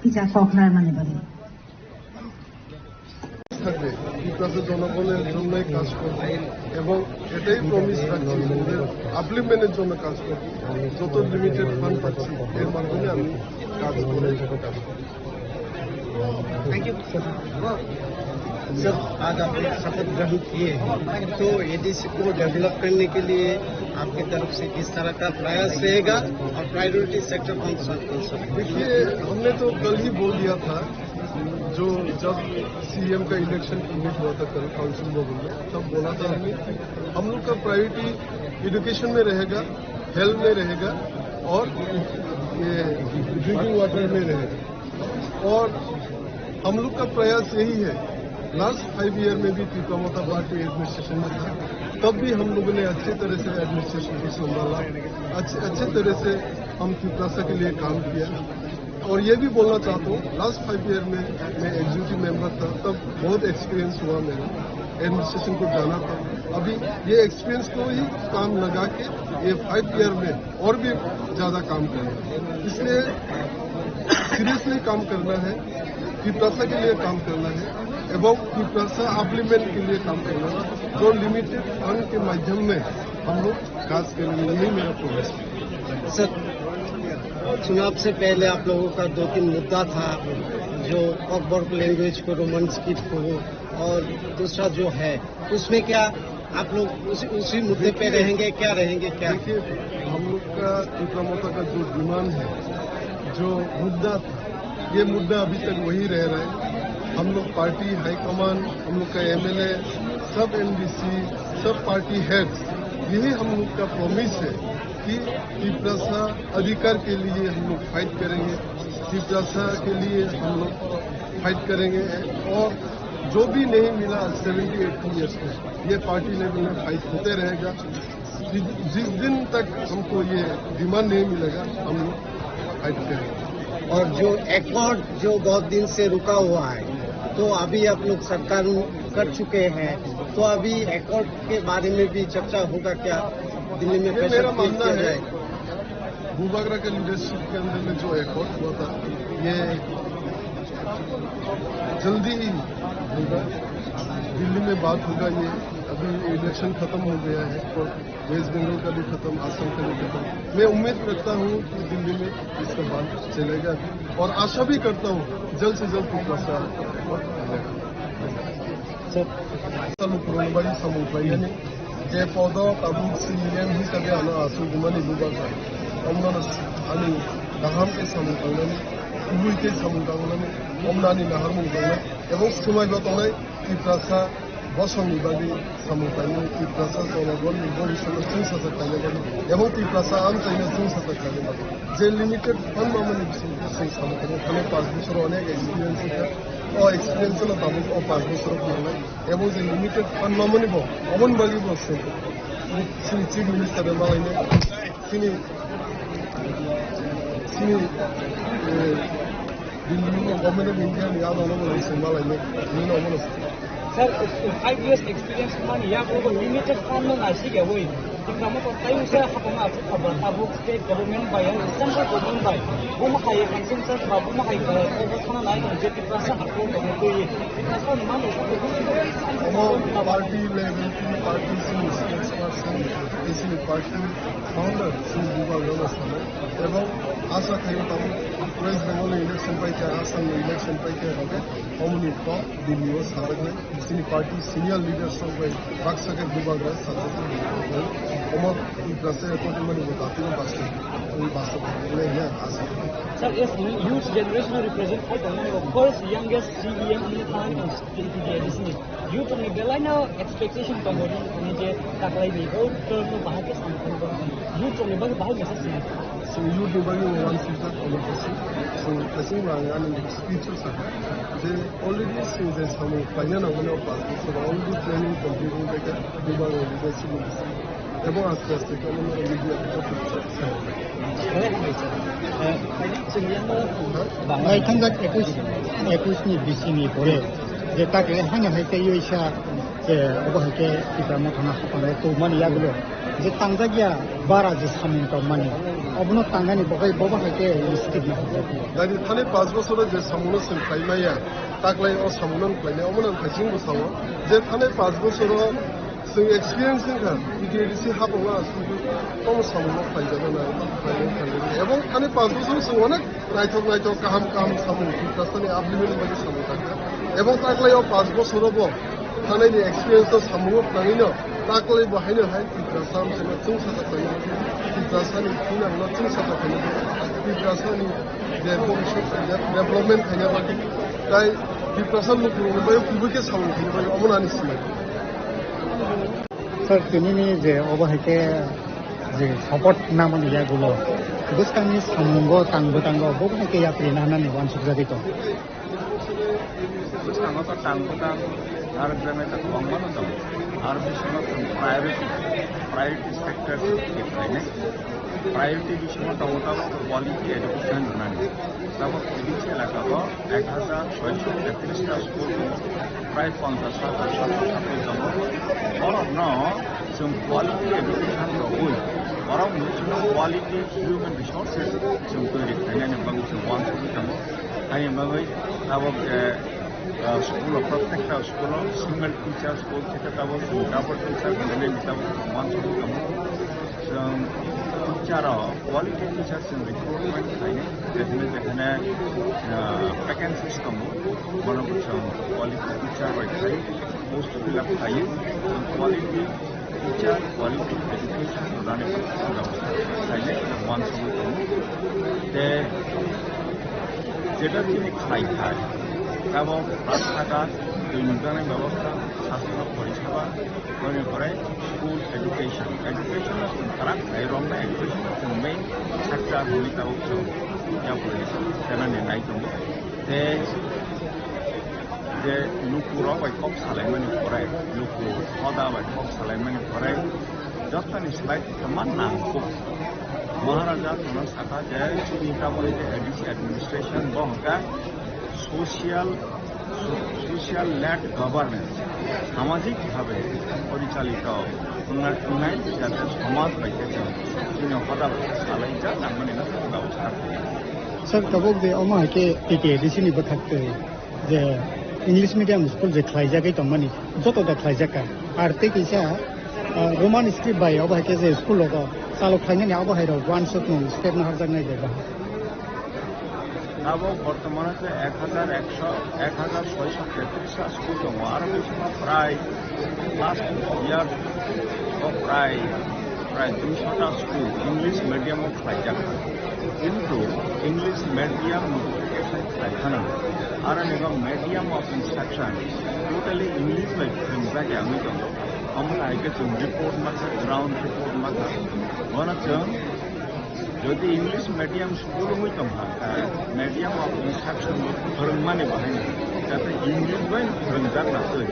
kisa kok narmani bagwi. থাকবে, টিপ্রাসের জনগণের জন্যই কাজ করবে এবং এটাই প্রমিস রাখছি, ওদের আপলিফমেন্টের জন্য কাজ করবে। যত লিমিটেড ফান্ড পাচ্ছি, এর মাধ্যমে আমি কাজ করে। Thank you. सर, आज आप लोग शपथ ग्रहण किए हैं, तो एडीसी को डेवलप करने के लिए आपकी तरफ से किस तरह का प्रयास रहेगा और प्रायोरिटी सेक्टर कौन सा, कौन सा? देखिए, हमने तो कल ही बोल दिया था, जो जब सीएम का इलेक्शन इवेंट हुआ था कल काउंसिल भवन में, तब बोला था हमने, हम लोग का प्रायोरिटी एजुकेशन में रहेगा, हेल्थ में रहेगा और ये ड्रिंकिंग वाटर में रहेगा। और हम लोग का प्रयास यही है, लास्ट फाइव ईयर में भी त्रिपुरा मोर्चा पार्टी एडमिनिस्ट्रेशन में था, तब भी हम लोगों ने अच्छे तरह से एडमिनिस्ट्रेशन को संभाला, अच्छे, अच्छे तरह से हम तिपरासा के लिए काम किया। और ये भी बोलना चाहता हूँ, लास्ट फाइव ईयर में मैं एग्जीक्यूटिव मेंबर था, तब बहुत एक्सपीरियंस हुआ मेरा, एडमिनिस्ट्रेशन को जाना था। अभी ये एक्सपीरियंस को ही काम लगा के ये फाइव ईयर में और भी ज़्यादा काम करें। इसलिए सीरियसली काम करना है, तिपरासा के लिए काम करना है एवं तिपरासा अपलिफमेंट के लिए काम करना है। जो लिमिटेड फंड के माध्यम में हम लोग काज करेंगे, यही मेरा प्रॉमिस है। सर, चुनाव से पहले आप लोगों का दो तीन मुद्दा था, जो कॉकबर्ग लैंग्वेज को, रोमन स्क्रिप्ट को, और दूसरा जो है, उसमें क्या आप लोग उसी, उसी मुद्दे पे रहेंगे, क्या रहेंगे, क्या? देखिए, हम लोग का तिपरा मोर्चा का जो डिमांड है, जो मुद्दा था, ये मुद्दा अभी तक वही रह रहा है। हम लोग पार्टी हाई कमान, हम लोग का एमएलए, सब एमडीसी, सब पार्टी हेड्स, यही हम लोग का प्रॉमिस है कि तिपरासा अधिकार के लिए हम लोग फाइट करेंगे, तिपरासा के लिए हम लोग फाइट करेंगे। और जो भी नहीं मिला सेवेंटी एटी ईयर्स में, ये पार्टी लेवल में फाइट होते रहेगा। जिस, जिस दिन तक हमको ये डिमांड नहीं मिलेगा, हम लोग फाइट करेंगे। और जो एकॉर्ड जो बहुत दिन से रुका हुआ है, तो अभी आप लोग सरकार कर चुके हैं, तो अभी एकॉर्ड के बारे में भी चर्चा होगा क्या? दिल्ली में ये प्रेशर मेरा मानना किया है। जाएगा? बुबागरा के लीडरशिप के अंदर में जो एकॉर्ड हुआ था, ये जल्दी ही होगा, दिल्ली में बात होगा। ये अभी इलेक्शन खत्म हो गया है, तो वेस्ट बंगाल का भी खत्म, आसाम का भी खत्म। मैं उम्मीद रखता हूँ कि दिल्ली में इसका बात चलेगा और आशा भी करता हूँ जल्द से जल्द Tiprasa. Sir. Salu kurung bai samung khlainani, je podo tabuk C E M hisabe ano aswk bumani bubagra. Omno ani kaham khe samung tangnani, kubui khe samung tangnani, omno ani naharmung tangnai, ebong swmai bo tongnai Tiprasa bosongni bagwi samung tangnani, Tiprasa jonogonni bhobishyotno chwngsajak khlaina bagwi, ebong Tiprasa amchaino chwngsajak khlaina bagwi. Je limited fund mamani bising bising samung tangnai, thangwi panch bosoro onek experience wngkha. O experience no tabuk o panch bosoro phunuknai. Ebo je limited fund mamani bo, oboni bagwi bo se. Chini Chief Minister bai malainai. Chini, chini, eh, Delhi ni Government of India ni adon obo se malainai. Nini obo no se. Sir, five years experience mani ya ko limited fund no nasi ke woi. Tiprasa to tayo sa hapama tabuk state government bai, central government bai. Buma hai consensus ba buma hai, eh, sana nai je Tiprasa ko ko ko ye. Tiprasa ni mano ko ko. Omo party level, party sini. T C ni party founder Sri Buba Rana Salo, ebong asa khaio tamo West Bengal ni election paikha, Assam ni election paikha, oke, omoni kok Delhi o sajaknai, chini party senior leaders rok bai baksa khe Buba Rana Salo, omo Tiprasa kotormani bo dati no baksa, omo baksa khe ya asa. Sir, as youth generation represent, I don't know, of course, youngest C E M in the time is T T K D C. Youth ni belai no expectation tongo ni je taklai ni o term no bahai khe samung khe youth ni bagwi bahai message sini. So youth ni bagwi one sijak omo khe si. So kasing ba ani speech o sa je already sing je samung paina na mano pa so already planning complete bai ka duba ro je si. Ebo aste aste khe omo media. Naithangjak ekush, ekush ni bisini pore je takle haino hai tei oisa je obo hai khe Tipra Motha no hapang rok tubumani yagulo je tangjak ya bara je samung tongmani obono tangnani bagwi bobo hai khe script no hapjak. Dani thani panch bochoro je samung no chwng khlai maya, taklai o samung no khlai nai omo no ang khaising bwsao je thani panch bochoro Chwng experience wngkha, T T A D C hapung aswk tamo samung no khlaijak nai, khlaijak, khlaijak. Ebong thani panch bochor chwng onek naithok naithok, kaham kaham samung, Tiprasani upliftment ni bagwi samung tangkha. Ebong taklai o panch bochor o bo thanai ni experience no samung o khlaiwi no taklai bo haino hai Tiprasa hamseno chwng sacha khlainai, Tiprasani thinang no chwng sacha khlainai, Tiprasani je bhobishyot je development khaina bagwi tai Tiprasa lukurokni bagwi kubui khe samung khaina bagwi omono ani swmai. Sir, tini ni je obo hai khe je support namani yagulo bwskangni samungo tang bwtango bo hai khe yapri na nani uansuk jagwi tong. Bwskango to tang bwtang aro jemai ta kwbangma no tongo. Aro bisingo chwng priority, priority sector khe khlainai. Priority bisingo tongo tabuk quality education rwnani. Tabuk T D C elaka o ek hajar soisho tetrish ta school tongo, prai ponchash hajar satro satri tongo. Borokno chwng quality education rwui, borokni chwng quality human resources chwng toiri khlainani bagwi chwng uansugwi tongo. Haini bagwi tabuk, eh, eh, school o, protekta school o single teacher, school theke tabuk chwng double teacher khlainani tabuk chwng uansugwi tongo. Chwng teacher o, quality teacher chwng recruitment khlainai, jekhane jekhane, ah, vacancies tongo, bono bo chwng quality teacher bai khai post fill up khlaiwi, chwng quality teacher, quality education rwnani bagwi chwng khlainai, uansugwi tongo. Tei jeta chini khlai khai, abo rasta ghat, twi nukjaknai bebosta, sasthya poriseba, Boni pore school education. Education no chwng kwrak khlai romna, education no chwng main sector hwnwi tabuk chwng yapri tenani nai tongo. Tei je luku rok bai kok salaimani pore, luku hoda bai kok salaimani pore, jotoni slai kwma nangkuk. Maharaja chwngno sakha je chini taboni je A D C administration bo hwnkha social Social led governance, সামাজিক ভাবে পরিচালিত উন্নয়ন, উন্নয়ন যাতে সমাজ bai khe chwng chini hoda bai khe salaijak nangmani no chwng ব্যবস্থা khlai. Sir, tabuk je omo hai khe T T A D C ni bwkhak twi je English medium school je khlaijagwi tongmani, joto da khlaijak kha. Ar tei kisa, ah, Roman script bai obo hai khe je school rogo chalo khlainani abo hai rok uansukmung step no harjaknai bai bahai. Abo bortomano je ek hajar ekso, ek hajar soisho tetrish ta school tongo, aro bisingo prai last year o prai, prai duisho ta school English medium o khlaijak. Kintu English medium notification khlai phano, aro nibo medium of instruction totally English bai phwrwngjak ya wngwi tongo. Omo hai khe chwng report makha, ground report makha. Bono chwng Jodi English medium school wngwi tongkha, khe medium of instruction bo phwrwngmani bo haino, jate English bai phwrwngjak na twi.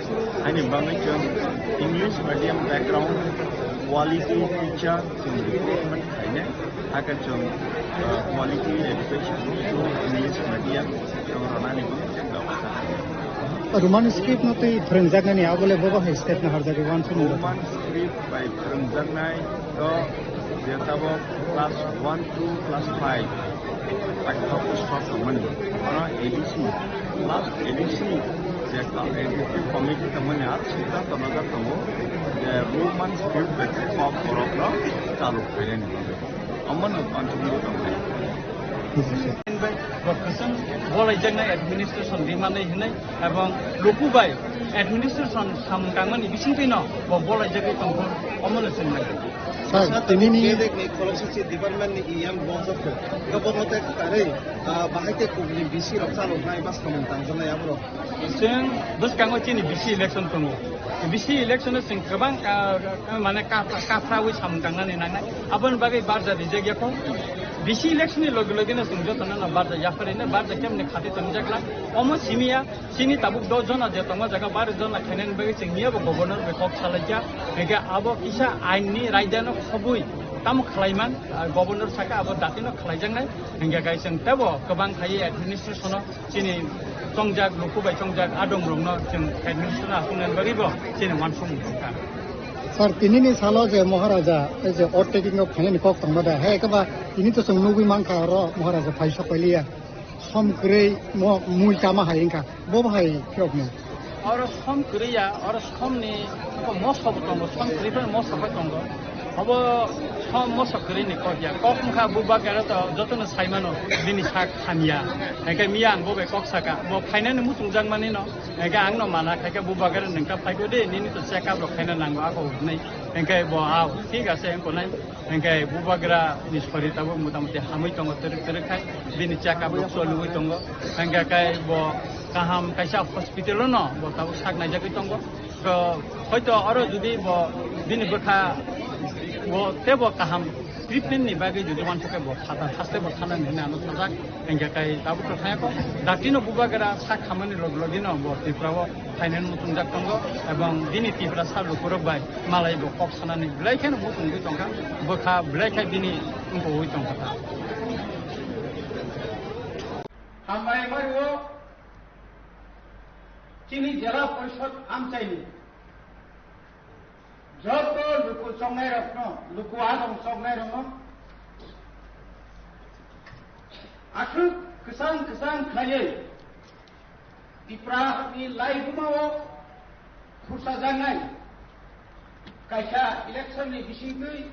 Haini bagwi chwng English medium background quality teacher chwng recruitment khainai, hakhe chwng, uh, quality education through English medium chwng rwnani bo chwng Roman script no twi phwrwngjaknani abo le bobo hai step no harjagwi uansukmung. Roman script bai phwrwngjaknai to je tabok class one to class five paitha pustok tongmani, bono A D C, last A D C Ekta executive committee tongmani ar siddhanto najak tongo je Women's Group bai khe kok borokno chalok khainani bagwi. Omono contribute tongnai. Bo kwchwng bolaijaknai administration rimani hinwi ebong luku bai administration samung tangmani bisingtwino bo bolaijagwi tongkho, omono chwng nai. Sir, tinini Department ni E M bojok khe, abo no tek karwi, ah, bahai khe kubuni bisi rok chalok nai ba samung tangjaknai aborok. Chwng bwskango chini bisi election tongo. Bisi election o chwng kwbang ka, ka, mane ka, kaphrawi samung tangnani nangnai. Aboni bagwi barja rijak ya kho. Bisi election ni loge loge no chwng jotono no barja yapharino barja kemne khati tongjak la. Omo simiya chini tabuk dos jona je tongma jaga baro jona khainani bagwi chwng niya bo governor bai kok salaikya. Hingke abo kisa ain ni raida no khobwi tamo khlaiman, ah, governor saka abo dati no khlaijaknai. Hingke kai chwng tebo kwbang khai administration o chini chongjak, luku bai chongjak adong rokno chwng administration aswknani bagwi bo chini uansukmung tongkha. Sir, tinini salo je Maharaja, ei je overtaking o phainani kok tongma da, hai khe ba tini to chwng nugwi mankha oro Maharaja phai sok pailiya. Som kwrwi mo mui tama hai wngkha, bo bo hai phiyokno. Oro som kwrwi ya, oro somni moso bo tongo, som kwrwi bai moso bai tongo. Obo som moso kwrwi ni kok ya. Kok wngkha bubagra to jotono saimano bini sak hamya. Hingke miya ang bo bai kok saka. Bo phainani muchungjak mani no. Hingke ang no mana khai khe bubagra nwng ta phai de nini to check up rok khaina nango ako hwnwi. Hingke bo a thik ase wngko nai. Hingke bubagra ni sori tabuk motamuti hamwi tongo twrwk twrwk khai. Bini check up rok choliwi tongo. Hingke kai bo kaham kaisa hospital o no bo tabuk sak naijagwi tongo. To, hoito oro jodi bo bini bwkha bo tebo kaham treatment ni bagwi jodi uansukhe bo thata haste bo thana hinwi ano thajak, hingkhe kai tabuk to thangya kho. Dakti no bubagra sak khamani log logi no bo Tripura o phainani muchungjak tongo, ebong bini Tripura sal lukurok bai malai bo kok sanani belai kheno muchungwi tongkha, bwkha belai khai bini wngkogwi tongkha ta. Hambai Mario chini Jela Porishod amchaini joto luku choknairokno, luku adong choknairokno aswk kwchang kwchang khlaiwi Tiprani laibumao khursajaknai kaisa election ni bisingtwi,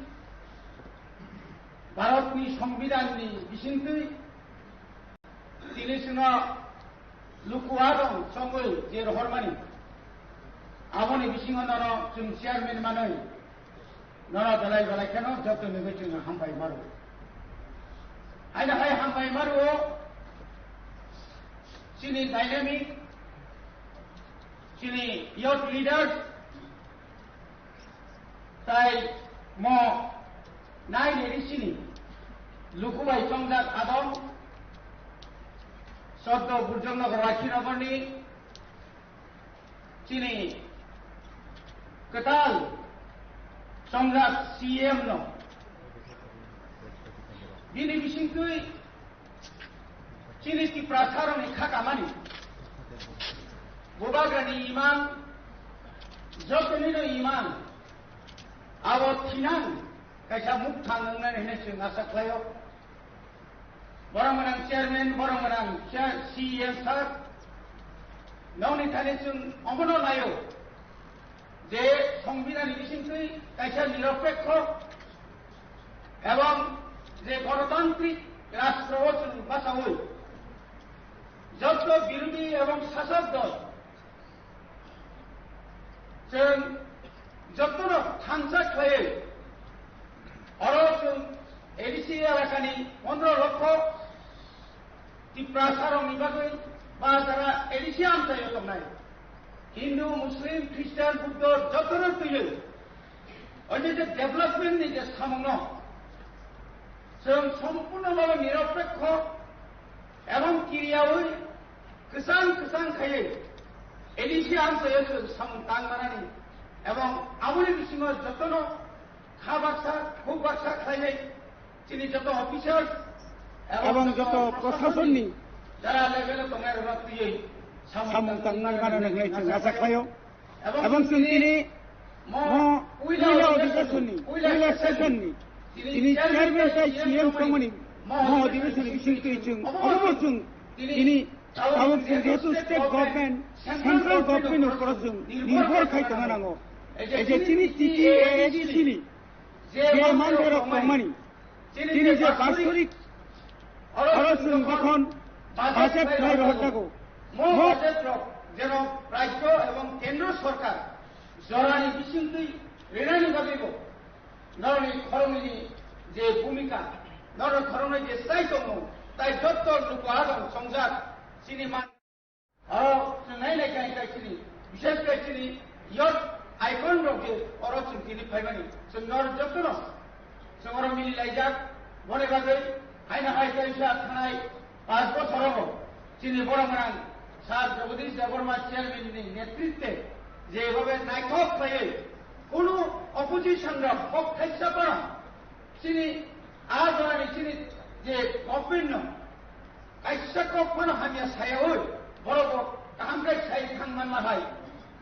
Bharatni Songbidanni bisingtwi, tini chwngno luku adong chongwi je rohormani, aboni bisingo nono chwng chairman manwi nono belai belai kheno joto nugwi chwng hambai maro. Haino hai hambai maro chini dynamic, chini youth leaders, tai mo nai neri sini luku bai chongjak adong, Soddo Burjongnagar Rakhinagorni chini kwtal chongjak C M no bini bisingtwi chini Tiprasarokni kha kamani, bubagrani imang, jotonino imang, abo thinang kaisa mukthang wngnani hinwi chwng asa khlaio. Borok gwnang chairman, borok gwnang chair, C E M sir, nokni thani chwng omono naio. Je Songbidanni bisingtwi kaisa niropekho ebong je gonotantrik rastro o chwng bachaui jotto birodhi ebong sasok dol chwng jottono thansa khlaiwi oro chwng A D C elakani pondro lokho Tiprasarokni bagwi ba jara A D C amchaio tongnai Hindu, Muslim, Christian, Buddho jotono twiwi o je je development ni je samungno chwng sompurno bhabe niropekho ebong kiriyaui kwchang kwchang khaiwi A D C amchaio chwng samung tang manani ebong aboni bisingo jotono kha baksa, khuk baksa khlainai chini joto officers ebong joto proshasonni jara level o tongnai rok twiwi samung tangwi mano hwnwi chwng acha khlaio. Ebong chwng tini mo puila odibesonni, puila session ni tini chairman tei C M tongmani mo odibesonni bisingtwi chwng obo chwng tini Tabuk chwng jehetu state government, central government ni upor o chwng nirbhor khai tongna nango. Ei je chini T T A A D C ni je manthai rok tongmani, chini je bastorik oro chwng jokhon budget khlai rohor jago, mo budget rok jeno rajyo ebong kendro sorkar jorani bisingtwi rinani bagwi bo norokni khoroknwini je bhumika, norok khoroknwi je chai tongo, tai jotto luku adong songjak chini man. Oro chwng nai nai khe hai chini, bishes khe chini youth icon rok je oro chwng tini phaimani, chwng norok jottono chwng oro mili laijak, boni bagwi haino hai kaisa thanai Panch bochor rogo chini borok gwnang Sir Jagadish Debbarma chairman ni netritwe jebhabe naithok khlaiwi kunu opposition rok kok thaisa phano chini a jorani chini je government no kaisa kok phano hamya sayaui borok bo kaham khe sai thang manma hai.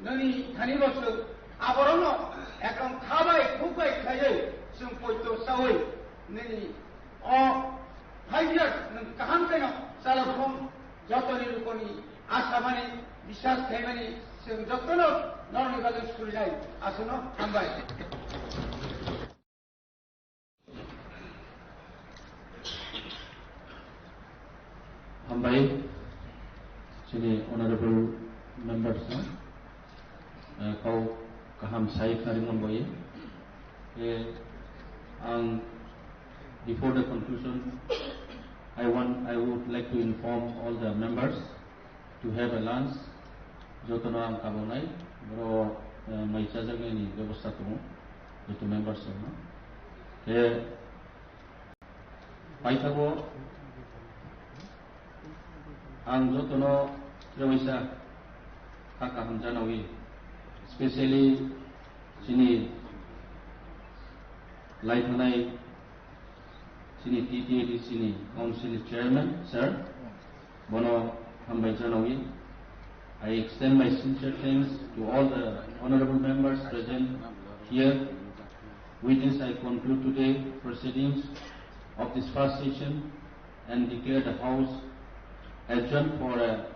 Nini thani bo chwng aborokno ekdom kha bai khuk bai khlaiwi chwng poito chaui nini o five years nwng kaham kheno chalakhung jotoni lukoni asamani biswas khaimani chwng jotono norokni bagwi surijai. Aswkno hambai. Hambai, chini honorable members no, eh, kau kaham sai kharimon boye. Eh, ang, before the conclusion, I want, I would like to inform all the members to have a lunch. Jotono ang kabonai, boro, eh, mai chajaknai ni bebosta tongo, joto members rokno. Khe paithago ang jotono trewaisa kha kaham janawi, specially chini lai thanai chini T T A D C ni Council Chairman, Sir, bono hambai janawi. I extend my sincere thanks to all the honorable members present here. With this, I conclude today proceedings of this first session and declare the House adjourned for a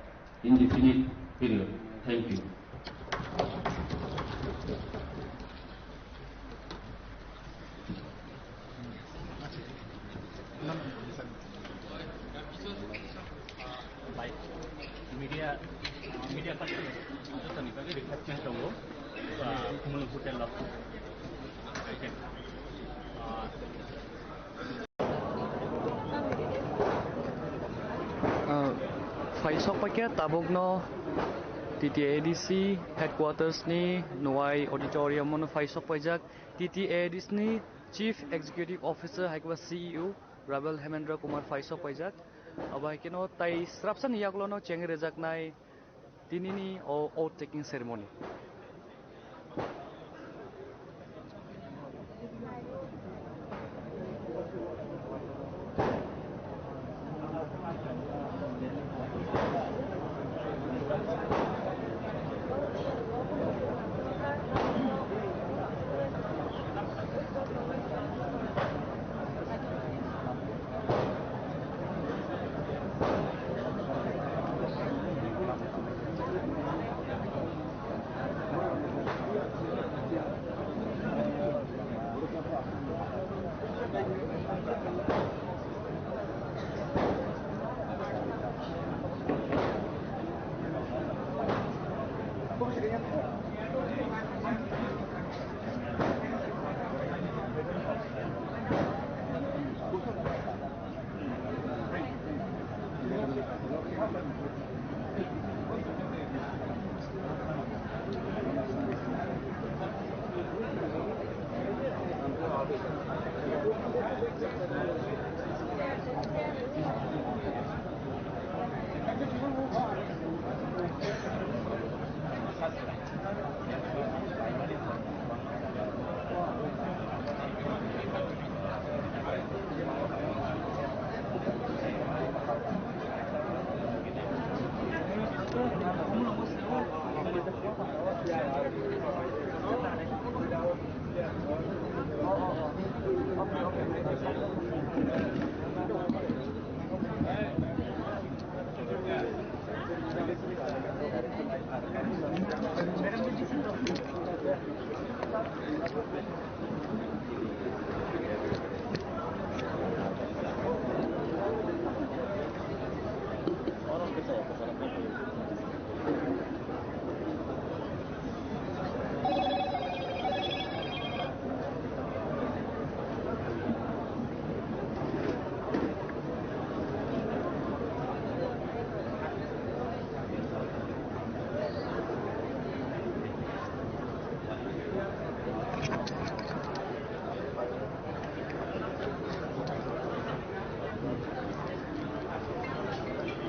indefinite period. Thank you. Media, media person, jotoni bagwi request tongo, ah, Kumul Hotel of, ah, Phai sok paikha tabukno T T A D C headquarters ni Nuwai auditorium o phai sok paijak T T A D C ni Chief Executive Officer hai khe C E O Rabel Hemendra Kumar phai sok paijak. Abo hai kheno tai srapsa ni yagulo no chengwi rwjaknai tinini o oath taking ceremony.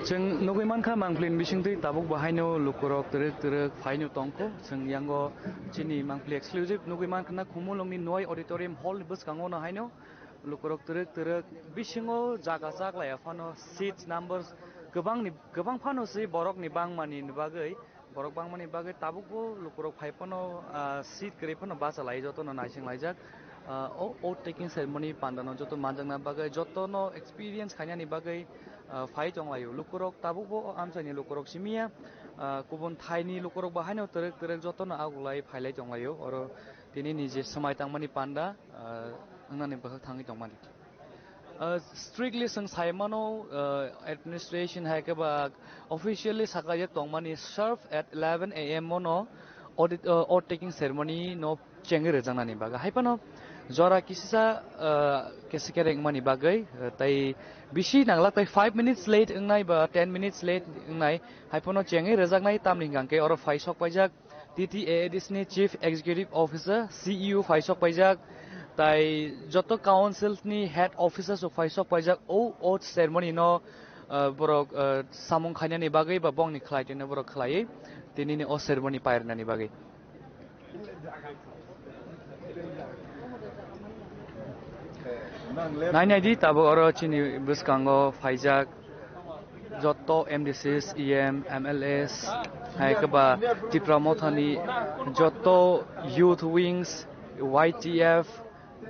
Chwng nugwi mankha, mangpili ni bisingtwi tabuk bo haino lukurok twrwk twrwk phaino tongkho. Chwng yango chini mangpili exclusive nugwi mankha na, Khumulwngni Noi Auditorium Hall ni bwskango no haino lukurok twrwk twrwk bisingo jaga chaklaiya phano seat numbers kwbangni, kwbang phano se borokni bangmani bagwi, borok bangmani bagwi tabukbo lukurok phai phano, ah, seat kwrwi phano bachalai jotono naisinglaijak. Ah, o oath taking ceremony pandano joto manjakna bagwi, jotono experience khainani bagwi, ah, phai tonglaio. Lukurok tabukbo o amchaini lukurok simiya, ah, kubun thaini lukurok bo haino twrwk twrwk jotono aguklai phailai tonglaio. Oro tinini je swmai tangmani panda, ah, wngnani bwkhak thangwi tongmani. Uh, strictly chwng sai mano, uh, administration hai khe ba officially sakha je tongmani sharp at eleven a m ono audit, uh, oath taking ceremony no chengwi rwjaknani bagwi. Hai phano jora kisisa, uh, kese kere wngmani bagwi, uh, tai bisi nanglak, tai five minutes late wngnai ba ten minutes late wngnai, hai phano chengwi rwjaknai, tamni hwnkha khe oro phai sok paijak. T T A A D C ni Chief Executive Officer, C E O phai sok paijak, tai joto council ni head officers rok phai sok paijak, o, o ceremony no, ah, borok, ah, samung khainani bagwi ba bongni khlai tino borok khlaiwi tinini o ceremony pairnani bagwi. Nai nai di, tabuk oro chini bwskango phaijak joto M D Cs, E M, M L As, hai khe ba Tipra Mothani joto youth wings, Y T F,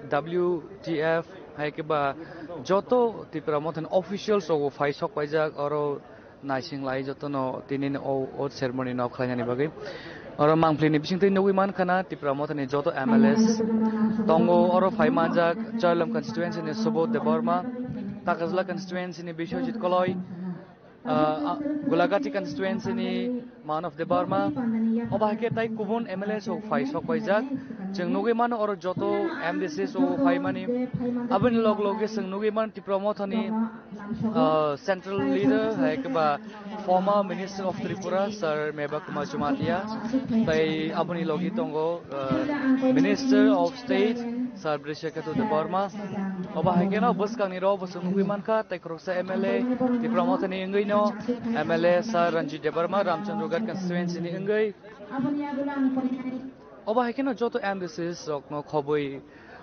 W T F, hai khe ba joto Tipra Mothani officials rok bo phai sok paijak oro. Naising lai jotono tinini o, o ceremony no khlainani bagwi. Oro mangpili ni bisingtwi nugwi mankha na Tipra Mothani joto M L As tongo, oro phai manjak Chailam constituency ni Subodh Debbarma, Takajla constituency ni Biswajit Koloi, ah, ah, Gulagati constituency ni Manav Debbarma, obo hai khe tai kubun M L A rok phai sok paijak. Chwng nugwi mano oro joto M D C rok phai mani. Aboni log loge chwng nugwi mano Tipra Mothani, ah, central leader, hai khe ba former Minister of Tripura, Sir Mewa Kumar Jamatia, tai aboni logi tongo, ah, Minister of State, Sir Brishaketu Debbarma. Obo hai kheno bwskangni rok bo chwng nugwi mankha, tai khoroksa M L A, Tipra Mothani wngwi no M L A Sir Ranjit Debbarma, Ramchandragarh constituency ni wngwi. Obo hai kheno joto M D Cs rokno khobwi,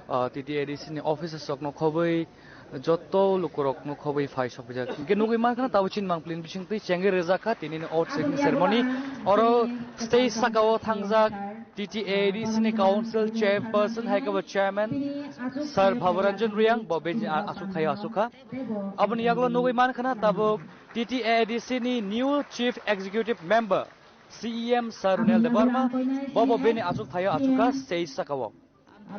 ah, T T A D C ni officers rokno khobwi, joto lukurokno khobwi phai sokphaijak. Hwnkhe nugwi mankha, tabuk chini mangpili ni bisingtwi chengwi rwjak kha tinini oath taking ceremony. Oro stage saka-o thangjak T T A D C ni council chairperson, hai khe bo chairman, Sir Bhabaranjan Reang, bo bini a-, achukthai-o achukha. Aboni yagulo nugwi mankha na tabuk T T A D C ni new chief executive member, C E M Sir Runel Debbarma, bo bo bini achukthai-o achukha stage saka-o.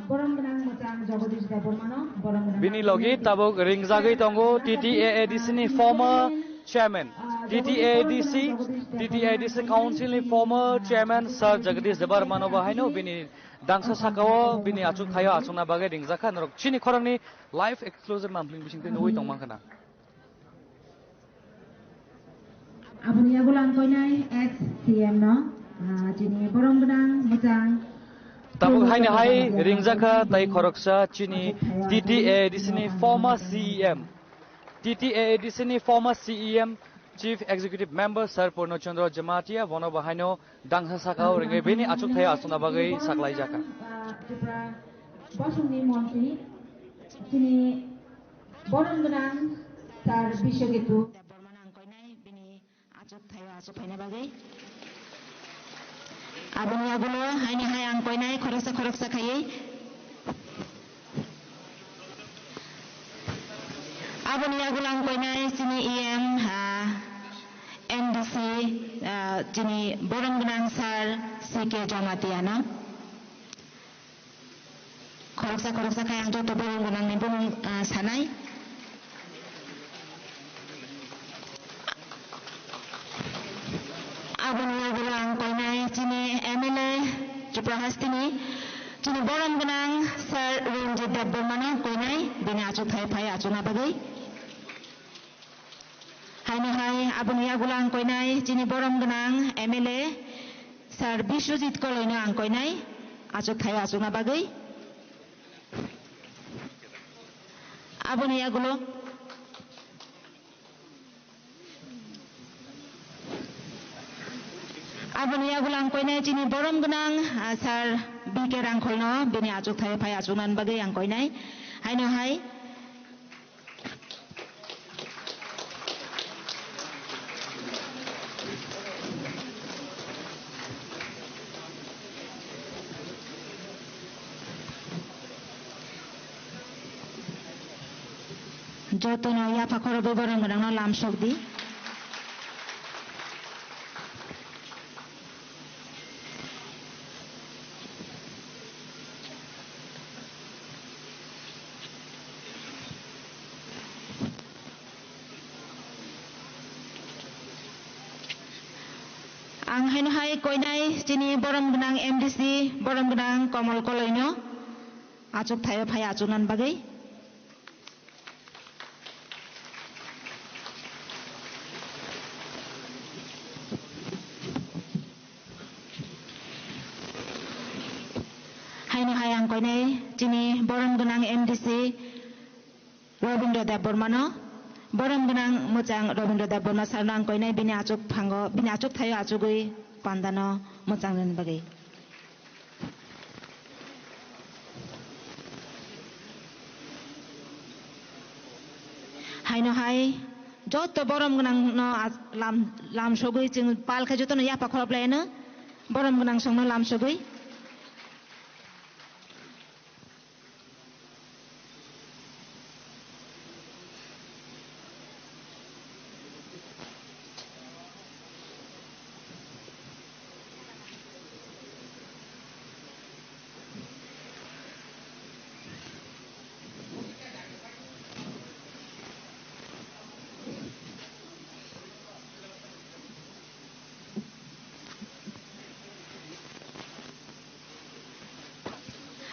Borom gwnang mwchang Jagadish Debbarmano, borom gwnang. Bini logi tabuk ringjagwi tongo T T A A D C ni former chairman, T T A A D C, T T A A D C council ni former chairman Sir Jagadish Debbarmano bo haino bini dangsa saka-o bini achukthai-o achukna bagwi ringjakha. Norok chini khorangni live exclusive mangpili ni bisingtwi nugwi tongmankha na. Aboni yagulang koinai ex C M no, ah, chini borom gwnang mwchang. Tabuk haino hai ringjakha tai khoroksa chini T T A A D C ni former C E M, T T A A D C ni former C E M, Chief Executive Member Sir Purno Chandra Jamatia, bono bo haino dangsa saka-o ringwi bini achukthai-o achukna bagwi saklaijakha. Ah, Tripura bosongni montri, chini borom gwnang Sir Biswaketu Debbarmano ang koinai bini achukthai-o achukphaina bagwi. Aboni yagulo haini hai ang koinai khoroksa khoroksa khaiwi. Aboni yagulo ang koinai chini E M, ha, M D C, ah, chini borom gwnang Sir C K Jamatia no. Khoroksa khoroksa khai ang joto borom gwnangni bumung, ah, sanai. Aboni yagulo ang koinai chini M L A Tripura hasteni chini borom gwnang Sir Ranjit Debbarmano koinai bini achukthai phai achukna bagwi. Haini hai aboni yagulo ang koinai chini borom gwnang M L A Sir Biswajit Koloino ang koinai achukthai achukna bagwi. Aboni yagulo Aboni yagulo ang koinai chini borom gwnang, ah, sir B K Rangkholno bini achuk thaio phai achuknani bagwi ang koinai. Haino hai. Jotono yapha khorobwi borom gwnangno lamsok di. Ang haino hai koinai chini borom gwnang M D C, borom gwnang Komol Koloino achuk thaio phai achuknani bagwi. Haino hai ang koinai chini borom gwnang M D C Robindra Debbarmano, borom gwnang mwchang Robindra Debbarma sirno ang koinai bini achuk phango, bini achuk thaio achugwi pandano mwchang rwni bagwi. Haino hai joto borom gwnangno lam, lam sogwi chwng pal khe jotono yapha khorop laino, borom gwnang songno lam sogwi.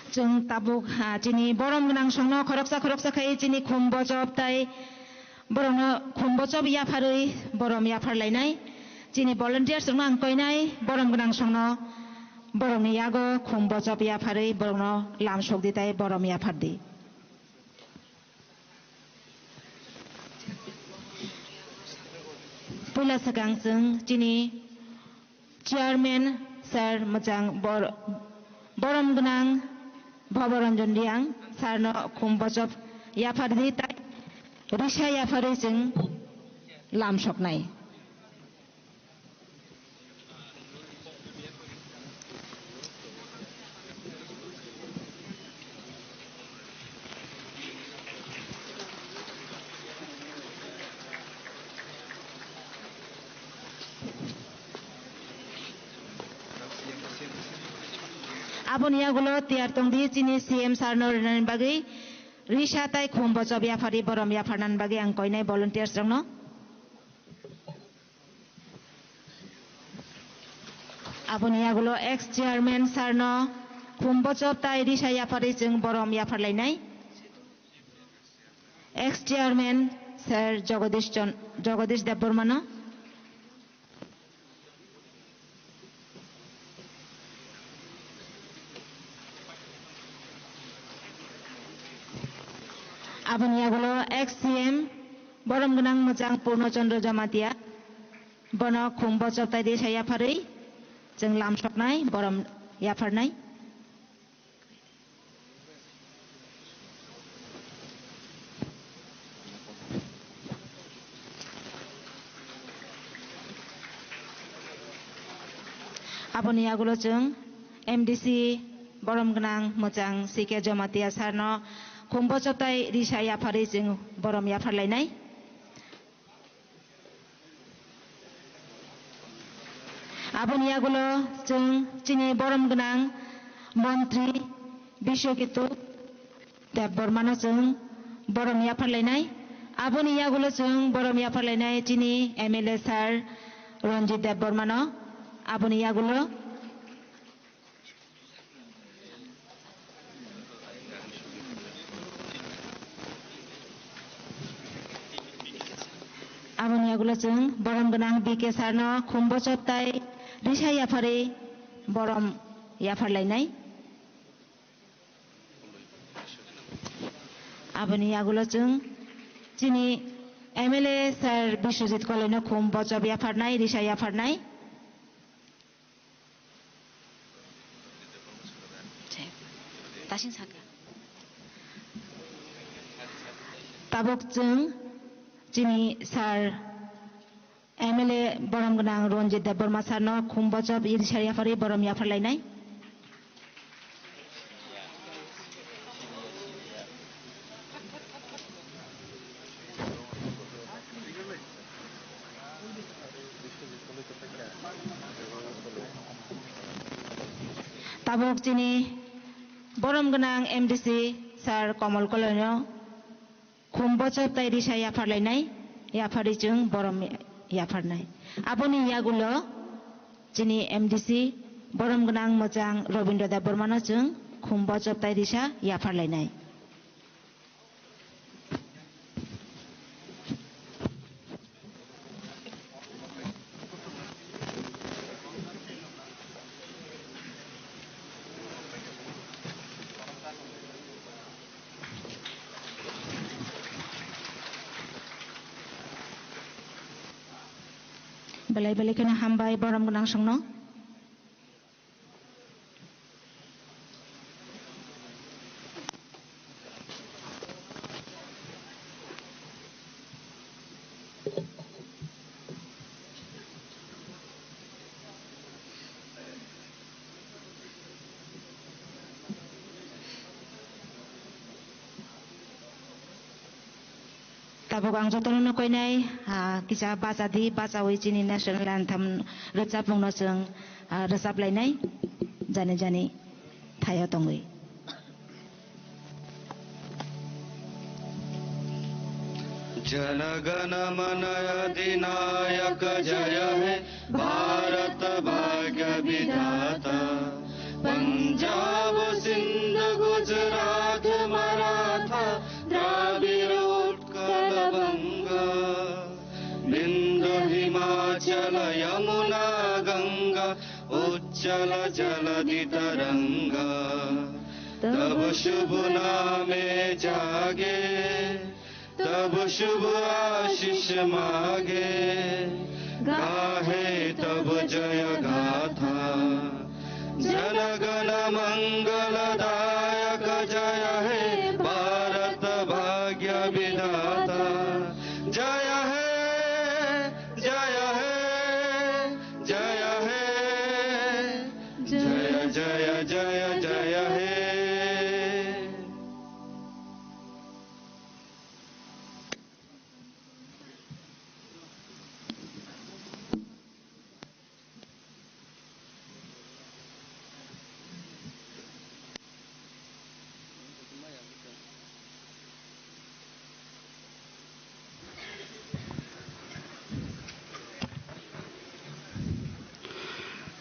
Chwng tabuk, ha, chini borom gwnang songno khoroksa khoroksa khai chini khum bochop tai borokno khum bochop yapharwi borom yaphar lainai. Chini volunteers rokno ang koinai borom gwnang songno borokni yago khum bochop yapharwi borokno lam sok di tai borom yaphar di. Puila swkang chwng chini chairman sir mwchang bor-, borom gwnang Bhabaranjan Reang sir no khum bochop yaphar di tai risa yapharwi chwng lam soknai. Aboni yagulo tiyar tongdi chini C M sir no rinani bagwi risa tai khum bochop yapharwi borom yapharnani bagwi ang koinai volunteers rokno. Aboni yagulo ex chairman sir no khum bochop tai risa yapharwi chwng borom yaphar lainai. Ex chairman sir Jagadish Chon-, Jagadish Debbarma no. Aboni yagulo ex C M borom gwnang mwchang Purno Chandra Jamatia. Bono khum bochop tai risa yapharwi chwng lam soknai, borom yapharnai. Aboni yagulo chwng M D C borom gwnang mwchang C K Jamatia sir no khum bochop tai risa yapharwi chwng borom yaphar lainai. Aboni yagulo chwng chini borom gwnang montri Biswaketu Debbarmano chwng borom yaphar lainai. Aboni yagulo chwng borom yaphar lainai chini M L A sir Ranjit Debbarmano. Aboni yagulo Aboni yagulo chwng borom gwnang B K sir no khum bochop tai risa yapharwi borom yaphar lainai. Aboni yagulo chwng chini M L A sir Biswajit Koloi no khum bochop yapharnai, risa yapharnai. Tabuk chwng chini sir M L A borom gwnang Ranjit Debbarma sir no khum bochop risa yapharwi borom yaphar lainai. Tabuk chini borom gwnang M D C sir Komol Koloino khum bochop tai risa yaphar lainai, yapharwi chwng borom yapharnai. Aboni yagulo chini M D C borom gwnang mwchang Robindra Debbarmano chwng khum bochop tai risa yaphar lainai. Belai belai kheno hambai borom gwnang songno. Tabuk ang jotono no koinai, ah, kisa bacha di, bachawi chini national anthem rwchapmung no chwng, ah, rwchap lainai, jani jani thaio tongwi. Jana Gana Mana अधिनायक जय हे भारत भाग्य विधाता। पंजाब सिंध गुजरात मराठा द्राविड़ उत्कल बंग। बिंद हिमाचल यमुना गंगा उच्चल जलधि तरंग। तब शुभ नामे जागे तब शुभ आशीष मागे, गाहे तब जय गाथा। जनगण मंगलदायक जय हे भारत भाग्य विधाता। जय हे, जय हे, जय हे, जय, जय, जय, जय हे।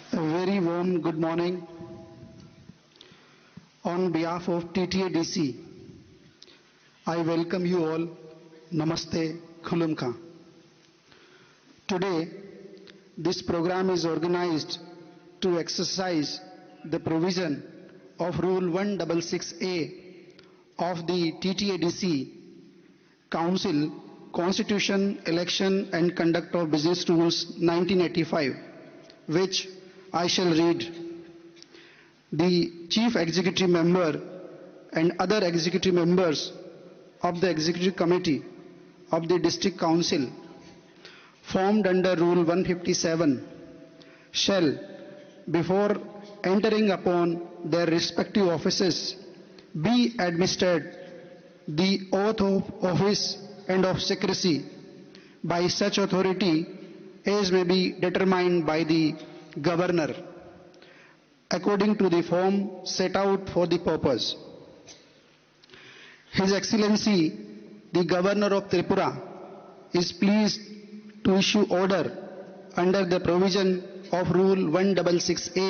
A very warm good morning. On behalf of T T A D C, I welcome you all. Namaste, Khulumkha. Today, this program is organized to exercise the provision of Rule one six six A of the T T A D C Council Constitution, Election and Conduct of Business Rules nineteen eighty-five, which I shall read. The Chief Executive Member and other executive members of the Executive Committee of the District Council formed under Rule one fifty-seven shall, before entering upon their respective offices, be administered the oath of office and of secrecy by such authority as may be determined by the Governor, according to the form set out for the purpose. His Excellency, the Governor of Tripura, is pleased to issue order under the provision of Rule one six six A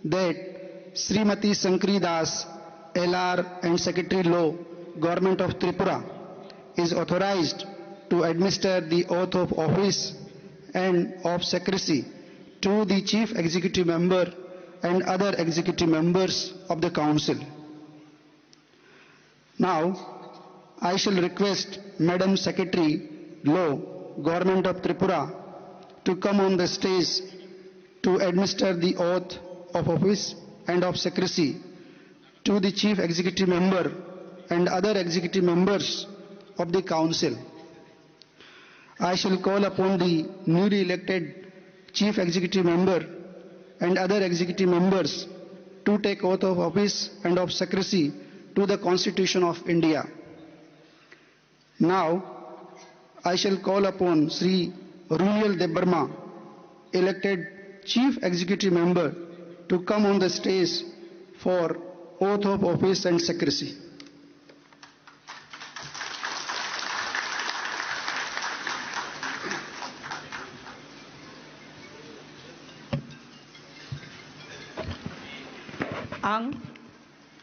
that Srimati Shankari Das, L R and Secretary Law, Government of Tripura, is authorized to administer the oath of office and of secrecy to the Chief Executive Member and other executive members of the Council. Now, I shall request Madam Secretary, Law, Government of Tripura, to come on the stage to administer the oath of office and of secrecy to the Chief Executive Member and other executive members of the Council. I shall call upon the newly elected Chief Executive Member and other executive members to take oath of office and of secrecy to the Constitution of India. Now, I shall call upon Shri Runiel Debbarma, elected Chief Executive Member, to come on the stage for oath of office and secrecy. Ang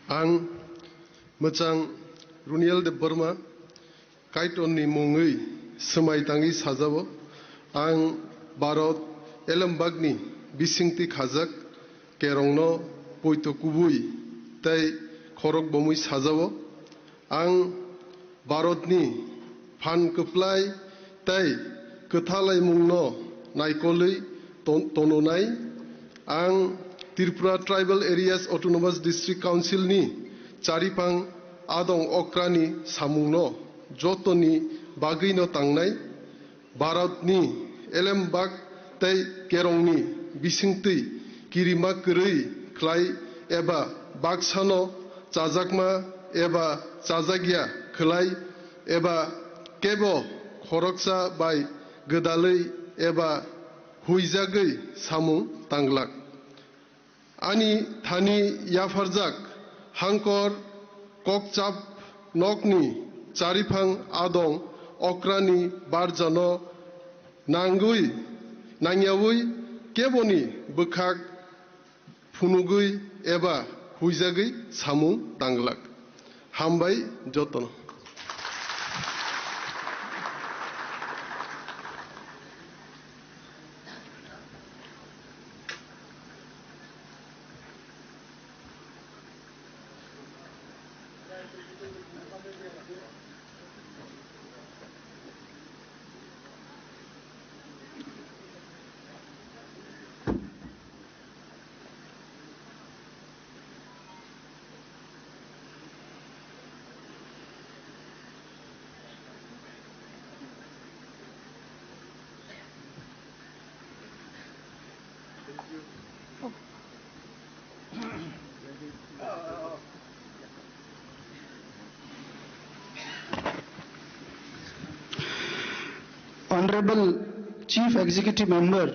Ang Mwchang Runiel Debbarma, Kaitorni mungwi swmai tangwi sajao. Ang Bharat elembakni bisingtwi khajak kerongno poito kubui tei khorok bomwi sajao. Ang Bharatni phan kwplai tei kwthalaimungno naikolwi ton-, tononai. Ang Tripura Tribal Areas Autonomous District Council ni chariphang adong okrani samungno jotoni bagwino tangnai. Bharatni elembak tei kerongni bisingtwi kirima kwrwi khlai eba baksano chajakma eba chajakya khlai eba kebo khoroksa bai gwdalwi eba huijagwi samung tanglak. Ani thani yapharjak hangkor kokchap nokni chariphang adong okrani barjano nangwi, nangyawi keboni bwkhak phunugwi eba huijagwi samung tanglak. Hambai jotono. Honorable Chief Executive Member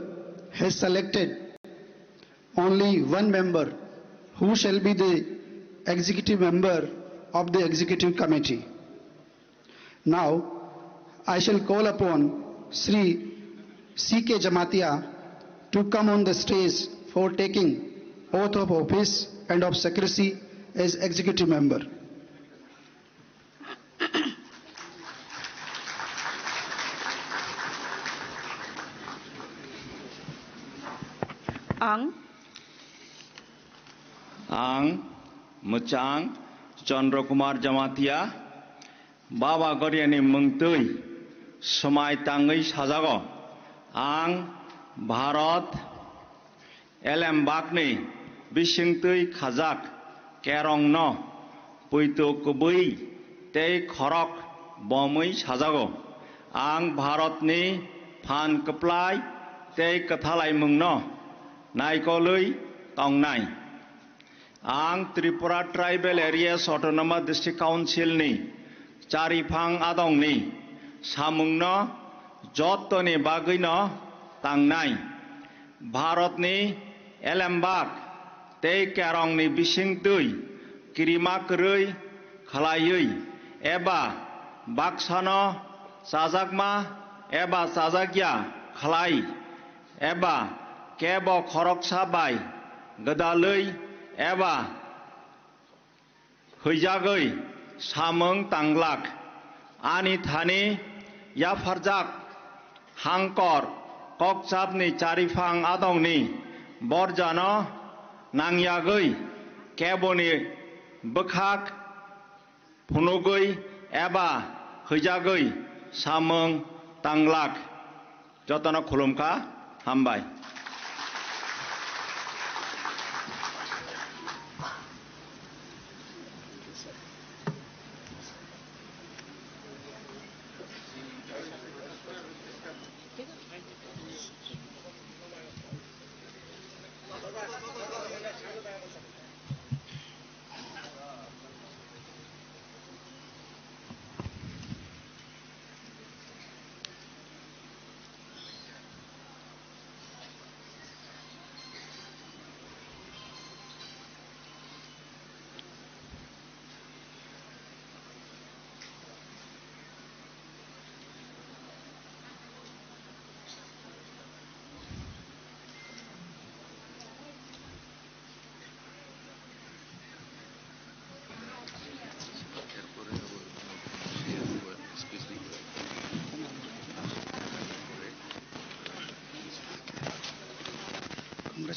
has selected only one member who shall be the executive member of the executive committee. Now, I shall call upon Shri C K Jamatia to come on the stage for taking oath of office and of secrecy as executive member. Ang Ang Mwchang Chandra Kumar Jamatia, Baba Goriani mungtwi swmai tangwi sajago. Ang Bharat elembakni bisingtwi khajak kerongno poito kubui tei khorok bomwi sajago. Ang Bharatni phan kwplai tei kwthalaimungno naikolwi tongnai. Ang Tripura Tribal Areas Autonomous District Council ni chariphang adongni samungno jottoni bagwino tangnai. Bharatni elembak tei kerongni bisingtwi kirima kwrwi khlaiwi eba baksano chajakma eba chajakya khlai eba kebo khoroksa bai gwdalwi eba huijagwi samung tanglak. Ani thani yapharjak hangkor kokchapni chariphang adongni borjano nangyagwi keboni bwkhak phunugwi eba huijagwi samung tanglak. Jotono khulumkha, hambai.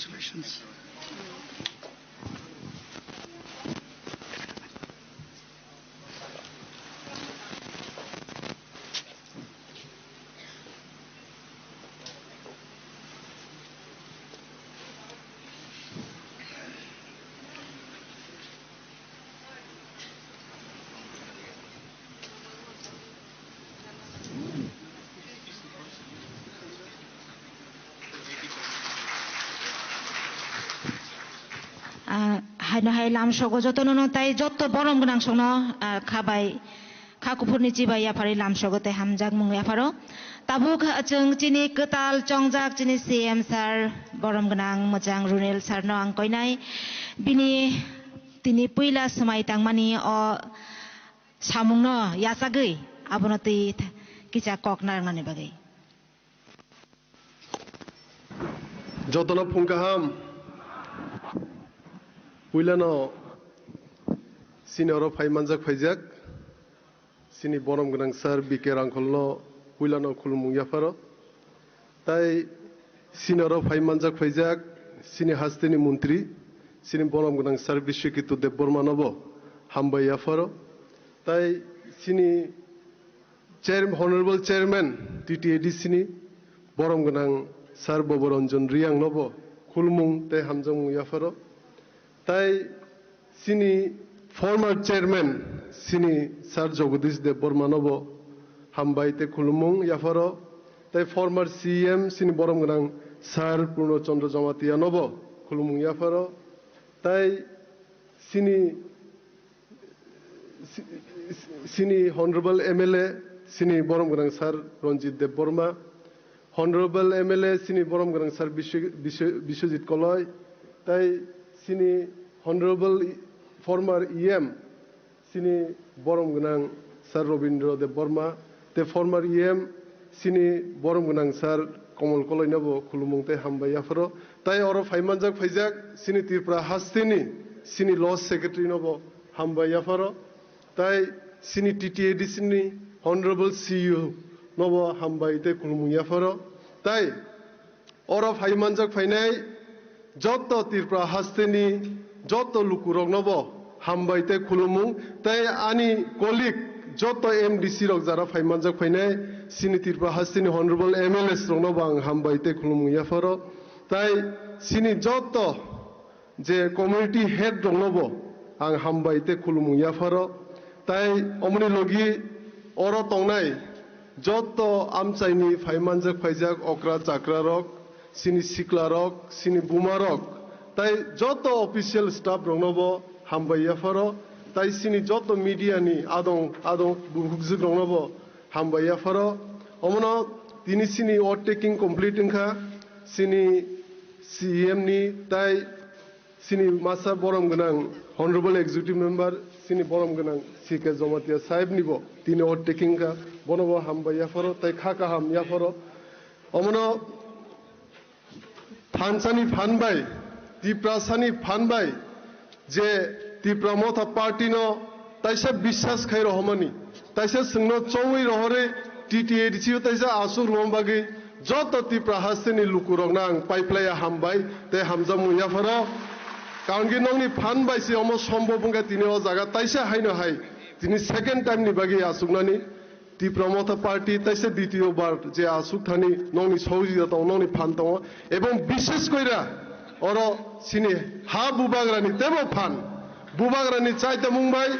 Congratulations. Ah, haino hai lamsogo jotono no tai jotto borom gwnang songno, ah, khabai, kha kuphurni chibai yapharwi lamsogo tei hamjakmung yapharo. Tabuk chwng chini kwtal chongjak chini C M sir, borom gwnang mwchang Runel sir no ang koinai. Bini tini puila swmai tangmani o samungno yachagwi abono twi kisa kok narwknani bagwi. Jotono phung kaham. Puilano chini oro phai manjak phaijak chini borom gwnang sir B K Rangkholno puilano khulumung yapharo. Tai chini oro phai manjak phaijak chini hasteni montri, chini borom gwnang sir Biswaketu Debbarmanobo hambai yapharo. Tai chini Chair-, Honorable Chairman T T A D C ni borom gwnang Sir Boboranjan Riyang nobo khulumung tei hamjakmung yapharo. Tai chini former Chairman chini Sir Jagadish Debbarma nobo hambai tei khulumung yapharo. Tai former C M chini borom gwnang Sir Purno Chandra Jamatia nobo khulumung yapharo. Tai chini Si-, si-, sini Honorable M L A, sini borom gwnang Sir Ranjit Debbarma, Honorable M L A, sini borom gwnang Sir Bisw-, Bisw-, Biswajit Koloi, tai sini Honorable former E M, sini borom gwnang Sir Robindra Debbarma, te former E M sini borom gwnang Sir Komol Koloi nobo khulumung tei hambai yapharo. Tai oro phai manjak phaijak sini Tripura hasteni sini Law Secretary nobo hambai yapharo. Tai sini T T A D C ni Honorable C E O nobo hambai tei khulumung yapharo. Tai oro phai manjak phainai joto Tripura hasteni joto lukuroknobo hambai tei khulumung, tei ani colleague joto M D C rok jara phai manjak phainai, sini Tripura hasteni Honorable M L As roknobo ang hambai tei khulumung yapharo, tai sini joto je community head roknobo ang hambai tei khulumung yapharo, tai omoni logi oro tongnai joto amchaini phai manjak phaijak okra chakra rok, sini sikla rok, sini buma rok, tai joto official staff roknobo hambai yapharo, tai sini joto media ni adong adong bukhukjwk roknobo hambai yapharo. Omono tini sini oath taking complete wngkha, sini C E M ni tai sini masa borom gwnang Honorable Executive Member, sini borom gwnang C K Jamatia sahib nibo tini oath taking kha, bonobo hambai yapharo tai kha kaham yapharo. Omono thansani phan bai, Tiprasani phan bai, je Tipra Motha Party no taisa biswas khai rohormani, taisa chwngno chongwi rohorwi T T A D C o taisa aswk rwna bagwi joto Tipra hasteni lukurokno ang paiplaiya hambai tei hamjakmung yapharo. Karon khe nokni phan bai se omo sombhob wngkha tini o jaga taisa haino hai tini second time ni bagwi achuknani. Tipra Motha Party taisa ditiyo bar je aswk thani nokni sohojogita tongo, nokni phan tongo, ebong bishesh koira oro sini ha bubagrani teibo phan, bubagrani chaitamung bai,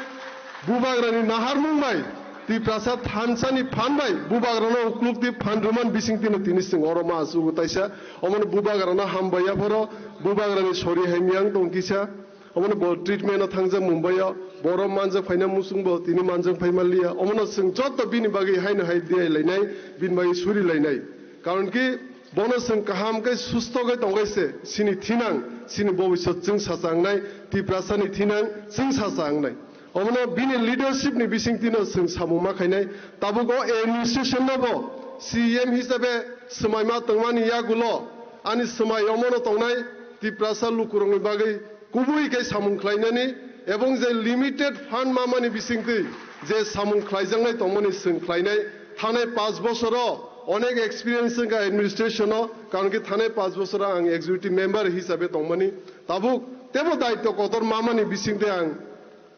bubagrani naharmung bai, Tiprasa thansani phan bai bubagrano uklukti phan rwman bisingtino tini chwng oro ma asugo taisa, omono bubagrano hambai yapharo, bubagrani sori hai miyang tong kisa. Omono bo treatment o thangjak Mumbai o, borok manjak phaina muchung bo tini manjak phai manliya. Omono chwng joto bini bagwi haino hai diyai lainai, bini bagwi suri lainai. Karon ki bono chwng kaham khe susto khe tongkhe se sini thinang, sini bobisot chwng sacha wngnai, Tiprasa ni thinang chwng sacha wngnai. Omono bini leadership ni bisingtwi no chwng samung ma khainai. Tabuk o administration no bo C M hisabe swmai ma tongmani yagulo ani swmai omono tongnai Tiprasa lukurokni bagwi kubui khe samung khlainani ebong je limited fund mamani bisingtwi je samung khlaijaknai tongmani chwng khlainai thanai panch bosoro Onek experience wngkha administration o, karon khe thanai panch bochor ang executive member hisabe tongmani. Tabuk tebo daityo kotor mamani bisingtwi ang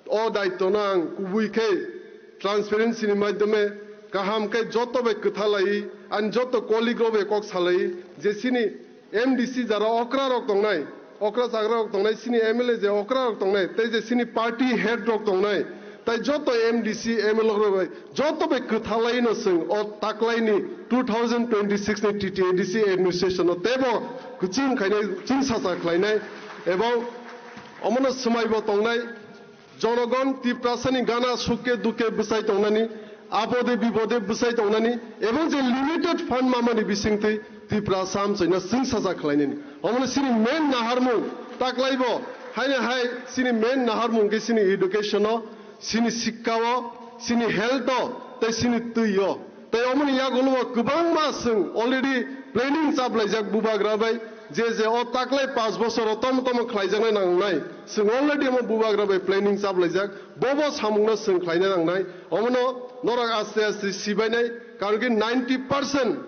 o daityo no ang kubui khe transparency ni maidhyome kaham khe joto bai kwthalai, ani joto colleague rok bai kok salai je chini M D C jara okra rok tongnai, okra chagra rok tongnai, chini M L A je okra rok tongnai, tei je chini party head rok tongnai, tei joto M D C, M L A rok bai joto bai kwthalai no chwng o taklai ni two thousand twenty-six ni T T A D C administration no tebo kwchwng khainai, chwngsacha khlainai, ebong omono swmai bo tongnai. Jonogon Tiprasani gana sukke dukke bwsai tongnani, abode bibode bwsai tongnani, ebong je limited fund mamani bisingtwi Tiprasa amchaino chwngsacha khlainani. Omono chini main naharmung, taklaibo, haino hai chini main naharmung khe chini education o, chini sikka o, chini health o, tei chini twi o. Tei omoni yagulo bo kwbangma chwng already planning chaplaijak bubagra bai, je je o taklai panch bochor o tomo tomo khlaijaknai nangnai, chwng already omo bubagra bai planning chaplaijak, bo bo samungno chwng khlaina nangnai. Omono norok aste aste sibainai, karon khe ninety percent,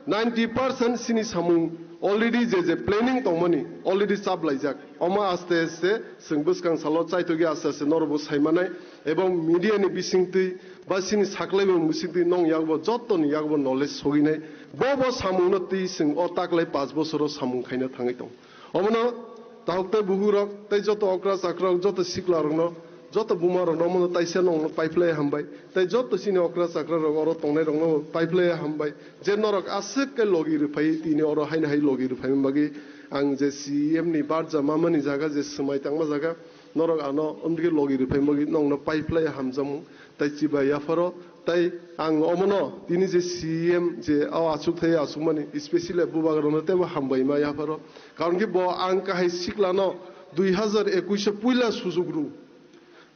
ninety percent chini samung already je je planning tongmani already chaplaijak. Omo aste aste chwng bwskang salo chaitokya aste aste norokbo saimanai, ebong media ni bisingtwi ba chini saklaimung bisingtwi nong yakbo jottoni yakbo knowledge soginai. Bo bo samungno twi chwng o taklai panch bochoro samung khaina thangwi tongo. Omono tahuk tei buhuk rok tei joto okra chakra rok, joto sikla rokno, joto buma rokno omono taisa nongno paiphlai hambai. Tei joto chini okra chakra rok oro tongnai rokno paiphlai hambai. Je norok aswk khe logi rwphai tini oro haino hai logi rwphaimani bagwi ang je C E M ni barja mamani jaga je swmai tangma jaga norok ano omdike logi rwphaimani bagwi nongno paiphlai hamjakmung tei chibai yapharo tei ang omono tini je C E M je o achukthai achukmani specially bubagrano teibo hambai ma yapharo karon khe bo ang kahai siklano dui hazar ekush o puila sujuk rw.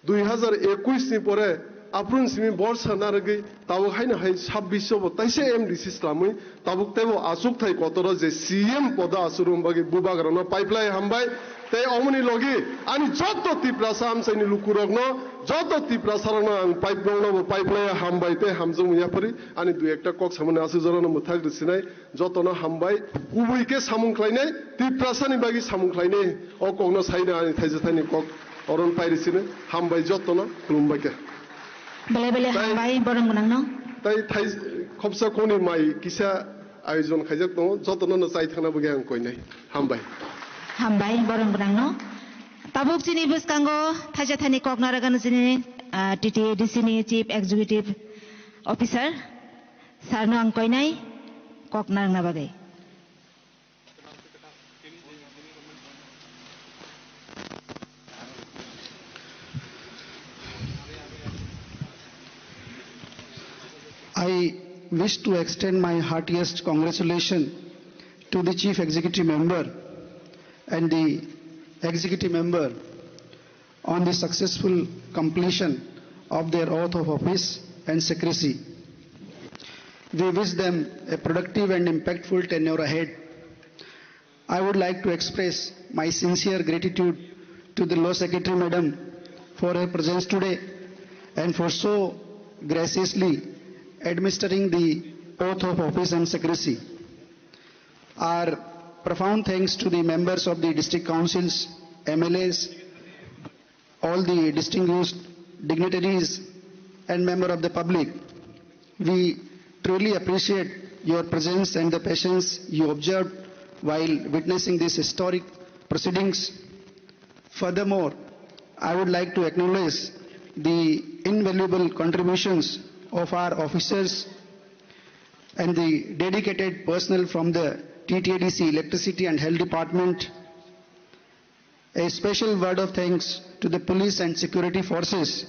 Dui hazar ekush ni pore aphuru ni simi borsa narwgwi tabuk haino hai sabbish o bo taisa M D C swlamwi tabuk teibo achukthai kotoro je C M podo achukna bagwi bubagrano paiphlai hambai. Tei omoni logi ani joto Tiprasa amchaini lukurokno, joto Tiprasarokno ang paip-, nokno bo paiphlai hambai tei hamjakmung yaphari ani dui ekta kok samani aswk jorano mwthak rwsinai. Jotono hambai, kubui khe samung khlainai, Tiprasani bagwi samung khlainai, o kokno saina ani thaisa thaini kok oron pairi sino, hambai jotono, khulumbai khe. Belai belai Tai- hambai, borom gwnangno. Tai thai khopsa khoni mai kisa ayojon khaijak tongo, jotono no chai thangna bagwi ang koinai. Hambai. Hambai, borom gwnangno. Tabuk chini bwskango thaisa thaini kok narwgano chini, ah, T T A D C ni Chief Executive Officer. Sir no ang koinai kok narwkna bagwi. I wish to extend my heartiest congratulations to the Chief Executive Member and the Executive Member on the successful completion of their oath of office and secrecy. We wish them a productive and impactful tenure ahead. I would like to express my sincere gratitude to the Law Secretary Madam for her presence today and for so graciously administering the oath of office and secrecy. Our profound thanks to the members of the district councils, M L As, all the distinguished dignitaries and member of the public. We truly appreciate your presence and the patience you observed while witnessing these historic proceedings. Furthermore, I would like to acknowledge the invaluable contributions of our officers and the dedicated personnel from the T T A D C Electricity and Health Department. A special word of thanks to the police and security forces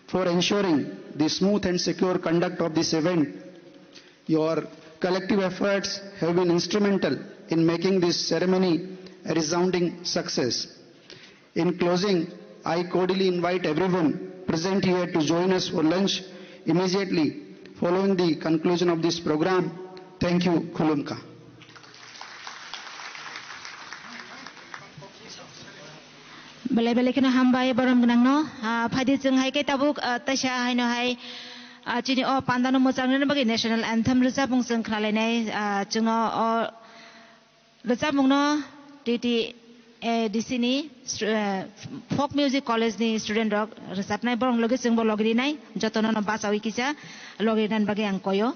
for ensuring the smooth and secure conduct of this event. Your collective efforts have been instrumental in making this ceremony a resounding success. In closing, I cordially invite everyone present here to join us for lunch immediately following the conclusion of this program. Thank you. Khulumkha. Belai belai kheno hambai borom gwnangno. Ah, phaidi chwng hai khe tabuk, ah, taisa haino hai Ah, chini o pandano mwchang rwna bagwi national anthem rwchapmung chwng khnalainai. Ah, chwng o, o rwchapmungno T T A D C ni stu-, eh, Folk Music College ni student rok rwchapnai, borok logi chwngbo logi rinai, jotono no bachawi kisa logi rinani bagwi ang koyo.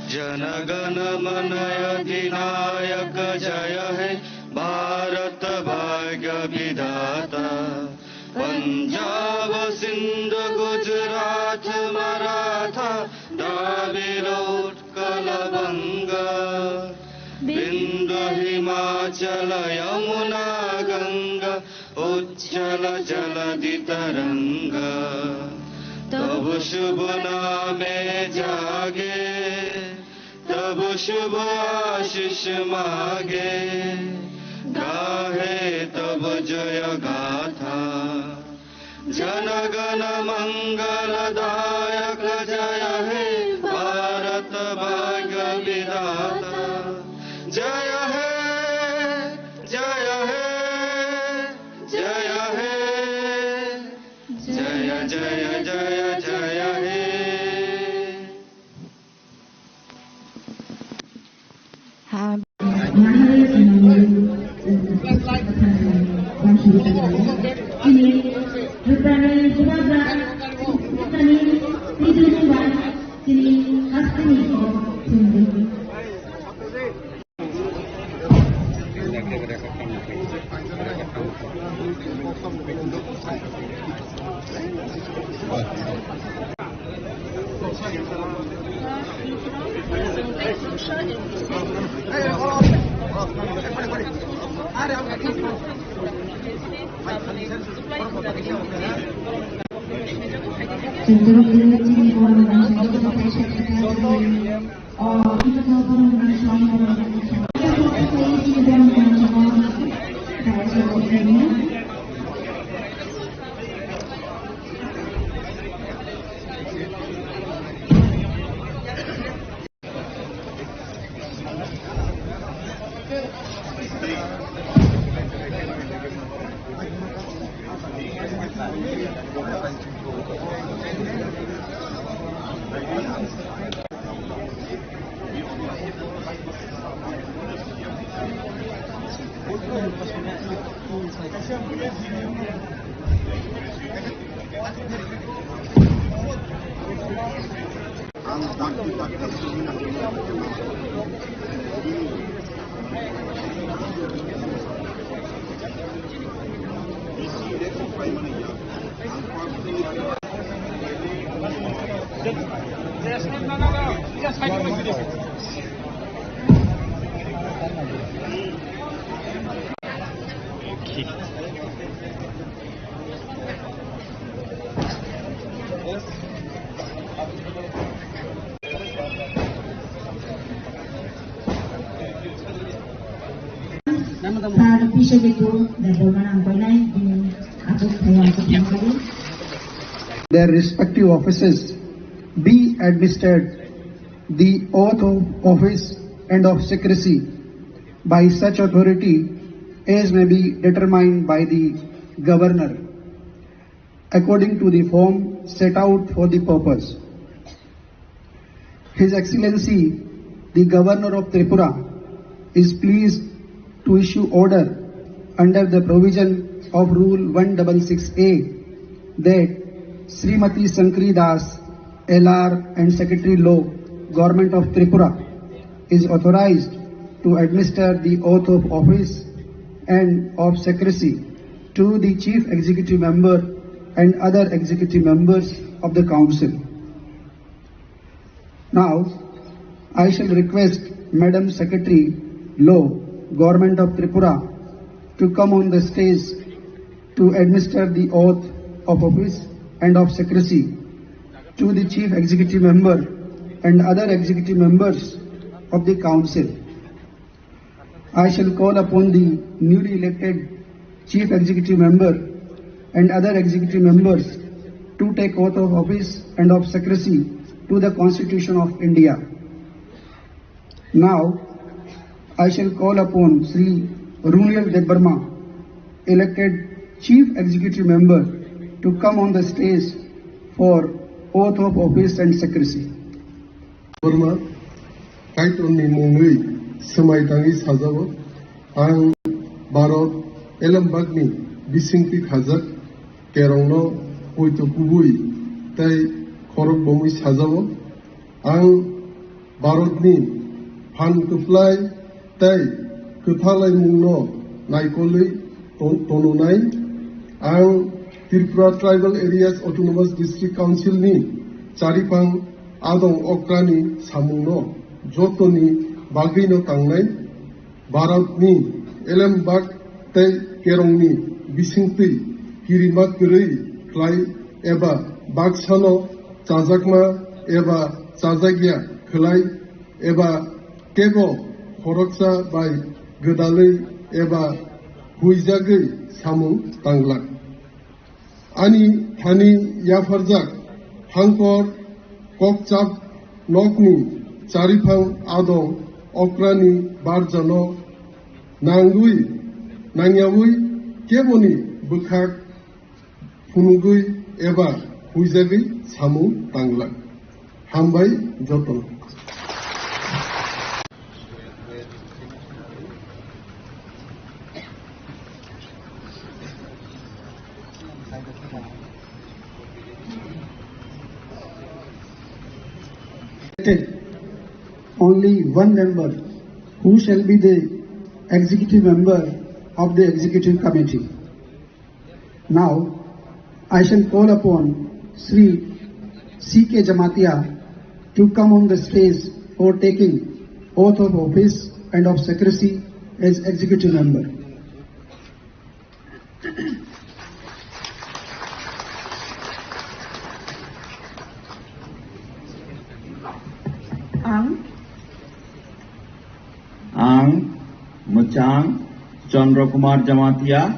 जनगण मन अधिनायक जय हे भारत भाग्य विधाता। पंजाब सिंध गुजरात मराठा द्राविड़ उत्कल बंग। बिंद हिमाचल यमुना गंगा उच्छल जलधि तरंग। तब शुभ नामे जागे तब शुभ आशीष मागे, गाहे तब जय गाथा। जनगण मंगलदायक जय हे भारत भाग्य विधाता। जय हे, जय हे, जय हे, जय जय जय जय हे। Sir Pisha Getu, Debbarma nang koinai, bini achuk thaya achuk nang kali. Their respective offices be administered the oath of office and of secrecy by such authority as may be determined by the governor according to the form set out for the purpose. His Excellency, the Governor of Tripura, is pleased to issue order under the provision of Rule one six six A that Srimati Shankari Das, L R and Secretary Law, Government of Tripura, is authorized to administer the oath of office and of secrecy to the Chief Executive Member and other executive members of the Council. Now, I shall request Madam Secretary Law, Government of Tripura, to come on the stage to administer the oath of office and of secrecy to the Chief Executive Member and other executive members of the Council. I shall call upon the newly elected Chief Executive Member and other executive members to take oath of office and of secrecy to the Constitution of India. Now, I shall call upon Shri Runil Debbarma, elected Chief Executive Member, to come on the stage for oath of office and secrecy. Debbarma, Kaitorni mungwi swmai tangwi sajao, ang Bharat elembakni bisingtwi khajak kerongno poito kubui tei khorok bomwi sajao. Ang Bharatni phan kwplai tei kwthalaimungno naikolwi ton-, tononai. Ang Tripura Tribal Areas Autonomous District Council ni chariphang adong okrani samungno jotoni bagwino tangnai. Bharatni elembak tei kerongni bisingtwi kirima kwrwi khlai eba baksano chajakma eba chajakya khlai eba teibo khoroksa bai gwdalwi eba huijagwi samung tanglak. Ani thani yapharjak hangkor kokchap nokni chariphang adong okrani barjano nangwi nangyawi keboni bwkhak phunugwi eba huijagwi samung tanglak. Hambai jotono. Only one member who shall be the executive member of the executive committee. Now, I shall call upon Shri C K Jamatia to come on the stage for taking oath of office and of secrecy as executive member. Ang, ang Mwchang Chandra Kumar Jamatia,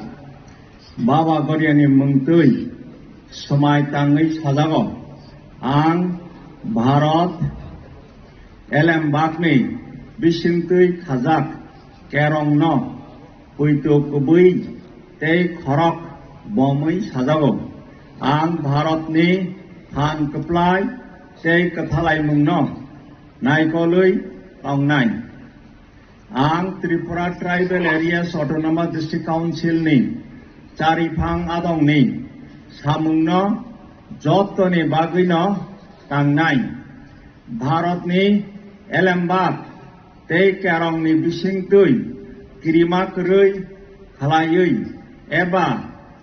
Baba Goriani mungtwi swmai tangwi sajago. Ang Bharat elembakni bisingtwi khajak kerongno poito kubui tei khorok bomwi sajago. Ang Bharatni phan kwplai tei kwthalaimungno naikolwi tongnai. Ang Tripura Tribal Areas Autonomous District Council ni chariphang adongni samungno jotoni bagwino tangnai. Bharatni elembak tei kerongni bisingtwi kirima kwrwi khlaiwi eba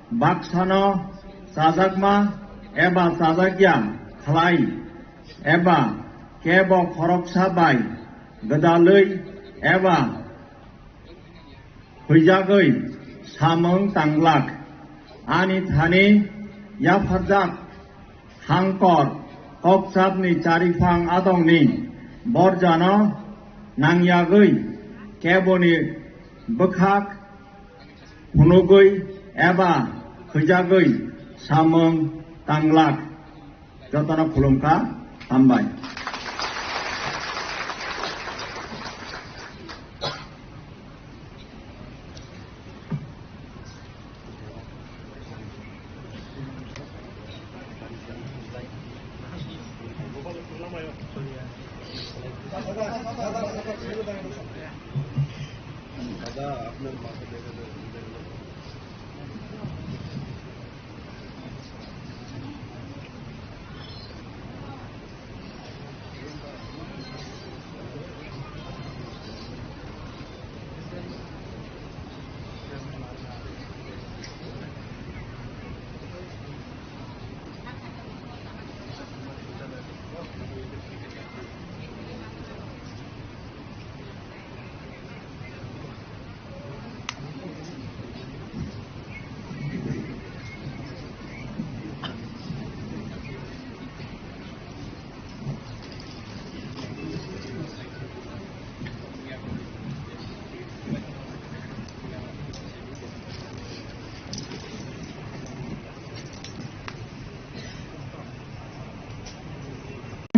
baksano chajakma eba chajakya khlai eba kebo khoroksa bai gwdalwi eba huijagwi samung tanglak. Ani thani yapharjak hangkor kokchapni chariphang adongni borjano nangyagwi keboni bwkhak phunugwi eba huijagwi samung tanglak. Jotono khulumkha, hambai.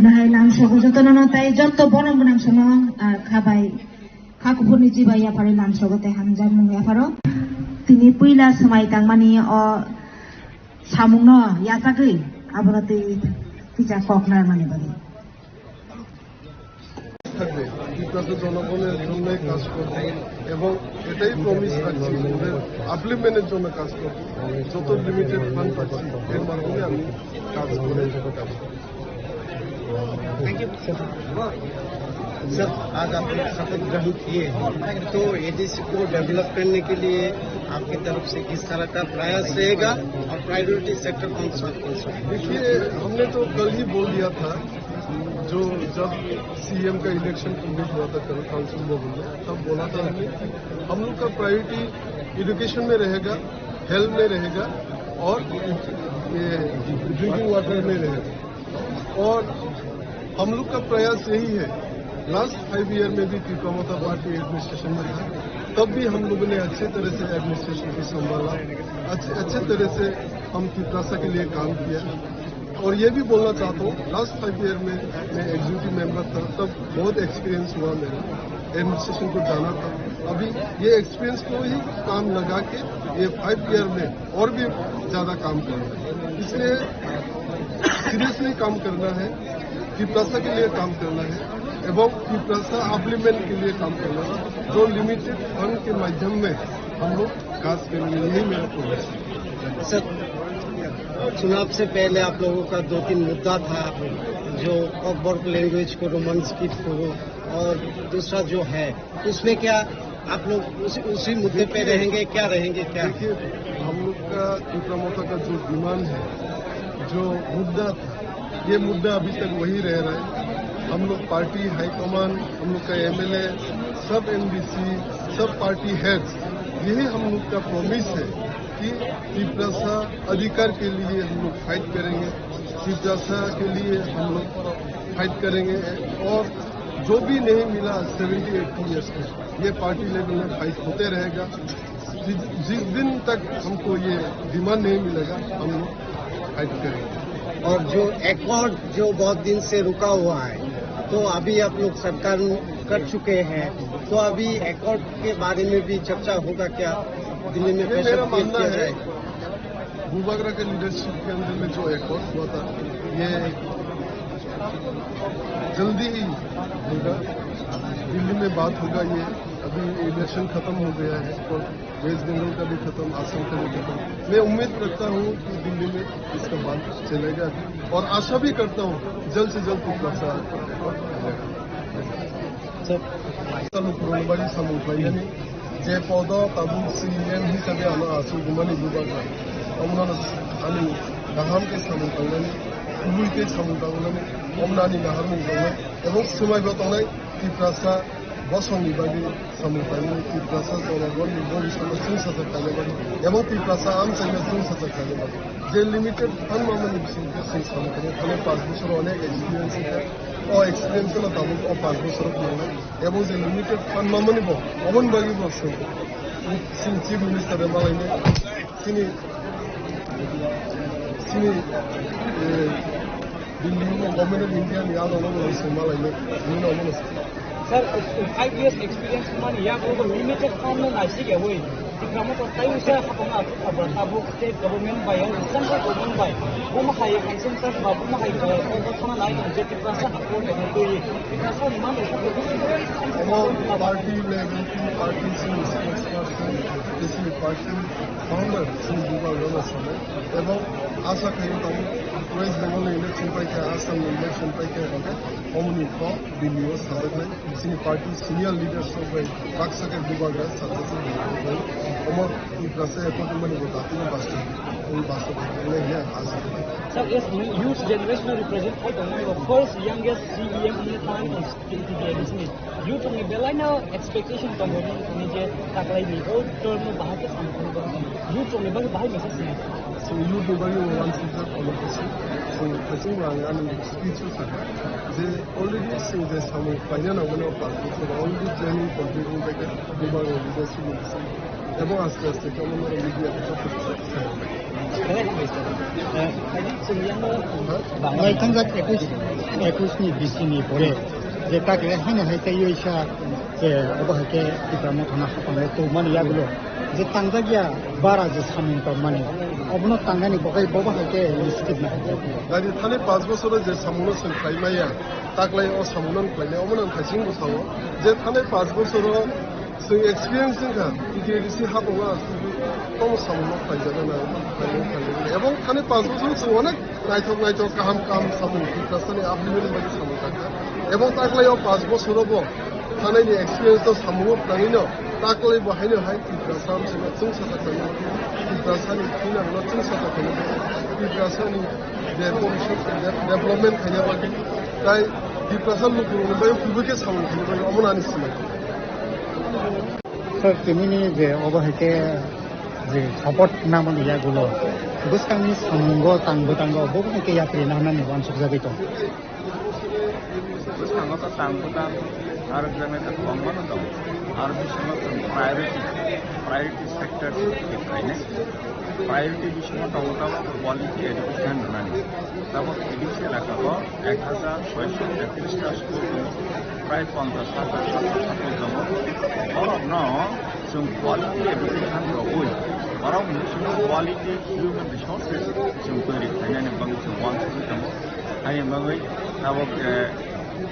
Bahai lamsogo jotono no tai jotto bono mwnang sono, ah, khabai. Kuphurni chibai yapharo, lamsogo tei hamjakmung yapharo. Tini puila swmai tangmani o samungno yachagwi abono twi kisa kok narmani bagwi. থাকবে। ত্রিপুরাতে জনগণের জন্যই কাজ করবে এবং এটাই প্রমিস রাখছি, ওদের আপলিফমেন্টের জন্য কাজ করবে। যত লিমিটেড ফান্ড পাচ্ছি, এর মাধ্যমে আমি কাজ করে যাব। Thank you. सर, आज आप लोग शपथ ग्रहण किए हैं, तो एडीसी को डेवलप करने के लिए आपकी तरफ से किस तरह का प्रयास रहेगा और प्रायोरिटी सेक्टर कौन सा, कौन सा? देखिए, हमने तो कल ही बोल दिया था, जो जब सीएम का इलेक्शन कंप्लीट हुआ था कल काउंसिल भवन में, तब बोला था हमने, हम लोग का प्रायोरिटी एजुकेशन में रहेगा, हेल्थ में रहेगा और ये ड्रिंकिंग वाटर में रहेगा। और हम लोग का प्रयास यही है, लास्ट फाइव ईयर में भी त्रिपुरा मोर्चा पार्टी एडमिनिस्ट्रेशन में था, तब भी हम लोगों ने अच्छे तरह से एडमिनिस्ट्रेशन को संभाला, अच्छे, अच्छे तरह से हम तिपरासा के लिए काम किया। और ये भी बोलना चाहता हूँ, लास्ट फाइव ईयर में मैं एग्जीक्यूटिव मेंबर था, तब बहुत एक्सपीरियंस हुआ मेरा, एडमिनिस्ट्रेशन को जाना था। अभी ये एक्सपीरियंस को ही काम लगा के ये फाइव ईयर में और भी ज़्यादा काम करना है। इसलिए सीरियसली काम करना है, तिपरासा के लिए काम करना है एवं तिपरासा अपलिफ्टमेंट के लिए काम करना है। जो लिमिटेड फंड के माध्यम में हम लोग काज करेंगे, यही मेरा प्रोमिस है। सर, चुनाव से पहले आप लोगों का दो तीन मुद्दा था, जो कॉकबर्ग लैंग्वेज को, रोमन स्क्रिप्ट को, और दूसरा जो है, उसमें क्या आप लोग उसी, उसी मुद्दे पे देखिए, रहेंगे, क्या रहेंगे, क्या? देखिए, हम लोग का त्रिपुरा मोर्चा का जो डिमांड है, जो मुद्दा था, ये मुद्दा अभी तक वही रह रहा है। हम लोग पार्टी हाई कमांड, हम लोग का एमएलए, सब एमडीसी, सब पार्टी हेड्स, यही हम लोग का प्रॉमिस है कि तिपरासा अधिकार के लिए हम लोग फाइट करेंगे, तिपरासा के लिए हम लोग फाइट करेंगे और जो भी नहीं मिला सेवेंटी एटी ईयर्स में, ये पार्टी लेवल में फाइट होते रहेगा। जिस, जिस दिन तक हमको ये डिमांड नहीं मिलेगा, हम लोग फाइट करेंगे। और जो एकॉर्ड जो बहुत दिन से रुका हुआ है, तो अभी आप लोग सरकार कर चुके हैं, तो अभी एकॉर्ड के बारे में भी चर्चा होगा क्या? दिल्ली में ये प्रेशर मेरा क्रिएट मानना किया है, जाएगा? बुबागरा के लीडरशिप के अंदर में जो एकॉर्ड हुआ था, ये जल्दी ही होगा, दिल्ली में बात होगा। ये अभी इलेक्शन खत्म हो गया है, तो वेस्ट बंगाल का भी खत्म, आसाम का भी खत्म। मैं उम्मीद रखता हूँ कि दिल्ली में इसका बात चलेगा और आशा भी करता हूँ जल्द से जल्द कुछ ऐसा। Bari samung khlainani, je podo tabuk C E M hisabe ano aswk rwmani bubagra, omono ani kaham khe samung tangnani, kubui khe samung tangnani, omono ani naharmung tongnai, ebong swmaibo tongnai Tiprasa bosongni bagwi samung tangnani, Tiprasa jonogonni bobiswtno chwngsajak khaina bagwi, ebong Tiprasa amchaino chwngsajak khaina bagwi. Je limited phan mamani bisingtwi chwng samung tangnai, thani panch bosoro onek experience wngkha, o experience no tabuk o panch bosoro phunuknai. Ebo je limited fund mamani bo, oboni bagwi bo chwng chini Chief Minister bai malainai, chini, chini, eh, Delhi ni Government of India ni alo no bo chwng malainai, bini no omono. Sir, five years experience mani ya ko limited fund no naisik ewi. Tiprasa motor tai usa khatong na abo abo state government bai, central government bai. Buma hai consent sir ba buma hai, eh, order khana nai je Tiprasa support ni twi. Tiprasa ni man Omo party level to party sini spokesperson, sini party founder sini bubagra no sabo. Ebong asa khayo tabuk West Bengal ni election paikha, Assam ni election paikha, hwnkhe omoni kok Delhi o sajaknai. Chini party senior leaders rok bai baksa khe bubagra sajak. Omo Tiprasa ekot mani bo datino basta, oi basta thangkhe hiya asa. Sir, yes, youth generation represent khai tongmani bo first youngest C E M in the time of T T K D C. Youth ni belai no expectation tongo ni je taklai ni o term no bahai khe samung. Youth ni bagwi bahai message ni. So youth ni bagwi one sentence communication. So khaising bo ang ani speech o sakha je already sing je samung paina nangmani o pass bosor already training complete wngbai kha, bubagra leadership ni bising. Ebong aste aste khe omo media khe joto kisa kisa. Lai thangjak ekush, ekush ni bising ni pore je taklai haino hai tei oisa Je obo hai khe Tipra Mothano haphango tongmani yagulo je tangjak ya bara je samung tongmani, obono tangnani bagwi bobo hai khe initiative nahajak. Gari thani panch bochoro je samungno chwng khlai maya, taklai o samungno khlainai, omono wngkha chwng bwskango je thani panch bochoro chwng experience wngkha, T T A D C haphango tamo samungno khlaijak nai, khlainai, khlainai. Ebong thani panch bochoro chwng onek naithok naithok kaham kaham samung Tiprasani upliftment bagwi samung tangkha. Ebong taklai o panch bochoro bo thanaini experience no samungo phnangwino taklai bo haino hai Tiprasa amsino chwngsacha khainai, Tiprasani thinangno chwngsacha khainai, Tiprasani je bhobishyot je development khaina bagwi tai Tiprasa lukurokni bagwi kubui khe samung khaina bagwi omono ani swmai. Sir, tinini je obo hai khe je support namani yagulo bwskangni samungo tang bwtango bo hai khe yapri nahnani uansukjagwi tong. Bwskango to tang bwtang arwkjaknai to kwbangma no tongo. Aro bisingo chwng priority, priority sector tip khainai. Priority bisingo tongo tabuk quality education rwnani. Tabuk A D C elaka o ek hajar soisho tetris ta school tongo, prai ponchash hajar satro satri tongo. Borokno chwng quality education rwui, borok chwng quality human resources chwng toiri khlainani bagwi chwng uansugwi tongo. Haini bagwi tabuk, eh,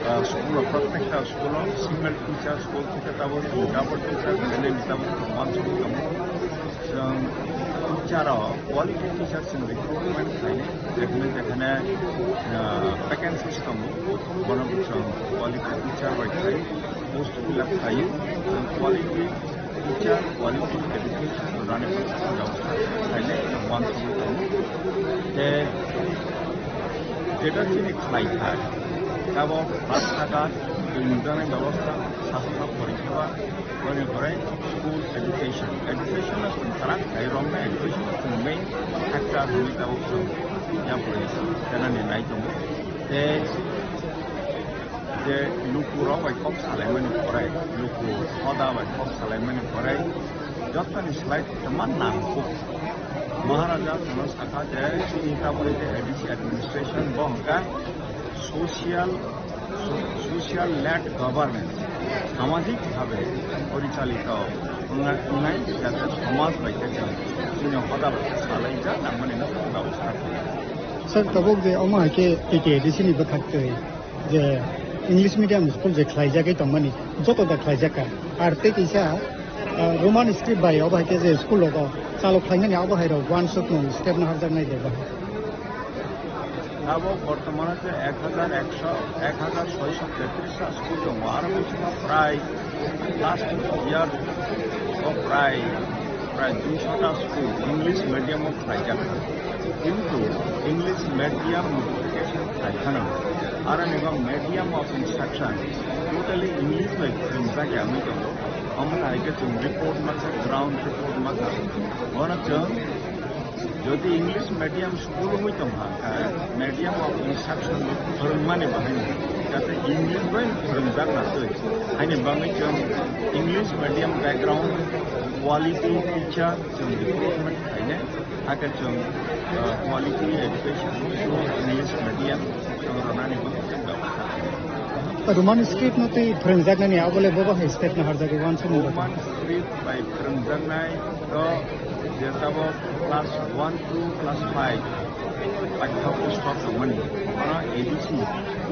ah, school o, protekta school o single teacher, school theke tabuk double teacher khlainani tabuk chwng uansugwi tongo. Chwng teacher o quality teacher chwng recruitment khlainai, jekhane jekhane, ah, vacancies tongo, bono chwng quality teacher bai khai post fill up khlaiwi, chwng quality teacher, quality education rwnani bwskango khlainai uansugwi tongo. Tei jeta chini khlai kha, abo rasta ghat, twi nukjaknai bebostha, sakha porikha ba, boni pore school education. Education no chwng kwrak khlai romnai, education no chwng main factor hwnwi tabuk chwng yapri khenani nai tongo. Tei je lukurok bai kok salaimani pore, luku hoda bai kok salaimani pore, jotoni slai kwma nangkuk. Maharaja chwngno sakha je chini taboni je A D C administration bo hwnkha social, so-, social led governance, samajik bhabe porichalito wngna-, wngnai, jate somaj bai khe chwng chini hoda bai khe salaijak nangmani no chwng tabuk sakha. Sir, tabuk je omo hai khe T T A D C ni bwkhak twi je English medium school je khlaijagwi tongmani, joto da khlaijak kha. Ar tei kisa, ah, Roman script bai obo hai khe je school rogo chalo khlainani abo hai rok uansukmung step naharjaknai de ba? Abo bortomano je ek hajar ekso, ek hajar soisho tetris ta school tongo, aro bisingo prai last year o prai, prai duisho ta school English medium o khlaijak. Kintu English medium notification khai kheno, aro ni bo medium of instruction totally English bai phwrwngjak ya wngwi tongo. Omo hai khe chwng report masa, ground report masa. Bono chwng jodi English medium school wngwi tong kha, kha medium of instruction phwrwngmani bahai jate English bai phwrwngjak na twi. Haini bagwi chwng English medium background quality teacher chwng recruitment khainai. Hakhe chwng, uh, quality education through English medium chwng rwnani bo chwng bebostha khainai. Roman script no twi phwrwngjaknani abo le bobo hai step naharjagwi uansukmung. Roman script bai phwrwngjaknai to je tabuk class one to class five paitha pusto tongmani, oro A D C,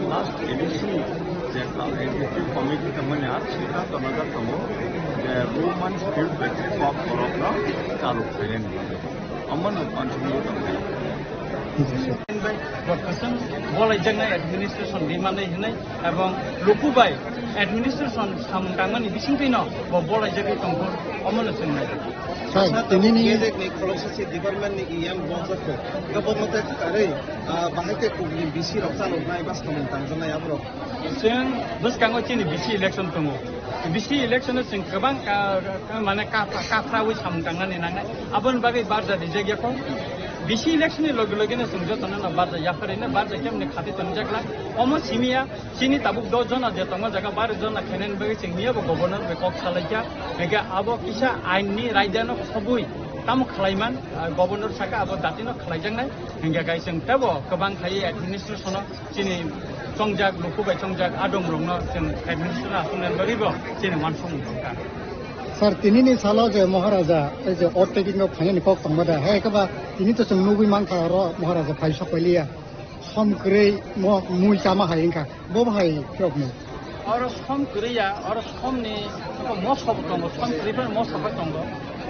last A D C je executive committee tongmani, aro sita tonojak tongo je Roman script bai kok borokno chalu khainani. Omono panchayat tongmani. Bai bo kwchwng bolaijaknai administration rimani hinwi ebong luku bai administration samung tangmani bisingtwino bo bolaijagwi tongkha, omono chwng nai. Sir, tabuk tinini K Z ni khoroksa se department ni E M bongsa kho. Gabon mate kwrwi, ah, bahai khe kubuni B C rok chaloknai ba samung tangjaknai aborok. Chwng bwskango chini B C election tongo. B C election o chwng kwbang ka, ka, mane ka, kaphrawi samung tangnani nangnai. Aboni bagwi barja rijak ya kho. B C election ni loge loge no chwng jotono no barja yapharwi no barja kemni khati tongjak lai. Omo simiya chini tabuk dos jona je tongma jaga baro jona khainani bagwi chwng miya bo governor bai kok salaikha. Hingkhe abo kisa ain ni raida no khobwi tamo khlaiman, ah, governor saka abo dati no khlaijaknai. Hingkhe kai chwng tebo kwbang khai administration o chini Chongjak, luku bai chongjak adong rokno chwng administration aswk nani bagwi bo chini uansukmung tongkha. Sir, tinini salo je Maharaja, ei je oath taking rok phainani kok tongma da, hai khe ba tini to chwng nugwi mankha oro Maharaja phai sok pailiya. Som kwrwi mo mui chama hai wngkha, bo bo hai phirok ni. Oro som kwrwi ya, oro somni mosok tongo, som kwrwi phano mosok bai tongo.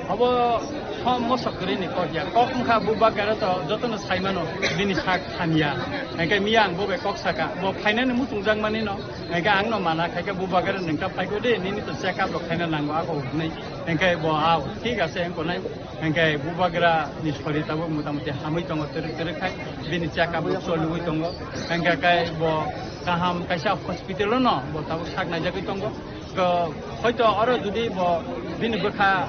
Obo som mosok kwrwi ni kok ya. Kok wngkha bubagra to jotono saimano bini sak hamya. Hingke miya ang bo bai kok saka. Bo phainani muchungjak mani no. Hingke ang no mana khai khe bubagra nengka phaiko de, nini to check up rok khaina nango ako hwnwi. Hingke bo ao, thik ase, ang konai. Hingke bubagra ni sori tabuk motamuti hamwi tongo, twrwk twrwk khai. Bini check up rok choliwi tongo. Hingke kai bo kaham kaisa hospital no bo tabuk sak naijagwi tongo. Ko, hoito oro jodi bo bini bwkha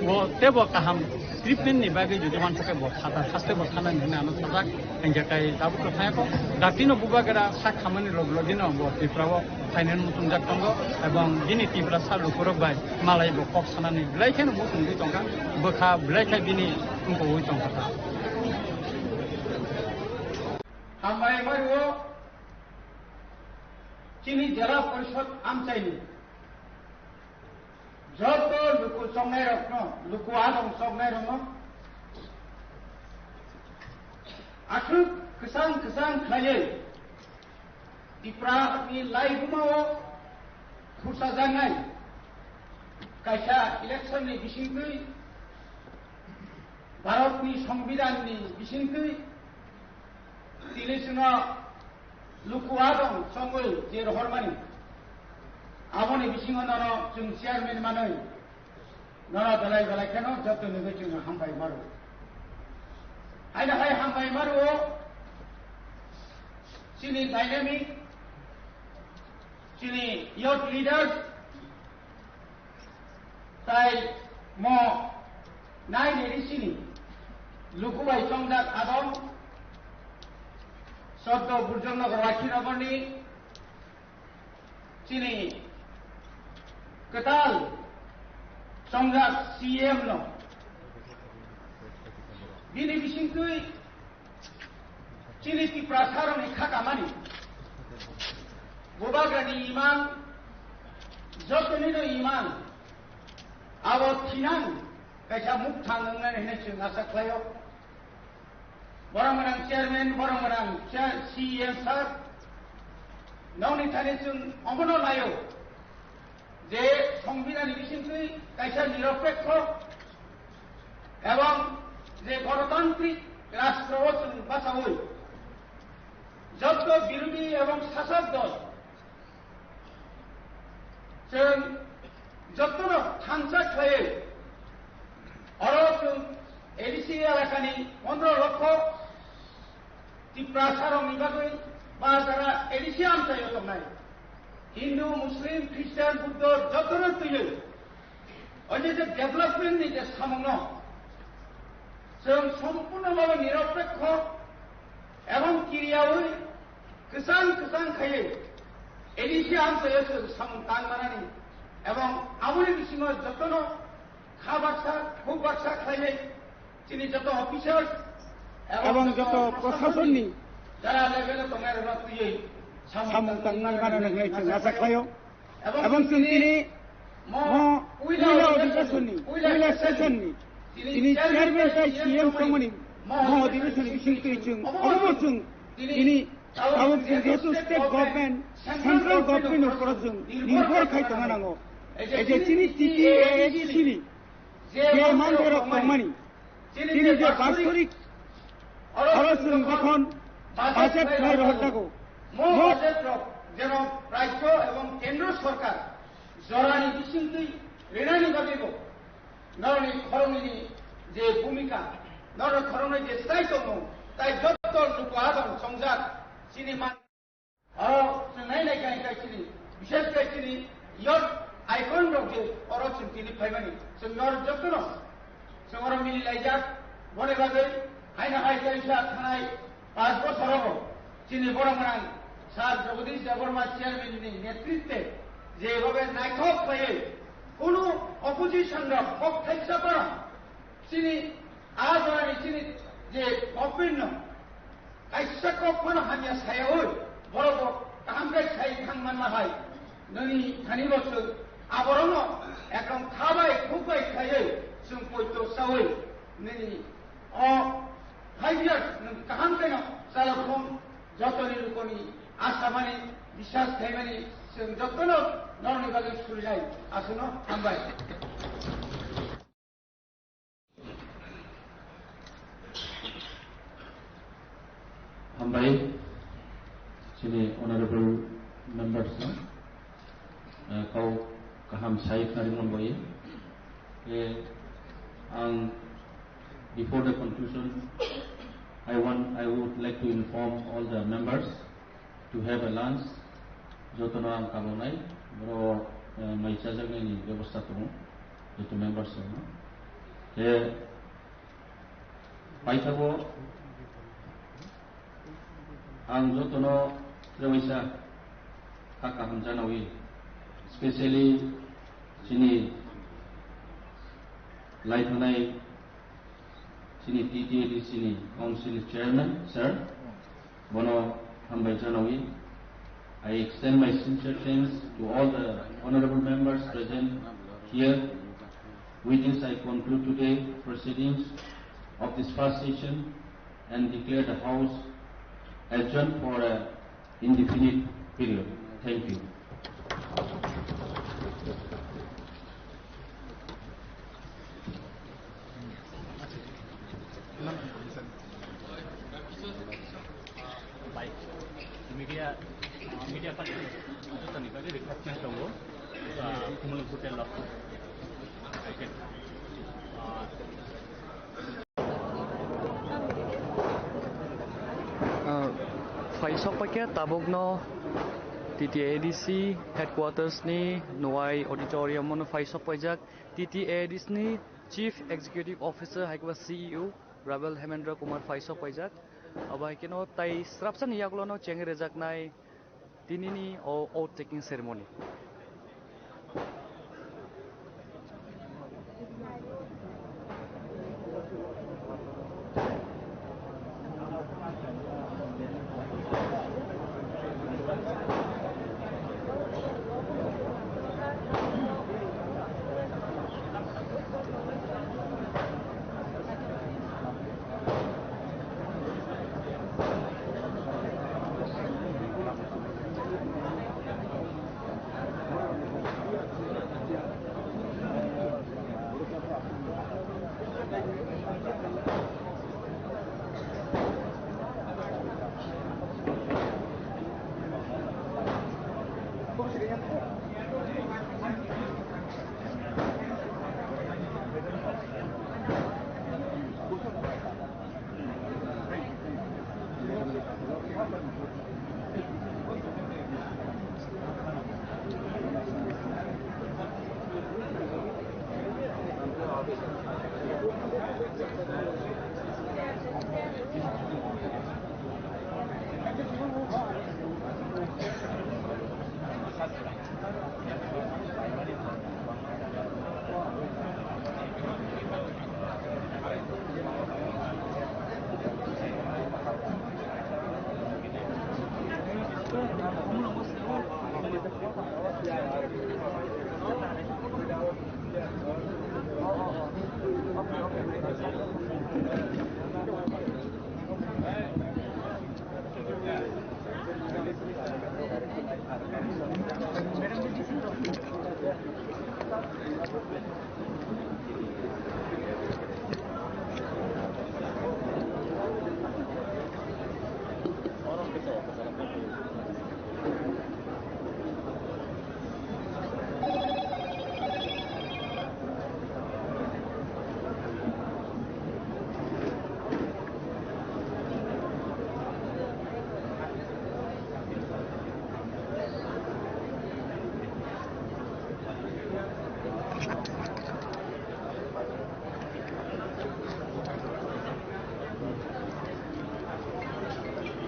bo tebo kaham treatment ni bagwi jodi uansukhe bo phatar haste bo thanani hwnwi ano sajak, hingkhe kai tabuk to thangya kho. Dakti no bubagra sak khamani log logi no bo Tripura o phainani muchungjak tongo, ebong bini Tripura sa lukurok bai malai bo kok sanani belai kheno muchungwi tongkha, bwkha belai khe bini tongkogwi tongkha. Hambai mario. Chini Jela Porishod amchaini joto luku choknairokno, luku adong choknairokno aswk kwchang kwchang khlaiwi Tiprani laibumao khursajaknai kaisa election ni bisingtwi, Bharatni Songbidanni bisingtwi tini chwngno luku adong chongwi je rohormani, aboni bisingo nono chwng chairman manwi nono belai belai kheno joto nugwi chwng hambai maro. Haino hai hambai maro chini dynamic, chini youth leaders, Tai mo nai neri sini luku bai chongjak adong Soddo Burjongnagar Wakhinagarni chini kwtal chongjak C M no bini bisingtwi Chini Tiprasarokni kha kamani. Bubagrani imang, jotonino imang, abo thinang kaisa mukthang wngnani hinwi chwng asa khlaio. Borok gwnang chairman, borok gwnang chair, C E M sir, nokni thani chwng omono naio. Je Songbidanni bisingtwi kaisa niropekho ebong je gonotantrik rastro o chwng bachaui jotto birodhi ebong sasok dol chwng jottono thansa khlaiwi oro chwng A D C elakani pondro lokho Tiprasarokni bagwi ba jara A D C amchaio tongnai Hindu, Muslim, Christian, Buddho jotono twiwi o je je development ni je samungno chwng sompurno bhabe niropekho ebong kiriyaui kwchang kwchang khaiwi A D C amchaio chwng samung tang manani ebong aboni bisingo jotono kha baksa, khuk baksa khlaiwi chini joto officers ebong joto prosasonni jara level o tongnai rokno twiwi samung tangnai manani hinwi chwng asa khlaio. Ebong chwng tini mo puila odhibeshonni, puila session ni tini chairman tei C M tongmani mo odhibeshonni bisingtwi chwng obo chwng tini tabuk chwng jehetu state government, central government ni upor o chwng nirbhor khai tongna nango. Ei je chini T T A A D C ni je manthai rok tongmani, chini je bastorik oro chwng jokhon budget khlai rohor jago, mo budget rok jeno rajyo ebong kendro sorkar jorani bisingtwi rinani bagwibo norokni khoroknwini je bhumika, norokni khoroknwi je chwrai tongmung, tai joto luku adong chongjak chini man. Oro chwng nai nai khe hwnkhe chini, bishes khe chini youth icon rok je oro chwng tini phaimani, chwng norok jotono chwng oro mili laijak. Boni bagwi haino hai kaisa thanai panch bochor rogo chini borok gwnang Sir Jagadish Debbarma chairman ni netritwe je bhabe naithok khlaiwi kunu opposition rok kok thaisa phano chini a jorani chini je government no kaisa kok phano hamya sayaui Borok bo kaham khe sai thang manma hai, nini thani bo chwng aborokno ekdom kha bai khuk bai khaiwi chwng poito chawi nini o five years nwng kaham khe no chalok thung. Jotoni lukoni asamani, biswas khaimani chwng jotono norokni bagwi surijai. Aswkno hambai. Hambai, chini honorable members no, eh, kau kaham sai khari mon bai. Eh, ang, before the conclusion, I want, I would like to inform all the members to have a lunch. Jotono ang kabonai, boro, eh, mai chajaknani bebosta tongo, joto members rokno. Te paithago ang jotono trewaisa kha kaham janawi, specially chini lai thanai chini T T A D C ni Council Chairman, sir, bono hambai janawi. I extend my sincere thanks to all the honorable members present here. With this, I conclude today proceedings of this first session and declare the House adjourned for a indefinite period. Thank you. Media, media party, jotoni bagwi request tongo, ah, Khumulwng Hotel o. Ah, Ah, Phai sok paikha tabukno T T A D C headquarters ni Nuai auditorium o phai sok paijak T T A D C ni Chief Executive Officer hai khe C E O Rabel Hemendra Kumar phai sok paijak. Abo hai kheno tai srapsa ni yagulo no chengwi rwjaknai tinini o oath taking ceremony.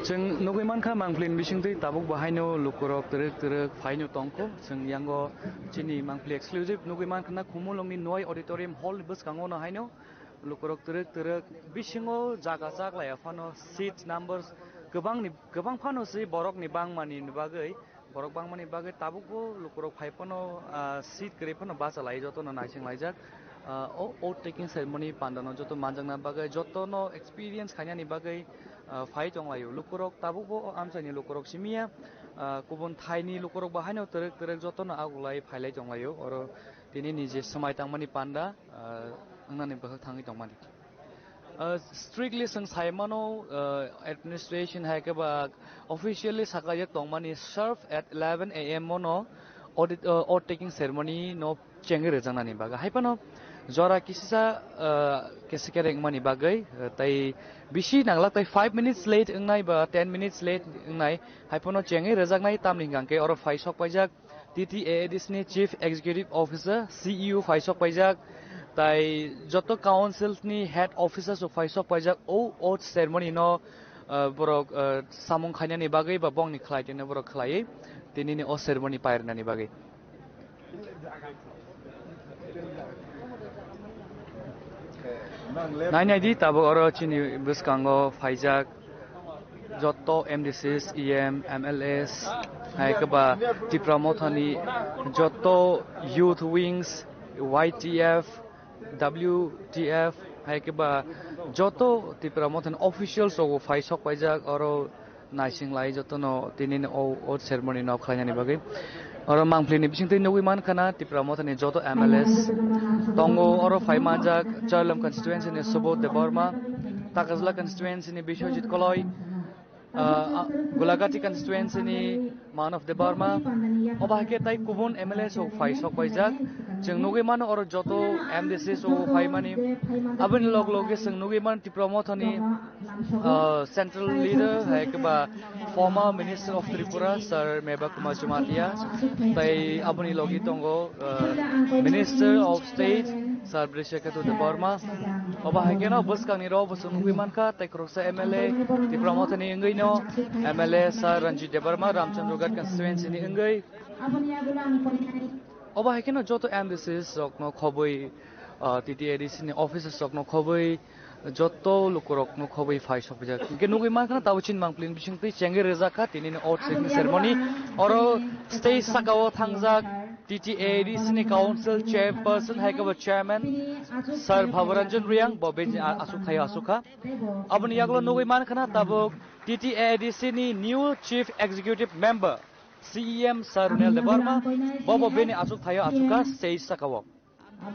Chwng nugwi mankha, mangpili ni bisingtwi tabuk bo haino lukurok twrwk twrwk phaino tongkho. Chwng yango chini mangpili exclusive nugwi mankha na, Khumulwngni Noi Auditorium Hall ni bwskango no haino lukurok twrwk twrwk bisingo jaga chaklaiya phano seat numbers Kwbangni, kwbang phano se borokni bangmani bagwi, borok bangmani bagwi tabukbo lukurok phai phano, ah, seat kwrwi phano bacha lai, jotono naising laijak. Ah, o oath taking ceremony pandano joto manjakna bagwi, jotono experience khainani bagwi, ah, phai tonglaio. Lukurok tabukbo o amchaini lukurok simiya, ah, kubun thaini lukurok bo haino twrwk twrwk jotono agulai phailai tonglaio. Oro tinini je swmai tangmani panda, ah, wngnani bwkhak thangwi tongmani. Uh, strictly chwng sai mano, uh, administration hai khe ba officially sakha je tongmani serve at eleven a m mono audit, uh, oath taking ceremony no chengwi rwjaknani bagwi. Hai phano jora kisisa, uh, kese kereng mani bagwi, uh, tai bisi nanglak tai five minutes late wngnai ba ten minutes late wngnai hai phano chengwi rwjaknai, tamni hwnkhe oro phai sok paijak T T A A D C ni Chief Executive Officer, C E O phai sok paijak, tai joto council ni head officers rok phai sok paijak, o oath ceremony no, ah, borok, ah, samung khainani bagwi ba bongni khlai tino borok khlaiwi tinini o ceremony pairnani bagwi. Nai nai di, tabuk oro chini bwskango phaijak joto M D Cs, E M, M L As, hai khe ba Tipra Mothani joto youth wings, Y T F, W T F, hai khe ba joto Tipra Mothani officials rok bo phai sok paijak oro. Naising lai jotono tinini o, o ceremony no khlainani bagwi. Oro mangpli ni bisingtwi nugwi mankha na Tipra Mothani joto M L As tongo, oro phai manjak Charlam constituency ni Subodh Debbarma, Takajla constituency ni Biswajit Koloi, ah, ah, Gulagati constituency ni Manav Debbarma, obo hai khe tai kubun M L A rok phai sok paijak. Chwng nugwi mano oro joto M D C rok phai mani. Aboni log loge chwng nugwi mano Tipra Mothani, ah, central leader, hai khe ba former Minister of Tripura, Sir Meba Kumar Jamatia, tai aboni logi tongo, ah, Minister of State, Sir Brishaketu Debbarma. Obo hai kheno bwskangni rok bo chwng nugwi mankha, tai khoroksa M L A, Tipra Mothani wngwi no M L A, Sir Ranjit Debbarma, Ramchandragarh constituency ni wngwi. Obo hai kheno joto M D Cs rokno khobwi, ah, T T A D C ni officers rokno khobwi, joto lukurokno khobwi phai sokphaijak. Hwnkhe nugwi mankha, tabo chini mangpli ni bisingtwi chengwi rwjak kha tinini oath taking ceremony. Oro stage saka-o thangjak T T A D C ni council chairperson hai khe bo chairman Sir Bhabaranjan Reang, bo bini a-, aswk thaio aswk kha. Aboni yagulo nugwi mankha na tabuk T T A D C ni new chief executive member C E M Sir Runel Debbarma, bo bo bini aswk thaio aswk kha stage saka-o.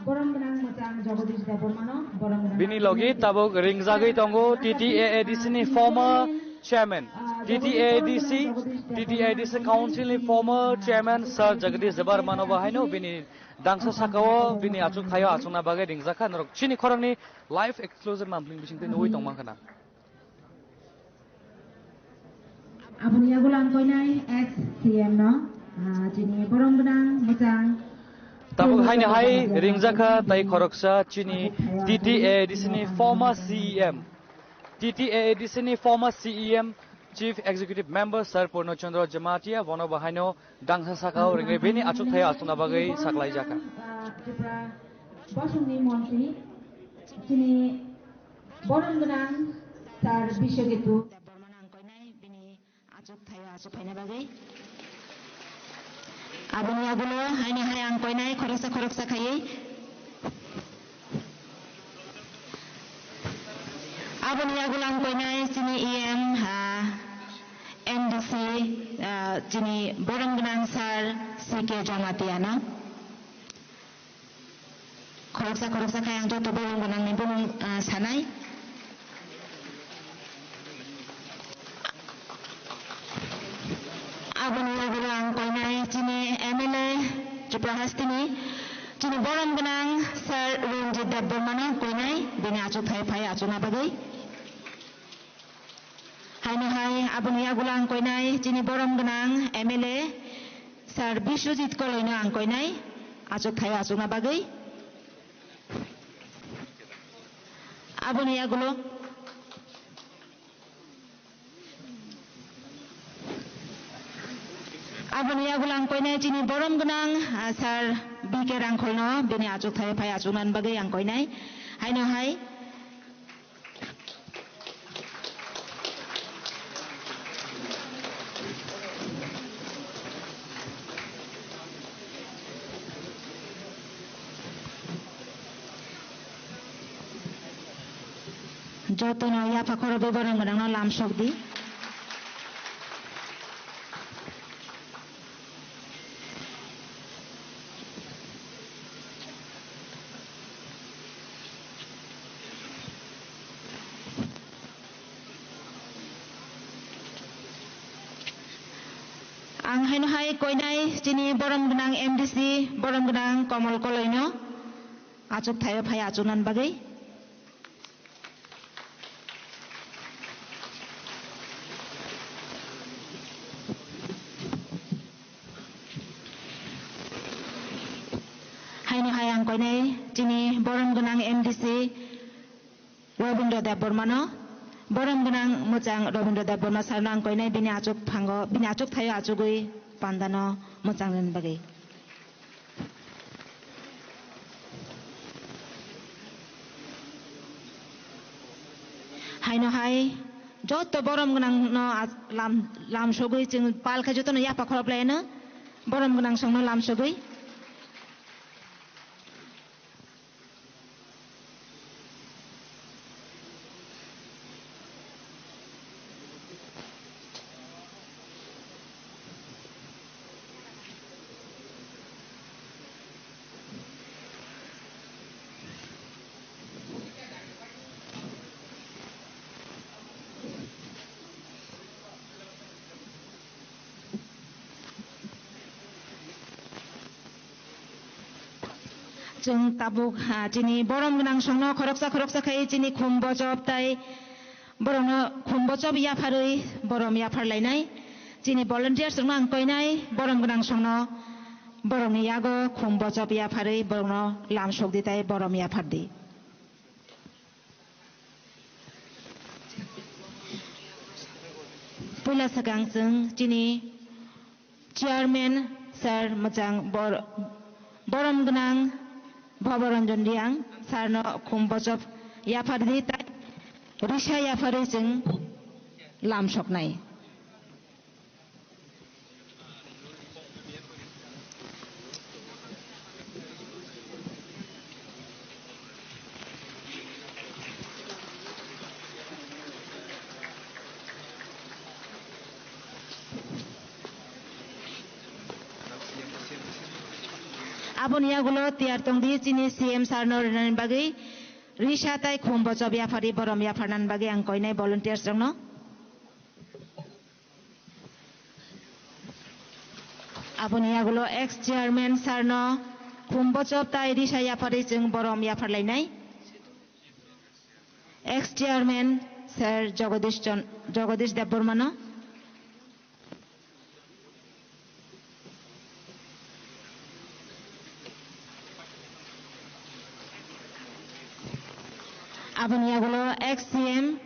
Borom gwnang mwchang Jagadish Debbarmano, borom gwnang. Bini logi tabuk ringjagwi tongo T T A A D C ni former chairman, T T A A D C, T T A A D C council ni former chairman Sir Jagadish Debbarmano bo haino bini dangsa saka-o bini aswk thaio aswkna bagwi ringjak kha. Norok chini khorangni live exclusive mangpli ni bisingtwi nugwi tongma khana. Aboni yagulo ang koinai ex C M no, ah, chini borom gwnang mwchang. Tabuk haino hai ringjak kha tai khoroksa chini T T A A D C ni former C E M, T T A A D C ni former C E M, Chief Executive Member Sir Purno Chandra Jamatia, bono bo haino dangsa saka-o ringwi bini aswk thaio aswkna bagwi saklaijak kha. Ah, Tripura bosongni montri, chini borom gwnang Sir Biswaketu Debbarmano ang koinai bini aswk thaio aswk phaina bagwi. Aboni yagulo haino hai ang koinai khoroksa khoroksa khaiwi. Aboni yagulo ang koinai chini E M, ah, M D C, ah, chini borom gwnang Sir C K Jamatia no. Khoroksa khoroksa khai ang joto borom gwnangni bumung, ah, sanai. Aboni yagulo ang koinai chini M L A Tripura hasteni chini borom gwnang Sir Ranjit Debbarmano koinai bini aswk thai phai aswkna bagwi. Haino hai aboni yagulo ang koinai chini borom gwnang M L A Sir Biswajit Koloino ang koinai aswk thaio aswkna bagwi. Aboni yagulo, aboni yagulo ang koinai chini borom gwnang, ah, Sir B K Rangkholno bini aswk thaio phai aswkna bagwi ang koinai. Haino hai Jotono yapha khorobwi borom gwnangno lamsok di. Ang haino hai koinai chini borom gwnang M D C, borom gwnang Komol Koloino achuk thaio phai achuknani bagwi. Haino hai ang koinai chini borom gwnang M D C Robindra Debbarmano, borom gwnang mwchang Robindra Debbarma sarno ang koinai bini achuk phango, bini achuk thaio achugwi pandano mwchang rwna bagwi. Haino hai joto borom gwnang no lam, lam sogwi chwng pal khe jotono yapha khorop laino borom gwnang songno lam sogwi. Chwng tabuk, ha, chini borom gwnang songno khoroksa khoroksa khai chini khum bochop tai borokno khum bochop yapharwi borom yapharlainai. Chini volunteers rokno ang koinai borom gwnang songno borokni yago khum bochop yapharwi borokno lam sokdi tai borom yaphardi. Puila swkang chwng chini chairman sir mwchang bor-, borom gwnang Bhabaranjan Reang sir no khum bochop yaphardi tai risa yapharwi chwng lam soknai. Aboni yagulo tiyar tongdi chini C M sir no rinani bagwi risa tai khum bochop yapharwi borom yapharnani bagwi ang koinai volunteers rokno. Aboni yagulo ex chairman sir no khum bochop tai risa yapharwi chwng borom yapharlainai. Ex chairman sir Jagadish Chon-, Jagadish Debbarma no. Aboni yagulo ex C M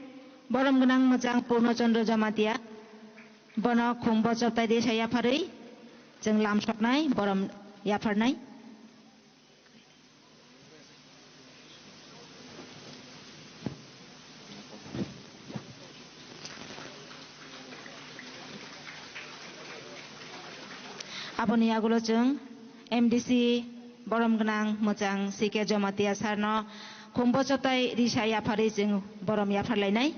borom gwnang mwchang Purno Chandra Jamatia, bono khum bochop tai risa yapharwi chwng lam soknai, borom yapharnai. Aboni yagulo chwng M D C borom gwnang mwchang C K Jamatia sir no khum bochop tai risa yapharwi chwng borom yapharlainai.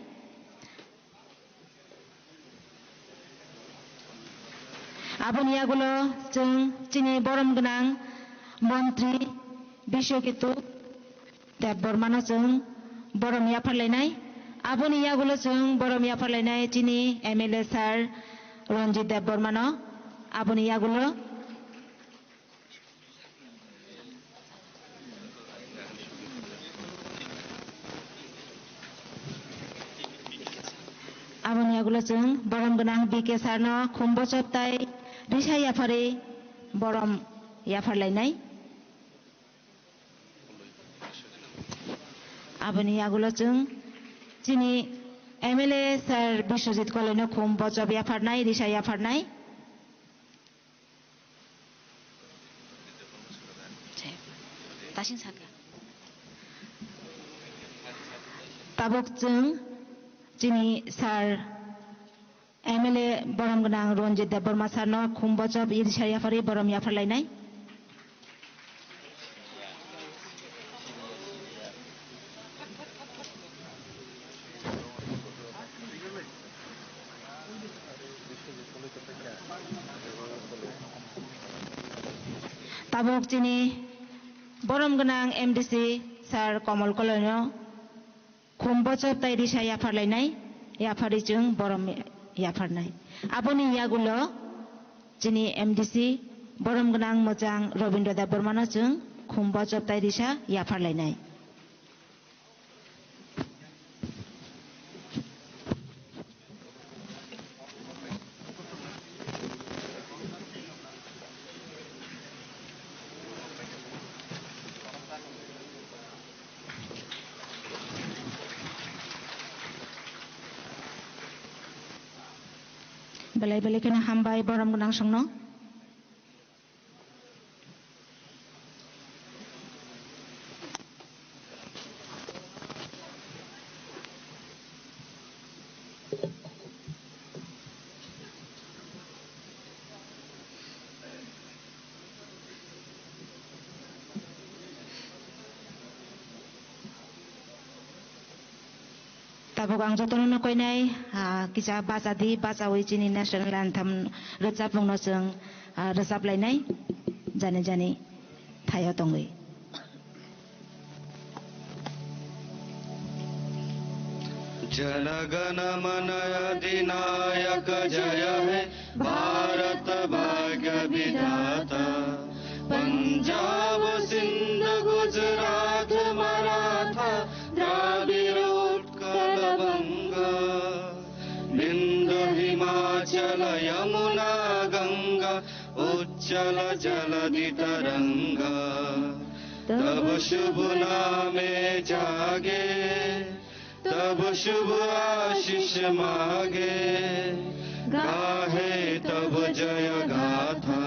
Aboni yagulo chwng chini borom gwnang montri Biswaketu Debbarma no chwng borom yapharlainai. Aboni yagulo chwng borom yapharlainai chini M L A sir Ranjit Debbarma no. Aboni yagulo Aboni yagulo chwng borom gwnang B K sir no khum bochop tai risa yapharwi borom yapharlainai. Aboni yagulo chwng chini M L A sir Biswajit Koloi no khum bochop yapharnai, risa yapharnai. Tasing saka. Tabuk chwng chini sir M L A borom gwnang Ranjit Debbarma sir no khum bochop risa yapharwi borom yapharlainai. Tabuk chini borom gwnang M D C Sir Komol Koloino khum bochop tai risa yapharlainai, yapharwi chwng borom yapharnai. Aboni yagulo chini M D C borom gwnang mwchang Robindra Debbarmano chwng khum bochop tai risa yapharlainai. Belai belai kheno hambai borom gwnang songno. Tabuk ang jotono no koinai, ah, kisa bacha di, bachawi chini national anthem rwchapmung no chwng, ah, rwchaplainai, jani jani thaio tongwi. Jana Gana Mana अधिनायक जय हे भारत भाग्य विधाता। पंजाब सिंध गुजरात मराठा द्राविड़ उत्कल बंग। बिंद हिमाचल यमुना गंगा उच्छल जलधि तरंग। तब शुभ नामे जागे तब शुभ आशीष मागे, गाहे तब जय गाथा।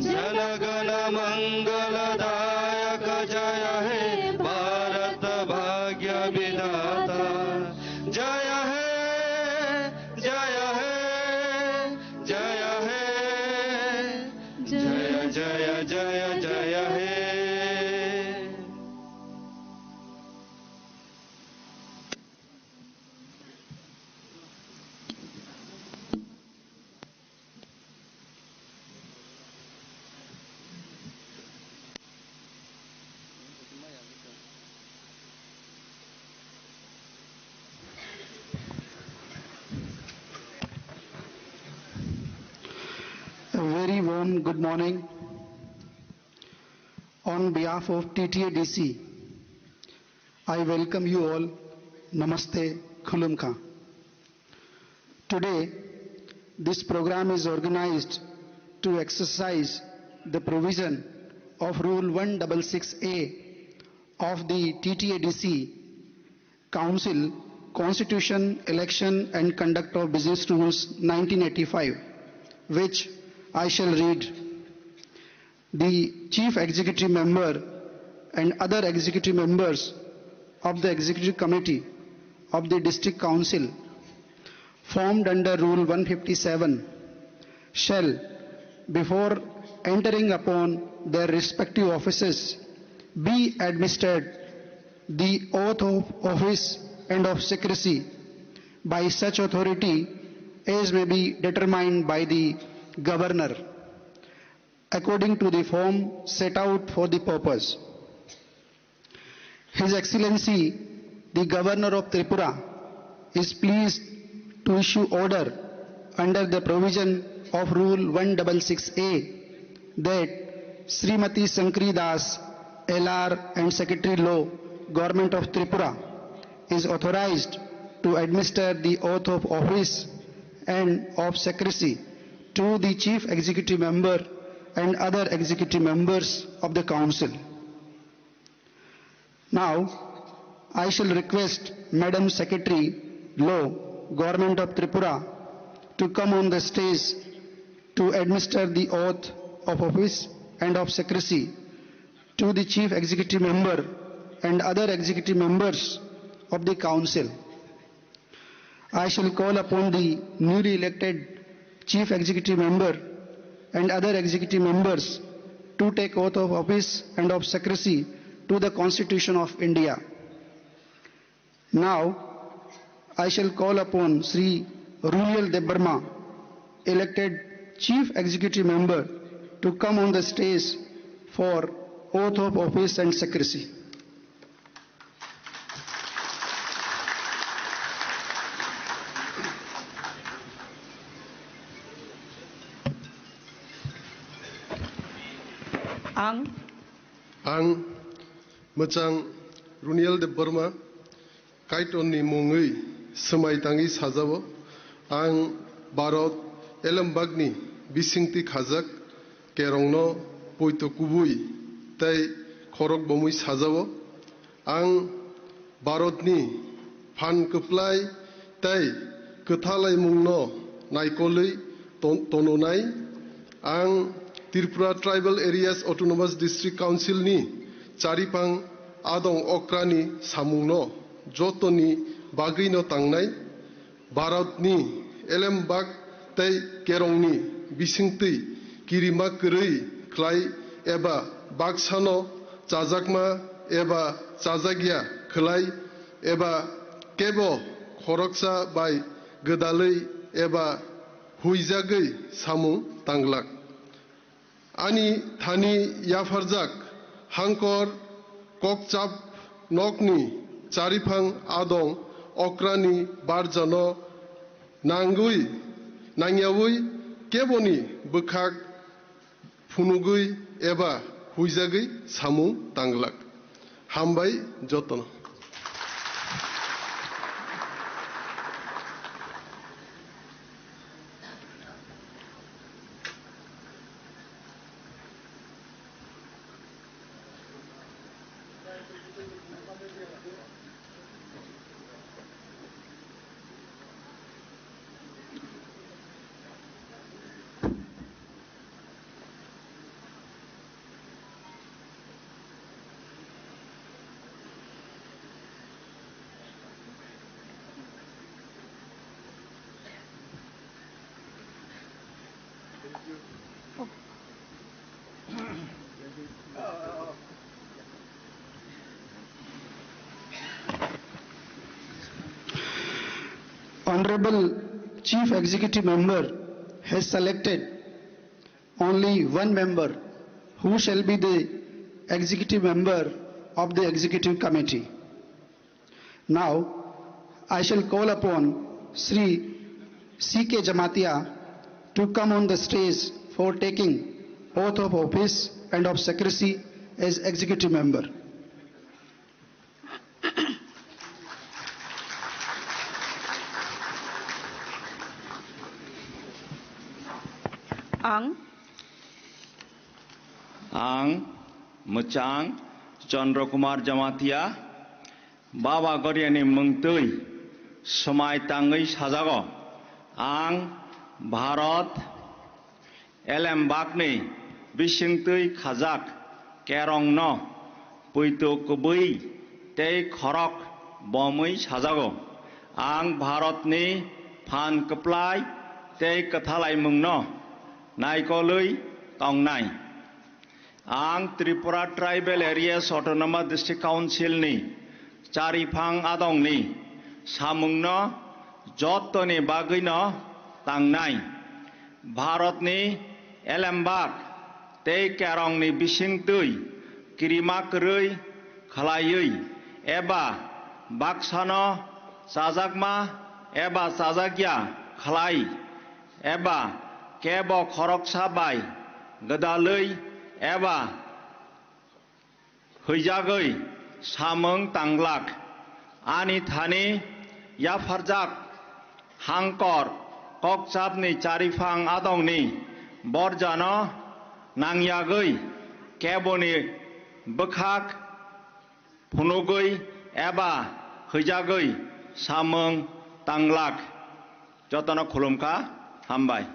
जनगण मंगलदायक जय हे भारत भाग्य विधाता। जय हे, जय हे, जय हे, जय, जय, जय, जय हे। A very warm good morning. On behalf of T T A D C, I welcome you all. Namaste, Khulumkha. Today, this program is organized to exercise the provision of Rule one six six A of the T T A D C Council Constitution, Election and Conduct of Business Rules nineteen eighty-five, which I shall read. The Chief Executive Member and other executive members of the Executive Committee of the District Council formed under Rule one fifty-seven shall, before entering upon their respective offices, be administered the oath of office and of secrecy by such authority as may be determined by the Governor, according to the form set out for the purpose. His Excellency, the Governor of Tripura, is pleased to issue order under the provision of Rule one six six A that Srimati Shankari Das, L R and Secretary Law, Government of Tripura, is authorized to administer the oath of office and of secrecy to the Chief Executive Member and other executive members of the Council. Now, I shall request Madam Secretary Law, Government of Tripura, to come on the stage to administer the oath of office and of secrecy to the Chief Executive Member and other executive members of the Council. I shall call upon the newly elected Chief Executive Member and other executive members to take oath of office and of secrecy to the Constitution of India. Now, I shall call upon Shri Runiel Debbarma, elected Chief Executive Member to come on the stage for oath of office and secrecy. Ang. Ang mwchang Runiel Debbarma, Kaitorni mungwi swmai tangwi sajao, ang Bharat elembakni bisingtwi khajak kerongno poito kubui tei khorok bomwi sajao. Ang Bharatni phan kwplai tei kwthalaimungno naikolwi ton-, tononai. Ang Tripura Tribal Areas Autonomous District Council ni chariphang adong okrani samungno jotoni bagwino tangnai. Bharatni elembak tei kerongni bisingtwi kirima kwrwi khlai eba baksano chajakma eba chajakya khlai eba kebo khoroksa bai gwdalwi eba huijagwi samung tanglak. Ani thani yapharjak hangkor kokchap nokni chariphang adong okrani barjano nangwi, nangyawi keboni bwkhak phunugwi eba huijagwi samung tanglak. Hambai jotono. Honorable Chief Executive Member has selected only one member who shall be the executive member of the executive committee. Now, I shall call upon Shri C K Jamatia to come on the stage for taking oath of office and of secrecy as executive member. Ang. Ang mwchang Chandra Kumar Jamatia, Baba Goriani mungtwi swmai tangwi sajago. Ang Bharat elembakni bisingtwi khajak kerongno poito kubui tei khorok bomwi sajago. Ang Bharatni phan kwplai tei kwthalaimungno naikolwi tongnai. Ang Tripura Tribal Areas Autonomous District Council ni chariphang adongni samungno jottoni bagwino tangnai. Bharatni elembak tei kerongni bisingtwi kirima kwrwi khlaiwi eba baksano chajakma eba chajakya khlai eba kebo khoroksa bai gwdalwi eba huijagwi samung tanglak. Ani thani yapharjak hangkor kokchapni chariphang adongni borjano nangyagwi keboni bwkhak phunugwi eba huijagwi samung tanglak. Jotono khulumkha, hambai.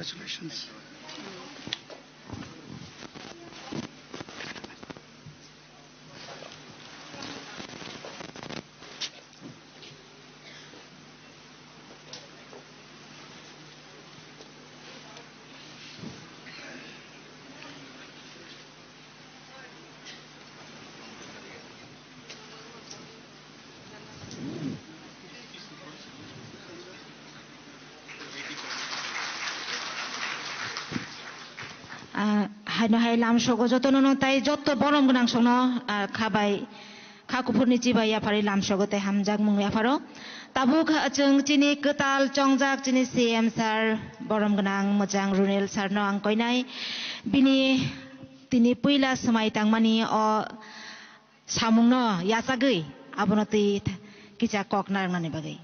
Congratulations. Ah, haino hai lamsogo jotono no tai jotto borom gwnang songno, ah, kha bai, kha kuphurni chibai yapharwi lamsogo tei hamjakmung yapharo. Tabuk, ah, chwng chini kwtal chongjak chini C M sir, borom gwnang mwchang Runel sir no ang koinai. Bini tini puila swmai tangmani o samungno yachagwi abono twi th-, kisa kok narwknani bagwi.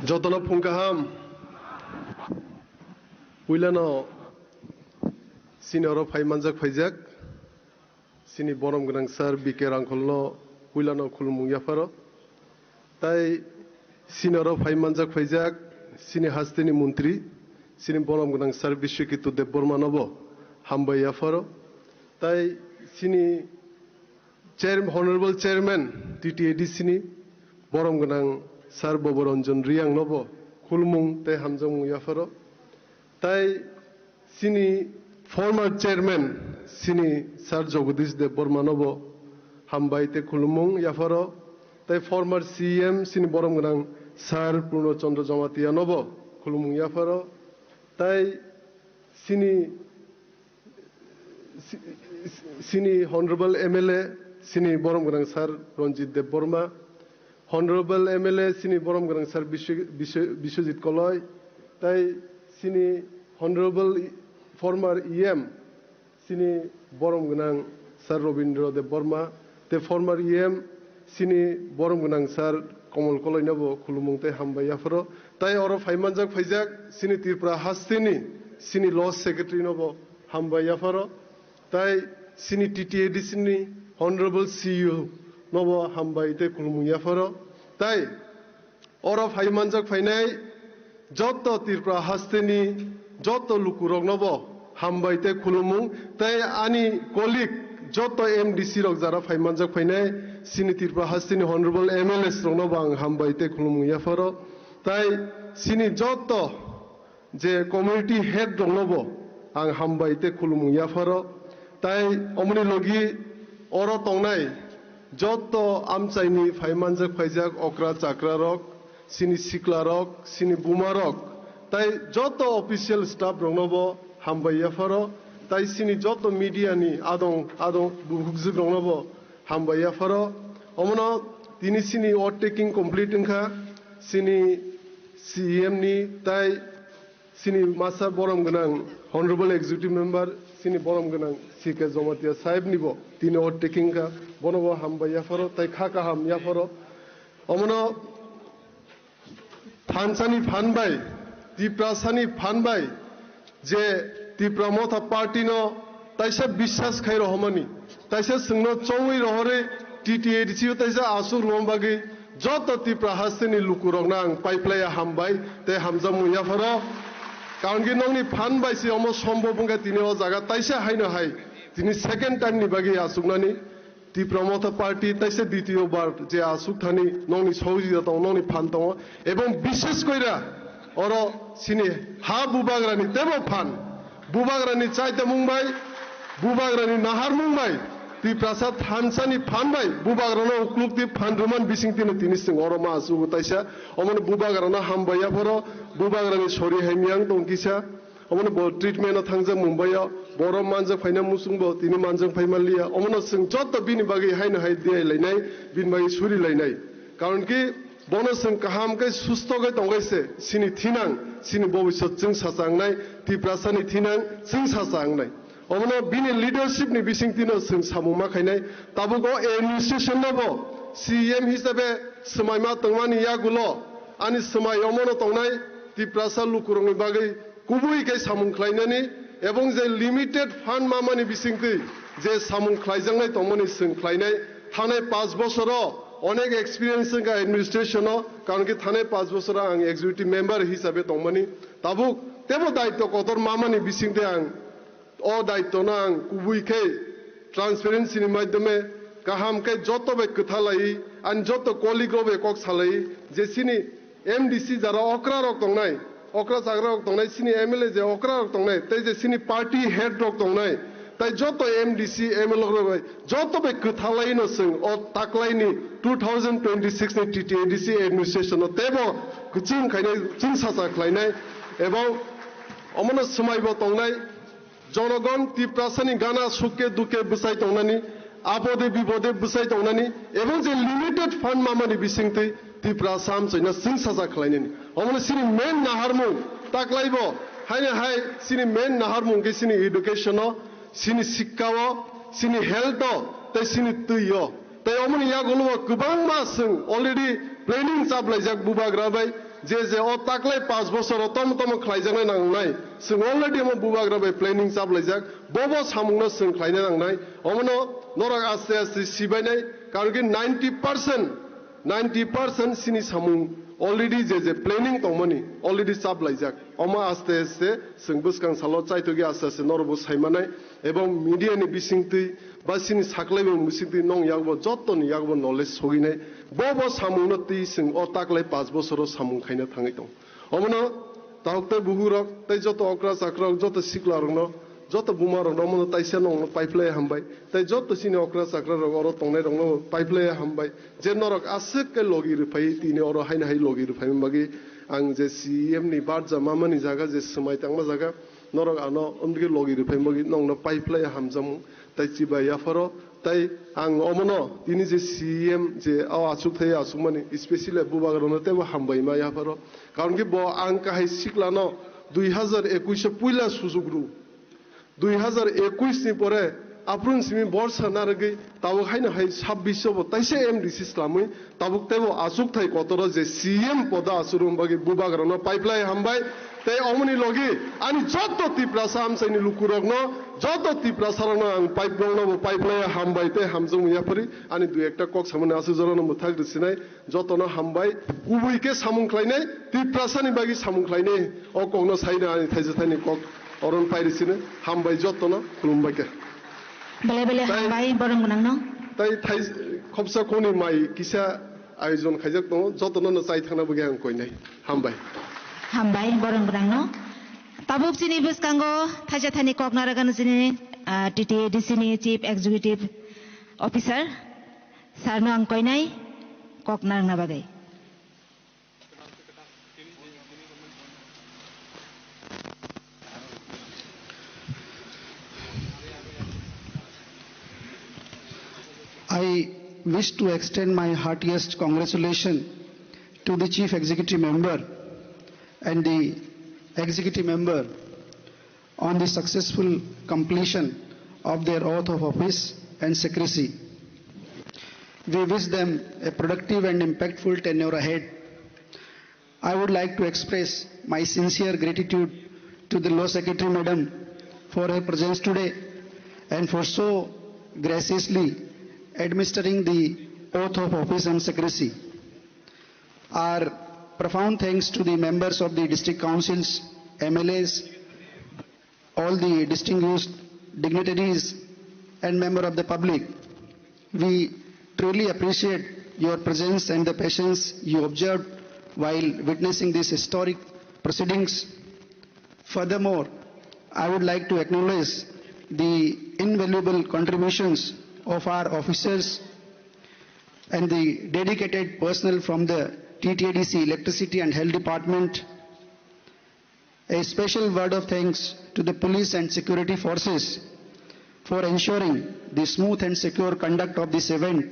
Jotono phung kaham. Puilano chini oro phai manjak phaijak chini borom gwnang sir B K Rangkholno puilano khulumung yapharo. Tai chini oro phai manjak phaijak chini hasteni montri, chini borom gwnang sir Biswaketu Debbarmanobo hambai yapharo. Tai chini chair-, Honorable Chairman T T A D C ni borom gwnang sir Boboranjan Riyangnobo khulumung tei hamjakmung yapharo. Tai chini former chairman chini sir Jagadish Debbarmanobo hambai tei khulumung yapharo. Tai former C M chini borom gwnang sir Purno Chandra Jamatianobo khulumung yapharo. Tai chini, chini Honorable M L A chini borom gwnang sir Ranjit Debbarma, Honorable M L A chini borom gwnang sir Bisw-, Bisw-, Biswajit Koloi, tai chini Honorable former E M chini borom gwnang sir Robindra Debbarma, tei former E M chini borom gwnang sir Komol Koloinobo khulumung tei hambai yapharo. Tai oro phai manjak phaijak chini Tripura hasteni chini Law Secretary nobo hambai yapharo. Tai chini T T A D C ni Honorable C E O nobo hambai tei khulumung yapharo. Tai oro phai manjak phainai joto Tripura hasteni joto lukuroknobo hambai tei khulumung, tei ani colleague joto M D C rok jara phai manjak phainai chini Tripura hasteni Honorable M L As roknobo ang hambai tei khulumung yapharo. Tai chini joto je community head roknobo ang hambai tei khulumung yapharo. Tai omoni logi oro tongnai joto amchaini phai manjak phaijak okra chakra rok, chini sikla rok, chini buma rok, tai joto official staff roknobo hambai yapharo. Tai chini joto media ni adong adong bukhukjwk roknobo hambai yapharo. Omono tini chini oath taking complete wngkha, chini C E M ni tai chini masa borom gwnang Honorable Executive Member, chini borom gwnang C K Jamatia sahib nibo tini oath taking kha, bonobo hambai yapharo, tai kha kaham yapharo. Omono thansani phan bai, Tiprasani phan bai, je Tipra Motha Party no taisa biswas khai rohormani, taisa chwngno chongwi rohorwi T T A D C o taisa aswk rwma bagwi joto Tipra hasteni lukurokno ang paiplaiya hambai tei hamjakmung yapharo. Karon khe nokni phan bai se omo sombhob wngkha tini o jaga taisa haino hai tini second time ni bagwi achuknani. Tipra Motha Party taisa ditiyo bar je aswk thani nokni sohojogita tongo, nokni phan tongo, ebong bishes koira oro chini ha bubagrani tebo phan, bubagrani chaitamung bai, bubagrani naharmung bai, Tiprasa thansani phan bai bubagrano uklukti phan rwman bisingtino tini chwng oro ma asugo taisa, omono bubagrano hambai yapharo, bubagrani sori hai miyang tong kisa. Omono bo treatment o thangjak Mumbai o, borok manjak phaina muchung bo tini manjak phai manliya. Omono chwng joto bini bagwi haino hai diyai lainai, bini bagwi suri lainai. Karon ki bono chwng kaham khe susto khe tongkhe se chini thinang, chini bobisot chwng sacha wngnai, Tiprasa ni thinang chwng sacha wngnai. Omono bini leadership ni bisingtwi no chwng samung ma khainai. Tabuk o administration no bo C M hisabe swmai ma tongmani yagulo ani swmai omono tongnai Tiprasa lukurokni bagwi kubui khe samung khlainani ebong je limited fund mamani bisingtwi je samung khlaijaknai tongmani chwng khlainai thangnai panch bosoro Onek experience wngkha administration o, karon khe thanai panch bochor ang executive member hisabe tongmani. Tabuk tebo daityo kotor mamani bisingtwi ang o daityo no ang kubui khe transparency ni maidhyome kaham khe joto bai kwthalai, ani joto colleague rok bai kok salai je chini M D C jara okra rok tongnai, okra chagra rok tongnai, chini M L A je okra rok tongnai, tei je chini party head rok tongnai, tai joto M D C, M L A rok bai joto bai kwthalai no chwng o taklai ni two thousand twenty-six ni T T A D C administration no tebo kwchwng khainai, chwng sacha khlainai, ebong omono swmai bo tongnai. Jonogon Tiprasani gana sukke dukke bwsai tongnani, apode bipode bwsai tongnani, ebong je limited fund mamani bisingtwi Tiprasa amchaino chwng sacha khlainani. Omono chini main naharmung, taklaibo, haino hai chini main naharmung khe chini education o, chini sikka o, chini health o, tei chini twi o. Tei omoni yagulo bo kwbangma chwng already planning chaplaijak bubagra bai, je je o taklai panch bochor o tomo tomo khlaijaknai nangnai, chwng already omo bubagra bai planning chaplaijak, bo bo samungno chwng khlaina nangnai. Omono norok aste aste sibainai, karon ki ninety percent, ninety percent chini samung already je je planning tongmani already chaplaijak. Omo aste aste chwng bwskang salo chaitokya aste aste norokbo saimanai, ebong media ni bisingtwi ba chini saklaimung bisingtwi nong yakbo jottoni yakbo knowledge soginai. Bo bo samungno twi chwng o taklai panch bochoro samung khaina thangwi tongo. Omono tahuk tei buhurok tei joto okra chakrok, joto siklarokno, joto bumarokno omono taisa nongno paiphlai hambai. Tei joto chini okra chakrarok oro tongnairokno paiphlai hambai. Je norok aswk khe logi rwphai tini oro haino hai logi rwphaimani bagwi ang je C E M ni barja mamani jaga je swmai tangma jaga, norok ano omdigi logi rwphai bagwi nongno paiphlai hamjakmung tei chibai yapharo. Tei ang omono tini je C E M je o achukthai achukmani, especially bubagrano teibo hambai ma yapharo. Karon khe bo ang kahai siklano dui hazar ekush o puila sujuk rw. Dui hazar ekush ni pore aphuru simi borsa narwgwi tabuk haino hai sabbish o bo taisa M D C swlamwi tabuk teibo achukthai kotoro je C M podo achukna bagwi bubagrano paiphlai hambai. Tei omoni logi ani joto Tiprasa amchaini lukurokno, joto Tiprasarokno ang paip-, nokno bo paiphlai hambai tei hamjakmung yaphari ani dui ekta kok samani aswk jorano mwthak rwsinai. Jotono hambai, kubui khe samung khlainai, Tiprasani bagwi samung khlainai, o kokno saina ani thaisa thaini kok oron pairi sino, hambai jotono, khulumbai khe. Belai belai Tai- hambai, borom gwnangno. Tai thai khopsa khoni mai kisa ayojon khaijak tongo, jotono no chai thangna bagwi ang koinai. Hambai. Hambai, borom gwnangno. Tabuk chini bwskango thaisa thaini kok narwgano chini, ah, T T A D C ni Chief Executive Officer. Sir no ang koinai kok narwkna bagwi. I wish to extend my heartiest congratulations to the Chief Executive Member and the Executive Member on the successful completion of their oath of office and secrecy. We wish them a productive and impactful tenure ahead. I would like to express my sincere gratitude to the Law Secretary Madam for her presence today and for so graciously administering the oath of office and secrecy. Our profound thanks to the members of the district councils, M L As, all the distinguished dignitaries and member of the public. We truly appreciate your presence and the patience you observed while witnessing these historic proceedings. Furthermore, I would like to acknowledge the invaluable contributions of our officers and the dedicated personnel from the T T A D C Electricity and Health Department. A special word of thanks to the police and security forces for ensuring the smooth and secure conduct of this event.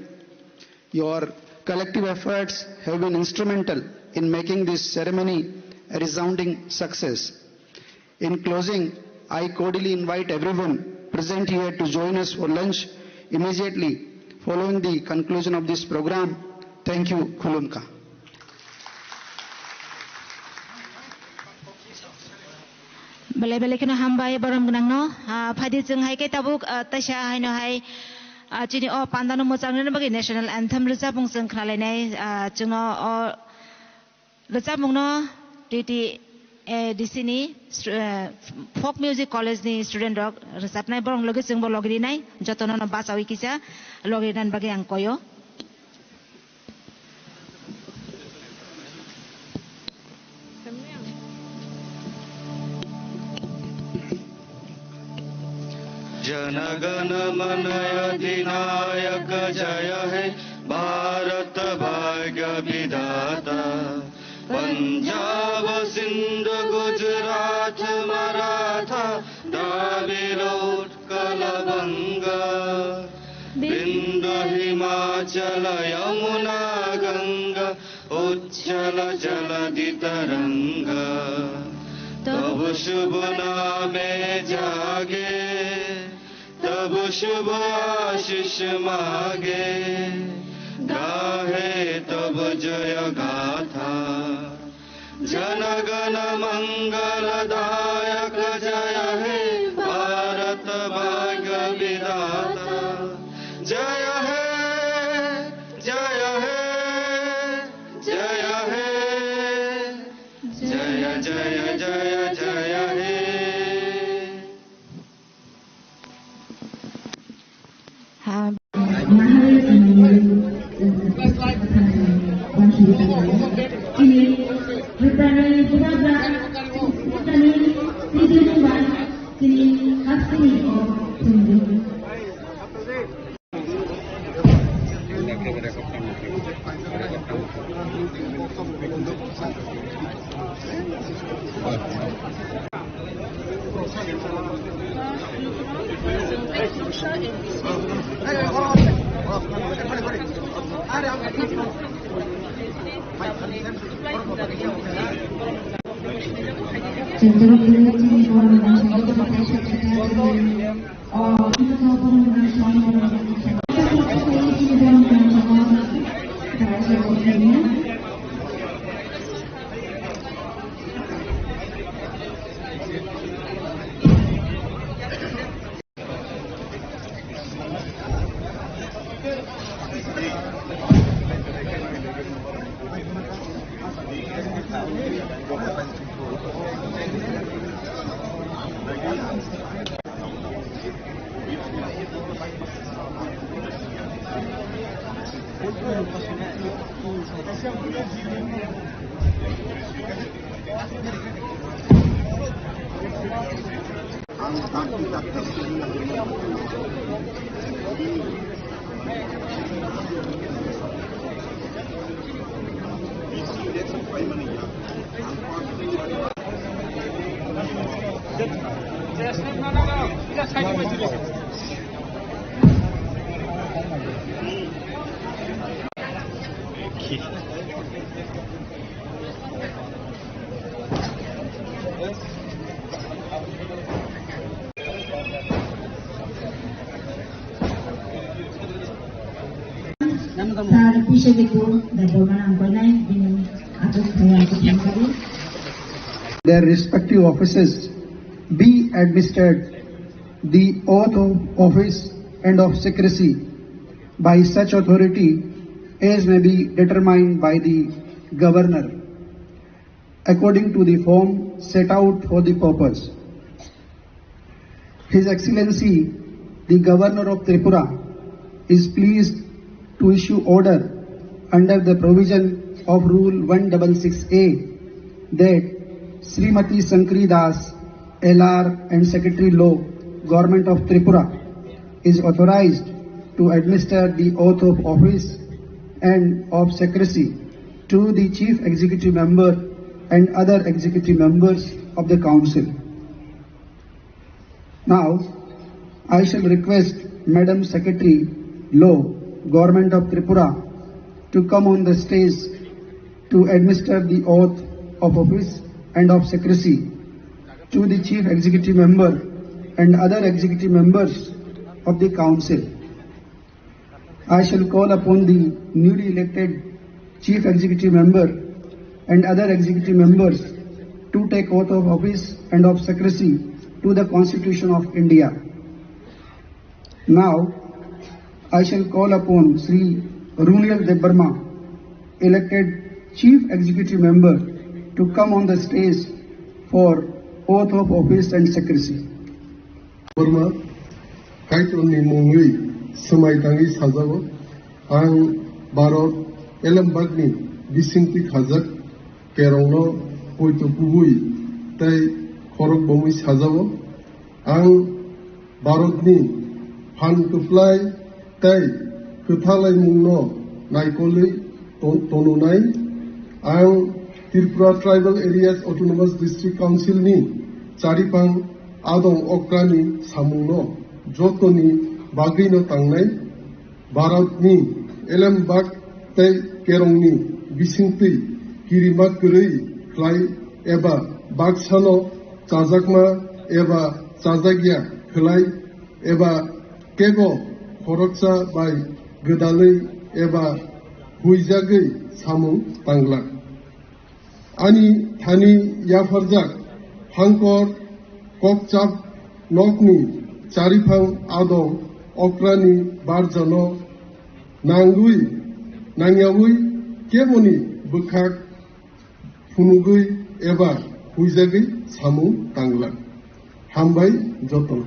Your collective efforts have been instrumental in making this ceremony a resounding success. In closing, I cordially invite everyone present here to join us for lunch immediately following the conclusion of this program. Thank you. Khulumkha. Belai belai kheno hambai borom gwnangno. Ah, phaidi chwng hai khe tabuk, ah, taisa haino hai Ah, chini o pandano mwchang rwna bagwi national anthem rwchapmung chwng khnalainai. Ah, chwngno o rwchapmungno T T A D C ni stu-, eh, Folk Music College ni student rok rwchapnai, borok logi chwngbo logi rinai, jotono no bachawi kisa logi rinani bagwi ang koyo. जनगण मन अधिनायक जय हे भारत भाग्य विधाता। पंजाब सिंध गुजरात मराठा द्राविड़ उत्कल बंग। बिंद हिमाचल यमुना गंगा उच्छल जलधि तरंग। तब शुभ नामे जागे तब शुभ आशीष मागे, गाहे तब जय गाथा। जनगण मंगलदायक जय हे भारत भाग्य विधाता। जय हे, जय हे, जय हे, जय जय जय जय हे। Sir P C Debbarma ang koinai bini achuk thaya achuk thangkari. Their respective offices be administered the oath of office and of secrecy by such authority as may be determined by the governor according to the form set out for the purpose. His Excellency, the Governor of Tripura, is pleased to issue order under the provision of Rule one six six A that Srimati Shankari Das, L R and Secretary Law, Government of Tripura, is authorized to administer the oath of office and of secrecy to the Chief Executive Member and other executive members of the Council. Now, I shall request Madam Secretary Law, Government of Tripura, to come on the stage to administer the oath of office and of secrecy to the Chief Executive Member and other executive members of the Council. I shall call upon the newly elected Chief Executive Member and other executive members to take oath of office and of secrecy to the Constitution of India. Now, I shall call upon Shri Runiel Debbarma, elected Chief Executive Member, to come on the stage for oath of office and secrecy. Debbarma, Kaitorni mungwi swmai tangwi sajago, ang Bharat elembakni bisingtwi khajak, kerongno poito kubui tei khorok bomwi sajago. Ang Bharatni phan kwplai tei kwthalaimungno naikolwi ton-, tononai. Ang Tripura Tribal Areas Autonomous District Council ni chariphang adong okrani samungno jotoni bagwino tangnai. Bharatni elembak tei kerongni bisingtwi kirima kwrwi khlai eba baksano chajakma eba chajakya khlai eba kebo khoroksa bai gwdalwi eba huijagwi samung tanglak. Ani thani yapharjak hangkor kokchap nokni chariphang adong okrani barjano nangwi nangyawi keboni bwkhak phunugwi eba huijagwi samung tanglak. Hambai jotono.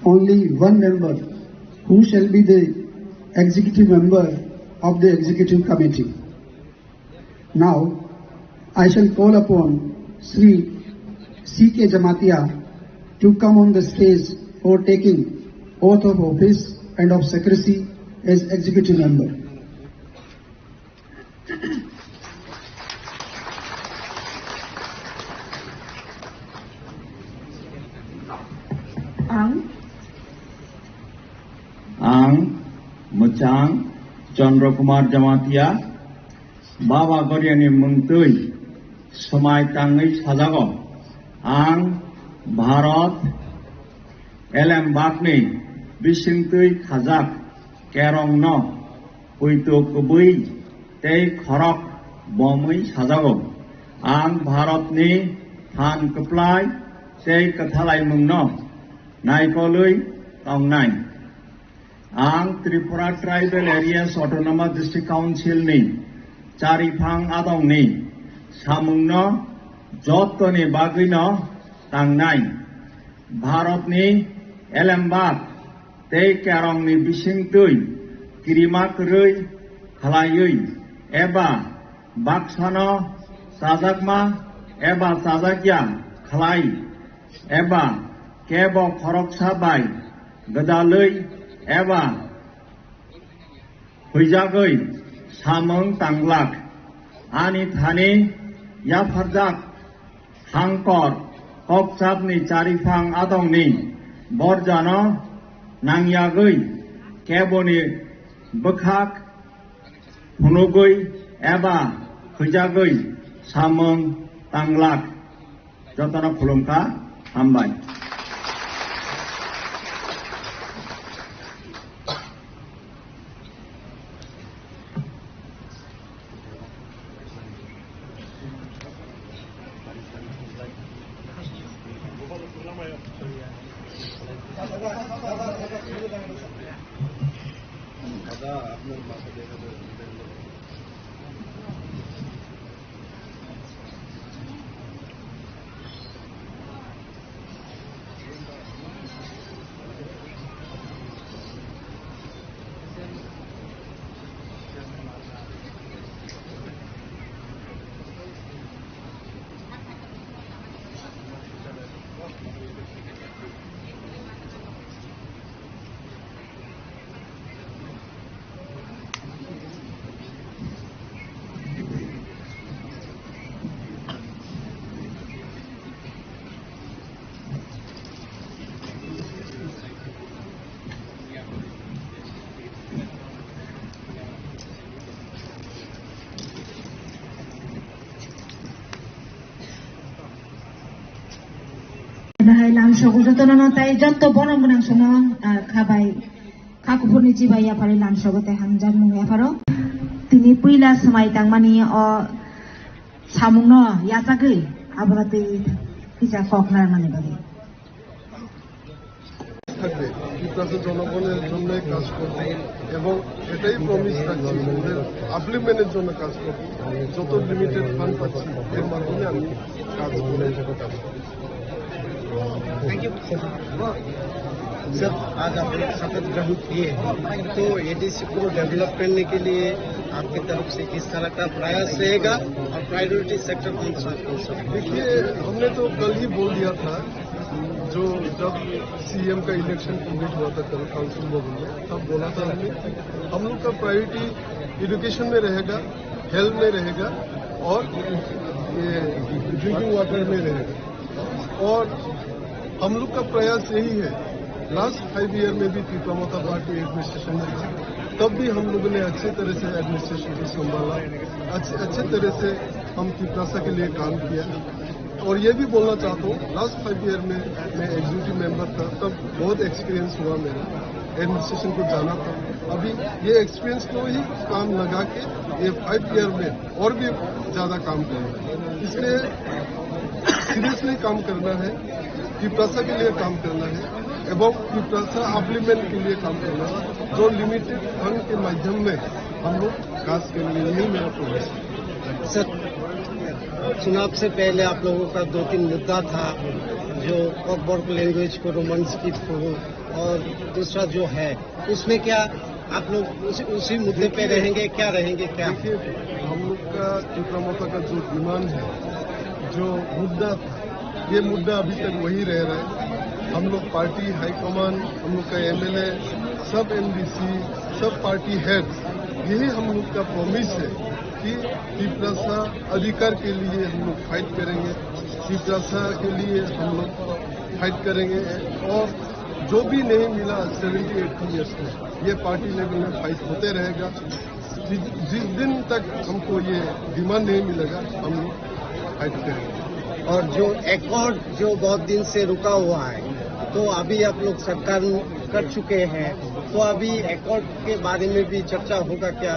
Only one member who shall be the executive member of the executive committee. Now, I shall call upon Shri C K Jamatia to come on the stage for taking oath of office and of secrecy as executive member. Ang, ang Mwchang Chandra Kumar Jamatia, Baba Goriani mungtwi swmai tangwi sajago. Ang Bharat elembakni bisingtwi khajak kerongno poito kubui tei khorok bomwi sajago. Ang Bharatni phan kwplai tei kwthalaimungno naikolwi tongnai. Ang Tripura Tribal Areas Autonomous District Council ni chariphang adongni samungno jotoni bagwino tangnai. Bharatni elembak tei kerongni bisingtwi kirima kwrwi khlaiwi eba baksano chajakma eba chajakya khlai eba kebo khoroksa bai gwdalwi eba huijagwi samung tanglak. Ani thani yapharjak hangkor kokchapni chariphang adongni borjano nangyagwi keboni bwkhak phunugwi eba huijagwi samung tanglak. Jotono khulumkha, hambai. Bahai lam sogo jotono no tai jotto bono gwnang sono, ah, khabai. Kha kuphurni chibai yapharo, langsogo tei hamjakmung yapharo. Tini puila swmai tangmani o samungno yachagwi abono twi kisa kok narwknani bagwi. থাকবে, ত্রিপ্রাসের জনগণের জন্য কাজ করবে এবং এটাই প্রমিস রাখছি, ওদের আপলিফমেন্টের জন্য কাজ করবে। যত লিমিটেড ফান্ড পাচ্ছি, এর মাধ্যমে আমি কাজ করে যেতে পারবো। Thank you, sir. Sir, आज आप लोग शपथ ग्रहण किए, तो एडीसी को डेवलप करने के लिए आपकी तरफ से किस तरह का प्रयास रहेगा और प्रायोरिटी सेक्टर कौन सा, कौन सा? देखिए, हमने तो कल ही बोल दिया था, जो जब सीएम का इलेक्शन कंप्लीट हुआ था कल काउंसिल भवन में, तब बोला था हमने, हम लोग का प्रायोरिटी एजुकेशन में रहेगा, हेल्थ में रहेगा और ये ड्रिंकिंग वाटर में रहेगा। और हम लोग का प्रयास यही है, लास्ट फाइव ईयर में भी त्रिपुरा मोर्चा पार्टी एडमिनिस्ट्रेशन में था, तब भी हम लोगों ने अच्छे तरह से एडमिनिस्ट्रेशन को संभाला, अच्छे, अच्छे तरह से हम तिप्रासा के लिए काम किया। और ये भी बोलना चाहता हूँ, लास्ट फाइव ईयर में मैं एग्जीक्यूटिव मेंबर था, तब बहुत एक्सपीरियंस हुआ मेरा, एडमिनिस्ट्रेशन को जाना था। अभी ये एक्सपीरियंस को ही काम लगा के ये फाइव ईयर में और भी ज़्यादा काम करेंगे। इसलिए सीरियसली काम करना है, तिप्रासा के लिए काम करना है एवं तिप्रासा अपलिफमेंट के लिए काम करना है। जो लिमिटेड फंड के माध्यम में हम लोग काज करेंगे, यही मेरा प्रॉमिस है। सर, चुनाव से पहले आप लोगों का दो तीन मुद्दा था, जो कॉकबर्ग लैंग्वेज को रोमन स्क्रिप्ट को, और दूसरा जो है, उसमें क्या आप लोग उसी, उसी मुद्दे पे देखिए, रहेंगे, क्या रहेंगे, क्या? देखिए, हम लोग का त्रिपुरा मोर्चा का जो डिमांड है, जो मुद्दा था, ये मुद्दा अभी तक वही रह रहा है। हम लोग पार्टी हाई कमांड, हम लोग का एमएलए, सब एमडीसी, सब पार्टी हेड्स, यही हम लोग का प्रॉमिस है कि तिप्रासा अधिकार के लिए हम लोग फाइट करेंगे, तिप्रासा के लिए हम लोग फाइट करेंगे। और जो भी नहीं मिला सेवेंटी एट ईयर्स में, ये पार्टी लेवल में फाइट होते रहेगा। जिस, जिस दिन तक हमको ये डिमांड नहीं मिलेगा, हम लोग फाइट करेंगे। और जो एकॉर्ड जो बहुत दिन से रुका हुआ है, तो अभी आप लोग सरकार कर चुके हैं, तो अभी एकॉर्ड के बारे में भी चर्चा होगा क्या?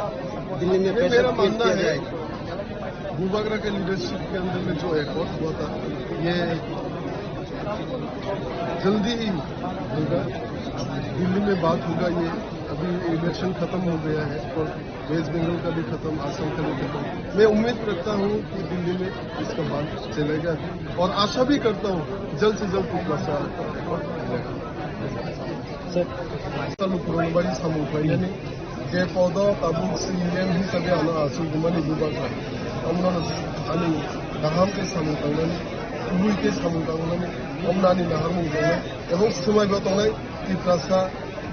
दिल्ली में ये प्रेशर मेरा क्रिएट मानना किया है, जाएगा? बुबागरा के लीडरशिप के अंदर में जो एकॉर्ड हुआ था, ये जल्दी ही होगा, दिल्ली में बात होगा। ये अभी इलेक्शन खत्म हो गया है और वेस्ट बंगाल का भी खत्म, आसाम का भी खत्म। मैं उम्मीद रखता हूँ कि दिल्ली में इसका बात चलेगा और आशा भी करता हूँ जल्द से जल्द Tiprasa. Saluk Kurungbari samung khlainani je podo tabuk C E M hisabe ano aswk rwmani bubagra. Omono ani kaham khe samung tangnani, kubui khe samung tangnani, omono ani naharmung tongnai, ebong swmaibo tongnai Tiprasa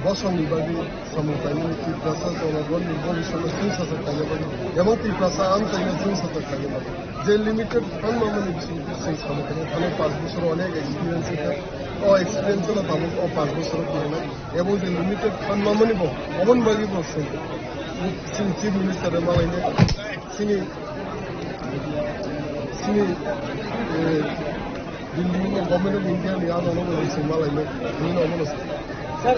bosongni bagwi samung khlainani, Tiprasa jonogonni bhobishyotno chwngsacha khlaina bagwi, ebong Tiprasa amchaino chwngsacha khlaina bagwi. Je limited fund mamani bisingtwi chwng samung khlainai, thani panch bosoro onek experience wngkha. O experience no tabuk o panch bosoro khlainai. Ebong je limited fund mamani bo, oboni bagwi bo chwng, chini Chief Minister bai malainai, chini, chini, eh, Delhi ni Government of India ni ano no bo chwng malainai, bini no omono. Sir,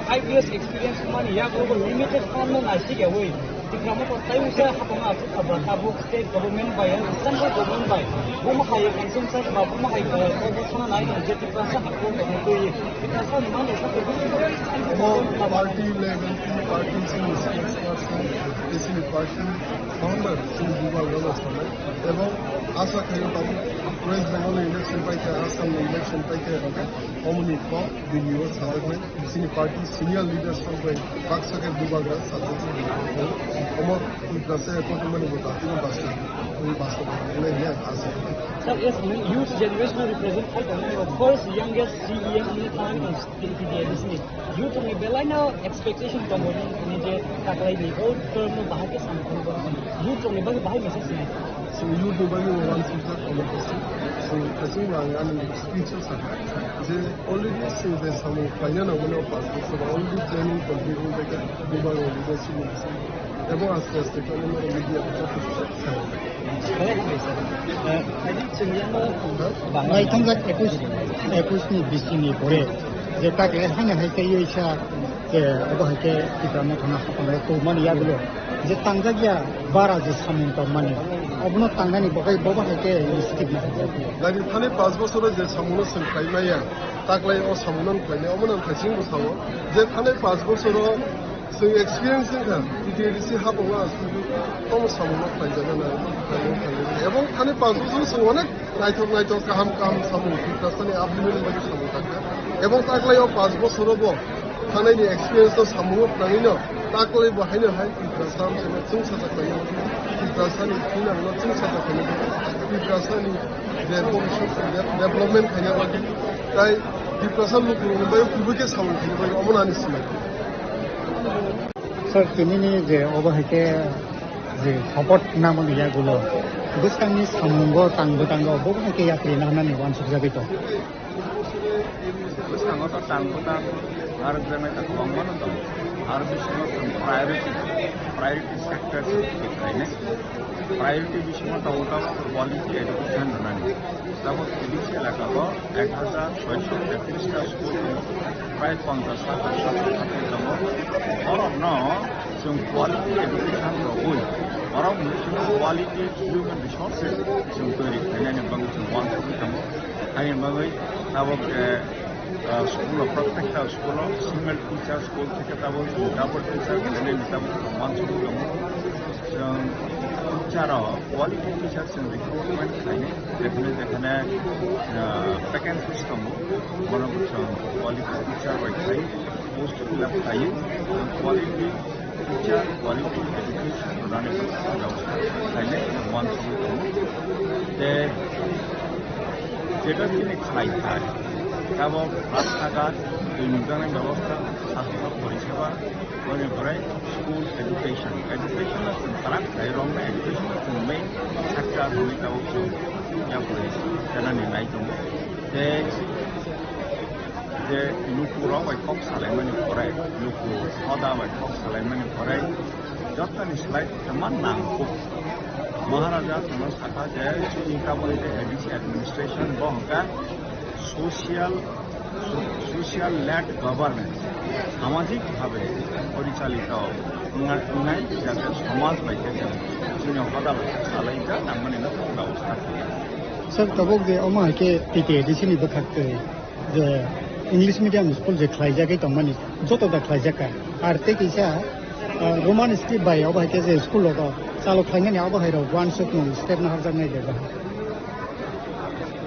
five years experience mani ya ko limited fund no naisik ya woi. Tiprasa motor tai usa hapang asuk khaba tabuk state government bai, central government bai. Buma hai consensus ba buma hai, eh, ko sana nai je Tiprasa hapang ko to ye. Tiprasa ni mani sa ko. Emo party level, party sini spokesperson, sini party founder, sini bubagra no sanai. Ebong asa khayo tabuk West Bengal election paikha, Assam election paikha, ebong omoni kok video sajaknai. Chini party senior leaders rok bai baksa khe bubagra sajak. Omo Tiprasa ekot mani bo dati no basta, basta basta ya asa. Sir, yes, youth generation represent khai tong first youngest C E M ni time in T T D A D C. Youth ni belai no expectation tongo ni je taklai ni o term no bahai khe samung khe youth ni bagwi bahai message ni. So youth ni bagwi one sentence comment kasi. So kasi ang ani speech o sakha je already se je samung khlaina nango no pass bosor already planning complete wngkha bubagra leadership ni bising. Ebong aste aste khe omo media khe. Naithomjak ekush, ekush ni bising ni pore je tak le haino hai tei sa Obo hai khe Tipra Motha no hapang o tubumani yagulo je tangjak ya bara je samung tongmani, obono tangnani bagwi bo bo hai khe initiative nahajak. Nai di, thani panch bochoro je samung no chwng khlai maya, taklai o samung no khlai maya, omo no khlai chwng bwsao je thani panch bochoro chwng experience wngkha, T T A D C hapang o ang chwng tomo samung no khlai jana nai, khlai maya, khlai maya. Ebong thani panch bochoro chwng onek naithok naithok, kaham kaham samung, Tiprasani upliftment ni bagwi samung tangkha. Ebong taklai o panch bochoro bo thanai ni experience no samung o phnangwi no taklai bo haino hai Tiprasa hamseno chwng sajak khlainai, Tiprasani thinang no chwng sajak khlainai, Tiprasani je bhobishyot je development khaina bagwi tai Tiprasa lukurokni bagwi kubui khe samung khaina bagwi omo ani sinai. Sir, tini ni je obo hai khe je support nangmani yagulo bwskangni samungo tang bwtango bo hai khe yapri nanani uansuk jagwi tong. Bwskango to tang bwtang arwkjaknai ta kwbangma no tongo. Aro bisingo chwng priority, priority sector se thik khainai. Priority bisingo tongo ta quality education rwnani. Tabuk A D C elaka o ek hajar soisho tetrish ta school tongo, prai ponchash hajar satro satri tongo. Borokno chwng quality education rwui, borok chwng quality human resources chwng toiri khlainani bagwi chwng uansugwi tongo. Haini bagwi tabuk, eh, ah, school o, protekta school o single teacher, school theke tabuk double teacher khlainani tabuk chwng uansugwi tongo. Chwng teacher o quality teacher chwng recruitment khlainai, jekhane jekhane, ah, vacancies tongo, bono bo chwng quality teacher bai khlai post fill up khlaiwi, chwng quality teacher, quality education rwnani bwskango khlainai uansugwi tongo. Tei jeto chini khlai khai, tabuk rastaghat, twi nukjaknai bebosta, sastha poriseba, boni pore school education. Education no chwng kwrak khlai romnai, education no chwng main sector hwnwi tabuk chwng yapri chanani nai tongo. Tei je lukurok bai kok salaimani pore, luku hoda bai kok salaimani pore, jotoni slai kwma nangkuk. Maharaja chwngno sakha je chini taboni je A D C administration bo hwnkha social, social led governance, samajik bhabe porichalito wngna-, wngnai, jate somaj bai khe chwng chini hoda bai khe salai ja nangmani no chwng bebosta khlaiya. Sir, tabuk je omo hai khe T T A D C ni bwkhak twi je English medium school je khlaijagwi tongmani, joto da khlaijak kha. Ar tei kisa, ah, Roman script bai obo hai khe je school rogo chalo khlainani obo hai rok uansukmung step naharjaknai de ba?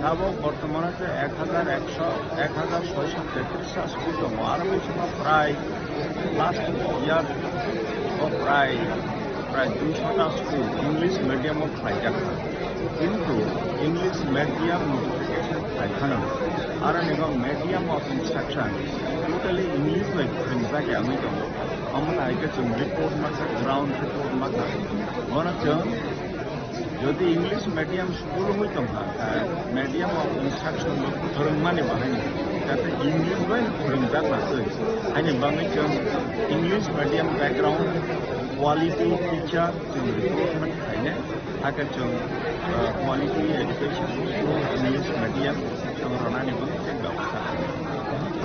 Tabuk bortomano je ek hajar ekso, ek hajar soisho tetrish ta school tongo, aro bisingo prai last year o prai, prai duisho ta school English medium o khlaijak. Kintu English medium notification khai phano, aro ni bo medium of instruction totally English bai phwrwngjak ya wngwi tongo. Omo hai khe chwng report makha, ground report makha. Bono chwng jodi English medium school wngwi tongkha, khe medium of instruction bo phwrwngmani bahai, jate English bai phwrwngjak na twi. Haini bagwi chwng English medium background quality teacher chwng recruitment khainai. Hakhe chwng, uh, quality education through English medium chwng rwnani bo khe bebosta khainai.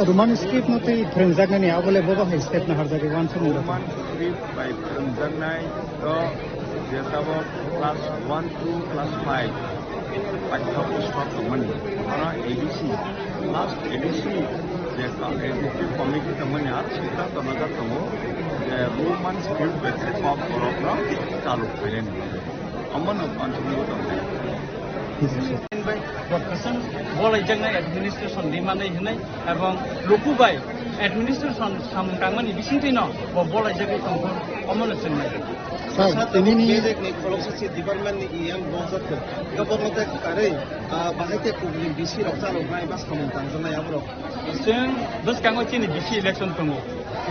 Roman script no twi phwrwngjaknani abo le bobo hai step naharjagwi uansukmung rok. Roman script bai phwrwngjaknai to je tabuk class one to class five paithago stop tongmani, oro A D C, last A D C je ka-, executive committee tongmani, aro sita tonojak tongo je Roman script bai khe kok borokno chalu khainani. Omono panchayat tongkha. Bai bo kwchwng bolaijaknai administration rimani hwnwi, ebong luku bai administration samung tangmani bisingtwino bo bolaijagwi tongkha, omono chwngnai. Sir, tini ni khoroksa si department ni E M bo jotto. Gabor no tek karwi, ah, bahai tek kubni B C rok chalok nai ba samung tangjaknai aborok. Chwng bwskango chini B C election tongo.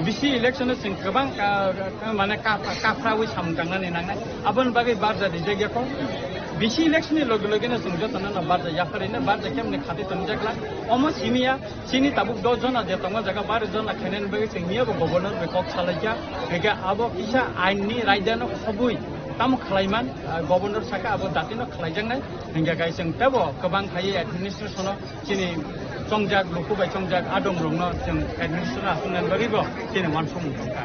B C election o chwng kwbang ka, ka, mane ka, kaphrawi samung tangnani nangnai. Aboni bagwi barja rijak ya kho. B C election ni loge loge no chwng jotono no barja yapharino barja kemni khati tongjak la. Omo simi ya, chini tabuk dos jona je tongo jaga baro jona khainani bagwi chwng miya bo governor bai kok salaikha. Hingkhe abo kisa ain ni raida no khobwi tamo khlaiman, ah, governor saka abo dati no khlaijaknai. Hingkhe kai chwng tebo kwbang khaiwi administration o chini Chongjak, luku bai chongjak, adong rokno chwng administration aswk nani bagwi bo chini uansukmung tongkha.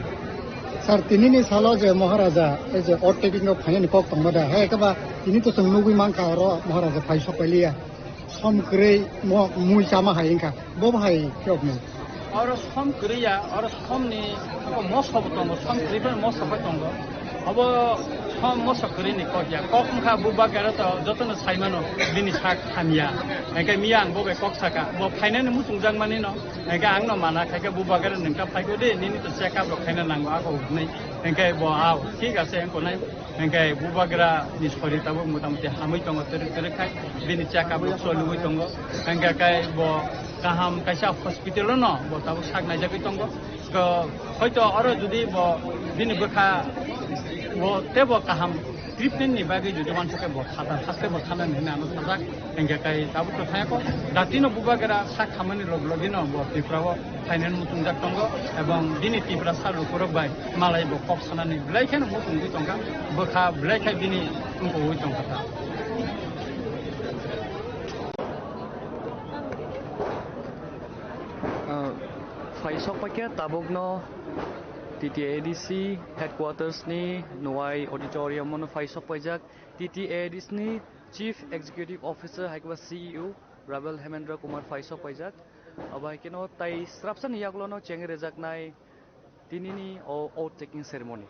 Sir, tinini salo je Maharaja, ei je oath taking rok phainani kok tongma da, hai khe ba tini to chwng nugwi mankha oro Maharaja phai sok pailiya. Som kwrwi mo mui chama hai wngkha. Bo bahai khe okno. Oro som kwrwi ya, oro somni moso bo tongo, som kwrwi bai moso bai tongo. Obo som moso kwrwi ni kok ya. Kok wngkha bubagra to jotono sai mano bini sak hamya. Hingke miya ang bo bai kok saka. Bo phainani muchungjak mani no. Hingke ang no mana khai khe bubagra nwng ta phai ko de, nini to check up rok khaina nango ako hwnwi. Hingke bo ao, thik ase ang konai. Hingke bubagra ni sori tabuk motamuti hamwi tongo, twrwk twrwk khai bini check up rok choliwi tongo. Hingke kai bo kaham kaisa hospital o no bo tabuk sak naijagwi tongo. Ko hoito oro jodi bo bini bwkha bo tebo kaham treatment ni bagwi jodi uansukhe bo khata, haste bo khana hinwi ano sajak. Hingke kai tabuk to thaya ko. Datino bubagra sak khamani log logino bo Tripura o phainani muchungjak tongo, ebong bini Tiprasa lukurok bai malai bo kok sanani belai kheno muchungwi tongkha, bwkha belai khai bini wngkogwi tongkha ta. Ah, phai sok paikha tabukno T T A D C headquarters ni Nuwai auditorium o no phai sok paijak. T T A D C ni Chief Executive Officer hai khe ba C E O Rabel Hemendra Kumar phai sok paijak. Abo hai kheno tai srapsa ni yagulo no chengwi rwjaknai tinini o oath taking ceremony.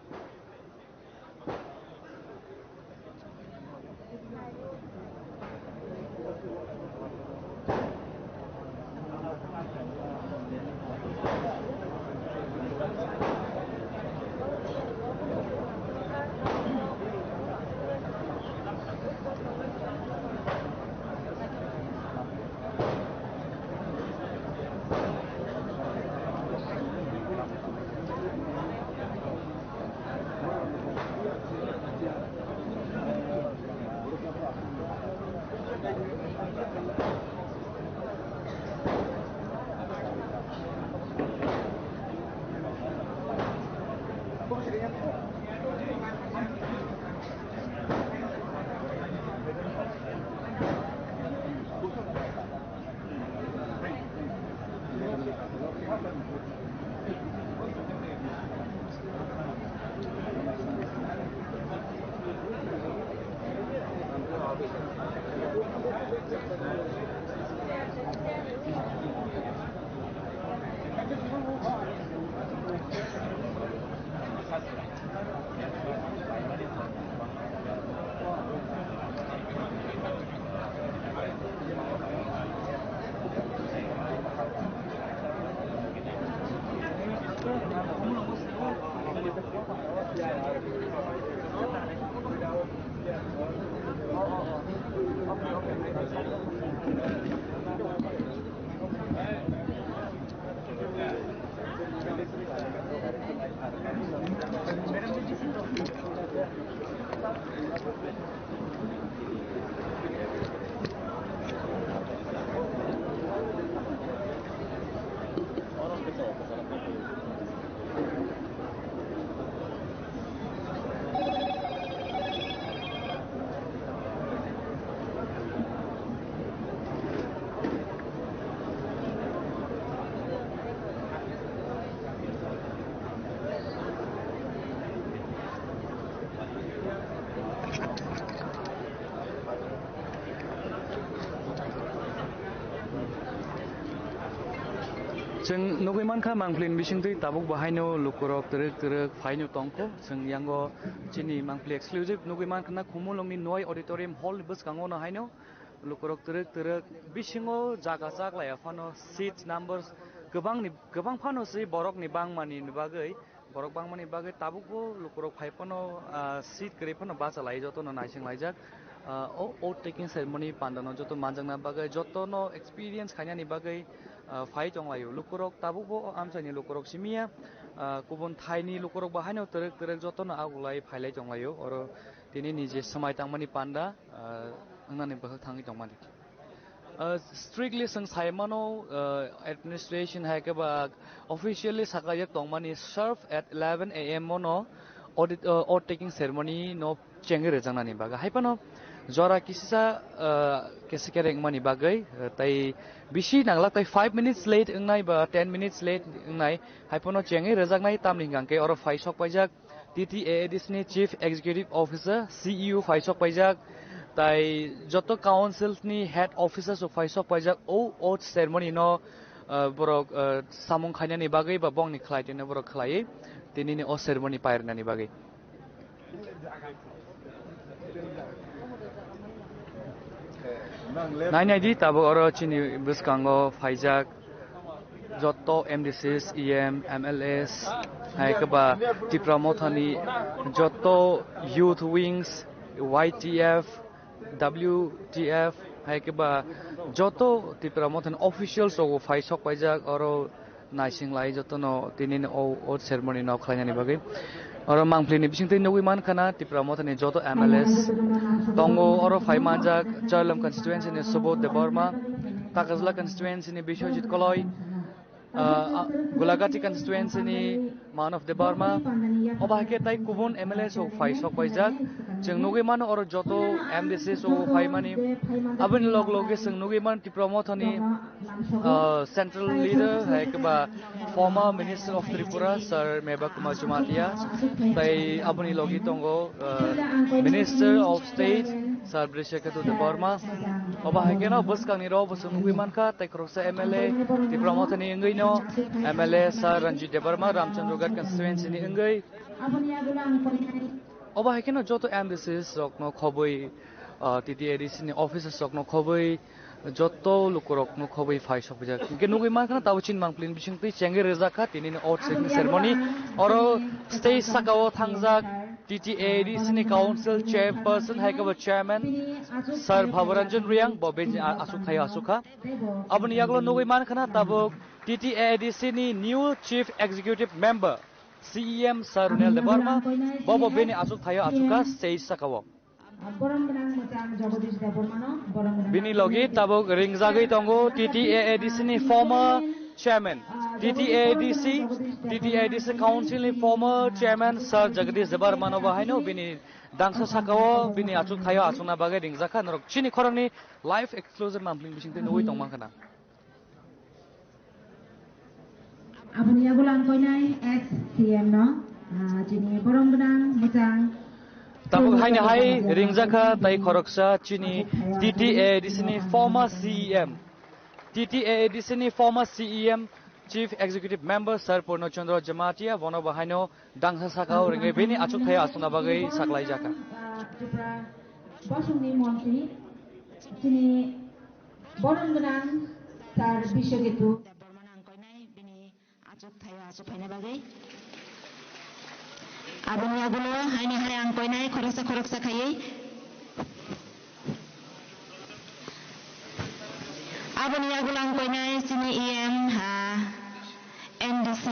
Chwng nugwi mankha, mangpili ni bisingtwi tabuk bo haino lukurok twrwk twrwk phaino tongkho. Chwng yango chini mangpili exclusive nugwi mankha na, Khumulwngni Noi Auditorium Hall ni bwskango no haino lukurok twrwk twrwk bisingo jaga chaklaiya phano seat numbers kwbangni, kwbang phano se borokni bangmani bagwi. Borok bangmani bagwi tabukbo lukurok phai phano, ah, seat kwrwi phano bacha lai, jotono naising laijak. Ah, o oath taking ceremony pandano joto manjakna bagwi, jotono experience khainani bagwi, ah, phai tonglaio. Lukurok tabukbo o amchaini lukurok simiya, ah, kubun thaini lukurok bo haino twrwk twrwk jotono agulai phailai tonglaio. Oro tini nije swmai tangmani panda, ah, wngnani bwkhak thangwi tongmani. Uh, strictly chwng sai mano, uh, administration hai khe ba officially sakajak tongmani sharp at eleven A M o no audit, uh, oath taking ceremony no chengwi rwjaknani bagwi. Hai phano Jora kisisa, ah, kese kereng mani bagwi, ah, tai bisi nanglak tai five minutes late wngnai ba ten minutes late wngnai, hai phano chengwi rwjaknai, tamni hwnkha khe oro phai sok paijak T T A A D C ni Chief Executive Officer, C E O phai sok paijak, tai joto council ni head officers rok phai sok paijak, o oath ceremony no, ah, borok, ah, samung khainani bagwi ba bongni khlai tino borok khlaiwi tinini o ceremony pairnani bagwi. Nai nai di, tabuk oro chini bwskango phaijak joto M D Cs, E M, M L As, hai khe ba Tipra Mothani joto youth wings, Y T F, W T F, hai khe ba joto Tipra Mothani officials rok phai sok paijak oro. Naising lai jotono tini o, o ceremony no khlainani bagwi. Oro mangpli ni bisingtwi nugwi mankha na Tipra Mothani joto M L As tongo, oro phai manjak Chailam constituency ni Subodh Debbarma, Takajla constituency ni Biswajit Koloi, ah, ah, Gulagati constituency ni Manav Debbarma, obo hai khe tai kubun M L A rok phai sok paijak. Chwng nugwi mano oro joto M D Cs rok phai mani. Aboni log loge chwng nugwi mano Tipra Mothani, ah, central leader, hai khe ba former Minister of Tripura, Sir Mebat Kumar Jamatia, tai aboni logi tongo, ah, Minister of State, Sir Brishaketu Debbarma. Obo hai kheno bwskangni rok bo chwng nugwi mankha, tai khoroksa M L A, Tipra Mothani wngwi no M L A Sir Ranjit Debbarma, Ramchandra Ghat constituency ni wngwi. Obo hai kheno joto M D Cs rokno khobwi, ah, T T A D C ni officers rokno khobwi, joto lukurokno khobwi phai sokphaijak. Hwnkhe nugwi mankha na tabuk chini mangpli ni bisingtwi chengwi rwjak kha tinini oath taking ceremony. Oro stage sakao thangjak T T A D C ni council chairperson hai khe bo chairman Sir Bhabaranjan Reang, bo bini a-, aswk thaio aswk kha. Aboni yagulo nugwi mankha na tabuk T T A D C ni new chief executive member C E M Sir Runel Debbarma, bo bo bini aswk thaio aswk kha stage sakao. Borom gwnang mwchang Jagadish Debbarmano, borom gwnang. Bini logi tabuk ringjagwi tongo T T A A D C ni former chairman, T T A A D C, T T A A D C council ni former chairman Sir Jagadish Debbarmano bo haino bini dangsa sakao bini aswk thaio aswkna bagwi ringjak kha. Norok chini khoroknwi live exclusive mangpli ni bisingtwi nugwi tongmankha na. Aboni yagulo ang koinai ex C M no, ah, chini borom gwnang mwchang. Tabuk haino hai ringjak kha tai khoroksa chini T T A A D C ni former C E M, T T A A D C ni former C E M, Chief Executive Member Sir Purno Chandra Jamatia, bono bo haino dangsa sakao ringwi bini aswk thaio aswkna bagwi saklaijak kha. Ah, Tripura bosongni montri, chini borom gwnang Sir Biswajitu Debbarmano ang koinai bini achuk thaio achuk phaina bagwi. Aboni yagulo haino hai ang koinai khoroksa khoroksa khaiwi. Aboni yagulo ang koinai chini E M, ah, M D C,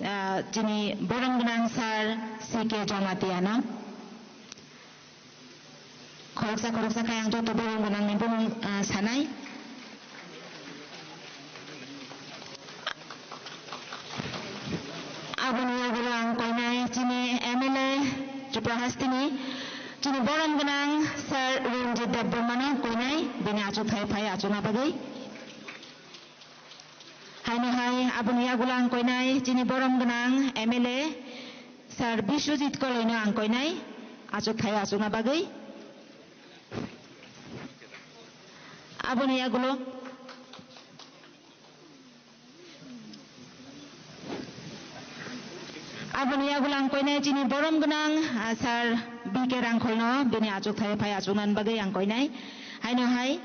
ah, chini borom gwnang Sir C K Jamatia no. Khoroksa khoroksa khai ang joto borom gwnangni bumung, ah, sanai. Aboni yagulo ang koinai chini M L A Tripura hasteni chini borom gwnang Sir Ranjit Debbarmano koinai bini achuk thai phai achukna bagwi. Haino hai aboni yagulo ang koinai chini borom gwnang M L A Sir Biswajit Koloino ang koinai achuk thai achukna bagwi. Aboni yagulo, aboni yagulo ang koinai chini borom gwnang, ah, Sir B K Rangkholno bini achuk thai phai achukna bagwi ang koinai. Haino hai